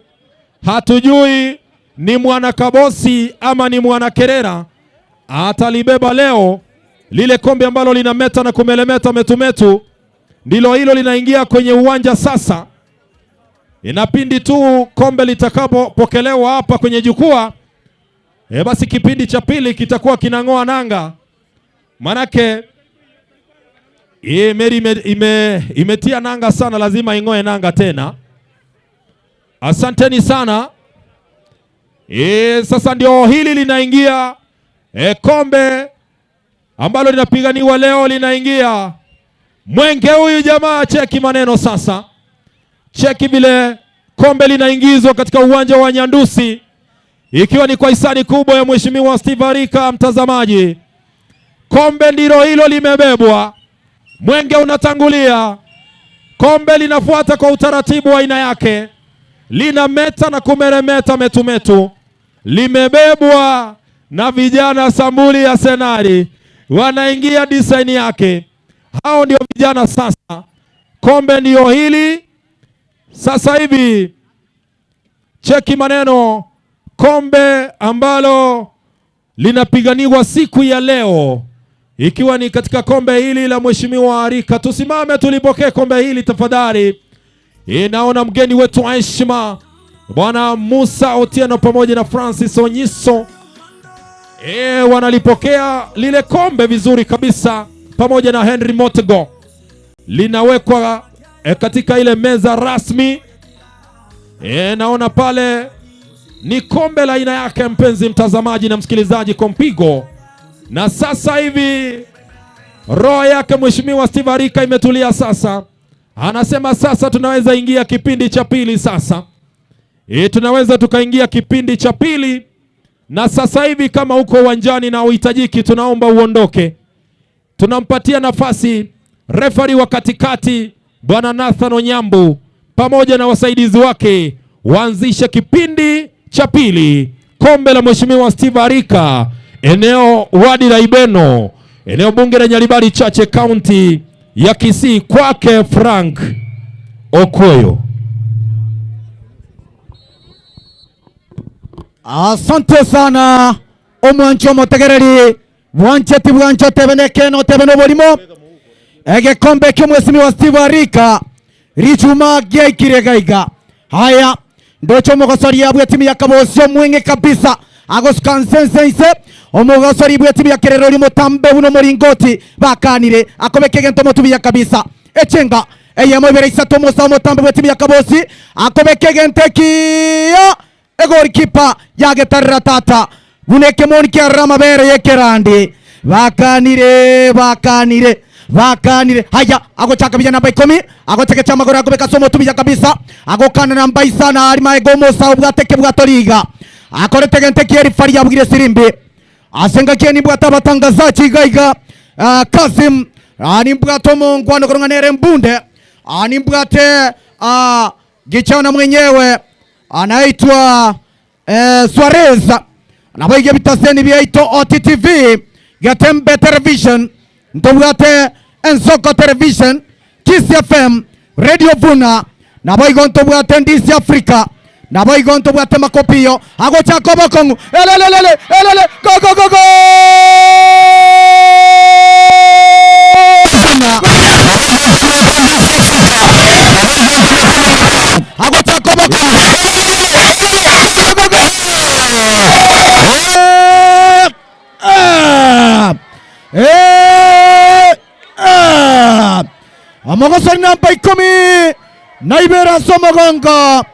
Speaker 8: Hatujui ni mwana Kabosi ama ni mwana Kerera atalibeba leo lile kombe ambalo linameta na kumelemeta metumetu, ndilo hilo linaingia kwenye uwanja sasa. Inapindi tu kombe litakapopokelewa hapa kwenye jukwaa, e, basi kipindi cha pili kitakuwa kinang'oa nanga, manake hii meli ime, ime, imetia nanga sana, lazima ing'oe nanga tena. Asanteni sana. E, sasa ndio hili linaingia e, kombe ambalo linapiganiwa leo linaingia. Mwenge huyu jamaa, cheki maneno sasa, cheki vile kombe linaingizwa katika uwanja wa Nyandusi, ikiwa ni kwa hisani kubwa ya Mheshimiwa Steve Arika. Mtazamaji, kombe ndilo hilo limebebwa, mwenge unatangulia, kombe linafuata kwa utaratibu wa aina yake, linameta na kumeremeta metumetu, limebebwa na vijana sambuli ya Senari, wanaingia design yake. Hao ndio vijana sasa, kombe ndiyo hili sasa hivi. Cheki maneno, kombe ambalo linapiganiwa siku ya leo, ikiwa ni katika kombe hili la Mheshimiwa Arika. Tusimame tulipokee kombe hili tafadhali. Inaona mgeni wetu wa heshima Bwana Musa Otieno pamoja na Francis Onyiso e, wanalipokea lile kombe vizuri kabisa pamoja na Henry Motego, linawekwa e, katika ile meza rasmi e, naona pale ni kombe la aina yake, mpenzi mtazamaji na msikilizaji, kwa mpigo. Na sasa hivi roho yake Mheshimiwa Steve Arika imetulia sasa, anasema sasa tunaweza ingia kipindi cha pili sasa. E, tunaweza tukaingia kipindi cha pili, na sasa hivi kama uko uwanjani na uhitajiki, tunaomba uondoke. Tunampatia nafasi refari wa katikati Bwana Nathan Onyambu pamoja na wasaidizi wake waanzishe kipindi cha pili, kombe la Mheshimiwa Steve Arika, eneo wadi la Ibeno, eneo bunge la Nyaribari Chache, kaunti ya Kisii, kwake Frank Okoyo.
Speaker 4: Asante sana omwancho omotegereri bwancheti bwancho tebene keno tebene oborimo egekombe ky'omwesimiwa Steve Arika richuma gyaikire gaiga haya ndocho omogosoria bwa timu ya Kabosi omwenge kabisa agosuka nsensense omogosori bwa timu ya Kerero ori motambe buno moringoti bakanire akobeke gento motubia kabisa echenga eyemo ibere isato omosa omotambe bwa timu ya Kabosi akobeke gente kiya egolikipa yagetarera tata buneke moni kiarra mabere yekerandi bakanire bakanire bakanire haya agochaka vijana namba ikomi agochekecha magoro agobeka somo tubija kabisa agokana namba isana ari maegomosa obwateke bwatoriga akorete gente kieri fari yabwire sirimbi asenga kieni bwata batangazaji igaiga uh, Kasim ani mbwato mongwano koronganere mbunde ani mbwate uh, gichana mwenyewe anaitwa eh, Suarez nabaige bitaseni byaito OTTV Gatembe Television ntobwate Ensoko Television Kiss FM Radio Vuna nabaigo ntobwate Ndisi Africa nabaigo ntobwate Makopio agochaka obokong'u elelelele elele go go go go agochaka obokong'u. Eh, ah. Omogosori namba ikomi na ibere ase omogongo.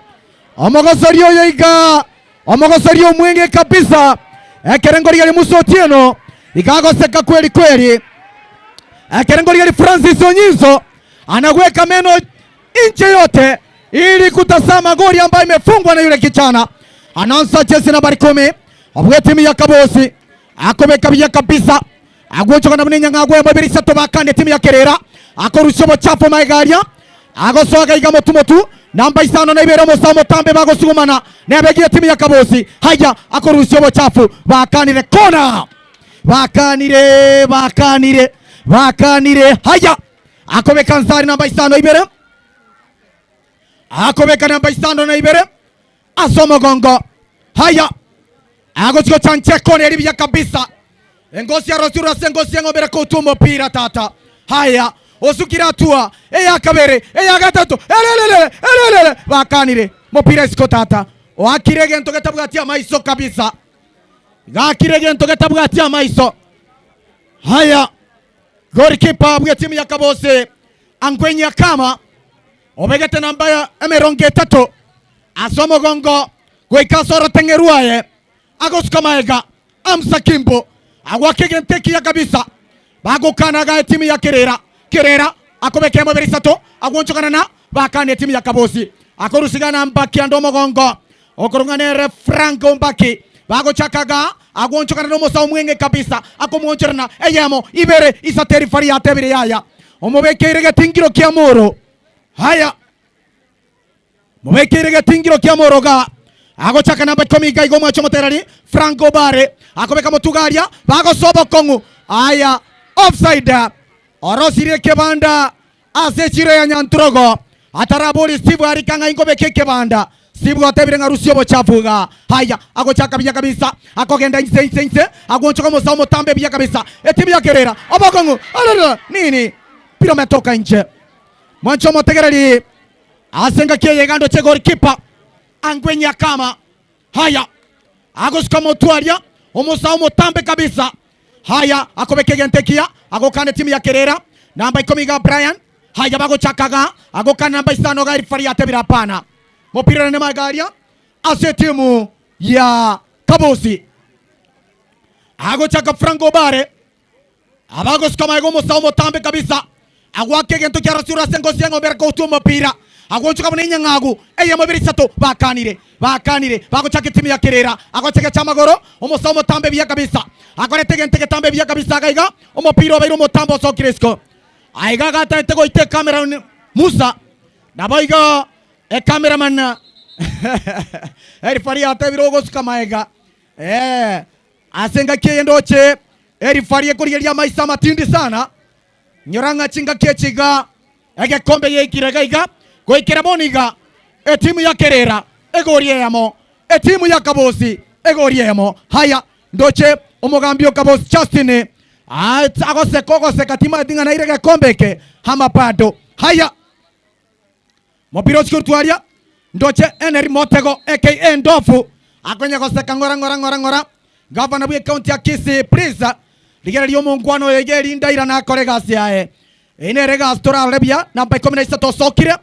Speaker 4: Omogosori oyo iga omogosori omweng'e kabisa. Ekero ngorigereria Musa Otieno iga agoseka kweri kweri. Ekero ngorigereria Francis Onyiso anagweka meno inche yote ili kutazama goli ambayo imefungwa na yule kijana. Anaanza jezi nambari kumi obwe timu ya Kabosi akobeka buya kabisa agwochoka na buna agwe mobiri isato bakande timu ya Kerera akorusia obochafu maegaria agosoaga iga motumotu namba isano na ibere omosa omotambe bagosugumana nebegie timu ya Kabosi haya akorusia obochafu bakanire kona bakanire bakanire bakanire haya akobeka nsari namba isano ibere akobeka namba isano na ibere ase omogongo haya agochiko chanche kona eri buya kabisa engosi arosirwe ase engosi eng'ombe koutua omopira tata haya osukire atua eya kabere eya gatato elelele elelele bakanire mopira isiko tata oakire egento getabwati amaiso kabisa gakire egento getabwati amaiso haya golikipa bwe timu ya Kabose Angwenya Kama obegete namba ya emerongo etato ase omogongo goika ase oroteng'erwaye agosuka maega Amsa Kimbo agwaka egento ekiya kabisa bagokanaga etimu ya Kerera Kerera akobeka emobere isato agwonchokana na bakana etimu ya Kabosi akorusigana Mbaki ande omogongo okorong'ana ere Frank Ombaki bagochakaga agwonchokana na omosa omweng'e kabisa akomwonchorana eyemo ibere isato erifari yatebire yaya omobekeire getingiro kia moro haya mobekeire getingiro kia moro ga agochaka namba ikomi iga iga omwacho omotereri Frank Obare akobeka motugaria bagosoa obokong'u aya offside orosirie ekebanda ase echiro ya Nyantrogo atarabori Steve arika ng'a ingobeka ekebanda Steve otebire ng'a rusia obochafu iga haya agochaka buya kabisa akogenda inse inse inse agwonchoka omosa omotambe buya kabisa etimu ya Kerera obokong'u arara nini mpira umetoka nje mwancho omotegereri ase engaki eye egando che goalkeeper Angwenya Kama haya agosuka motwaria omosa omotambe kabisa haya akobeka egento ekiya agokana etimu ya Kerera namba ikomi iga Brian haya bagochakaga agokana namba isano iga erifari yatebire hapana mopira nene magaria ase etimu ya Kabosi agochaka Frank Obare abagosuka maega omosa omotambe kabisa agwaka egento kiarosirwe ase engosi y'eng'ombe ere koutua omopira agwonchoka buna enyang'agu eyemo ebere isato bakanire bakanire bagochaka etimu ya Kerera agochegecha amagoro omosa omotambe buya kabisa akorete egento egetambe buya kabisa iga iga omopira obeire omotambe osokire isiko aiga agataete goita ecamera Musa nabo igo ecameraman erifari yatebire ogosuka maega eh Ase engaki eye ndoche erifari ekorigereria amaiso amatindi sana, nyora ng'a chingaki echi iga egekombe geikire iga iga, goikera bono iga etimu ya Kerera egori eyemo, etimu ya Kabosi egori eyemo. Haya, ndoche omogambi o Kabosi Justin agoseka ogoseka timanyeti ng'a naire egekombe eke ama bado. Haya. Mopira ochia korutwa aria, ndoche Henry Motego aka Ndofu akonya goseka ng'ora ng'ora ng'ora ng'ora. Gavana bwe county ya Kisii please rigereria omongwana oyo iga erinde airane akore egasi yaye. Eye nere egasi torarore buya. Namba ikomi na isato osokire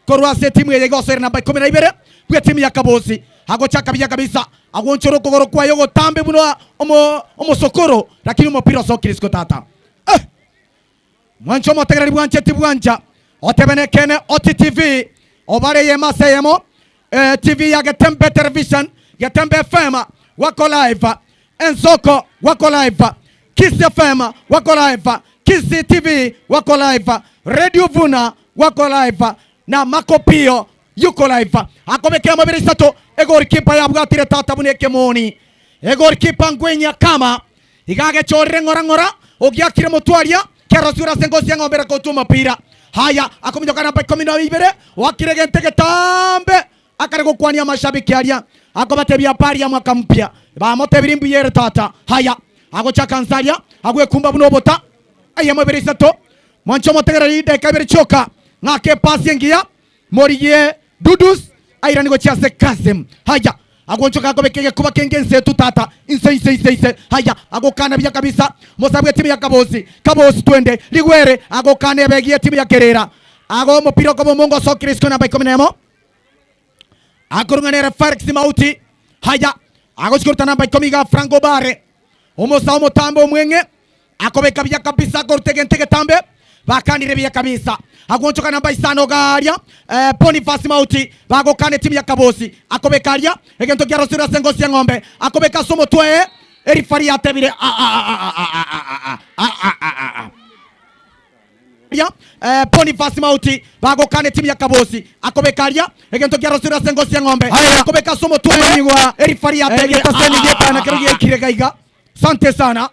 Speaker 4: korwa ase etimu eye iga osoire namba ikomi na ibere bwe etimu ya Kabosi. Agochaka buya kabisa agwonchora okogoro kwaye ogotambe buna omo omosokoro lakini omopira osokire isiko tata. Eh! Mwanche omotegereri bwanche tibwancha otebe nekeene Oti TV obare eyemo ase eyemo eh, TV ya Getembe Television, Getembe FM wako live, Ensoko wako live, Kiss FM wako live, Kisii TV wako live, Radio Vuna wako live na Makopio yuko live. Akobekera mabere isato egolikipa yabwatire tata buna ekemoni egolikipa ngwenya kama Iga agechorire ng'ora ng'ora, ogiakire motwe aria, kerosiure ase engosi y'eng'ombe ere kotwa omopira. Haya, akominyoka namba ikomi na ibere, oakire egento egetambe, akare gokwania amashabiki aria, akobatebia habari ya mwaka mpya. Bamotebirie mbuya ere tata. Haya, agochaka nse aria, agwekumba buna obota, eyemo ibere isato, mwanche omotegereri ridaeka ibere chioka, ng'ake epasi engiya, morigie Dudus airanie gochia ase Kasim. Haya. Agonchoka akobeka egekuba kenge inse etu tata, inse inse inse inse. Haya, agokana buya kabisa. Mosabu etimu ya Kabosi, Kabosi twende, rigwere, agokana ebegi y'etimu ya Kerera. Ago omopira okoba omonge osokire isiko namba ikomi na emo. Akorung'ana ere Felix Mauti. Haya, agochia koruta namba ikomi iga Frank Obare. Omosae omotambe omweng'e akobeka buya kabisa akoruta egento egetambe bakanire buya kabisa agwonchoka namba isano garia eh, Boniface Mauti bagokana etimu ya Kabosi akobeka aria egento kiarosirwe ase engosi y'eng'ombe akobeka ase omotwe erifari yatebire a a a a a a a a a a a Aria eh, Boniface Mauti bagokana etimu ya Kabosi akobeka aria egento kiarosirwe ase engosi y'eng'ombe akobeka ase omotwe erifari yatebire
Speaker 6: Egetoseni gietana kero
Speaker 4: giaikire gaiga. Sante sana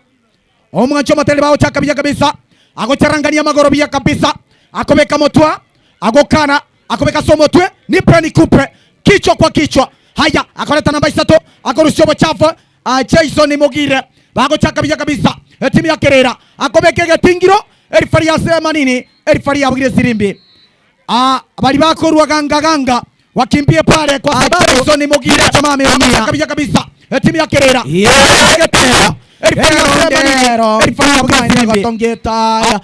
Speaker 4: omwanchi omotereri bagochaka buya kabisa agocharangania amagoro buya kabisa akobeka motwa agokana akobeka ase omotwe nipe nikupe kichwa kwa kichwa haya akoreta namba isato akorusia obochafu ah, Jason Mogire bagochaka buya kabisa etimu ya Kerera akobeka egetingiro erifari yasema nini erifari yabugire esirimbi Ah, bali bakorwa ganga ganga wakimbie pale kwa sababu Jason Mogire ameumia kabisa kabisa timu ya Kerera
Speaker 6: Erero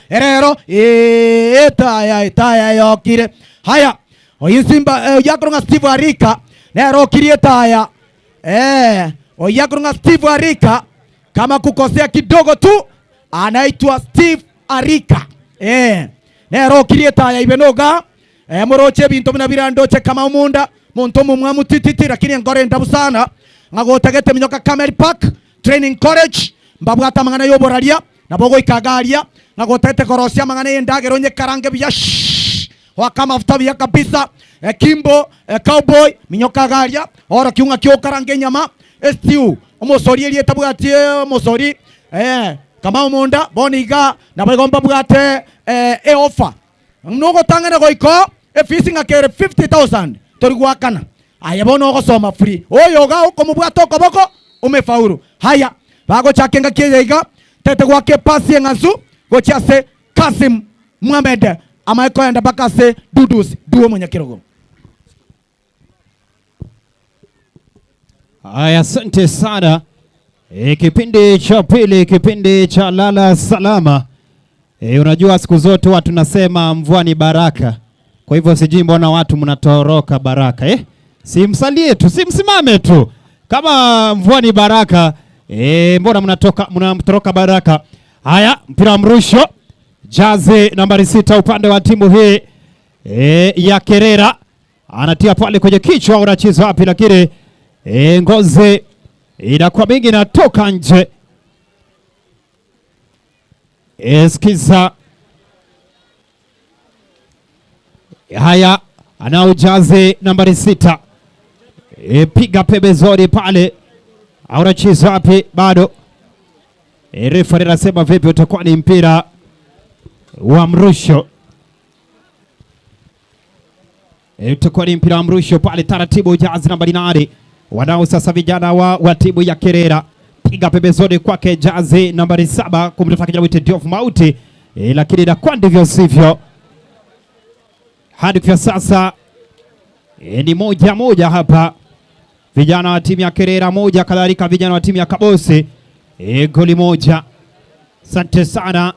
Speaker 4: erero etaya etaya yokire haya oyo simba yakoronga Steve Arika nero okirie etaya eh oyo yakoronga Steve Arika kama kukosea kidogo tu anaitwa Steve Arika eh nero okirie etaya ibe noga eh moroche ebinto buna birandoche kama omunda monto omomwamu tititi lakini engoro endabu sana ng'agotagete minyoka Camel Park Training College mbabwate amang'ana y'oboraria nabo ogoika iga aria ng'agotagete korosia amang'ana y'endagera onye karange buya shh oake amafuta buya kabisa ekimbo ecowboy minyoka iga aria orokiu ng'aki okaranga enyama estew omosori eria etabwati omosori eh kama omonda bono iga nabo igo mbabwate eoffer Nogotang'ana goika oo efisi ng'a kere 50,000 tori goakana. Aye bono ogosoma free. Oyo iga okomobwata okoboko omefaulu. Haya, bagochaka engaki eye iga, tete goaka epasi eng'ansu gochia ase Kassim Mohamed amae koenda mpaka ase Dudus Duo omonyakerogo.
Speaker 3: Haya, asante sana. E, kipindi cha pili, kipindi cha lala salama. E, unajua siku zote watu nasema mvua ni baraka. Kwa hivyo sijui mbona watu mnatoroka baraka eh? Simsalie tu, simsimame tu. Kama mvua ni baraka, e, mbona mnatoka mnatoroka baraka? Haya, mpira wa mrusho. Jazi nambari 6 upande wa timu hii e, ya Kerera anatia pale kwenye kichwa, unacheza wapi? Lakini e, ngozi inakuwa mingi inatoka nje. E, sikiza haya, anaujazi nambari 6 e, piga pembezoni pale, unacheza wapi? Bado e, refa anasema vipi, utakuwa ni mpira wa mrusho. Utakuwa ni mpira wa mrusho pale taratibu, jazi nambari 8 wanao sasa vijana wa timu ya Kerera, piga pembezoni kwake jazi nambari 7 kumtafuta kijana mwite Diof Mauti lakini inakuwa ndivyo sivyo. Hadi kwa sasa ni 1-1 hapa, vijana wa timu ya Kerera 1, kadhalika vijana wa timu ya Kabosi goli 1. Asante sana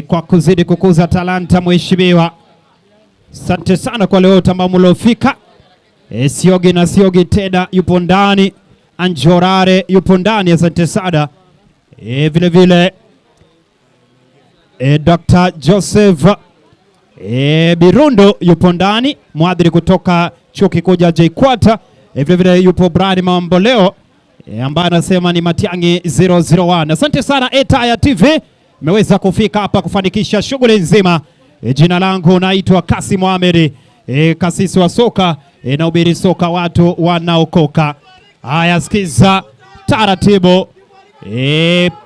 Speaker 3: kwa kuzidi kukuza talanta mheshimiwa. Asante sana kwa leo ambao mliofika. Siogi na Siogi Teda yupo ndani, Anjorare yupo ndani, asante sana. Vile vile Dr. Joseph Birundo yupo ndani, mwadhiri kutoka chuo kikuu cha JKUAT. Vile vile yupo Brian Mamboleo ambaye anasema ni Matiang'i 001. Asante sana Etaya TV mmeweza kufika hapa kufanikisha shughuli nzima. Jina langu naitwa Kasim Mohamed, kasisi wa soka, nahubiri soka watu wanaokoka. Haya, sikiza taratibu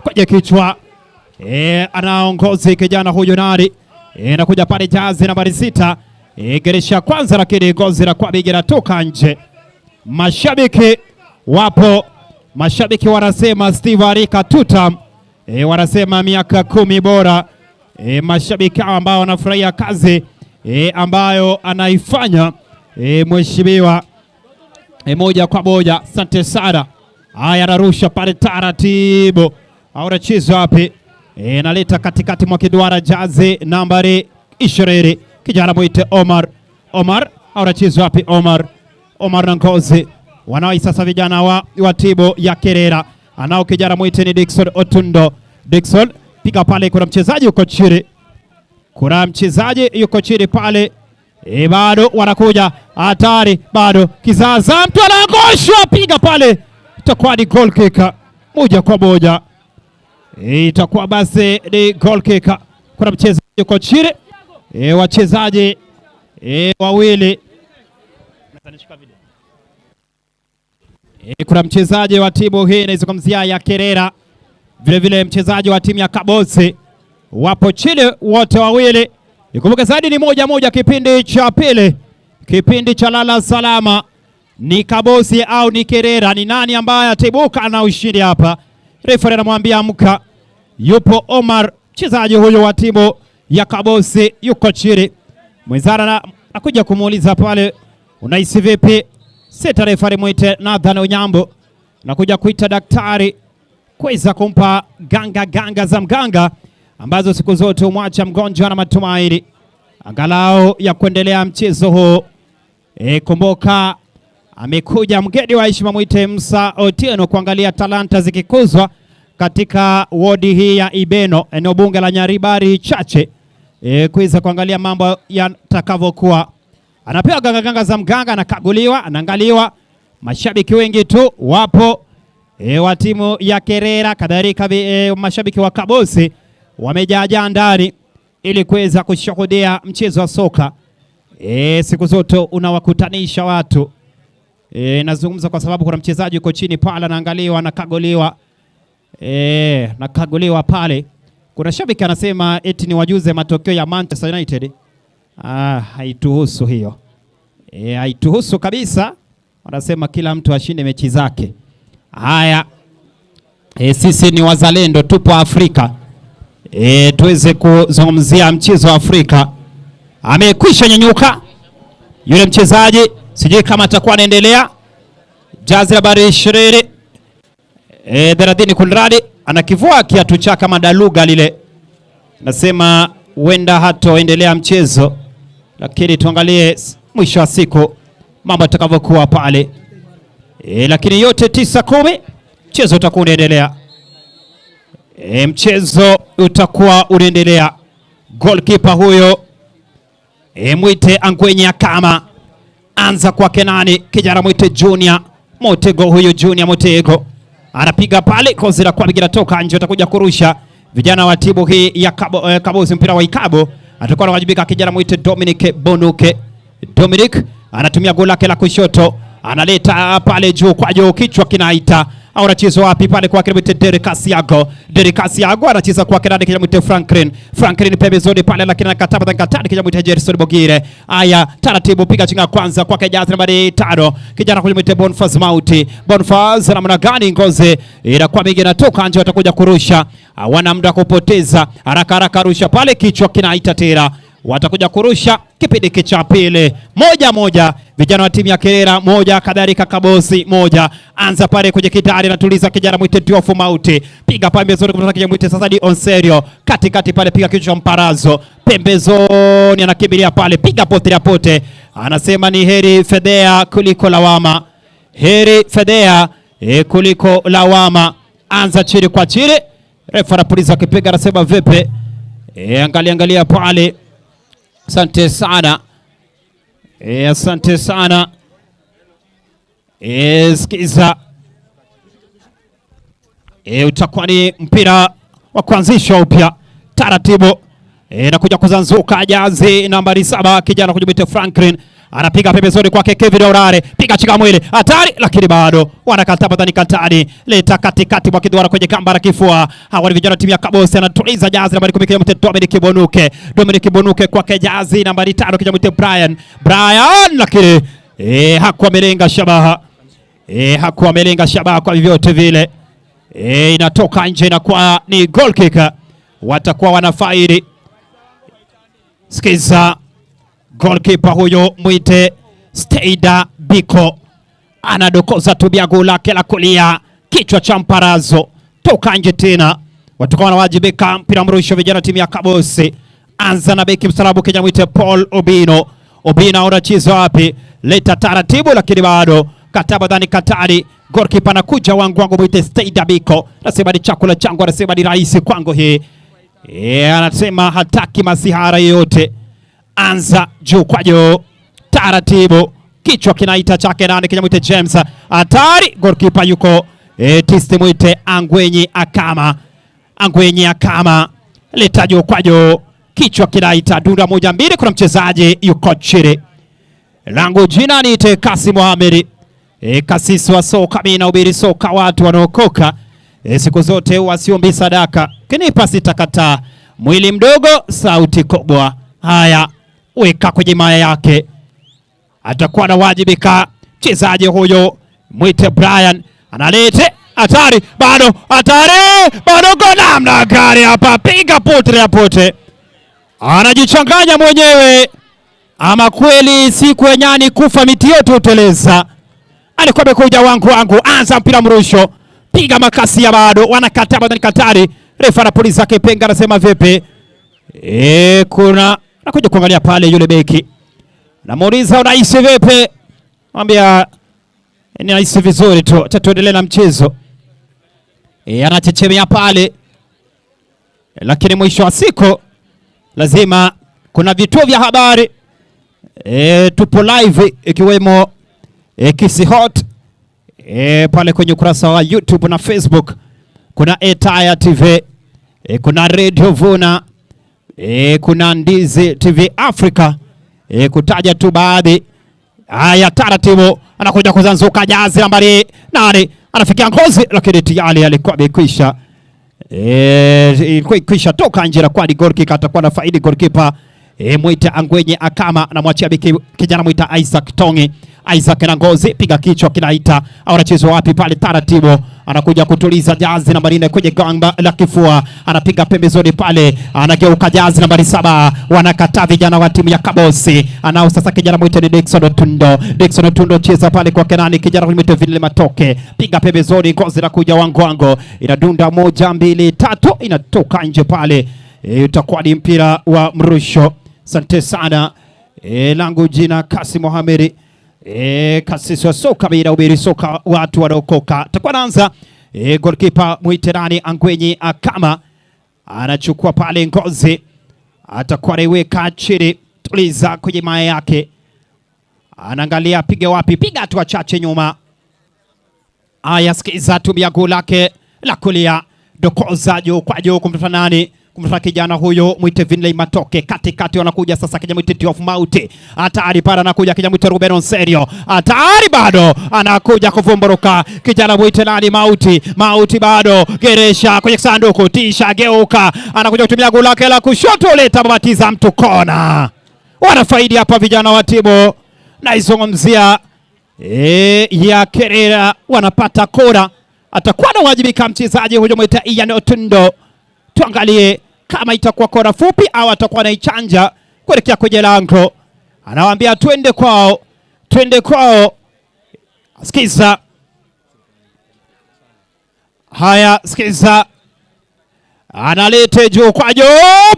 Speaker 3: kwenye kichwa anaongozi kijana huyu nani? Nakuja pale jazi nambari 6 geresha kwanza, lakini gozi la kwa bigi toka nje. Mashabiki wapo, mashabiki wanasema Steve Arika tutam, wanasema miaka 10 bora. Mashabiki hao ambao wanafurahia kazi ambayo anaifanya mheshimiwa E, moja kwa moja. Asante sana. Haya, anarusha pale taratibu, anacheza wapi? E, naleta katikati mwa kiduara jazi nambari 20 kijana mwite Omar. Omar anacheza wapi? Omar, Omar na Ngozi wanawai sasa vijana wa timu ya Kerera, anao kijana mwite ni Dickson Otundo. Dickson piga pale, kuna mchezaji yuko chini, kuna mchezaji yuko chini pale. E, bado wanakuja hatari, bado kizaza, mtu anaangushwa, piga pale, itakuwa ni goal kick moja kwa moja. E, itakuwa basi ni goal kick. Kuna mchezaji yuko chini e, wachezaji wawili kuna mchezaji wa timu hii naizungumzia ya Kerera, vilevile mchezaji wa timu ya Kabosi wapo chini wote wawili. Ikumbuke zaidi ni 1-1 kipindi cha pili, kipindi cha lala salama. Ni Kabosi au ni Kerera? Ni nani ambaye ataibuka na ushindi hapa? Refa anamwambia amka. Yupo Omar, mchezaji huyo wa timu ya Kabosi yuko chini. Mwenzara anakuja kumuuliza pale, unahisi vipi? Sita refa mwite Nathan Onyambo nakuja kuita daktari kuweza kumpa ganga ganga za mganga ambazo siku zote humwacha mgonjwa na matumaini angalau ya kuendelea mchezo huu. E, kumbuka amekuja mgeni wa heshima mwite Musa Otieno kuangalia talanta zikikuzwa katika wodi hii ya Ibeno, eneo bunge la Nyaribari Chache, e, kuweza kuangalia mambo yatakavyokuwa. Anapewa ganga ganga za mganga, anakaguliwa, anaangaliwa. Mashabiki wengi tu wapo e, wa timu ya Kerera kadhalika e, mashabiki wa Kabosi wamejaajaa ndani ili kuweza kushuhudia mchezo wa soka. E, siku zote unawakutanisha watu. E, nazungumza kwa sababu kuna mchezaji yuko chini pale anaangaliwa, anakaguliwa. E, nakaguliwa pale. Kuna shabiki anasema eti ni wajuze matokeo ya Manchester United. Ah, haituhusu hiyo. E, haituhusu kabisa. Wanasema kila mtu ashinde mechi zake. Haya. E, sisi ni wazalendo, tupo Afrika. E, tuweze kuzungumzia mchezo wa Afrika. Amekwisha nyanyuka yule mchezaji, sijui kama atakuwa anaendelea. Jazi nambari 20 30 kunradi, anakivua kiatu chake kama daluga lile, nasema huenda hatoendelea mchezo, lakini tuangalie mwisho wa siku mambo atakavyokuwa pale. E, lakini yote 9-10 mchezo utakuwa unaendelea. E, mchezo utakuwa unaendelea. Goalkeeper huyo e, mwite Angwenya kama anza kwa Kenani, kijana mwite Junior Motego, huyo Junior Motego anapiga pale kozi la kwa toka nje, atakuja kurusha vijana wa timu hii ya Kabo, Kabosi, mpira wa Ikabo atakuwa anawajibika kijana mwite Dominic Bonuke. Dominic anatumia goli lake la kushoto, analeta pale juu kwa juu, kichwa kinaita au anacheza wapi pale kwa mwite Derek Asiago. Derek Asiago anacheza kwa Kenani kijana mwite Franklin. Franklin pembezoni pale, lakini anakataa anakataa kijana mwite Gerson Bogire. Aya, taratibu piga chinga kwanza kwa jazi nambari 5. Kijana huyu mwite Bonfaz Mauti. Bonfaz namna gani ngozi inakuwa mingi inatoka nje, watakuja kurusha. Hawana muda kupoteza. Haraka haraka rusha pale, kichwa kinaita tena. Watakuja kurusha kipindi cha pili 1-1, vijana wa timu ya Kerera 1, kadhalika Kabosi 1. Anza pale kwenye kitari, anatuliza kijana mwite Diofu Mauti, piga pembezoni kumtaka kijana mwite sasa di Onserio, katikati pale piga kichwa mparazo pembezoni, anakimbilia pale, piga pote ya pote, anasema ni heri fedhea kuliko lawama, heri fedhea kuliko lawama. Anza chini kwa chini, refa anapuliza akipiga, anasema vipi? Angalia angalia pale. Asante sana. Asante sana. Sikiza. Utakuwa ni mpira wa kuanzishwa upya taratibu. Nakuja kuzanzuka jazi nambari 7 kijana kujibite Franklin anapiga pembezoni kwake Kevin Orare, piga chika mwili hatari, lakini bado wanakataa patani katani, leta katikati mwa kiduara kwenye kamba la kifua. Hawa ni vijana timu ya Kabosi, anatuliza jazi nambari 10 kijana Dominic Bonuke, Dominic Bonuke kwake jazi nambari 5 kijana Brian, Brian, lakini hakuwa amelenga shabaha, hakuwa amelenga shabaha kwa vyovyote vile. Inatoka nje, inakuwa ni goal kick, watakuwa wanafaidi. Sikiza, goalkeeper huyo mwite Steida Biko Anadokoza tumia guu lake la kulia, kichwa cha mparazo toka nje tena, watakuwa wanawajibika. Mpira mrusho vijana timu ya Kabosi, anza na beki mstarabu Kenya mwite Paul Obino. Obino unacheza wapi? Leta taratibu, lakini bado kataba dhani katari goalkeeper anakuja wangu wangu mwite Stay Biko, anasema ni chakula changu, anasema ni rahisi kwangu hii. E, anasema hataki masihara yoyote. Anza juu kwa juu taratibu, kichwa kinaita chake nani, Kenya mwite James hatari, goalkeeper yuko e, tisti mwite Angwenyi Akama, Angwenyi Akama leta juu kwa juu, kichwa kinaita dunda moja mbili, kuna mchezaji yuko chini. Langu jina niite Kasim Mohamed. E, kasisi wa soka, mimi nahubiri soka, watu wanaokoka e, siku zote wasiombi sadaka, kinipa sitakataa. Mwili mdogo sauti kubwa. Haya, weka kwenye maya yake, atakuwa anawajibika mchezaji huyo, mwite Brian analete hatari, bado hatari, bado go namna gani hapa, piga pote ya pote, anajichanganya mwenyewe. Ama kweli siku ya nyani kufa miti yote huteleza. Alikuwa amekuja wangu wangu, anza mpira mrusho, piga makasi ya bado wanakataa, bado ni katari. Refa anapuliza kipenga, anasema vipi? E, kuna nakuja kuangalia pale yule beki namuuliza unahisi vipi? Mwambia ninahisi vizuri tu, acha tuendelee na mchezo. E, anachechemea pale, lakini mwisho wa siku lazima kuna vituo vya habari e, tupo live ikiwemo e, Kisi Hot e, pale kwenye ukurasa wa YouTube na Facebook kuna Etaya TV e, kuna Radio Vuna e, kuna Ndizi TV Africa e, kutaja tu baadhi. Haya, taratibu anakuja kuzanzuka jazi nambari 8 anafikia ngozi, lakini tayari alikuwa amekwisha e, ilikuwa ikwisha toka nje na kwani goalkeeper atakuwa na faidi goalkeeper e, Mwita Angwenye Akama anamwachia beki kijana Mwita Isaac Tongi. Isaac na ngozi piga kichwa kinaita au anachezwa wapi pale, taratibu anakuja kutuliza jazi nambari 4 kwenye gamba la kifua, anapiga pembezoni pale, anageuka jazi nambari 7, wanakataa vijana wa timu ya Kabosi. Anao sasa kijana mwite ni Dickson Otundo. Dickson Otundo cheza pale kwa Kenani, kijana mwite Vile Matoke, piga pembezoni, ngozi la kuja wangwango, inadunda moja mbili tatu, inatoka nje pale. E, utakuwa ni mpira wa mrusho. Asante sana. E, langu jina Kasim Mohamed. E, kasisi wa soka bila ubiri soka watu wanaokoka. Takuwa naanza e, goalkeeper mwite nani Angwenyi Akama anachukua pale ngozi, atakuwa anaiweka chini, tuliza kwenye maya yake, anaangalia piga wapi, piga hatua chache nyuma. Aya, sikiza, tumia guu lake la kulia, dokoza juu kwa juu kumtafuta nani kumtafuta kijana huyo mwite Vinley Matoke, katikati wanakuja sasa kijana mwite Diof Mauti, hatari pale anakuja kijana mwite Ruben Onserio, hatari bado anakuja kuvumburuka kijana mwite nani Mauti, Mauti bado geresha kwenye sanduku, tisha geuka, anakuja kutumia guu lake la kushoto, leta babatiza mtu kona. Wanafaidi hapa vijana wa timu naizungumzia e, ya Kerera, wanapata kora, atakuwa anawajibika mchezaji huyo mwite Ian Otundo. Tuangalie kama itakuwa kona fupi au atakuwa anaichanja kuelekea kwenye lango. Anawaambia twende kwao, twende kwao. Sikiza haya, sikiza, analete juu kwa juu,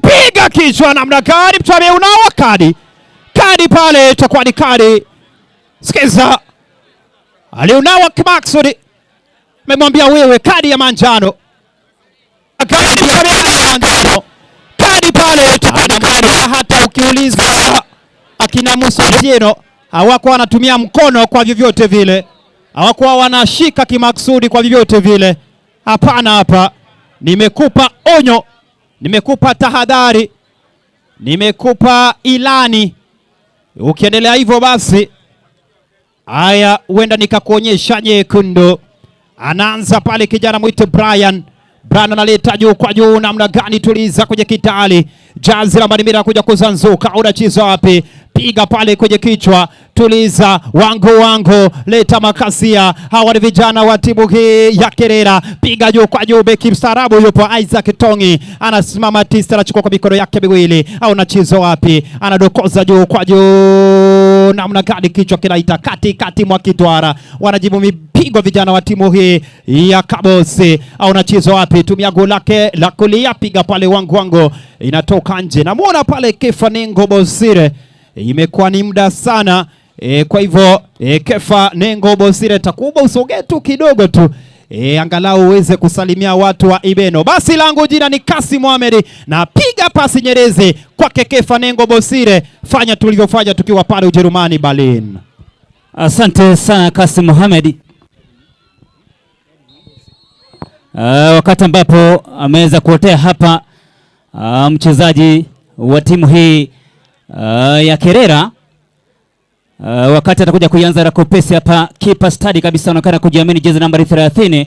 Speaker 3: piga kichwa namna gani? Mtu ameunawa kadi, kadi pale itakuwa ni kadi. Sikiza, aliunawa kimaksudi, amemwambia wewe, kadi ya manjano kadi ya manjano, kadi pale itakuwa ni kadi. Hata ukiulizwa akina Musa Otieno hawakuwa wanatumia mkono kwa vyovyote vile, hawakuwa wanashika kimaksudi kwa vyovyote vile. Hapana, hapa nimekupa onyo, nimekupa tahadhari, nimekupa ilani. Ukiendelea hivyo basi, haya, huenda nikakuonyesha nyekundu. Anaanza pale kijana mwite Brian. Brian analeta juu kwa juu, namna gani? Tuliza kwenye kitali, jazi la Marimira kuja kuzanzuka, unacheza wapi? Piga pale kwenye kichwa. Tuliza wangu wangu, leta makasia. Hawa ni vijana wa timu hii ya Kerera, piga juu kwa juu. Beki mstaarabu yupo Isaac Tongi anasimama tisa, anachukua kwa mikono yake miwili, au anacheza wapi? Anadokoza juu kwa juu, namna gani? Kichwa kinaita kati kati mwa kitwara, wanajibu mipigo vijana wa timu hii ya Kabosi. Au anacheza wapi? Tumia goli lake la kulia, piga pale wangu wangu, inatoka nje. Namuona pale Kefa Nengo Bosire, imekuwa ni muda sana e, kwa hivyo e, Kefa Nengo Bosire takuomba usogee tu kidogo tu e, angalau uweze kusalimia watu wa Ibeno. Basi langu jina ni Kasim Mohamed, na piga pasi nyerezi kwake Kefa Nengo Bosire, fanya tulivyofanya tukiwa pale Ujerumani Berlin.
Speaker 11: Asante sana Kasim Mohamed. Wakati ambapo ameweza kuotea hapa mchezaji wa timu hii ya Kerera wakati atakuja kuianza rakopesi hapa, kipa stadi kabisa anaonekana kujiamini, jezi nambari 30.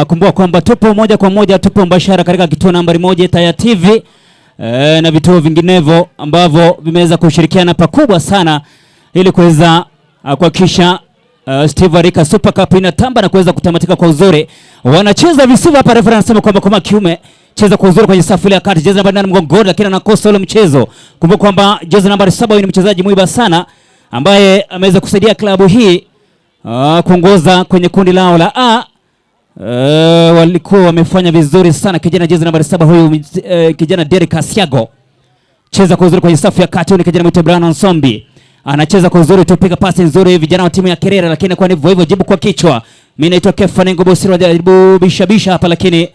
Speaker 11: Kumbuka kwamba tupo moja kwa moja, tupo mbashara katika kituo nambari 1 Taya TV na vituo vinginevyo ambavyo vimeweza kushirikiana pakubwa sana ili kuweza kuhakikisha Steve Arika Super Cup inatamba na kuweza kutamatika kwa uzuri. Wanacheza visivyo hapa, refa anasema kwamba kwa kiume cheza kwa uzuri kwenye safu ile ya kati, jezi nambari 8 mgongoni, lakini anakosa ule mchezo. Kumbuka kwamba jezi nambari 7 huyu ni mchezaji mwiba sana ambaye ameweza kusaidia klabu hii kuongoza kwenye kundi lao la A. Walikuwa wamefanya vizuri sana kijana jezi nambari 7 huyu, kijana Derek Asiago. Cheza kwa uzuri kwenye safu ya kati, huyu ni kijana mwitwa Brian Nsombi. Anacheza kwa uzuri tu, piga pasi nzuri vijana wa timu ya Kerera, lakini kwa ndivyo hivyo, jibu kwa kichwa. Mimi naitwa Kefa Nengo Bosiro, anajaribu bisha bisha hapa, lakini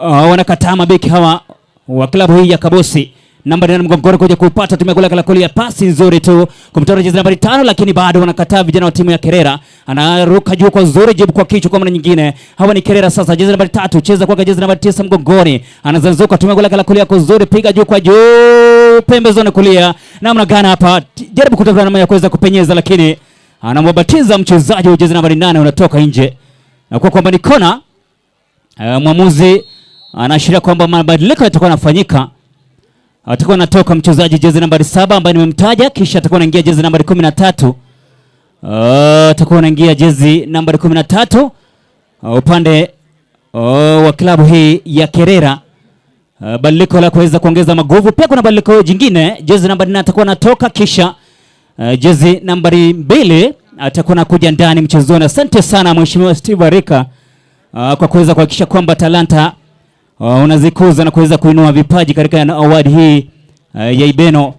Speaker 11: wanakataa mabeki hawa wa klabu hii ya Kabosi. Nambari 8 mgongoni kuja kupata, tumia gola la kulia, pasi nzuri tu kumtoa jezi nambari 5, lakini bado wanakataa vijana wa timu ya Kerera. Anaruka juu kwa uzuri, jibu kwa kichwa kwa mara nyingine. Hawa ni Kerera sasa, jezi nambari 3 cheza kwa jezi nambari 9 mgongoni, anazanzuka, tumia gola la kulia kwa uzuri, piga juu kwa juu pembezoni kulia. Namna gani hapa, jaribu kutafuta namna ya kuweza kupenyeza, lakini anamwabatiza mchezaji wa jezi nambari 8, unatoka nje na kwa kwamba ni kona. Mwamuzi anaashiria kwamba mabadiliko yatakuwa yanafanyika. Atakuwa anatoka mchezaji jezi nambari 7 ambaye nimemtaja, kisha atakuwa anaingia jezi nambari 13. Atakuwa anaingia jezi nambari 13 upande wa klabu hii ya Kerera. Badiliko la kuweza kuongeza maguvu. Pia kuna badiliko jingine, jezi nambari 4 atakuwa anatoka, kisha jezi nambari 2 atakuwa anakuja ndani mchezoni. Asante sana Mheshimiwa Steve Arika kwa kuweza kuhakikisha kwamba talanta unazikuza na kuweza kuinua vipaji katika award hii ya Ibeno.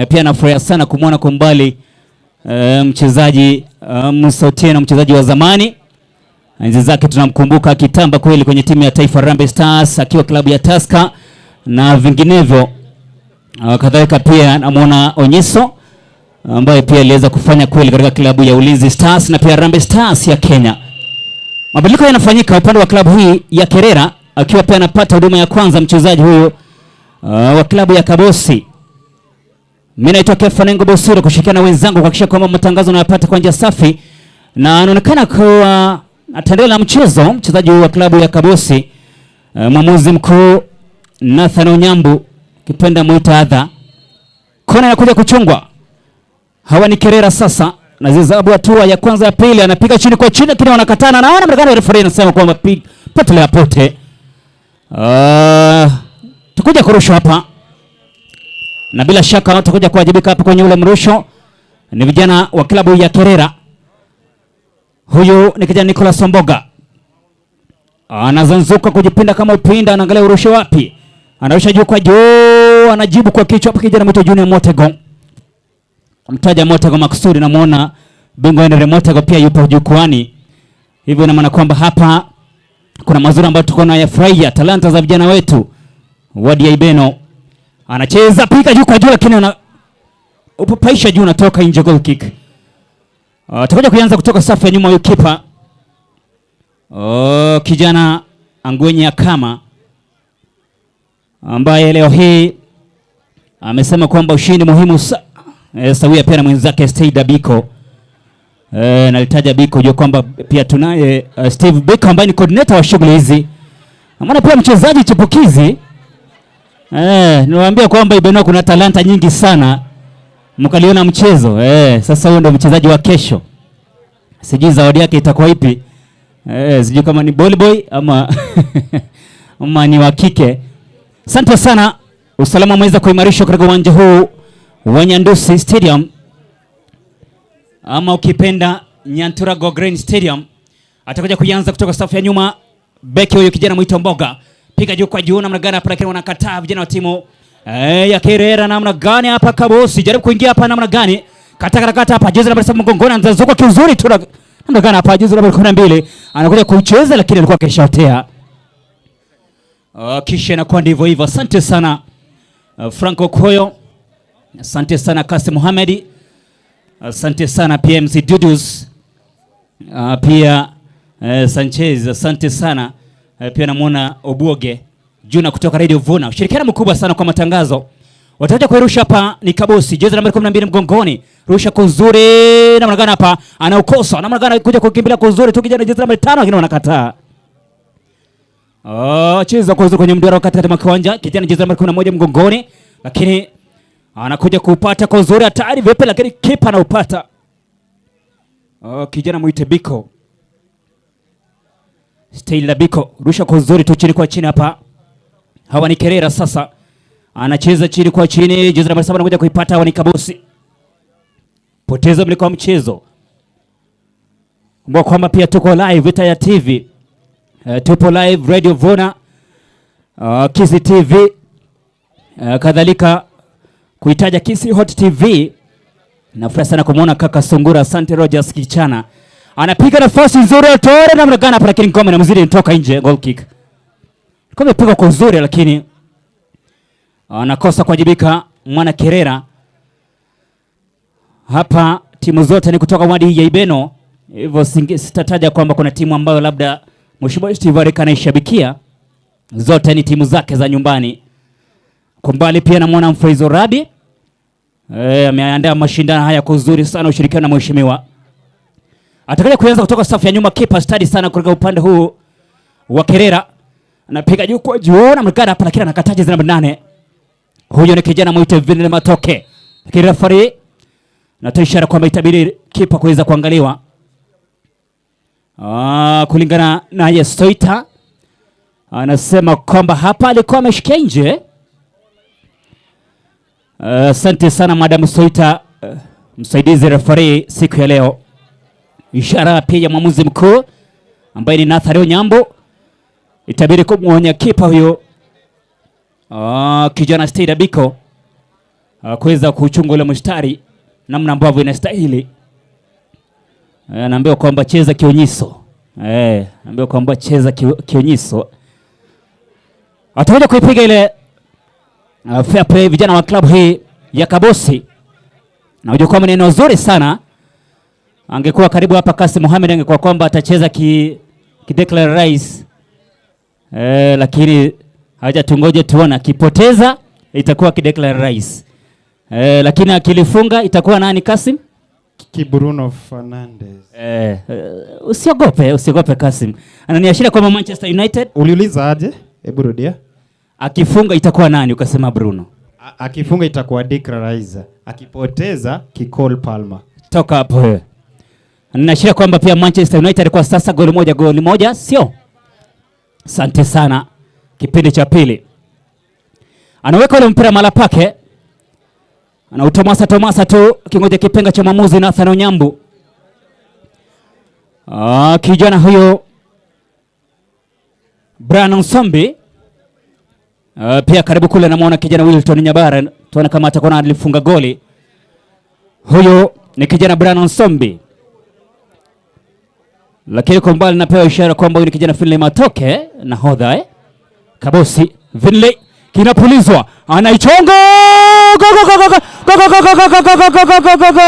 Speaker 11: Pia nafurahia sana kumwona kwa mbali mchezaji Musa Otieno, mchezaji wa zamani. Enzi zake tunamkumbuka akitamba kweli kwenye timu ya taifa Harambee Stars akiwa klabu ya Tusker na vinginevyo. Kadhalika pia namuona Onyiso ambaye pia aliweza kufanya kweli katika klabu ya Ulinzi Stars na pia Harambee Stars ya Kenya. Mabadiliko yanafanyika upande wa klabu hii ya Kerera, akiwa pia anapata huduma ya kwanza mchezaji huyu wa klabu ya Kabosi. Mimi naitwa Kefa Nengo Bosiro kushirikiana na wenzangu kuhakikisha kwamba matangazo unayapata kwa njia safi, na anaonekana kuwa ataendelea na mchezo mchezaji wa klabu ya Kabosi. Mwamuzi mkuu Nathan Onyambu, kipenda muita adha. Kona inakuja kuchungwa. Hawa ni Kerera sasa. Na zizabu hatua ya kwanza ya pili, anapiga chini kwa chini, lakini wanakatana. Naona mrekani referee anasema kwamba potelea pote. Tukuja kurushwa hapa. Na bila shaka watakuja kuwajibika hapa kwenye ule mrusho ni vijana wa klabu ya Kerera. Huyu ni kijana Nicholas Omboga. Anazanzuka kujipinda kama upinda, anaangalia urushe wapi. Anarusha juu kwa juu, anajibu kwa kichwa hapa kijana mtu Junior Motego. Mtaja Motego makusudi, namuona bingwa Henry Motego pia yupo jukwani. Hivyo ina maana kwamba hapa kuna mazuri ambayo tuko nayo yafurahia, talanta za vijana wetu. Wadi ya Ibeno anacheza pika juu kwa juu, lakini ana upapaisha juu, unatoka nje, goal kick. Atakuja kuanza kutoka safu ya nyuma huyu kipa. Kijana Angwenye Akama ambaye leo hii amesema kwamba ushindi muhimu sawia pia na mwenzake Steve Biko. Nalitaja Biko jua kwamba pia tunaye Steve Biko ambaye ni coordinator wa shughuli hizi. Maana pia mchezaji chipukizi. Niwaambia kwamba Ibeno kuna talanta nyingi sana. Mkaliona mchezo eh, sasa huyo ndo mchezaji wa kesho. Sijui zawadi yake itakuwa ipi eh, sijui kama ni ball boy ama ama ni wa kike. Asante sana, usalama umeweza kuimarishwa katika uwanja huu wa Nyandusi Stadium ama ukipenda Nyanturago Green Stadium. Atakuja kuianza kutoka safu ya nyuma, beki huyu kijana mwito Mboga, piga juu kwa juu, namna gani hapa, lakini wanakataa vijana wa timu eh, ya Kerera. Namna gani hapa, Kabosi jaribu kuingia hapa, namna gani, kata kata kata hapa, jezi namba 7 mgongoni, anazuka kiuzuri tu, namna gani hapa, jezi namba 12 anakuja kuicheza, lakini alikuwa akishaotea. Kisha inakuwa ndivyo hivyo. Asante sana Franco Koyo, asante sana Kasim Mohamed, asante sana PMC Dudus, pia Sanchez, asante sana pia namuona Obuoge Juna kutoka Radio Vuna, ushirikiano mkubwa sana kwa matangazo. Watakuja kuirusha hapa ni Kabosi, jezi nambari 12 mgongoni, rusha kwa uzuri namna gani hapa, anaukosa namna gani, kuja kukimbilia kwa uzuri tu kijana jezi nambari 5, lakini wanakataa. Oh, cheza kwa uzuri kwenye mduara katikati mwa kiwanja, kijana jezi nambari 11 mgongoni, lakini anakuja kupata kwa uzuri hatari vipi, lakini kipa anaupata. Oh, kijana mwite Biko. Stella Biko, rusha kwa uzuri tu chini kwa chini hapa. Hawa ni Kerera sasa. Anacheza chini kwa chini, jezi nambari 7 anakuja kuipata, hawa ni Kabosi. Poteza mliko wa mchezo. Kumbuka kwamba pia tuko live Vita ya TV. Tupo live Radio Vuna, Kisii TV, kadhalika kuitaja Kisii Hot TV. Nafurahi sana kumuona kaka Sungura, asante Rogers Kichana. Anapiga nafasi nzuri atore namna gani hapa, lakini ngome inamzidi inatoka nje, goal kick. Alikuwa amepiga kwa uzuri lakini anakosa kuwajibika mwana Kerera. Hapa timu zote ni kutoka wadi ya Ibeno, hivyo sitataja kwamba kuna timu ambayo labda Mheshimiwa Steve Arika anaishabikia. Zote ni timu zake za nyumbani. Kwa mbali pia namwona Mfaizo Rabi. Ameandaa mashindano haya kwa uzuri sana, ushirikiano na mheshimiwa. Atakaye kuanza kutoka safu ya nyuma, kipa stadi sana kutoka upande huu wa Kerera. Anapiga juu kwa juu na mkada hapa, lakini anakataa jezi namba 8. Huyo ni kijana mwite Vinile Matoke. Lakini referee anatoa ishara kwamba itabidi kipa kuweza kuangaliwa. Kulingana na Yesoita anasema kwamba hapa alikuwa ameshikia nje. Asante sana Madam Soita, msaidizi referee siku ya leo. Ishara pia ya mwamuzi mkuu ambaye ni Nathan Onyambo, itabidi kumwonya kipa huyo, kijana Stella Biko, kuweza kuchunga ule mstari namna ambavyo inastahili. Anaambiwa kwamba cheza kionyiso. Anaambiwa kwamba cheza kionyiso. Atakuja kuipiga ile fair play vijana wa klabu hii ya Kabosi. Na unajua kwamba ni eneo zuri sana. Angekuwa karibu hapa Kasim Mohamed angekuwa kwamba atacheza ki Declan Rice. Lakini haja tungoje tuone, akipoteza itakuwa ki Declan Rice. Lakini akilifunga itakuwa nani Kasim?
Speaker 12: Ki Bruno Fernandes.
Speaker 11: Usiogope, usiogope Kasim. Ananiashiria kwamba Manchester United.
Speaker 12: Uliuliza aje? Hebu rudia.
Speaker 11: Akifunga itakuwa nani? Ukasema Bruno.
Speaker 12: Akifunga itakuwa Declan Rice. Akipoteza ki Cole Palmer.
Speaker 11: Toka hapo wewe. Ninaashiria kwamba pia Manchester United kwa sasa goli moja, goli moja, sio? Asante sana. Kipindi cha pili. Anaweka ule mpira mala pake. Anautomasa tomasa tu kingoja kipenga cha mwamuzi Nathan Onyambu. Kijana huyo Brian Nsombi. Pia karibu kule namuona kijana Wilton Nyabara, tuone kama atakuwa alifunga goli. Huyo ni kijana Brian Nsombi. Lakini kwa mbali napewa ishara kwamba huyu ni kijana Finlay Matoke, nahodha? Kabosi Finlay kinapulizwa, anaichonga. Go, go, go, go, go, go, go, go, go, go, go, go, go, go, go, goal!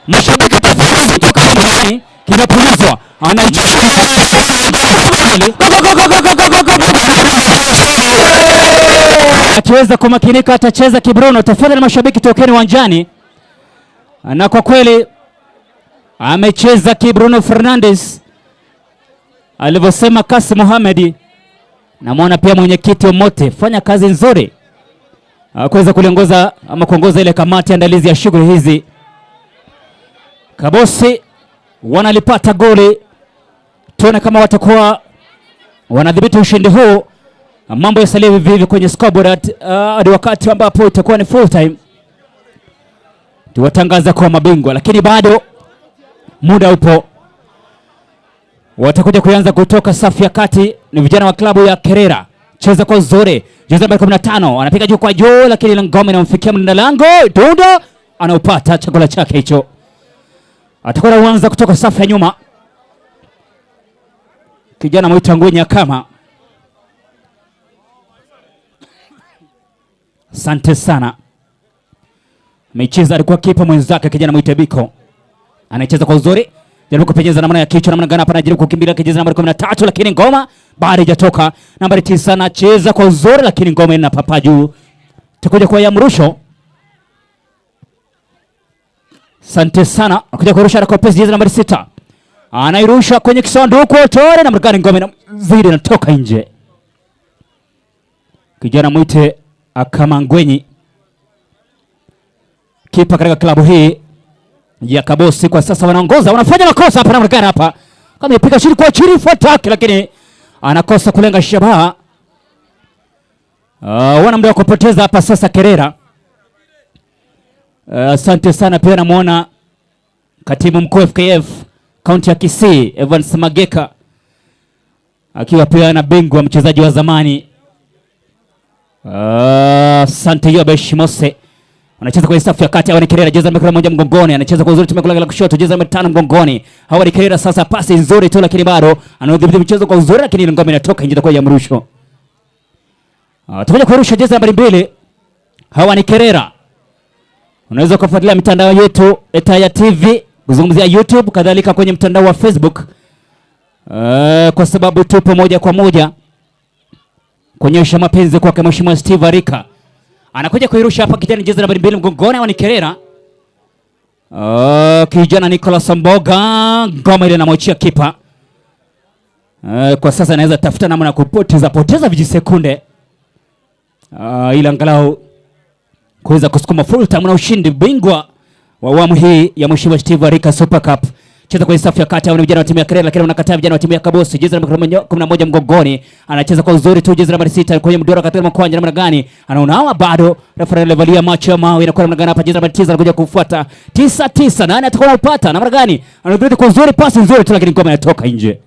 Speaker 11: Mashabiki tofauti kutoka nyumbani, kinapulizwa, anaichonga. Go, go, go, go, go, go, go, go, go. Akiweza kumakinika atacheza kibruno. Tafadhali mashabiki tokeni uwanjani. Na kwa kweli amecheza kibruno Fernandes alivyosema Kasim Mohamed. Namwona pia mwenyekiti Omote, fanya kazi nzuri. kuweza kuliongoza ama kuongoza ile kamati andalizi ya shughuli hizi. Kabosi wanalipata goli, tuone kama watakuwa wanadhibiti ushindi huu. Mambo yasalie hivi hivi kwenye scoreboard hadi wakati ambapo itakuwa ni full time, tuwatangaza kuwa mabingwa, lakini bado muda upo. Watakuja kuanza kutoka safu ya kati, ni vijana wa klabu ya Kerera. Cheza kwa uzuri, jezi nambari 15 anapiga juu kwa juu, lakini ile ngome inamfikia mlinda lango Dundo, anaupata chakula chake hicho. Atakuwa anaanza kutoka safu ya nyuma, kijana mwita Ngwenya kama. Asante sana. Amecheza, alikuwa kipa mwenzake kijana mwita Biko, anacheza kwa uzuri, jaribu kupenyeza namna ya kichwa namna gani hapa, anajaribu kukimbilia kijeza nambari 13, lakini ngoma bado haijatoka. Nambari 9 anacheza kwa uzuri, lakini ngoma inapapa juu, itakuja kwa ya mrusho. Asante sana, anakuja kurusha kwa pesi, jezi nambari 6 anairusha kwenye kisanduku tore, namna gani ngoma inazidi inatoka nje. Kijana mwite Akamangwenyi, kipa katika klabu hii ya Kabosi kwa sasa wanaongoza, wanafanya makosa hapa, namna gani hapa, kama ipiga chini kwa chini fuatake, lakini anakosa kulenga shabaha. Wana muda wa kupoteza hapa sasa Kerera. Asante sana pia namuona katibu mkuu FKF kaunti ya Kisii Evans Mageka akiwa pia na bingwa mchezaji wa zamani. Asante Yobesh Mose. Anacheza kwenye safu ya kati, Hawa ni Kerera, jezi namba 1 mgongoni, anacheza kwa uzuri, timu la kushoto, jezi namba 5 mgongoni. Hawa ni Kerera sasa, pasi nzuri tu, lakini bado anaudhibiti mchezo kwa uzuri, lakini ile ngome inatoka nje kwa ya mrusho. Tukuja kurusha jezi nambari 2. Hawa ni Kerera. Unaweza kufuatilia mitandao yetu Etaya TV, kuzungumzia YouTube, kadhalika kwenye mtandao wa Facebook. Kwa sababu tupo moja kwa moja kuonyesha mapenzi kwake Mheshimiwa Steve Arika. Anakuja kuirusha hapa kijana jezi nambari 2 mgongoni, hawa ni Kerera. Kijana Nicholas Mboga, ngoma ile anamwachia kipa. Kwa sasa anaweza tafuta namna ya kupoteza poteza vijisekunde. Ila angalau kuweza kusukuma full time na ushindi bingwa wa awamu hii ya Mheshimiwa Steve Arika Super Cup. Cheza kwenye safu ya kati, hao ni vijana wa timu ya Kerera, lakini wanakataa vijana wa timu ya Kabosi. Jezi namba 11 mgongoni, anacheza kwa uzuri tu, jezi namba 6 kwenye mduara katika mkwanja, namna gani anaona hawa bado. Refa alivalia macho ya mawe, inakuwa namna gani hapa? Jezi namba 9 anakuja kufuata 9 9, nani atakuwa anapata namna gani? Anadhibiti kwa uzuri, pasi nzuri tu, lakini ngoma inatoka nje.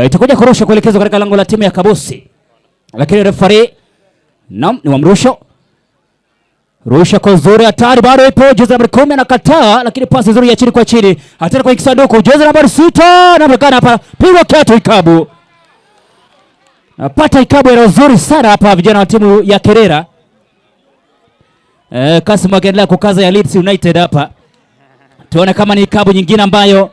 Speaker 11: Itakuja kurusha kuelekezwa katika lango la timu ya Kabosi, lakini referee naam, ni wa mrusho. Rusha kwa uzuri, hatari bado ipo. Jezi nambari 10 anakataa, lakini pasi nzuri ya chini kwa chini, hatari kwa kisanduku. Jezi nambari 6 anaonekana hapa, pigwa kiatu ikabu, napata ikabu ya nzuri sana hapa, vijana wa timu ya Kerera. Kasim akiendelea kukaza ya Leeds United hapa, tuone kama ni ikabu nyingine ambayo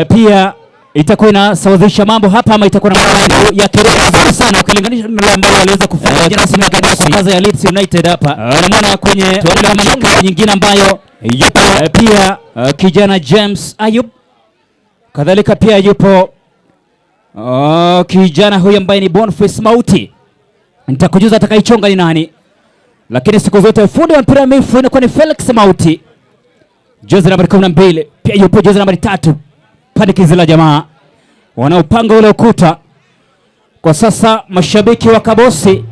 Speaker 11: pia itakuwa inasawazisha mambo hapa ama itakuwa na mambo ya Kerera nzuri sana ukilinganisha na ambao waliweza kufanya jana simu ya Kabosi ya Leeds United hapa. Namuona kwenye kama nyingine ambayo yupo pia kijana James Ayub, kadhalika pia yupo kijana huyu ambaye ni Boniface Mauti. Nitakujuza atakayechonga ni nani, lakini siku zote fundi wa mpira mifu inakuwa ni Felix Mauti, jezi nambari 12. Pia yupo jezi nambari 3 Pandikizi la jamaa wanaopanga ule ukuta kwa sasa. Mashabiki wa Kabosi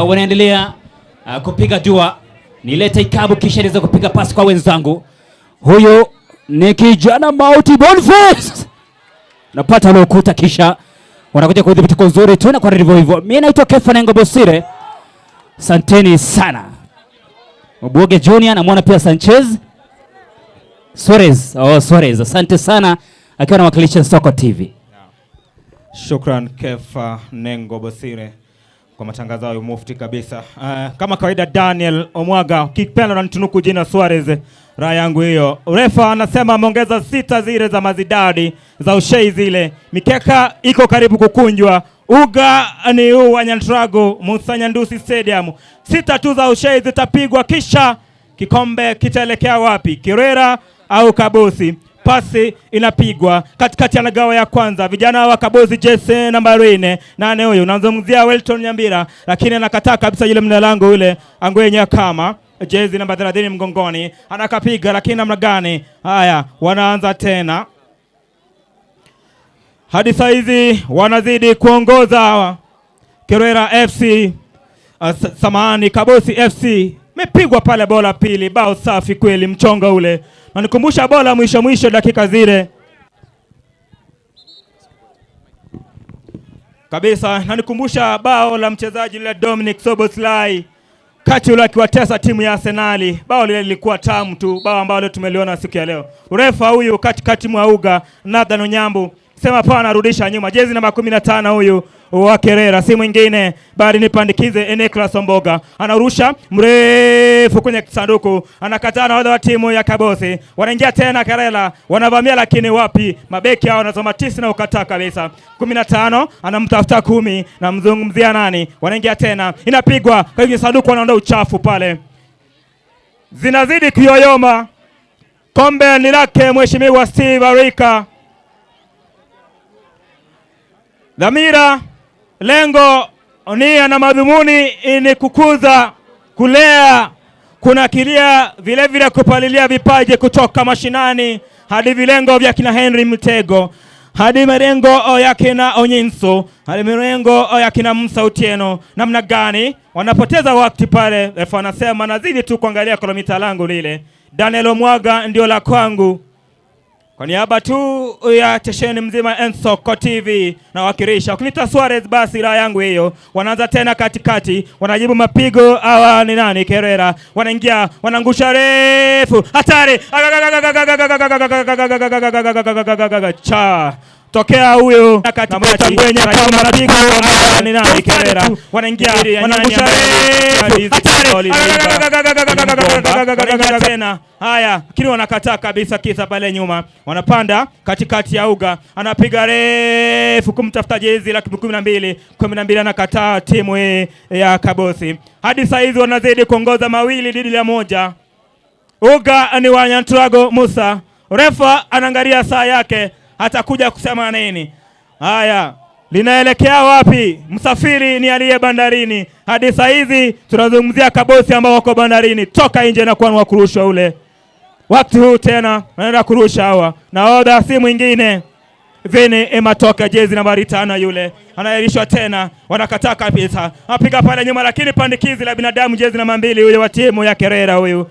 Speaker 11: wanaendelea kupiga dua, nilete ikabu kisha niweze kupiga pasi kwa wenzangu. Huyu ni kijana Mauti Boniface, napata ule ukuta kisha wanakuja kudhibiti kwa uzuri tu na kwa ndivyo hivyo. Mimi naitwa Kefa Nengo Bosire, asanteni sana. Mboge Junior namuona pia Sanchez Suarez, oh Suarez, asante sana akiwa anawakilisha Soko TV.
Speaker 22: Shukran Kefa Nengo Bosire kwa matangazo hayo mufti kabisa. Kama kawaida Daniel Omwaga, ukipenda unanitunuku jina Suarez, raha yangu hiyo. Refa anasema ameongeza 6 zile za mazidadi za ushei zile. Mikeka iko karibu kukunjwa. Uga ni huu wa Nyantrago Musa Nyandusi Stadium. 6 tu za ushei zitapigwa kisha kikombe kitaelekea wapi? Kirera au Kabosi? Pasi inapigwa katikati, anagawa ya kwanza, vijana wa Kabozi jezi nambari 4 nane, huyu unazungumzia Welton Nyambira, lakini anakataa kabisa yule mlalango yule Angwenya kama jezi namba 30 mgongoni, anakapiga lakini namna gani? Haya, wanaanza tena hadi saizi wanazidi kuongoza hawa Kerera FC, samahani, Kabosi FC mepigwa pale bola pili, bao safi kweli, mchongo ule nanikumbusha bola mwisho mwisho dakika zile kabisa, nanikumbusha bao la mchezaji lile Dominic Soboslai kati ule akiwatesa timu ya Arsenali. Bao lile lilikuwa tamu tu, bao ambalo tumeliona siku ya leo. Refa huyu katikati mwa uga Nathan Onyambu sema pa anarudisha nyuma, jezi namba 15 huyu wa Kerera si mwingine bali ni Pandikize Nicholas Omboga, anarusha mrefu kwenye sanduku, anakataa na wa timu ya Kabosi, wanaingia tena Kerera, wanavamia lakini wapi, mabeki hao wanasoma tisi na ukataa kabisa. 15 anamtafuta kumi, na mzungumzia nani, wanaingia tena, inapigwa kwenye sanduku, wanaondoa uchafu pale, zinazidi kuyoyoma. Kombe ni lake Mheshimiwa Steve Arika. Dhamira, lengo, nia na madhumuni ni kukuza, kulea, kunakilia, vile vile kupalilia vipaji kutoka mashinani hadi vilengo vya kina Henry Mtego hadi marengo ya kina Onyinsu hadi mirengo ya kina Musa Otieno. Namna gani wanapoteza wakati pale? Refa anasema nazidi tu kuangalia kilomita langu lile. Daniel Omwaga ndio la kwangu. Kwa niaba tu ya chesheni mzima Ensoko TV na wakirisha Ukinita Suarez, basi raha yangu hiyo. Wanaanza tena katikati, wanajibu mapigo. Hawa ni nani? Kerera wanaingia, wanaangusha refu, hatari cha tokea huyu katikati mapigo. Hawa ni nani? Kerera wanaingia, wanaangusha refu, hatari tena. Haya, lakini wanakataa kabisa, kisa pale nyuma, wanapanda katikati ya uga, anapiga refu kumtafuta jezi la 12 12, anakataa timu hii ya Kabosi. Hadi saa hizi wanazidi kuongoza mawili dhidi ya moja. Uga ni wa Nyantrago Musa. Refa anaangalia saa yake, atakuja kusema nini? Haya, linaelekea wapi? Msafiri ni aliye bandarini. Hadi saa hizi tunazungumzia Kabosi ambao wako bandarini, toka nje na kuwa wa kurushwa ule. Wakati huu tena wanaenda kurusha hawa, nahodha si mwingine Vini Ematoka, jezi nambari 5 yule anaahirishwa tena, wanakataa kabisa, apiga pale nyuma, lakini pandikizi la binadamu, jezi namba 2 huyu wa timu ya Kerera huyu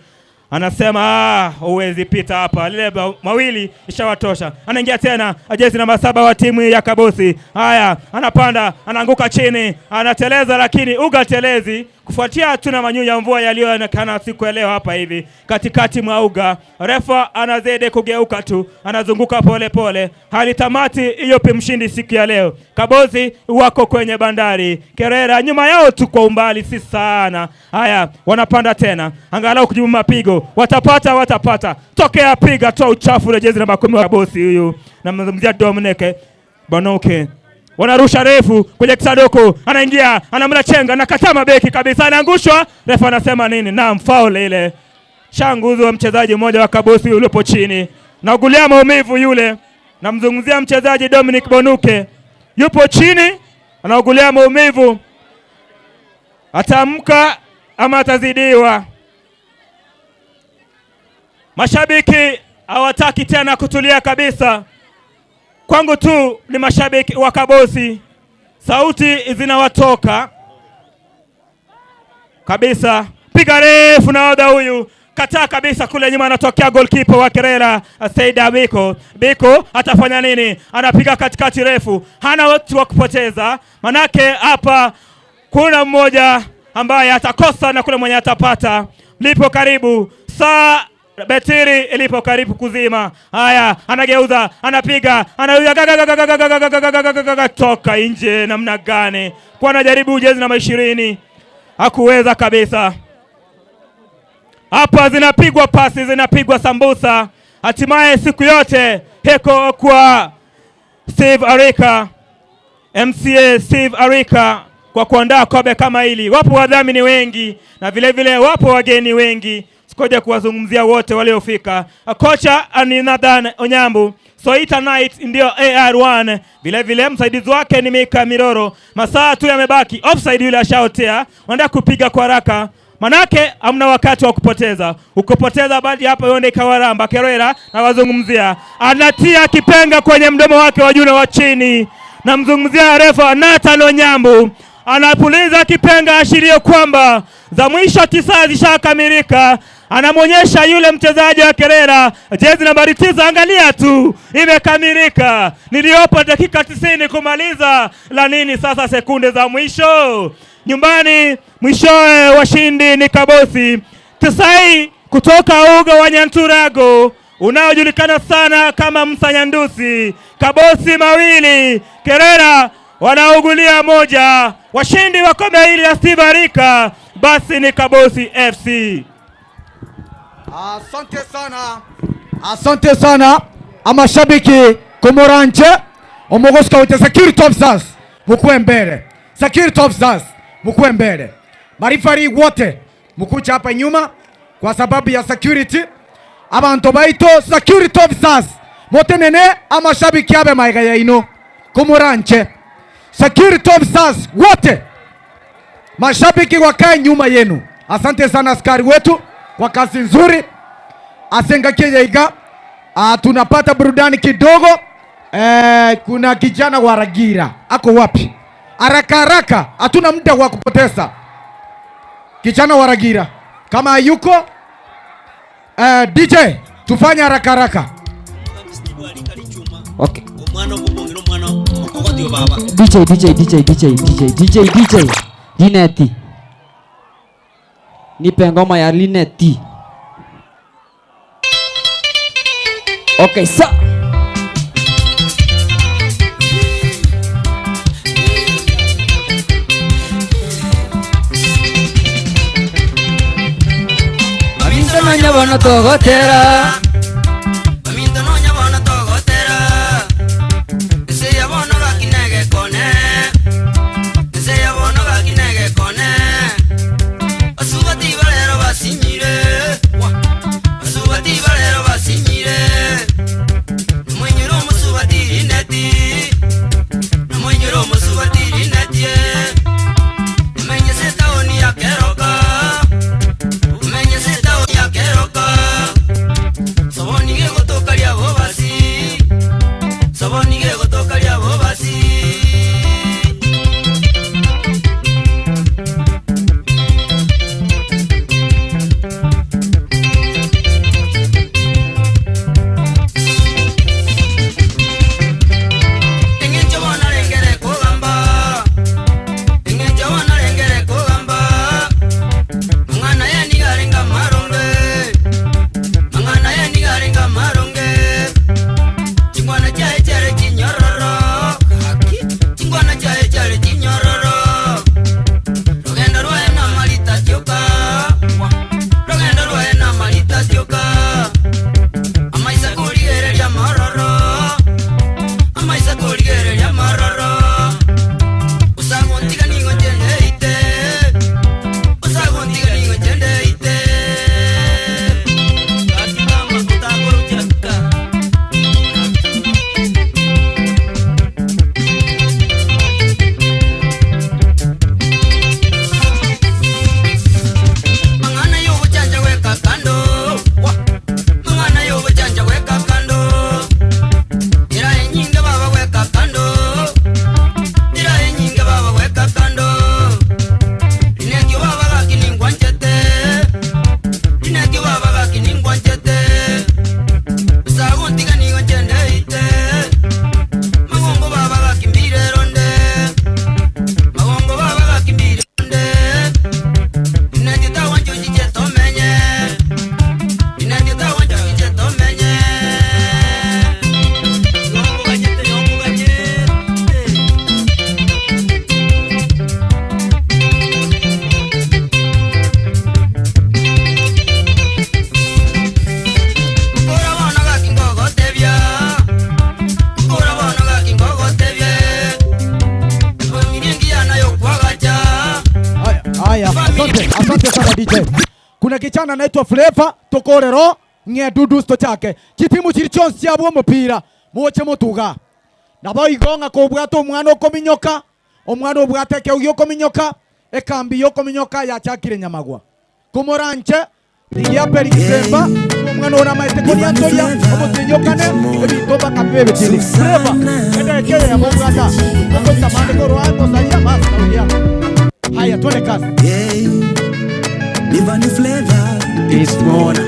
Speaker 22: anasema huwezi pita hapa, lile mawili ishawatosha. Anaingia tena jezi namba 7 wa timu ya Kabosi. Haya, anapanda, anaanguka chini, anateleza, lakini uga telezi kufuatia tuna manyunyu ya mvua yaliyoonekana siku ya leo hapa hivi katikati mwa uga. Refa anazidi kugeuka tu, anazunguka pole pole, hali tamati iyopi mshindi siku ya leo. Kabosi wako kwenye bandari, Kerera nyuma yao tu kwa umbali si sana. Haya, wanapanda tena angalau kujibu mapigo, watapata, watapata. Tokea piga, toa uchafu ule jezi namba 10 wa Kabosi huyu, namzungumzia Dominic Bonoke. Wanarusha refu kwenye kisanduku, anaingia, anamla chenga, anakataa mabeki kabisa, anaangushwa. Refa anasema nini? Naam, foul ile. Shanguzi wa mchezaji mmoja wa Kabosi ulipo chini, naugulia maumivu yule. Namzungumzia mchezaji Dominic Bonuke, yupo chini, anaugulia maumivu. Ataamka ama atazidiwa? Mashabiki hawataki tena kutulia kabisa. Kwangu tu ni mashabiki wa Kabosi, sauti zinawatoka kabisa. Piga refu na oda huyu kataa kabisa, kule nyuma anatokea goalkeeper wa Kerera Saida Biko. Biko atafanya nini? Anapiga katikati refu, hana watu wa kupoteza, manake hapa kuna mmoja ambaye atakosa na kuna mwenye atapata. Lipo karibu saa betiri ilipo karibu kuzima. Haya, anageuza, anapiga, anauza, toka nje. Namna gani? Kwa anajaribu jezi namba 20, hakuweza kabisa. Hapa zinapigwa pasi, zinapigwa sambusa. Hatimaye siku yote heko kwa Steve Arika, MCA Steve Arika kwa kuandaa kobe kama hili. Wapo wadhamini wengi na vile vile wapo wageni wengi. Sikoja kuwazungumzia wote waliofika. Kocha ni Nathan Onyambu, Soita Knight ndio AR1, vile vile msaidizi wake ni Mika Miroro. Masaa tu yamebaki, offside yule ashaotea, wanaenda kupiga kwa haraka manake hamna wakati wa kupoteza. Ukipoteza bali hapa yonde ikawaramba. Kerera na wazungumzia, anatia kipenga kwenye mdomo wake wa juu na wa chini. Namzungumzia refa Nathan Onyambu, anapuliza kipenga ashirie kwamba za mwisho tisa zishakamilika. Anamwonyesha yule mchezaji wa Kerera jezi nambari 9, angalia tu imekamilika. Niliyopo dakika 90 kumaliza la nini sasa, sekunde za mwisho nyumbani. Mwishowe washindi ni Kabosi Tisai kutoka uga wa Nyanturago unaojulikana sana kama Msanyandusi. Kabosi mawili, Kerera wanaugulia moja. Washindi wa kombe hili la Steve Arika basi ni Kabosi FC.
Speaker 4: Asante sana, asante sana amashabiki kumuranje omugosika security officers mukuwe mbele, security officers mukuwe mbele, marifari wote mukuja hapa nyuma kwa sababu ya security. Abantu baito security officers motenene amashabiki abe maiga yaino kumuranje, security officers wote mashabiki wakae nyuma yenu. Asante sana askari wetu kwa kazi nzuri. Asenga iga tunapata burudani kidogo. Kuna kijana wa Ragira ako wapi? Haraka haraka, hatuna muda wa kupoteza. Kijana wa Ragira kama yuko DJ tufanye haraka haraka.
Speaker 14: Okay. DJ DJ DJ DJ DJ DJ DJ Lineti. Nipe ngoma ya Lineti. Okay, sa.
Speaker 20: Baminto nonya bono togotera.
Speaker 10: Baminto nonya bono togotera. Ese ya bono gakinege kone. Ese ya bono gakinege kone. Basubati balero basinyire. Basubati balero basinyire. Mwenyero musubati rineti. Mwenyero musubati rineti. Menye se taoni ya keroka. Menye se taoni ya keroka. Soboni ge gotoka lia bobasi. Soboni ge gotoka lia bobasi. Engencho bona lengere kugamba. Engencho bona lengere kugamba. Mang'ana ye nigarenga maronge. Mang'ana ye nigarenga maronge. Chingwana chae chare chinyororo. Haki. Chingwana chae chare chinyororo. Rugendo rwae na marita tioka. Rugendo rwae na marita tioka. Amaisa kurigereria maroro. Amaisa kurigereria maroro. Usagontiga nigo njendeite. Usagontiga nigo njendeite. Katika makuta kuruchaka. Mang'ana yobuchanja weka kando. Mang'ana yobuchanja weka kando. Ira enyinga baba weka kando. Ira enyinga baba weka kando. Inekyo baba gakiningwa nchete. Inekyo baba gakiningwa nchete. Usagontiga nigo njendeite. Magongo baba gakimbire ronde. Magongo baba gakimbire ronde. Inekyo tawancho chiche tomenye. Inekyo tawancho chiche tomenye. Yongo ganyete, yongo ganyete. Mukura bono gakingogotebia. Mukura bono gakingogotebia. Familia ngiya nayo kwagacha.
Speaker 4: Haya, asante, asante sana DJ. Kuna Kuna kijana anaitwa Flavour tokorera oo ng'e Dudus tochake. Chitimu chiria chionsi chiabua omopira moche motuga. Naboigo ng'a kobwate omwana okominyoka, omwana obwate ekeo giokominyoka, ekambi yokominyoka yachakire nyamagwa. Komoranche rigia Beri-Seba, omwana oo namaete koriantoria omotienyi o kane, ebinto mpaka bibe ebitindi. Flavour, edageka eye yabo obwate aa, ogoita mande korwa aa gosaria bas nauria. Haya twende kazi.
Speaker 15: Divine flavor. It's Mona.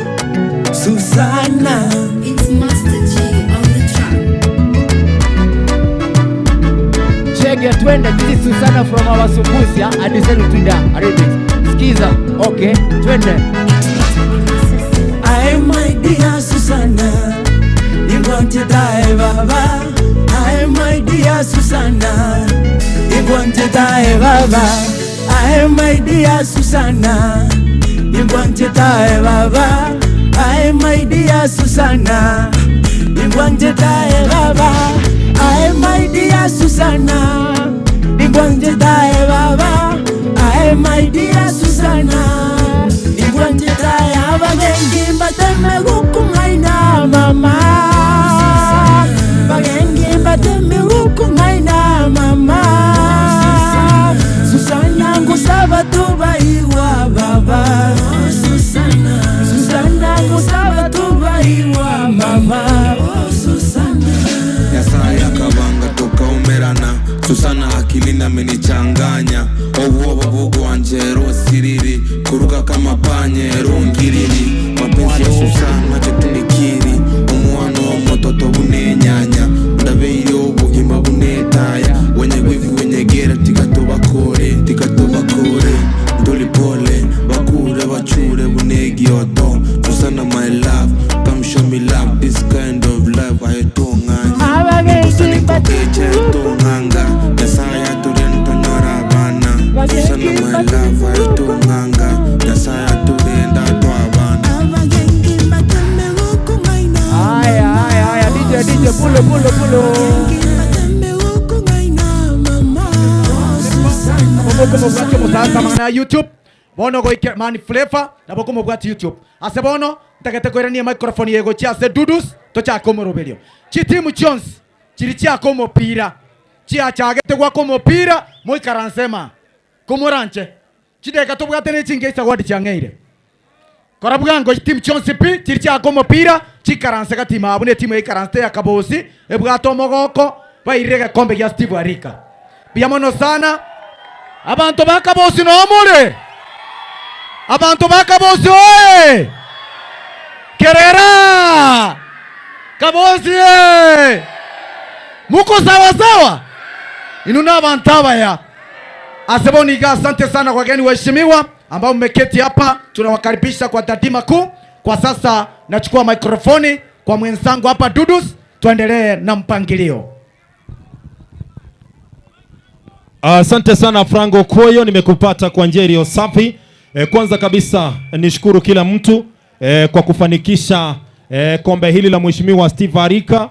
Speaker 15: Susanna.
Speaker 16: It's Master G on the track.
Speaker 14: Chege twende, this is Susana from our Subusia Adiselu Twinda Remix. Skiza, okay, twende.
Speaker 15: I my dear Susanna. Ningwantetae baba. I my dear Susanna. Ningwantetae baba. I my dear Susanna. Ningwantetae baba. I my dear Susanna. Ningwantetae baba. I my dear Susanna. Ningwantetae baba. I my dear Susanna. Ningwantetae abagengi mbateme gokong'aina mama. Bagengi mbateme gokong'aina mama. Susana ngosaba tobaiwa baba. Susana ngosaba tobaiwa mama.
Speaker 21: Nyasaye akabanga tukaumerana Susana akilini amenichanganya obwoba bugwanjero siriri kuruka kama panyero ngiriri mapenzi ya Susana chetunikiri omwana omototo buna enyanya ndabeire obogima buna etaya wenye wivu wenye gera tigatobakore tigatobakore ndoli pole bakure bachure buna egioto Susana my love come show me love this kind of love aetong'anya nikokeche etong'anga Nyasaye aturentonyora abana Susana my love aetong'anga Nyasaye aturenda twabana
Speaker 4: Haya, haya, haya, DJ, DJ, pulo, pulo, pulo. Nabo komobwati omosasa mang'ana ya YouTube bono goike man Flavour nabo komobwati YouTube ase bono ntagete koirania emicrophone eye gochia ase Dudus tochake omoroberio. Chitimu chionsi chiri chiaka omopira chiachagete goaka omopira moikaranse maa komoranche chidakika tobwate ne chinge isagwadi chiang'eire. Kora bwango chitimu chionsi pi chiri chiaka omopira chikaranse gati ime abwo netimu yaikaransete ya Kabosi ebwate omogoko bairire egekombe gia Steve Arika. Mbuya mono sana abanto ba Kabosi noo more? Abanto ba Kabosi oye! Kerera! Kabosi ee! Muko sawa sawa? Inwe nabanto abaya. Ase bono iga asante sana kwa wageni waheshimiwa ambao mmeketi hapa, tunawakaribisha kwa taadhima kuu. Kwa sasa nachukua mikrofoni kwa mwenzangu hapa Dudus, tuendelee na mpangilio.
Speaker 8: Asante sana Franco Koyo, nimekupata kwa njia iliyo safi. Kwanza kabisa nishukuru kila mtu kwa kufanikisha kombe hili la Mheshimiwa Steve Arika.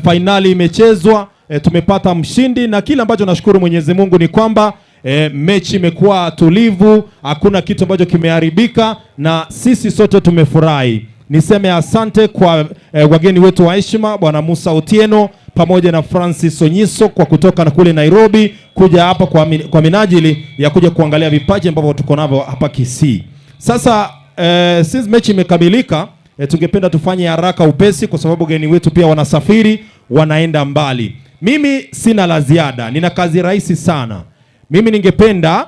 Speaker 8: Fainali imechezwa, tumepata mshindi na kile ambacho nashukuru Mwenyezi Mungu ni kwamba mechi imekuwa tulivu, hakuna kitu ambacho kimeharibika na sisi sote tumefurahi. Niseme asante kwa wageni wetu wa heshima Bwana Musa Otieno pamoja na Francis Onyiso kwa kutoka na kule Nairobi kuja hapa kwa minajili ya kuja kuangalia vipaji ambavyo tuko navyo hapa Kisii. Sasa since mechi imekamilika, tungependa tufanye haraka upesi kwa sababu wageni wetu pia wanasafiri, wanaenda mbali. Mimi sina la ziada, nina kazi rahisi sana. Mimi ningependa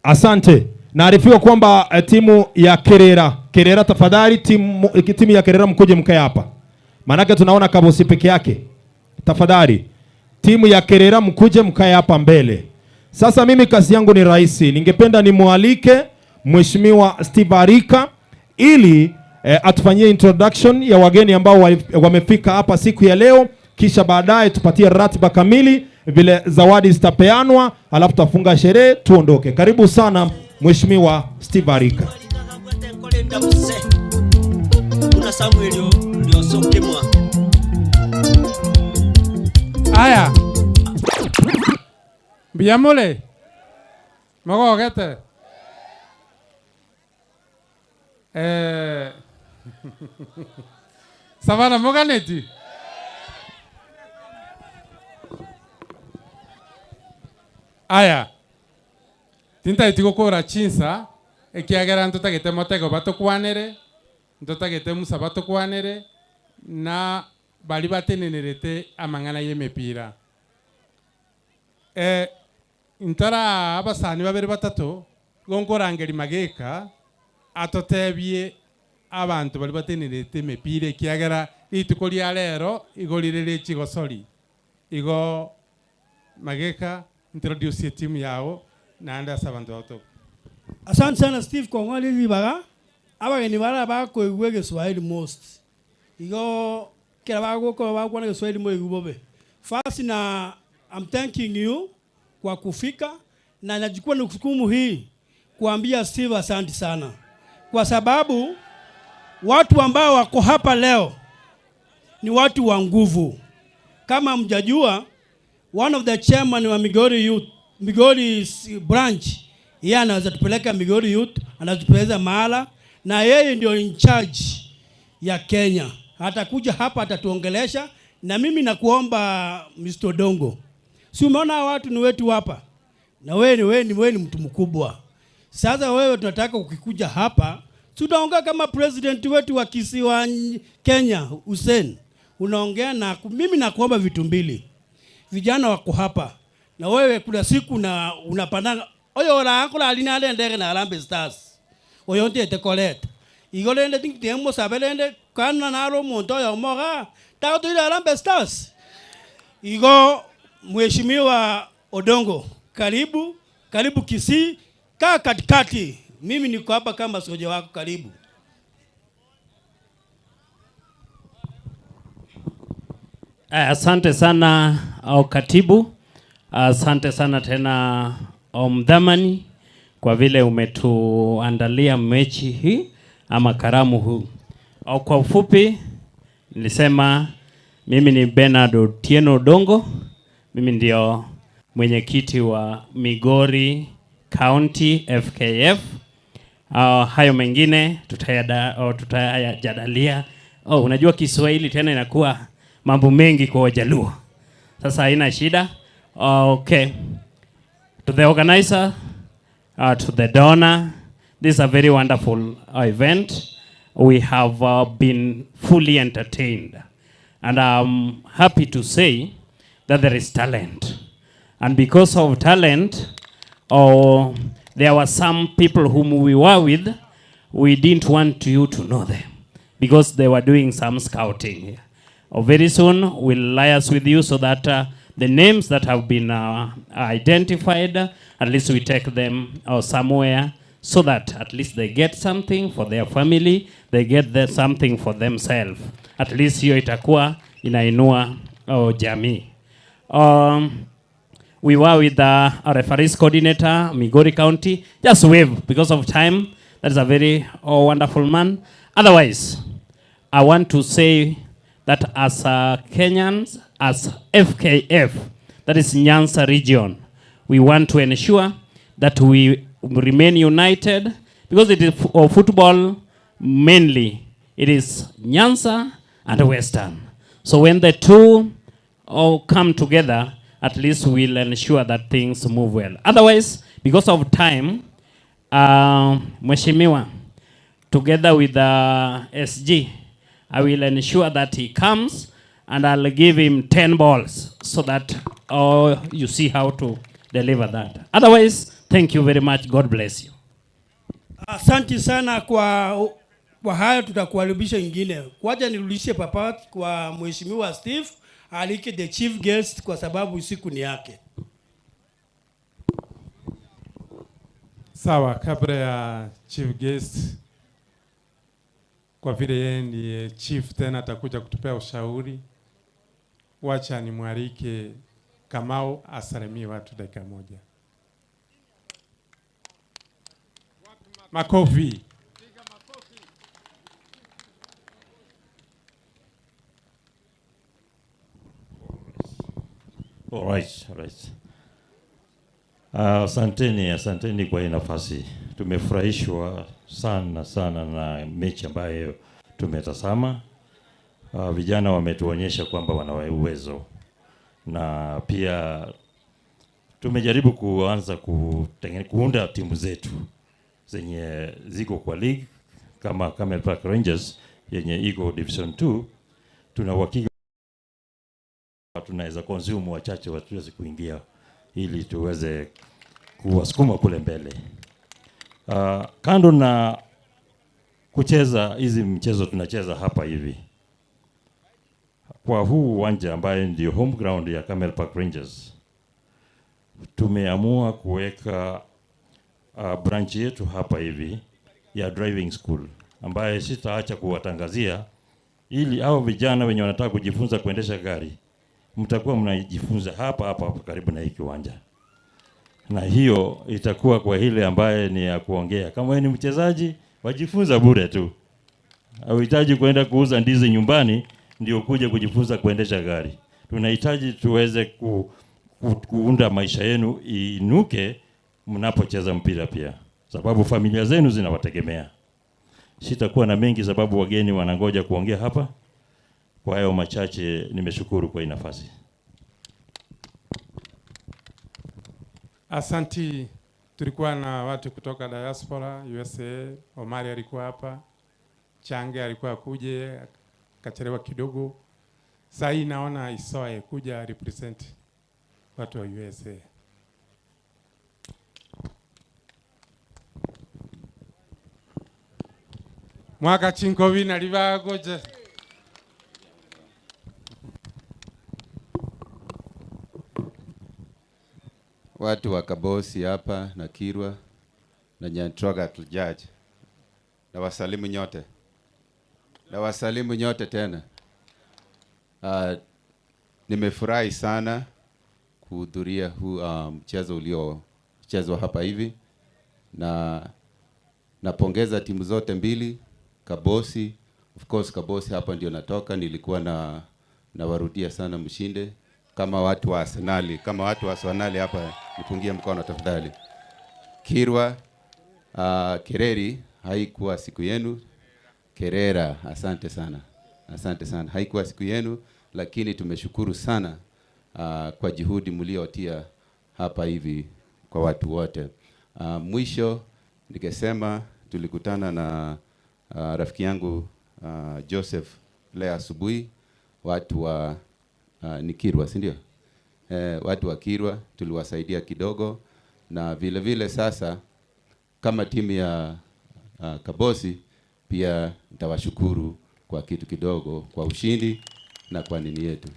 Speaker 8: asante. Naarifiwa kwamba timu ya Kerera, Kerera tafadhali, timu ya Kerera mkuje mkae hapa. Maanake tunaona Kabosi peke yake. Tafadhali timu ya Kerera mkuje mkae hapa mbele. Sasa mimi kazi yangu ni rahisi. Ningependa nimwalike Mheshimiwa Steve Arika ili atufanyie introduction ya wageni ambao wamefika hapa siku ya leo, kisha baadaye tupatie ratiba kamili vile zawadi zitapeanwa, alafu tutafunga sherehe tuondoke. Karibu sana Mheshimiwa Steve Arika.
Speaker 9: Aya. Mbuya more. Mogogete? Eh. Savana moganeti? Aya, tintageti gokora chinsa, ekiagera ntotagete motego batokwanere, ntotagete Musa batokwanere, na baria batenenerete amang'ana y'emepira. Eh, ntaraa abasani babere batato, igo nkorangeria mageka, atotebie abanto baria batenenerete emepira ekiagera rituko ria rero igo rire rie chigosori. Igo mageka, introduce etimu yago naende ase abanto bagotoka.
Speaker 6: Asante sana Steve kong'oa ribaga, abageni baria bakoigwa egeswahili most, igo ekero bagokora bagokwana egeswahili moigwe bobe. First na I'm thanking you kwa kufika na nachukua jukumu hii kuambia Steve asante sana kwa sababu watu ambao wako hapa leo ni watu wa nguvu. Kama mjajua, one of the chairman wa Migori Youth, Migori branch, yeye anaweza tupeleka Migori Youth, anatupeleka mahala, na yeye ndio in charge ya Kenya. Atakuja hapa atatuongelesha, na mimi nakuomba Mr. Odongo, si umeona watu ni wetu hapa, na wewe ni mtu mkubwa. Sasa wewe tunataka ukikuja hapa tutaongea kama president wetu wa kisiwa Kenya Hussein. Unaongea na mimi nakuomba vitu mbili. Vijana wako hapa na wewe kuna siku na unapandanga oyo ora akola alina ale ndege na Harambee Stars. Oyo ndiye tekoleta. Igo rende tingitemo sabelende kana naro muntu oyo moga ta tuile Harambee Stars. Igo Mheshimiwa Odongo, karibu, karibu Kisii, kaa katikati. Mimi niko hapa kama soja wako, karibu.
Speaker 13: Asante sana au katibu. Asante sana tena au mdhamani kwa vile umetuandalia mechi hii ama karamu huu. Au kwa ufupi nilisema mimi ni Bernard Otieno Odongo. Mimi ndio mwenyekiti wa Migori County FKF. Hayo mengine tutayajadalia. Oh, unajua Kiswahili tena inakuwa mambo mengi kwa Wajaluo. Sasa haina shida. Okay. To the organizer, to the donor, this is a very wonderful event. We have been fully entertained. And I'm happy to say that there is talent. And because of talent, there were some people whom we were with, we didn't want you to know them because they were doing some scouting. Very soon, we'll liaise with you so that the names that have been identified, at least we take them somewhere so that at least they get something for their family, they get something for themselves. At least hiyo itakuwa inainua jamii. We were with the referees coordinator, Migori County. Just wave because of time. That is a very wonderful man. Otherwise, I want to say that as Kenyans, as FKF, that is Nyanza region, we want to ensure that we remain united because it is football mainly. It is Nyanza and Western. So when the two all come together, at least we'll ensure that things move well. Otherwise, because of time, Mheshimiwa, together with the SG, I will ensure that he comes and I'll give him 10 balls so that you see how to deliver that. Otherwise, thank you very much. God bless you.
Speaker 6: Asante sana kwa hayo, tutakukaribisha ingine. Wacha nirudishe papa kwa Mheshimiwa Steve alike the chief guest kwa sababu siku ni yake.
Speaker 9: Sawa, kabla ya chief guest, kwa vile yeye ndiye chief tena atakuja kutupea ushauri, wacha nimwalike Kamau asalimie watu dakika moja. Makofi.
Speaker 17: All right, all right. Asanteni, asanteni kwa hii nafasi. Tumefurahishwa sana sana na mechi ambayo tumetazama. Vijana wametuonyesha kwamba wana uwezo na pia tumejaribu kuanza kuunda timu zetu zenye ziko kwa league kama Camel Park Rangers yenye iko Division 2. Tuna uhakika tunaweza consume wachache watuweze kuingia ili tuweze kuwasukuma kule mbele. Kando na kucheza hizi mchezo tunacheza hapa hivi kwa huu uwanja ambaye ndio home ground ya Camel Park Rangers, tumeamua kuweka branch yetu hapa hivi ya driving school ambaye sitaacha kuwatangazia, ili hao vijana wenye wanataka kujifunza kuendesha gari mtakuwa mnajifunza hapa hapa hapa karibu na hii kiwanja, na hiyo itakuwa kwa ile ambaye ni ya kuongea. Kama wewe ni mchezaji, wajifunza bure tu, hauhitaji kwenda kuuza ndizi nyumbani ndio kuja kujifunza kuendesha gari. Tunahitaji tuweze kuunda maisha yenu iinuke mnapocheza mpira pia, sababu familia zenu zinawategemea. Sitakuwa na mengi sababu wageni wanangoja kuongea hapa. Kwa hayo machache, nimeshukuru kwa hii nafasi.
Speaker 9: Asanti. Tulikuwa na watu kutoka diaspora USA. Omari alikuwa hapa, Change alikuwa akuje akachelewa kidogo. Saa hii naona Isoe kuja represent watu wa USA. Mwaka chinkobi nalibagoje.
Speaker 18: Watu wa Kabosi hapa na Kirwa na Nyantroga Judge, na wasalimu nyote, na wasalimu nyote tena. Nimefurahi sana kuhudhuria huu mchezo uliochezwa hapa hivi, na napongeza timu zote mbili, Kabosi. Of course Kabosi hapa ndio natoka, nilikuwa na nawarudia sana mshinde kama watu wa Arsenali, kama watu wa Arsenali hapa nipungie mkono tafadhali. Kirwa, Kereri, haikuwa siku yenu. Kerera, asante sana, asante sana, haikuwa siku yenu, lakini tumeshukuru sana kwa juhudi mliotia hapa hivi kwa watu wote. Mwisho nikesema tulikutana na rafiki yangu Joseph leo asubuhi, watu wa ni Kirwa, si ndio? Watu wa Kirwa tuliwasaidia kidogo, na vile vile sasa kama timu ya Kabosi pia nitawashukuru kwa kitu kidogo kwa ushindi na kwa nini yetu.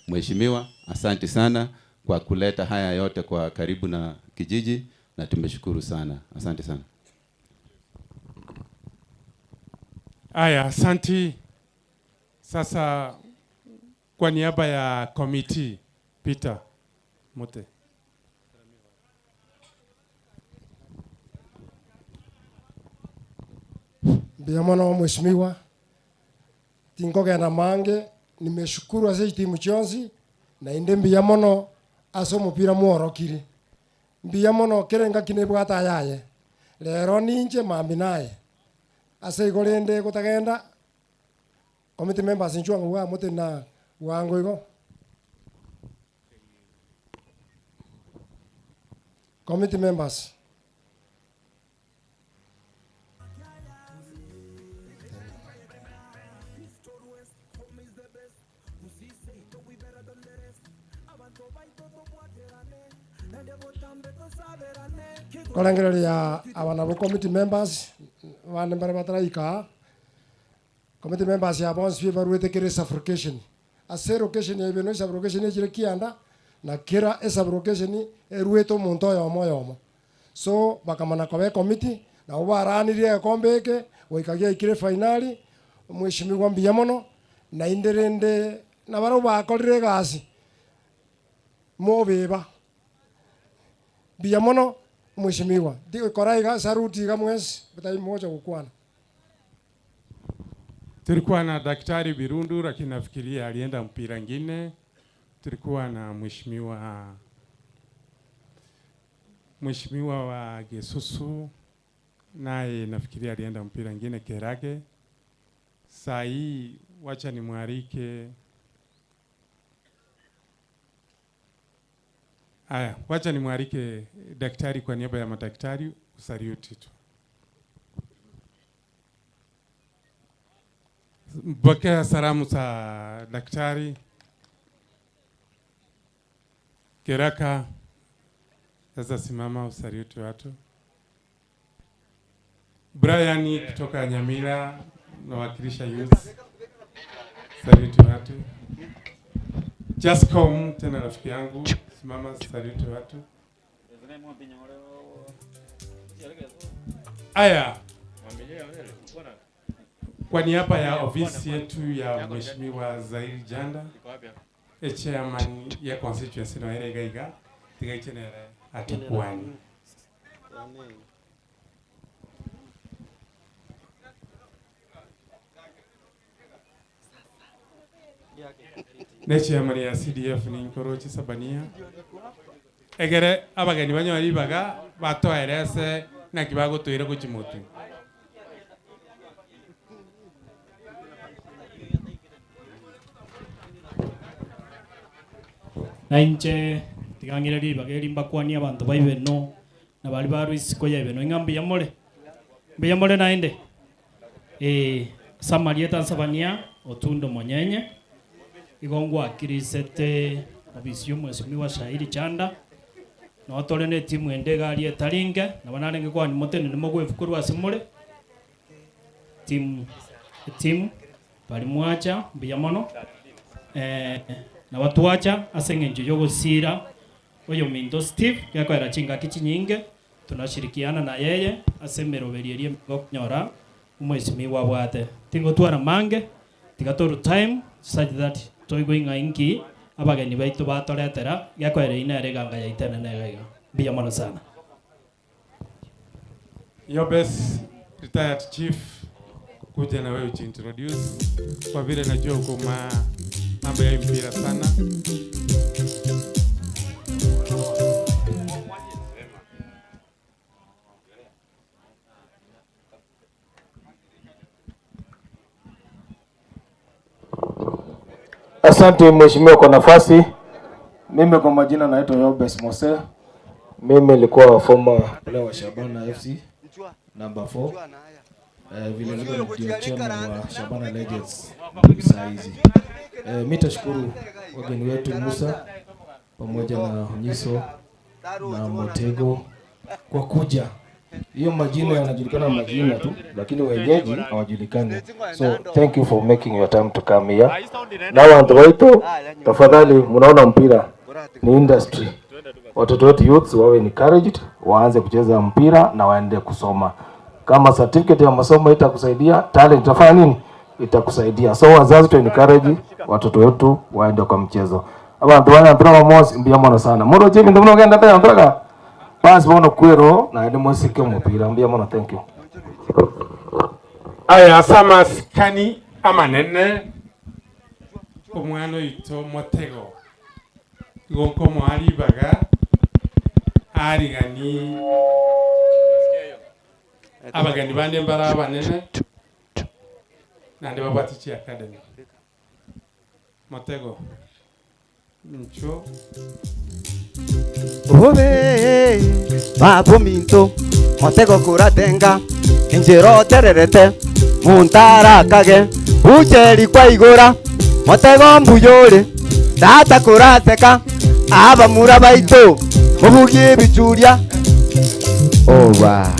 Speaker 18: Mheshimiwa, asante sana kwa kuleta haya yote kwa karibu na kijiji, na tumeshukuru sana. Asante sana.
Speaker 9: Aya, asanti. Sasa kwa niaba ya committee, Peter Mute.
Speaker 19: Mbuya mono mheshimiwa, tinkogenda mange, nimeshukuru ase timu chionsi na inde mbuya mono ase omopira mworokire. Mbuya mono kere ngaki nebwate ayaye rero ninche mambi naye ase igo rende gotagenda committee members inchwango bwa mote na bwango igo committee members. Korengereria aba nabo committee members bande bare bataraika committee members ya bonsi baruete kere subrogation ase location ya ibeno subrogation echire kianda na kera subrogation eruete omonto oyomo oyomo so bakamana kobe committee nabo baranirie ekombe eke goika giaikire finali mheshimiwa mbuya mono na inde rende nabaro bakorire egasi mobeba mbuya mono mheshimiwa kora iga saruti iga mwesi batai moja gukwana.
Speaker 9: Tulikuwa na Daktari Birundu lakini nafikiria alienda mpira ngine. Tulikuwa na mheshimiwa Mheshimiwa wa Gesusu naye nafikiria alienda mpira ingine Kerage. Saa hii wacha nimwalike. Aya, wacha nimwalike daktari kwa niaba ya madaktari usaliuti tu. Pokea salamu za daktari Keraka. Sasa simama usaliuti watu. Brian kutoka Nyamira nawakilisha youth. Saluti watu. Jascom tena rafiki yangu, simama saluti watu. Aya, kwa niaba ya ofisi yetu ya Mheshimiwa Zairi Janda, e chairman ya constituency no ere gaiga tigaichenere atukwani. Ne chairman ya CDF ni Nkorochi Sabania. Egere abageni banyori baga batoerese naki bagotwire gochimutu.
Speaker 13: Nainche tigang'ire ribaga eri mbakwanie abanto ba ibeno na bari barwa isiko ya ibeno ing'a mbuya more mbuya more naende eh Samaria Nsabania otundo monyenye igo ngwakirisete obisi ya omwesimiwa Shairi Chanda notore na etimu ende egari etaringe nabo narenge kwani motenene mogwefukorwa ase more timu etimu bari mwacha mbuya mono eh, nabo twacha ase eng'encho ya ogosira oyo minto Steve gekoera chingaki chinyinge tunashirikiana na yeye ase emeroberi eria gokonyora omwesimiwa abwate tingotwara mange tigatoru time such that toigwe ng'a inki abageni baitu batoretera gekoera ine ere eganga yaitene nega iga mbuya mono sana.
Speaker 9: Yobes, retired chief, kuja na wewe ujiintroduce kwa vile najua uko ma mambo ya mpira sana.
Speaker 2: Asante mheshimiwa kwa nafasi. Mimi kwa majina naitwa Yobes Mose. Mimi nilikuwa former player wa Shabana FC number 4. Vile vile ndio chairman wa Shabana Legends saa hizi. Mimi tashukuru wageni wetu Musa pamoja na Onyiso na Motego kwa kuja. Hiyo majina yanajulikana majina tu, lakini wenyeji hawajulikani. So thank you for making your time to come here. Na wantu waitu, tafadhali, mnaona mpira ni industry. Watoto wetu youths wawe encouraged, waanze kucheza mpira na waende kusoma. Kama certificate ya masomo itakusaidia, talent itafanya nini? Itakusaidia. So wazazi tu encourage watoto wetu waende kwa mchezo. Abantu bana mpira wa mosi mbia mono sana. Moro chibi ndio mnogenda tena mpira. Basi bono kwero na ndi mosike mupira mbia mono thank you.
Speaker 9: Aya sama sikani amanene omwana oito Motego igo nkomoaribaga arigani abageni bande mbara abanene nande babwate chi academy Motego ncho
Speaker 10: Obe babo minto motego kuratenga injira otererete muntarakage bucheri kwa igora motego mbuyore tata kurateka abamura baito mubugie ebichuria oba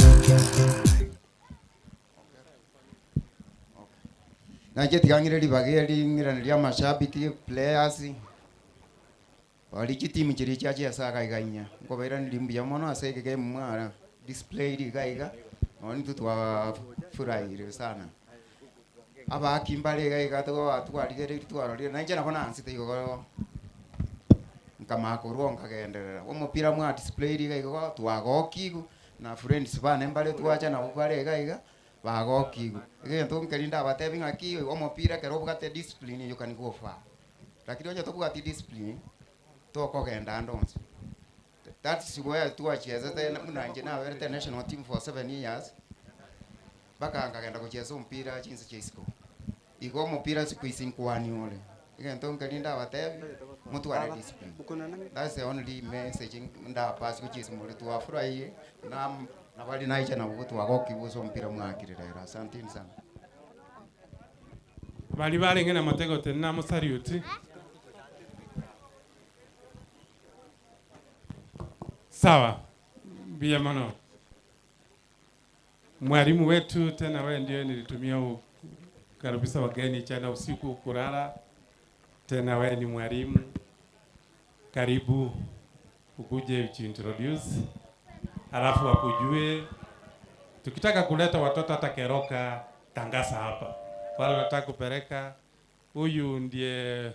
Speaker 5: Nache tigang'ire ribaga ring'irana ria amashabiki players bari chitimu chiria chiachiesa iga iga inya nkobairaneria mbuya mono ase ege game mwara display iga iga nonye intwe twafurahire sana abaki mbare iga iga twarigereiri twarorire na inche nabo nansete igo nkamakorwo nkagenderera omopira mwa display iga igo twagokigu na friends bane mbare twacha nabo bare iga iga bagokigu egento nkeri ndabatebi ng'aki omopira ekero obwate discipline you can go far lakini onye tobwati discipline tokogenda ande onsi. That's where twachesete buna inche naberete national team for 7 years, mpaka nkagenda gochesa omopira chinse chia isiko. Igo omopira siku hizi nkwani ore. Egento nkeri ndabatebi, motware discipline. That's the only message ndapass gochia more. Twafurahie na nabari naicha nabo twagokigwa ase omopira mwakire rero. Asanteni sana.
Speaker 9: Bali barenge na motego tenena mosariuti. Sawa, mbia mono. Mwalimu wetu tena, wewe ndio nilitumia kukaribisha wageni jana usiku kulala. Tena wewe ni mwalimu, karibu ukuje ujiintroduce, halafu wakujue. Tukitaka kuleta watoto hata Keroka, tangaza hapa. Wale wanataka kupeleka, huyu ndiye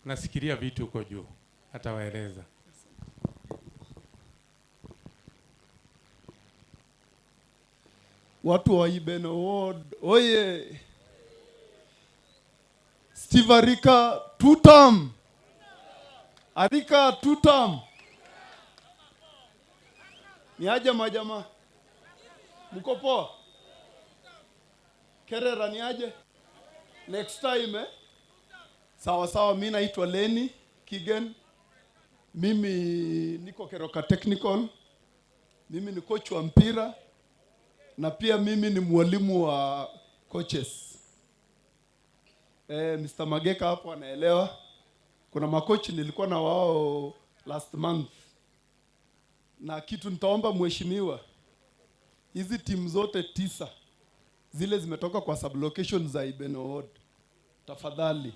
Speaker 9: nasikiria vitu huko juu, atawaeleza.
Speaker 1: Watu wa Ibeno Ward, oye! Steve Arika tutam. Arika tutam. Ni aje majama? Mko poa? Kerera ni aje? Next time, eh? Sawa sawa, mi naitwa Lenny Kigen. Mimi niko Keroka Technical. Mimi ni coach wa mpira na pia mimi ni mwalimu wa coaches. Mr. Mageka hapo anaelewa. Kuna makochi nilikuwa na wao last month, na kitu nitaomba mheshimiwa, hizi timu zote tisa zile zimetoka kwa sublocation za Ibeno Ward, tafadhali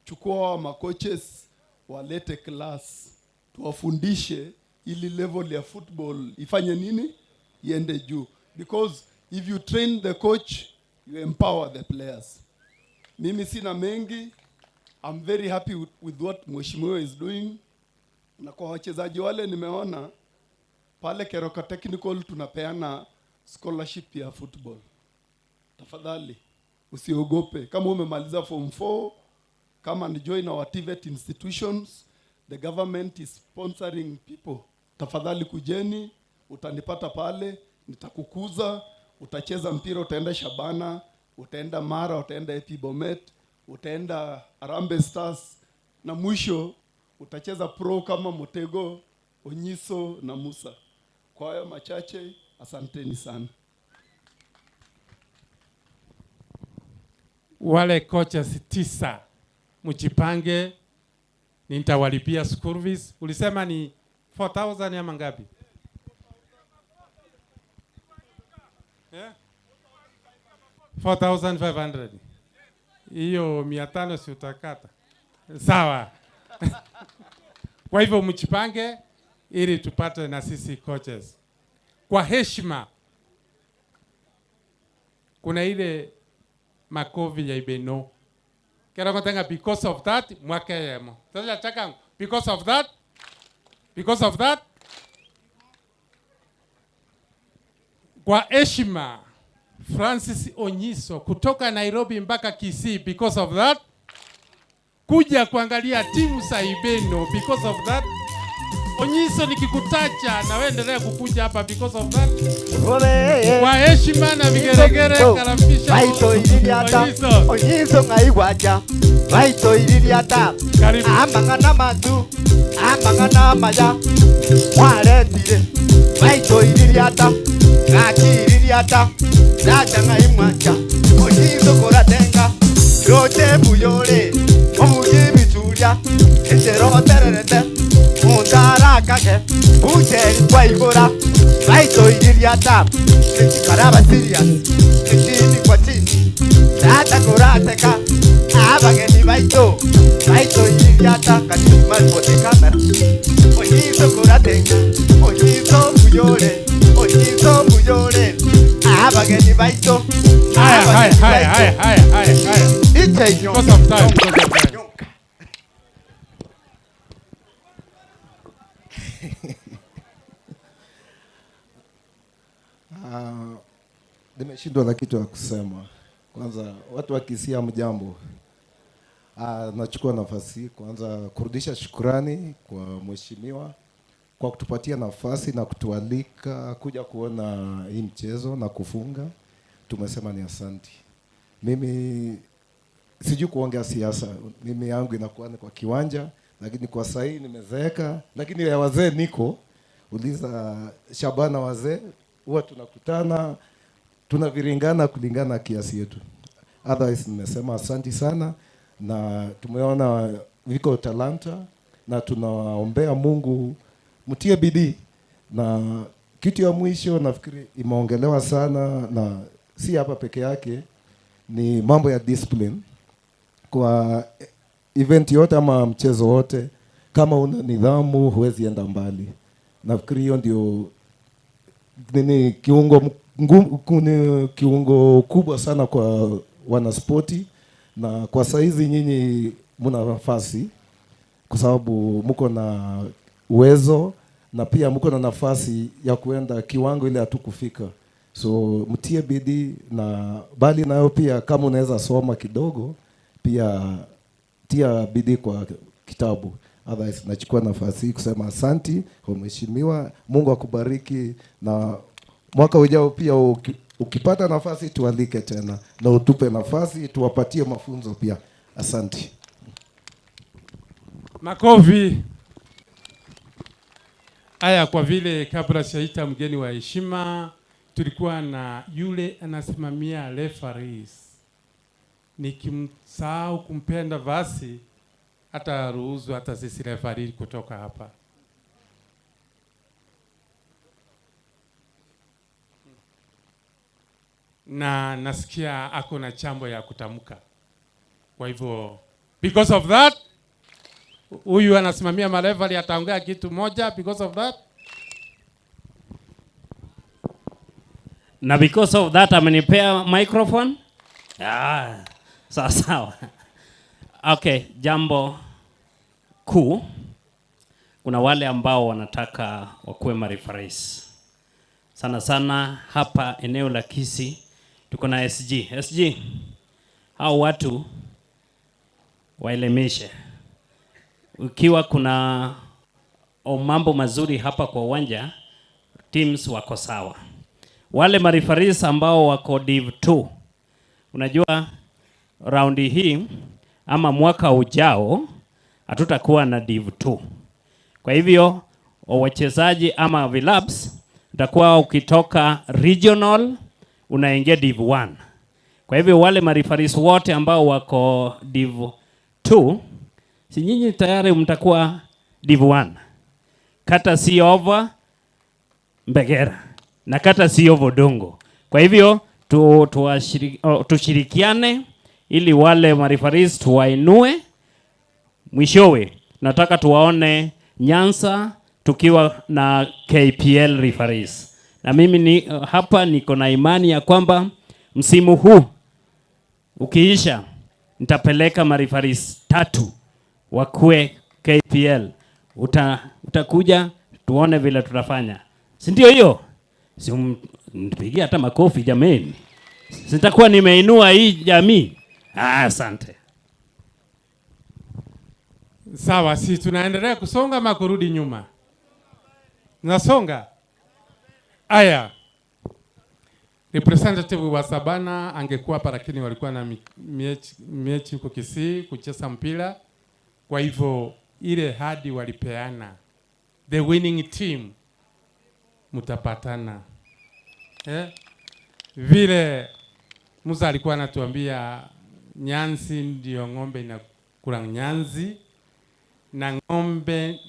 Speaker 1: chukua wa macoaches walete class tuwafundishe ili level ya football ifanye nini, iende juu, because if you train the coach, you empower the players. Mimi sina mengi. I'm very happy with what mheshimiwa is doing, na kwa wachezaji wale nimeona pale Keroka Technical tunapeana scholarship ya football. Tafadhali usiogope, kama umemaliza form 4, kama ni join our TVET institutions, the government is sponsoring people. Tafadhali kujeni, utanipata pale, nitakukuza, utacheza mpira, utaenda Shabana, utaenda Mara, utaenda AP Bomet, utaenda Harambee Stars na mwisho utacheza pro kama Motego, Onyiso na Musa. Kwa hayo machache, asanteni sana.
Speaker 9: Wale coaches tisa mjipange, nitawalipia school fees. Ulisema ni 4000 ama ngapi? Yeah? 4500. Hiyo 500 si utakata? Sawa. Kwa hivyo mjipange ili tupate na sisi coaches. Kwa heshima, kuna ile makofi ya Ibeno. Kera kotenga because of that mwakeyemo. Sasa chaka because of that, because of that, kwa heshima, Francis Onyiso kutoka Nairobi mpaka Kisii because of that, kuja kuangalia timu za Ibeno because of that. Onyiso, nikikutacha na wewe endelea kukuja hapa because of that. Kwa heshima na vigeregere, karamisha
Speaker 7: Baitoiririata.
Speaker 9: Onyiso.
Speaker 7: Onyiso ng'aigwacha baitoiririata amang'ana matu amang'ana maya mwaretire baitoiririata ng'akiririata nacha ng'aimwacha Onyiso koratenga roche buyore obuye bituria echerotererete muntarakage bucheri kwaigora baitoiririata echikaraba serious echini kwa chini tata korateka abageni baito baitoiririata kanimalpote kamera Onyiso koratenga Onyiso buyore Onyiso buyore abageni baito.
Speaker 9: Haya, haya, haya, haya, haya, haya, haya. Because of time, because of time.
Speaker 23: Ah, nimeshindwa na kitu ya kusema. Kwanza watu wa Kisii hamjambo. Ah, nachukua nafasi hii kwanza kurudisha shukurani kwa mheshimiwa kwa kutupatia nafasi na kutualika kuja kuona hii mchezo na kufunga. Tumesema ni asanti. Mimi sijui kuongea siasa, mimi yangu inakuwa ni kwa kiwanja, lakini kwa sahii nimezeeka, lakini ya wazee niko uliza Shabana, wazee huwa tunakutana tunaviringana kulingana na kiasi yetu. Otherwise nimesema asanti sana, na tumeona viko talanta na tunaombea Mungu mtie bidii. Na kitu ya mwisho nafikiri imeongelewa sana na si hapa peke yake, ni mambo ya discipline kwa event yote ama mchezo wote, kama una nidhamu huwezi enda mbali. Nafikiri hiyo ndio nini kiungo ngumu, kuni- kiungo kubwa sana kwa wanaspoti, na kwa saizi nyinyi mna nafasi kwa sababu mko na uwezo na pia mko na nafasi ya kuenda kiwango ile hatukufika. So mtie bidii, na bali nayo pia, kama unaweza soma kidogo pia tia bidii kwa kitabu. Otherwise nachukua nafasi hii kusema asanti kwa mheshimiwa, Mungu akubariki, na mwaka ujao pia uki, ukipata nafasi tualike tena na utupe nafasi tuwapatie mafunzo pia. Asanti.
Speaker 9: Makofi. Haya, kwa vile kabla sijaita mgeni wa heshima, tulikuwa na yule anasimamia referees. Nikimsahau kumpenda basi hata ruhusu hata sisi referee kutoka hapa. Na nasikia ako na chambo ya kutamka, kwa hivyo because of that huyu anasimamia marefari ataongea kitu moja because of that.
Speaker 13: Na because of that amenipea microphone. Ah, sawa sawa. Okay, jambo kuu, kuna wale ambao wanataka wakuwe mareferees sana sana hapa eneo la Kisii tuko na SG. SG, hao watu waelimishe. Ukiwa kuna o mambo mazuri hapa kwa uwanja, teams wako sawa. Wale mareferees ambao wako div 2, unajua raundi hii ama mwaka ujao hatutakuwa na div 2. Kwa hivyo wachezaji ama vilabs utakuwa ukitoka regional unaingia div 1. Kwa hivyo wale mareferees wote ambao wako div 2, si nyinyi tayari mtakuwa div 1. Kata si over Mbegera na kata si over Dongo. Kwa hivyo tu, tuwashiri, oh, tushirikiane ili wale mareferees tuwainue. Mwishowe nataka tuwaone Nyanza tukiwa na KPL referees, na mimi ni, hapa niko na imani ya kwamba msimu huu ukiisha nitapeleka mareferees tatu wakuwe KPL. Uta, utakuja tuone vile tutafanya, si ndio hiyo? Si mpigie hata makofi jameni, sitakuwa nimeinua hii jamii. Ah, asante.
Speaker 9: Sawa, si tunaendelea kusonga ama kurudi nyuma? Nasonga. Aya, representative wa Sabana angekuwa hapa, lakini walikuwa na mechi mechi huko Kisii kucheza mpira. Kwa hivyo ile hadi walipeana the winning team, mtapatana eh? Vile Musa alikuwa anatuambia nyanzi ndio ng'ombe inakula nyanzi na ng'ombe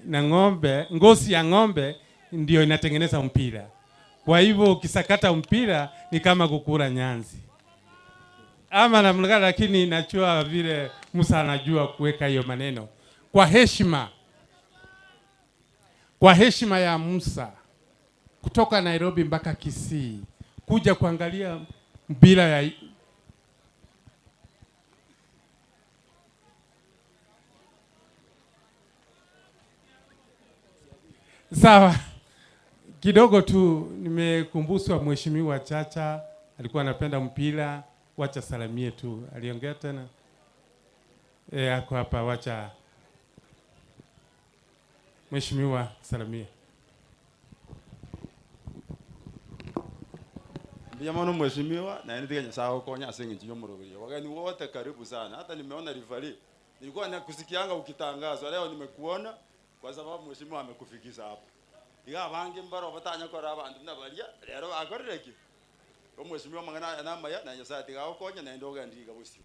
Speaker 9: na ng'ombe ngozi ya ng'ombe ndio inatengeneza mpira. Kwa hivyo ukisakata mpira ni kama kukula nyanzi ama namna gani, lakini najua vile Musa anajua kuweka hiyo maneno kwa heshima, kwa heshima ya Musa kutoka Nairobi mpaka Kisii kuja kuangalia mpira ya Sawa, kidogo tu nimekumbushwa Mheshimiwa Chacha alikuwa anapenda mpira, wacha salamie tu. Aliongea tena e, ako hapa, wacha. Mheshimiwa salamia.
Speaker 3: Mbuya mono mheshimiwa, naende tiga Nyasaye agokonye ase eng'encho y'omoroberio. Wageni wote karibu sana. Hata nimeona referee. Nilikuwa nakusikianga ukitangazwa, leo nimekuona kwa sababu mheshimiwa amekufikisha hapo. Iga abange mbaro batanya korora abanto buna baria, rero bakorire ki? Igo mheshimiwa amang'ana aya namaya na Nyasaye tiga agokonye naende ogende iga bosio.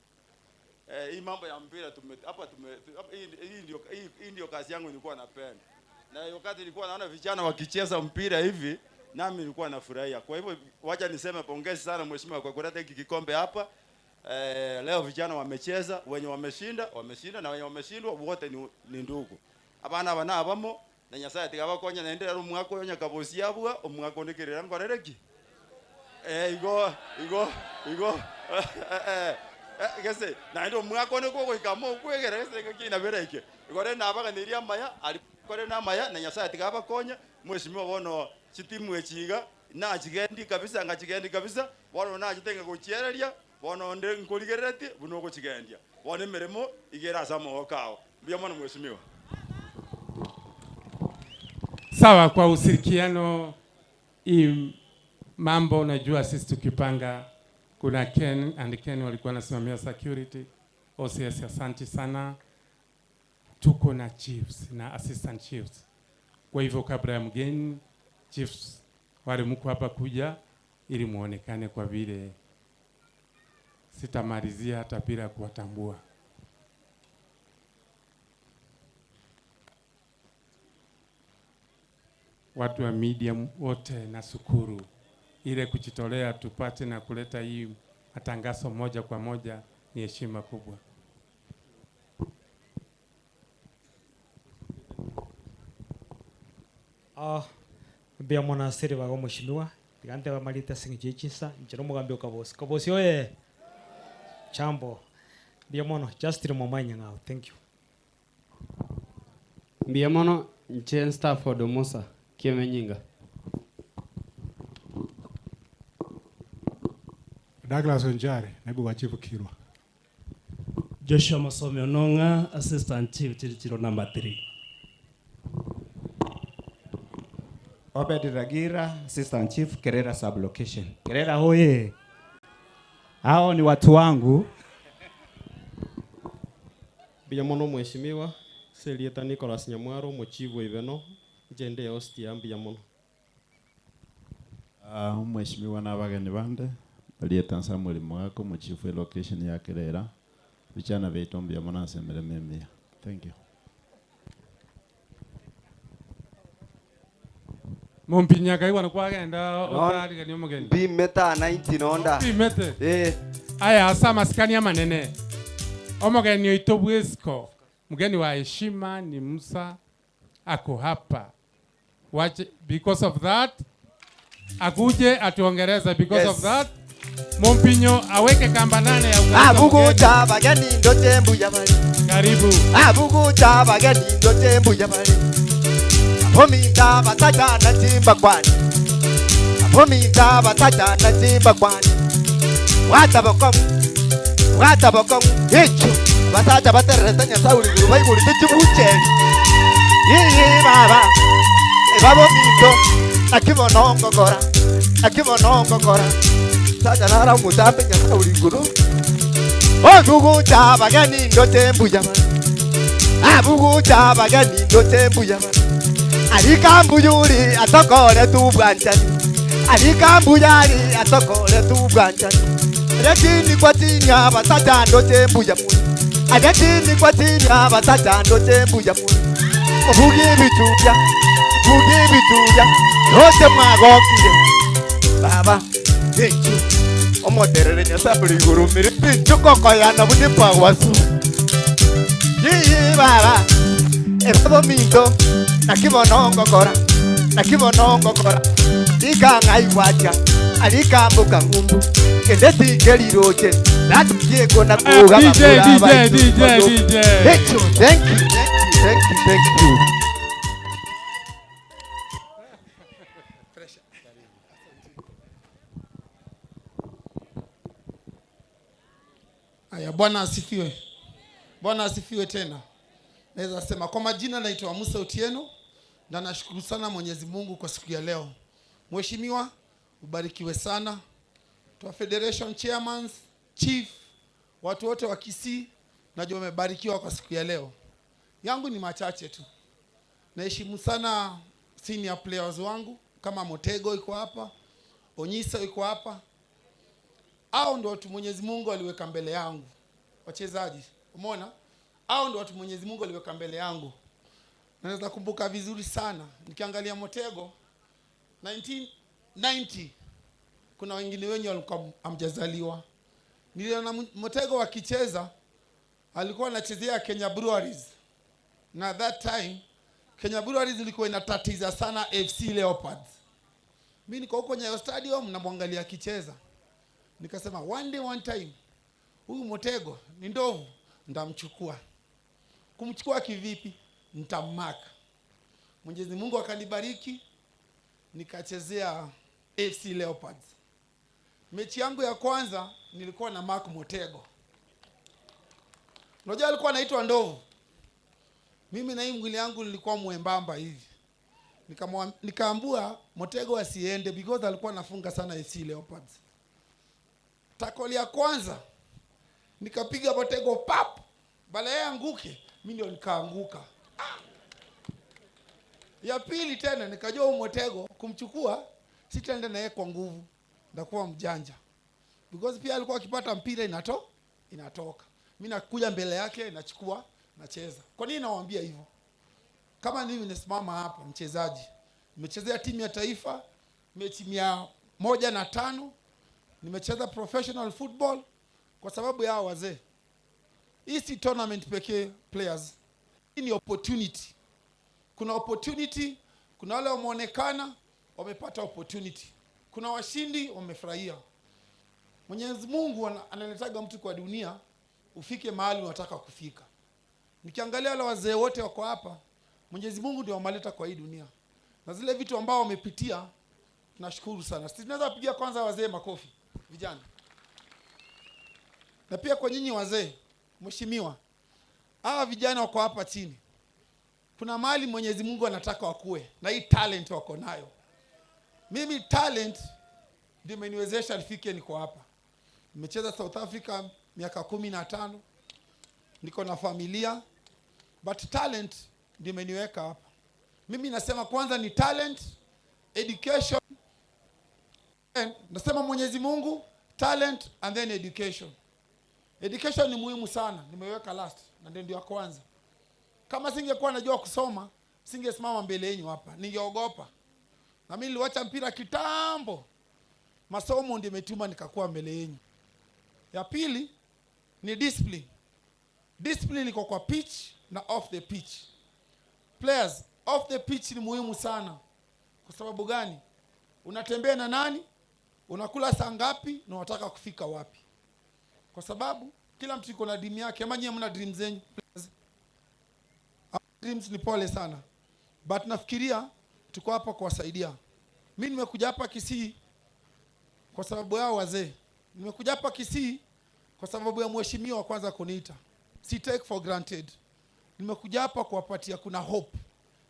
Speaker 3: Eh, hii mambo ya mpira tume hapa tume hapa hii hii ndio hii, hii ndio kazi yangu nilikuwa napenda. Na wakati nilikuwa naona vijana wakicheza mpira hivi nami nilikuwa nafurahia. Kwa hivyo wacha niseme pongezi sana mheshimiwa kwa kuleta hiki kikombe hapa. Eh, leo vijana wamecheza, wenye wameshinda wameshinda na wenye wameshindwa wote ni, ni ndugu. Abana aba nabamo na Nyasaye tigabakonya naende rero omwaka oyo nyakabosia abwa omwaka onde kerera nkorere ki? Eh, igo igo igo eh, eh, gese naende omwaka one kogoika mokwegera gese ngaki nabere eke igo rende nabaganirie amaya ari kore na amaya na Nyasaye tigabakonya mheshimiwa bono chitimu echi iga nachigendi kabisa ngachigendi kabisa bono nachete gochiereria bono onde nkorigereretie buna ogochigendia bono emeremo igere ase amagoko ao mbuya mono mheshimiwa.
Speaker 9: Sawa, kwa ushirikiano hii mambo, unajua sisi tukipanga, kuna Ken and Ken walikuwa wanasimamia security. OCS, asante sana. Tuko na chiefs na assistant chiefs. Kwa hivyo kabla ya mgeni chiefs wale mko hapa kuja ili muonekane, kwa vile sitamalizia hata bila kuwatambua. Watu wa media wote nashukuru ile kujitolea tupate na kuleta hii matangazo moja kwa moja ni heshima kubwa.
Speaker 11: Ah, mbuya mono ase ribaga omweshimiwa, tiga ntebe amarita ase eng'encho ye chinsa, inche na omogambi o Kabosi. Kabosi oye! Jambo. Mbuya mono, Justin Mwamai Nyang'au, thank you.
Speaker 12: Mbuya mono, inche Stafford Omosa, Kiemenyinga.
Speaker 9: Douglas Onjari, naibu wa chifu Kirwa.
Speaker 24: Joshua Masome Onong'a, Assistant Chief Chirichiro number 3.
Speaker 7: Obed Ragira, Assistant Chief, Kerera Sublocation. Kerera hoye! Hao ni watu wangu.
Speaker 12: Mbuya mono mheshimiwa, serieta Nicholas Nyamwaro, mochifu Ibeno, inche nde host ya mbuya mono.
Speaker 25: Uh, mheshimiwa na abageni bande barieta Samuel Mwako muchifu location ya Kerera vijana betu mbuya mono ase emeremo emiya. Thank you.
Speaker 9: Mumpinyaka iwana kwagenda otarigania omogeni.
Speaker 7: Mpimete aa 90 nonda.
Speaker 9: Mpimete.
Speaker 7: Eh.
Speaker 9: Aya ase amasikani amanene omogeni oito bwesiko mgeni wa heshima ni Musa ako hapa. Wache, because of that akuje atuongereze because
Speaker 7: Yes.
Speaker 9: of that Mumpinyo aweke kamba nane ya ukaribisha
Speaker 7: Abugucha
Speaker 9: mgeni.
Speaker 7: bageni ndoche mbuya bali.
Speaker 9: Karibu.
Speaker 7: Abugucha bageni ndoche mbuya bali. Abominda batacha na chimba kwani. Abominda batacha na chimba kwani. Wata bokongu. Wata bokongu. Yecho. Batacha batererete Nyasaye uri iguru baigurite chibucheri. Yeye baba. Ebabo minto. Nakimono ngokora. Nakimono ngokora. Sacha nara mutambe Nyasaye uri iguru. Obugucha bageni ndoche mbuya bali. Abugucha bageni ndoche mbuya bali. Arika mbuyuri atokore tubwanchani. Arika mbuyari atokore tubwanchani. Lakini kwa chini abasacha ndoche mbuya muli. Lakini kwa chini abasacha ndoche mbuya muli. Mubuge bituya, mubuge bituya. Ndoche mwagokire. Baba, echu. Omoterere Nyasaye uri iguru miri pinchu kokoyana bune pagwasu. Yiyi baba, ebabo minto. Nakimono ngokora, nakimono ngokora. Ikang'aiwacha, alikambuka ng'umbu. Kende tikeriroche, natikieko na kuga
Speaker 9: DJ,
Speaker 7: mabura
Speaker 9: DJ,
Speaker 7: baitu.
Speaker 9: DJ, DJ.
Speaker 7: Thank you, thank you, thank you, thank you, thank you.
Speaker 26: Haya, Bwana asifiwe. Bwana asifiwe tena. Naweza sema kwa majina naitwa Musa Otieno.
Speaker 14: na nashukuru sana Mwenyezi Mungu kwa siku ya leo. Mheshimiwa, ubarikiwe sana. To federation chairmans, chief, watu wote wa Kisii najua wamebarikiwa kwa siku ya leo. Yangu ni machache tu. Naheshimu sana senior players wangu kama Motego iko hapa, Onyisa iko hapa. Hao ndio watu Mwenyezi Mungu aliweka mbele yangu. Wachezaji, umeona? Hao ndio watu Mwenyezi Mungu aliweka mbele yangu. Naweza kumbuka vizuri sana nikiangalia Motego 1990 kuna wengine wenye walikuwa hamjazaliwa. Niliona Motego akicheza, alikuwa anachezea Kenya Breweries, na that time Kenya Breweries ilikuwa inatatiza sana FC Leopards. Mimi niko huko Nyayo Stadium namwangalia akicheza, nikasema one day one time huyu Motego ni ndovu, ndamchukua. Kumchukua kivipi? Nitammark. Mwenyezi Mungu akanibariki nikachezea FC Leopards. Mechi yangu ya kwanza nilikuwa na Mark Motego. Unajua alikuwa anaitwa ndovu. Mimi na hii mwili yangu nilikuwa mwembamba hivi. Nikaambua Motego asiende because alikuwa anafunga sana FC Leopards. Tackle ya kwanza nikapiga Motego pap, bala yeye anguke, mimi ndio nikaanguka. Ya pili tena nikajua huyu Motego kumchukua sitaenda na yeye kwa nguvu, ndakuwa mjanja. Because pia alikuwa akipata mpira inatoka. Mimi nakuja mbele yake nachukua nacheza. Kwa nini nawaambia hivyo? Kama mimi nimesimama hapa mchezaji, nimechezea timu ya taifa mechi 105, nimecheza professional football kwa sababu ya wazee. Hii si tournament pekee players. Hii ni opportunity. Kuna opportunity, kuna wale wameonekana wamepata opportunity. Kuna washindi wamefurahia. Mwenyezi Mungu analetaga mtu kwa dunia ufike mahali unataka kufika. Nikiangalia wale wazee wote wako hapa, Mwenyezi Mungu ndio ameleta kwa hii dunia. Na zile vitu ambao wamepitia tunashukuru sana. Sisi tunaweza kupigia kwanza wazee makofi, vijana. Na pia kwa nyinyi wazee, mheshimiwa, hawa vijana wako hapa chini. Kuna mahali Mwenyezi Mungu anataka wakue na hii talent wako nayo. Mimi talent ndio imeniwezesha nifike niko hapa. Nimecheza South Africa miaka 15. Niko na familia, but talent ndio imeniweka hapa. Mimi nasema kwanza ni talent, education. And nasema Mwenyezi Mungu, talent and then education. Education ni muhimu sana, nimeiweka last na ndio ya kwanza. Kama singekuwa najua kusoma, singesimama mbele yenu hapa, ningeogopa. Na mimi niliacha mpira kitambo. Masomo ndio imetuma nikakuwa mbele yenu. Ya pili ni discipline. Discipline iko kwa pitch na off the pitch. Players, off the pitch ni muhimu sana. Kwa sababu gani? Unatembea na nani? Unakula saa ngapi na unataka kufika wapi? Kwa sababu kila mtu yuko na dream yake. Ama nyinyi hamna dream zenyu? Players. Dreams ni pole sana. But nafikiria tuko hapa kuwasaidia. Mimi nimekuja hapa Kisii kwa sababu yao wazee. Nimekuja hapa Kisii kwa sababu ya mheshimiwa kwanza kuniita. Si take for granted. Nimekuja hapa kuwapatia kuna hope.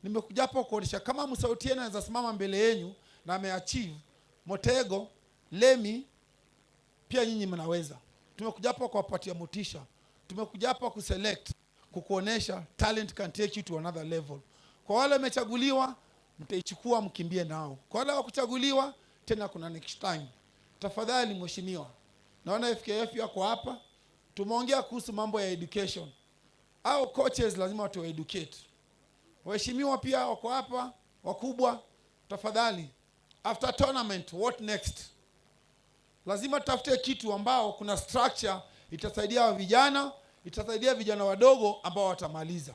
Speaker 14: Nimekuja hapa kuonyesha kama Musa Otieno anaweza simama mbele yenu na ameachieve Motego, Lemi, pia nyinyi mnaweza. Tumekuja hapa kuwapatia motisha. Tumekuja hapa kuselect, kukuonesha talent can take you to another level. Kwa wale wamechaguliwa, mtaichukua mkimbie nao. Kwa wale hawakuchaguliwa, tena kuna next time. Tafadhali mheshimiwa, naona FKF yako hapa. Tumeongea kuhusu mambo ya education. Au coaches lazima tu educate. Waheshimiwa pia wako hapa, wakubwa, tafadhali. After tournament, what next? Lazima tutafute kitu ambao kuna structure itasaidia vijana, itasaidia vijana wadogo ambao watamaliza.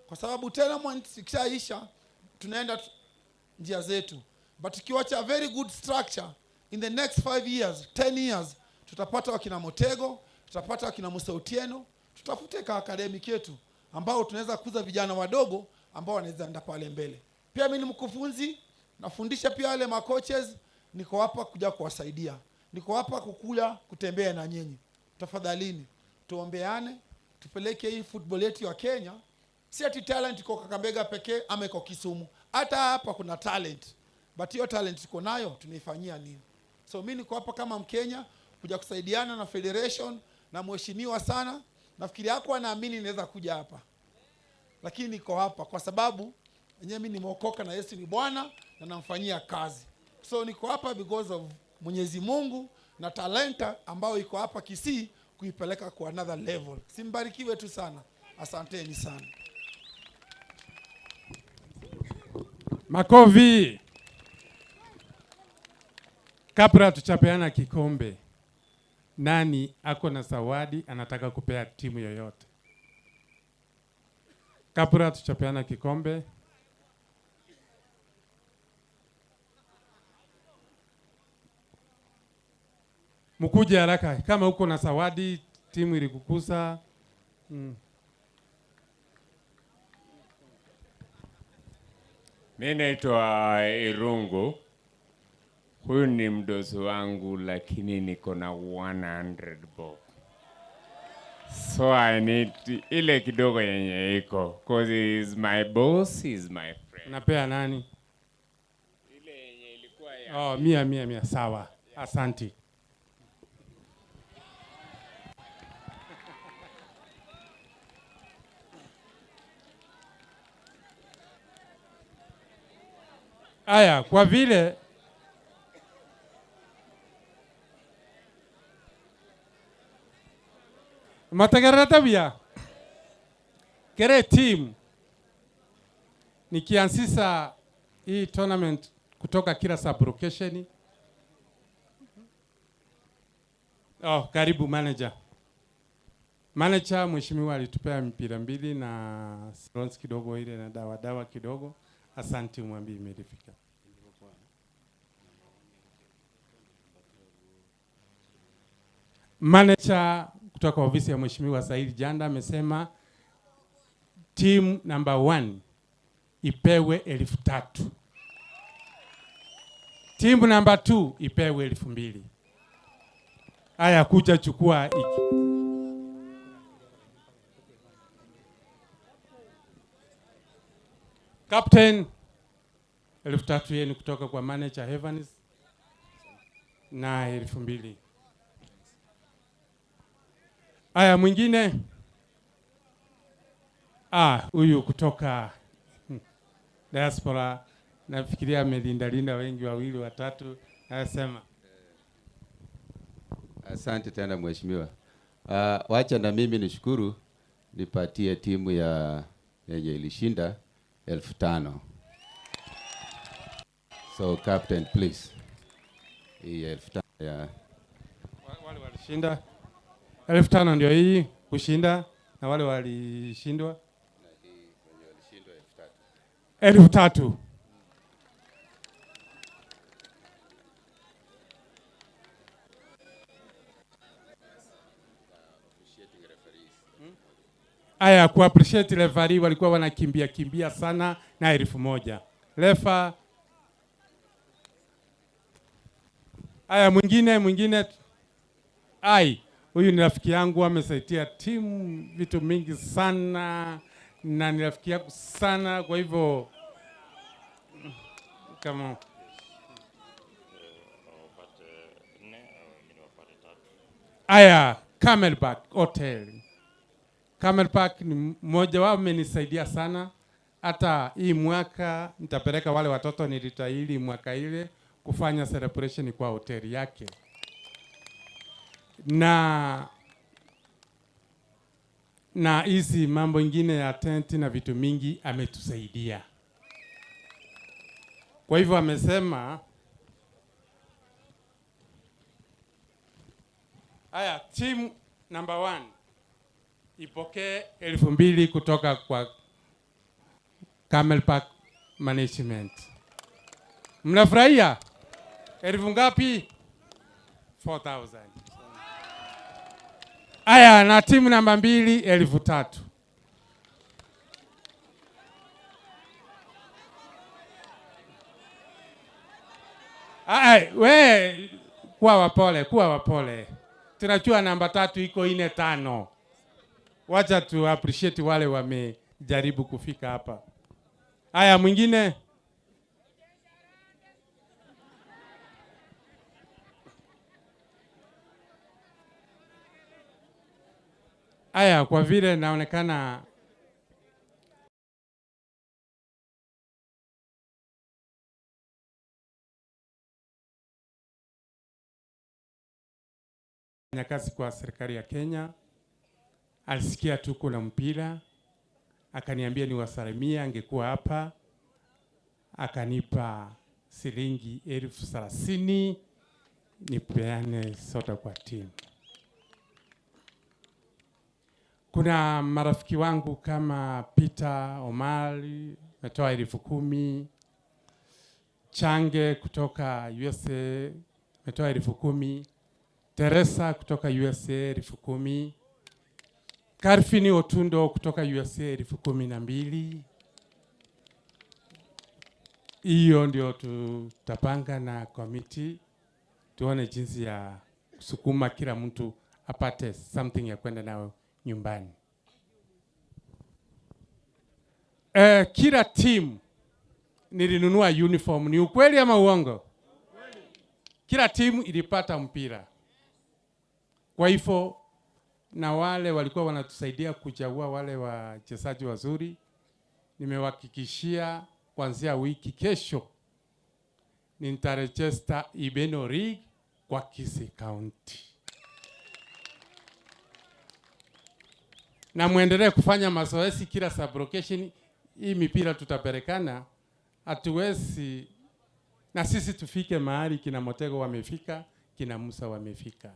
Speaker 14: Kwa sababu tournament ikishaisha tunaenda njia zetu. But tukiwacha very good structure in the next 5 years, 10 years, tutapata wakina Motego, tutapata wakina Musa Otieno, tutafute ka academic yetu ambao tunaweza kuza vijana wadogo ambao wanaweza enda pale mbele. Pia mimi ni mkufunzi, nafundisha pia wale macoaches, niko hapa kuja kuwasaidia. Niko hapa kukuja kutembea na nyinyi. Tafadhalini tuombeane, tupeleke hii football yetu ya Kenya Si ati talent iko Kakamega pekee ama iko Kisumu, hata hapa kuna talent, but hiyo talent iko nayo tunaifanyia nini? So mi niko hapa kama Mkenya kuja kusaidiana na federation na mheshimiwa sana. Nafikiri hakuwa naamini naweza kuja hapa, lakini niko hapa kwa sababu enyewe mi nimeokoka na Yesu ni Bwana na namfanyia kazi. So niko hapa because of Mwenyezi Mungu na talenta ambayo iko hapa Kisii kuipeleka kwa another level. Simbarikiwe tu sana, asanteni sana.
Speaker 9: Makofi. Kabla tuchapeana kikombe, nani ako na zawadi anataka kupea timu yoyote? Kabla tuchapeana kikombe, mkuje haraka kama uko na zawadi, timu ilikukusa.
Speaker 15: Mi naitwa Irungu. Huyu ni mdosi wangu lakini niko na 100 bob. So I need ile kidogo yenye iko cause he is my boss, he is my friend.
Speaker 9: Unapea nani? Oh, mia mia mia, sawa. Asanti. Aya, kwa vile mategerera tabia kere team nikianzisha hii tournament kutoka kila sub-location. Oh, karibu manager. Manager mheshimiwa alitupea mpira mbili na loans kidogo ile na dawa dawa kidogo. Asante, mwambie imelifika. Manager kutoka ofisi ya mheshimiwa Said Janda amesema team number 1 ipewe 3,000. Team number 2 ipewe 2,000. Haya, kuja chukua iki. Captain, 3,000 yenu kutoka kwa manager Evans na 2,000. Haya, mwingine. Huyu kutoka diaspora, nafikiria amelinda linda wengi, wawili watatu, anasema.
Speaker 18: Asante tena mheshimiwa. Wacha na mimi nishukuru, nipatie timu ya yenye ilishinda 5,000. So captain please. Hii 5,000 ya
Speaker 9: wale walishinda 5,000 ndio hii kushinda, na wale walishindwa 3,000. Aya, ku appreciate referee walikuwa wanakimbia kimbia sana na 1,000. Refa. Aya, mwingine. Ai, huyu ni rafiki yangu, amesaidia timu vitu mingi sana na ni rafiki yangu sana, kwa hivyo kama Aya, Camelback Hotel. Camelback ni mmoja wao, amenisaidia sana. Hata hii mwaka nitapeleka wale watoto nilitahiri mwaka ile kufanya celebration kwa hoteli yake. Na hizi mambo ingine ya tent na vitu mingi ametusaidia. Kwa hivyo amesema haya, team number 1 ipokee 2,000 kutoka kwa Camelback Management. Mnafurahia? Elfu ngapi? 4,000. Aya, na timu namba 2 3,000. Aya, we kuwa wapole, kuwa wapole. Tunajua namba 3 iko 4 5. Wacha tu appreciate wale wame Jaribu kufika hapa. Haya, mwingine. Haya, kwa vile naonekana fanya kazi kwa serikali ya Kenya, alisikia tuko na mpira, akaniambia niwasalimie, angekuwa hapa, akanipa shilingi 30,000 nipeane soda kwa timu. Kuna marafiki wangu kama Peter Omari ametoa 10,000, Change kutoka USA ametoa 10,000, Teresa kutoka USA 10,000, Karfini Otundo kutoka USA 12,000. Hiyo ndio tutapanga na komiti, tuone jinsi ya kusukuma kila mtu apate something ya kwenda nayo nyumbani. Kila timu nilinunua uniform. Ni ukweli ama uongo? Kila timu ilipata mpira. Kwa hivyo na wale walikuwa wanatusaidia kuchagua wale wachezaji wazuri, nimewahakikishia kuanzia wiki kesho nitaregister Ibeno League kwa Kisii County. Na muendelee kufanya mazoezi kila sub-location. Hii mipira tutapelekana, hatuwezi na sisi tufike mahali kina Motego wamefika, kina Musa wamefika.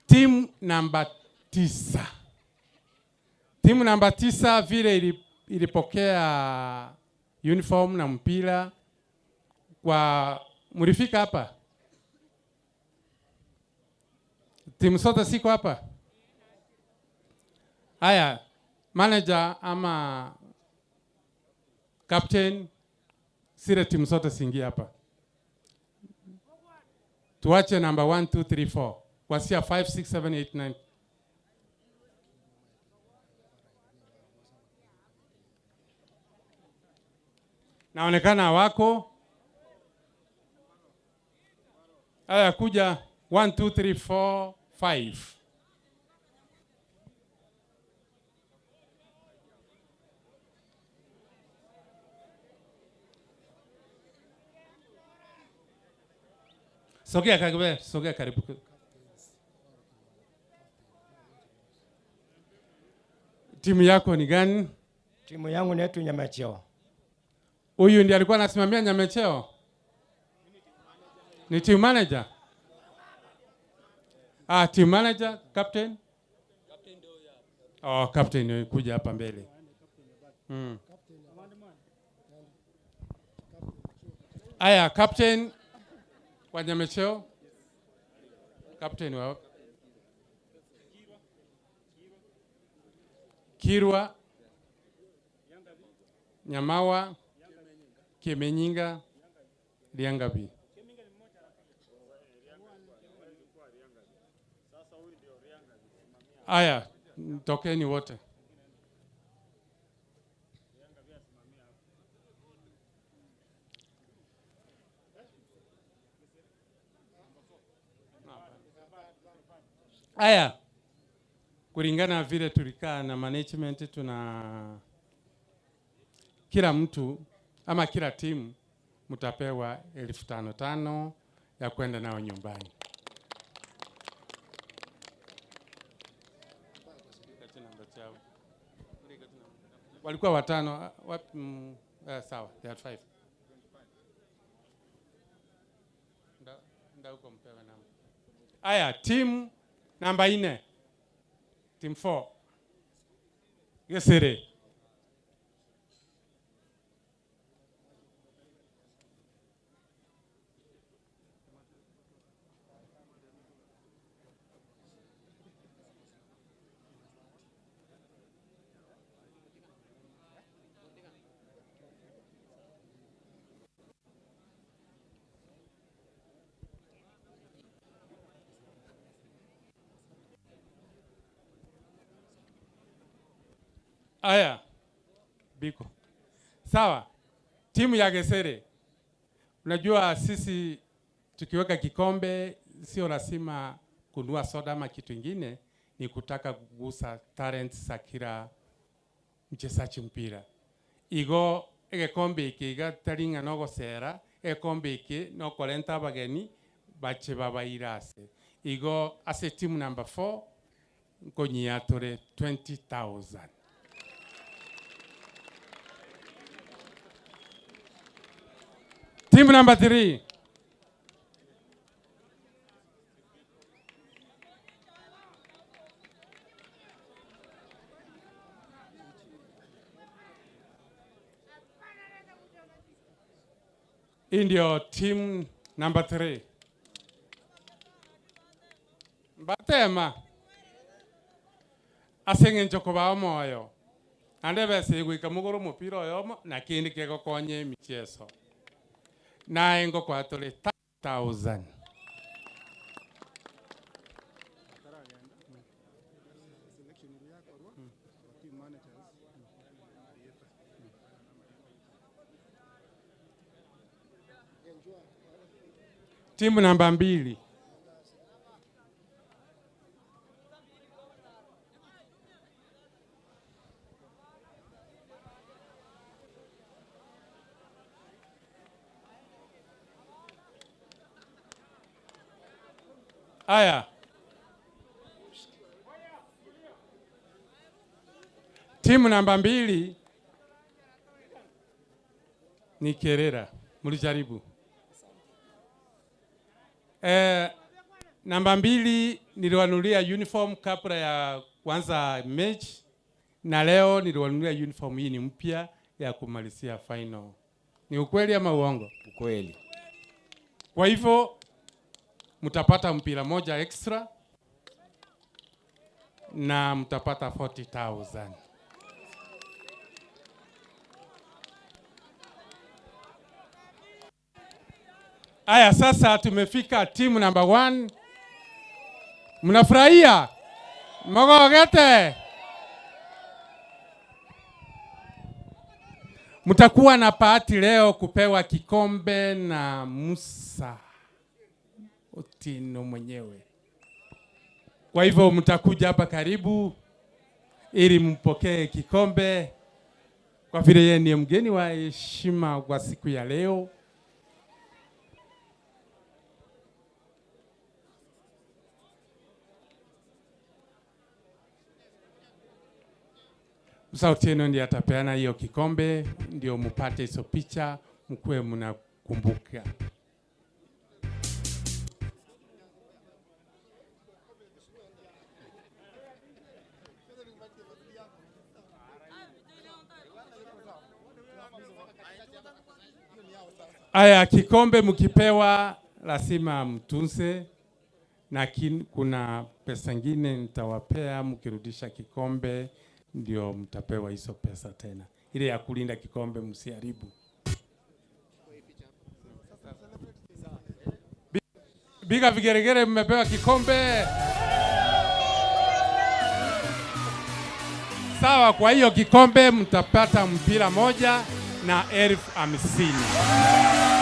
Speaker 9: Timu namba 9. Timu namba 9 vile ilipokea uniform na mpira kwa mlifika hapa? Timu zote siko hapa? Haya, manager ama captain, sile timu zote siingie hapa. Tuache number 1, 2, 3, 4. Kuanzia 5, 6, 7, 8, 9. Naonekana wako. Haya, kuja 1, 2, 3, 4, 5. Sogea karibu, sogea karibu. Timu yako ni gani?
Speaker 4: Timu yangu ni yetu Nyamecheo.
Speaker 9: Huyu ndiye alikuwa anasimamia Nyamecheo? Ni team manager? Team manager, captain? Oh, captain kuja hapa mbele. Aya, captain wa Nyamecheo? Captain wa Kirwa, Nyamawa, Kimenyinga, Liangabi. Aya, tokeni wote. Aya, kulingana na vile tulikaa na management, tuna kila mtu ama kila timu mtapewa elfu tano tano ya kwenda nao nyumbani. Walikuwa watano, wapi? Sawa, they are 5. Nda huko mpewe namba. Aya, timu namba 4. Team 4. Gesere. Aya, Biko. Sawa, timu ya Gesere, unajua sisi tukiweka kikombe sio lazima kununua soda ama kitu ingine, ni kutaka kugusa talent za kila mchezaji mpira. Igo egekombe eke iga tari ng'a nogosera, egekombe eke nokorenta abageni bache babaire ase. Igo ase timu number 4 nkonyia tore 20,000. Timu number 3. Hii ndio timu number 3. Mbatema ase eng'encho kobao moyo naende ebesa egoika mogoro omopira oyomo na kende kegokonya emicheso naye ngokoa tore 1000. Timu namba mbili. Aya. Timu namba mbili ni Kerera, mlijaribu. Eh, namba mbili niliwanunulia uniform kabla ya kuanza mechi, na leo niliwanunulia uniform hii ni mpya ya kumalizia final. Ni ukweli ama uongo?
Speaker 8: Ukweli.
Speaker 9: Kwa hivyo mtapata mpira moja extra na mtapata 40,000. Aya, sasa tumefika timu number one. Mnafurahia? Mogogete? Mtakuwa na bahati leo kupewa kikombe na Musa Otieno mwenyewe. Kwa hivyo mtakuja hapa karibu ili mpokee kikombe, kwa vile yeye ndiye mgeni wa heshima kwa siku ya leo. Musa Otieno ndiye atapeana hiyo kikombe, ndio mupate hizo picha, mkuwe mnakumbuka. Aya, kikombe mkipewa lazima mtunze, na kuna pesa ngine nitawapea mkirudisha kikombe, ndio mtapewa hizo pesa tena, ile ya kulinda kikombe msiharibu. Biga vigeregere, mmepewa kikombe. Sawa, kwa hiyo kikombe mtapata mpira moja na 50,000.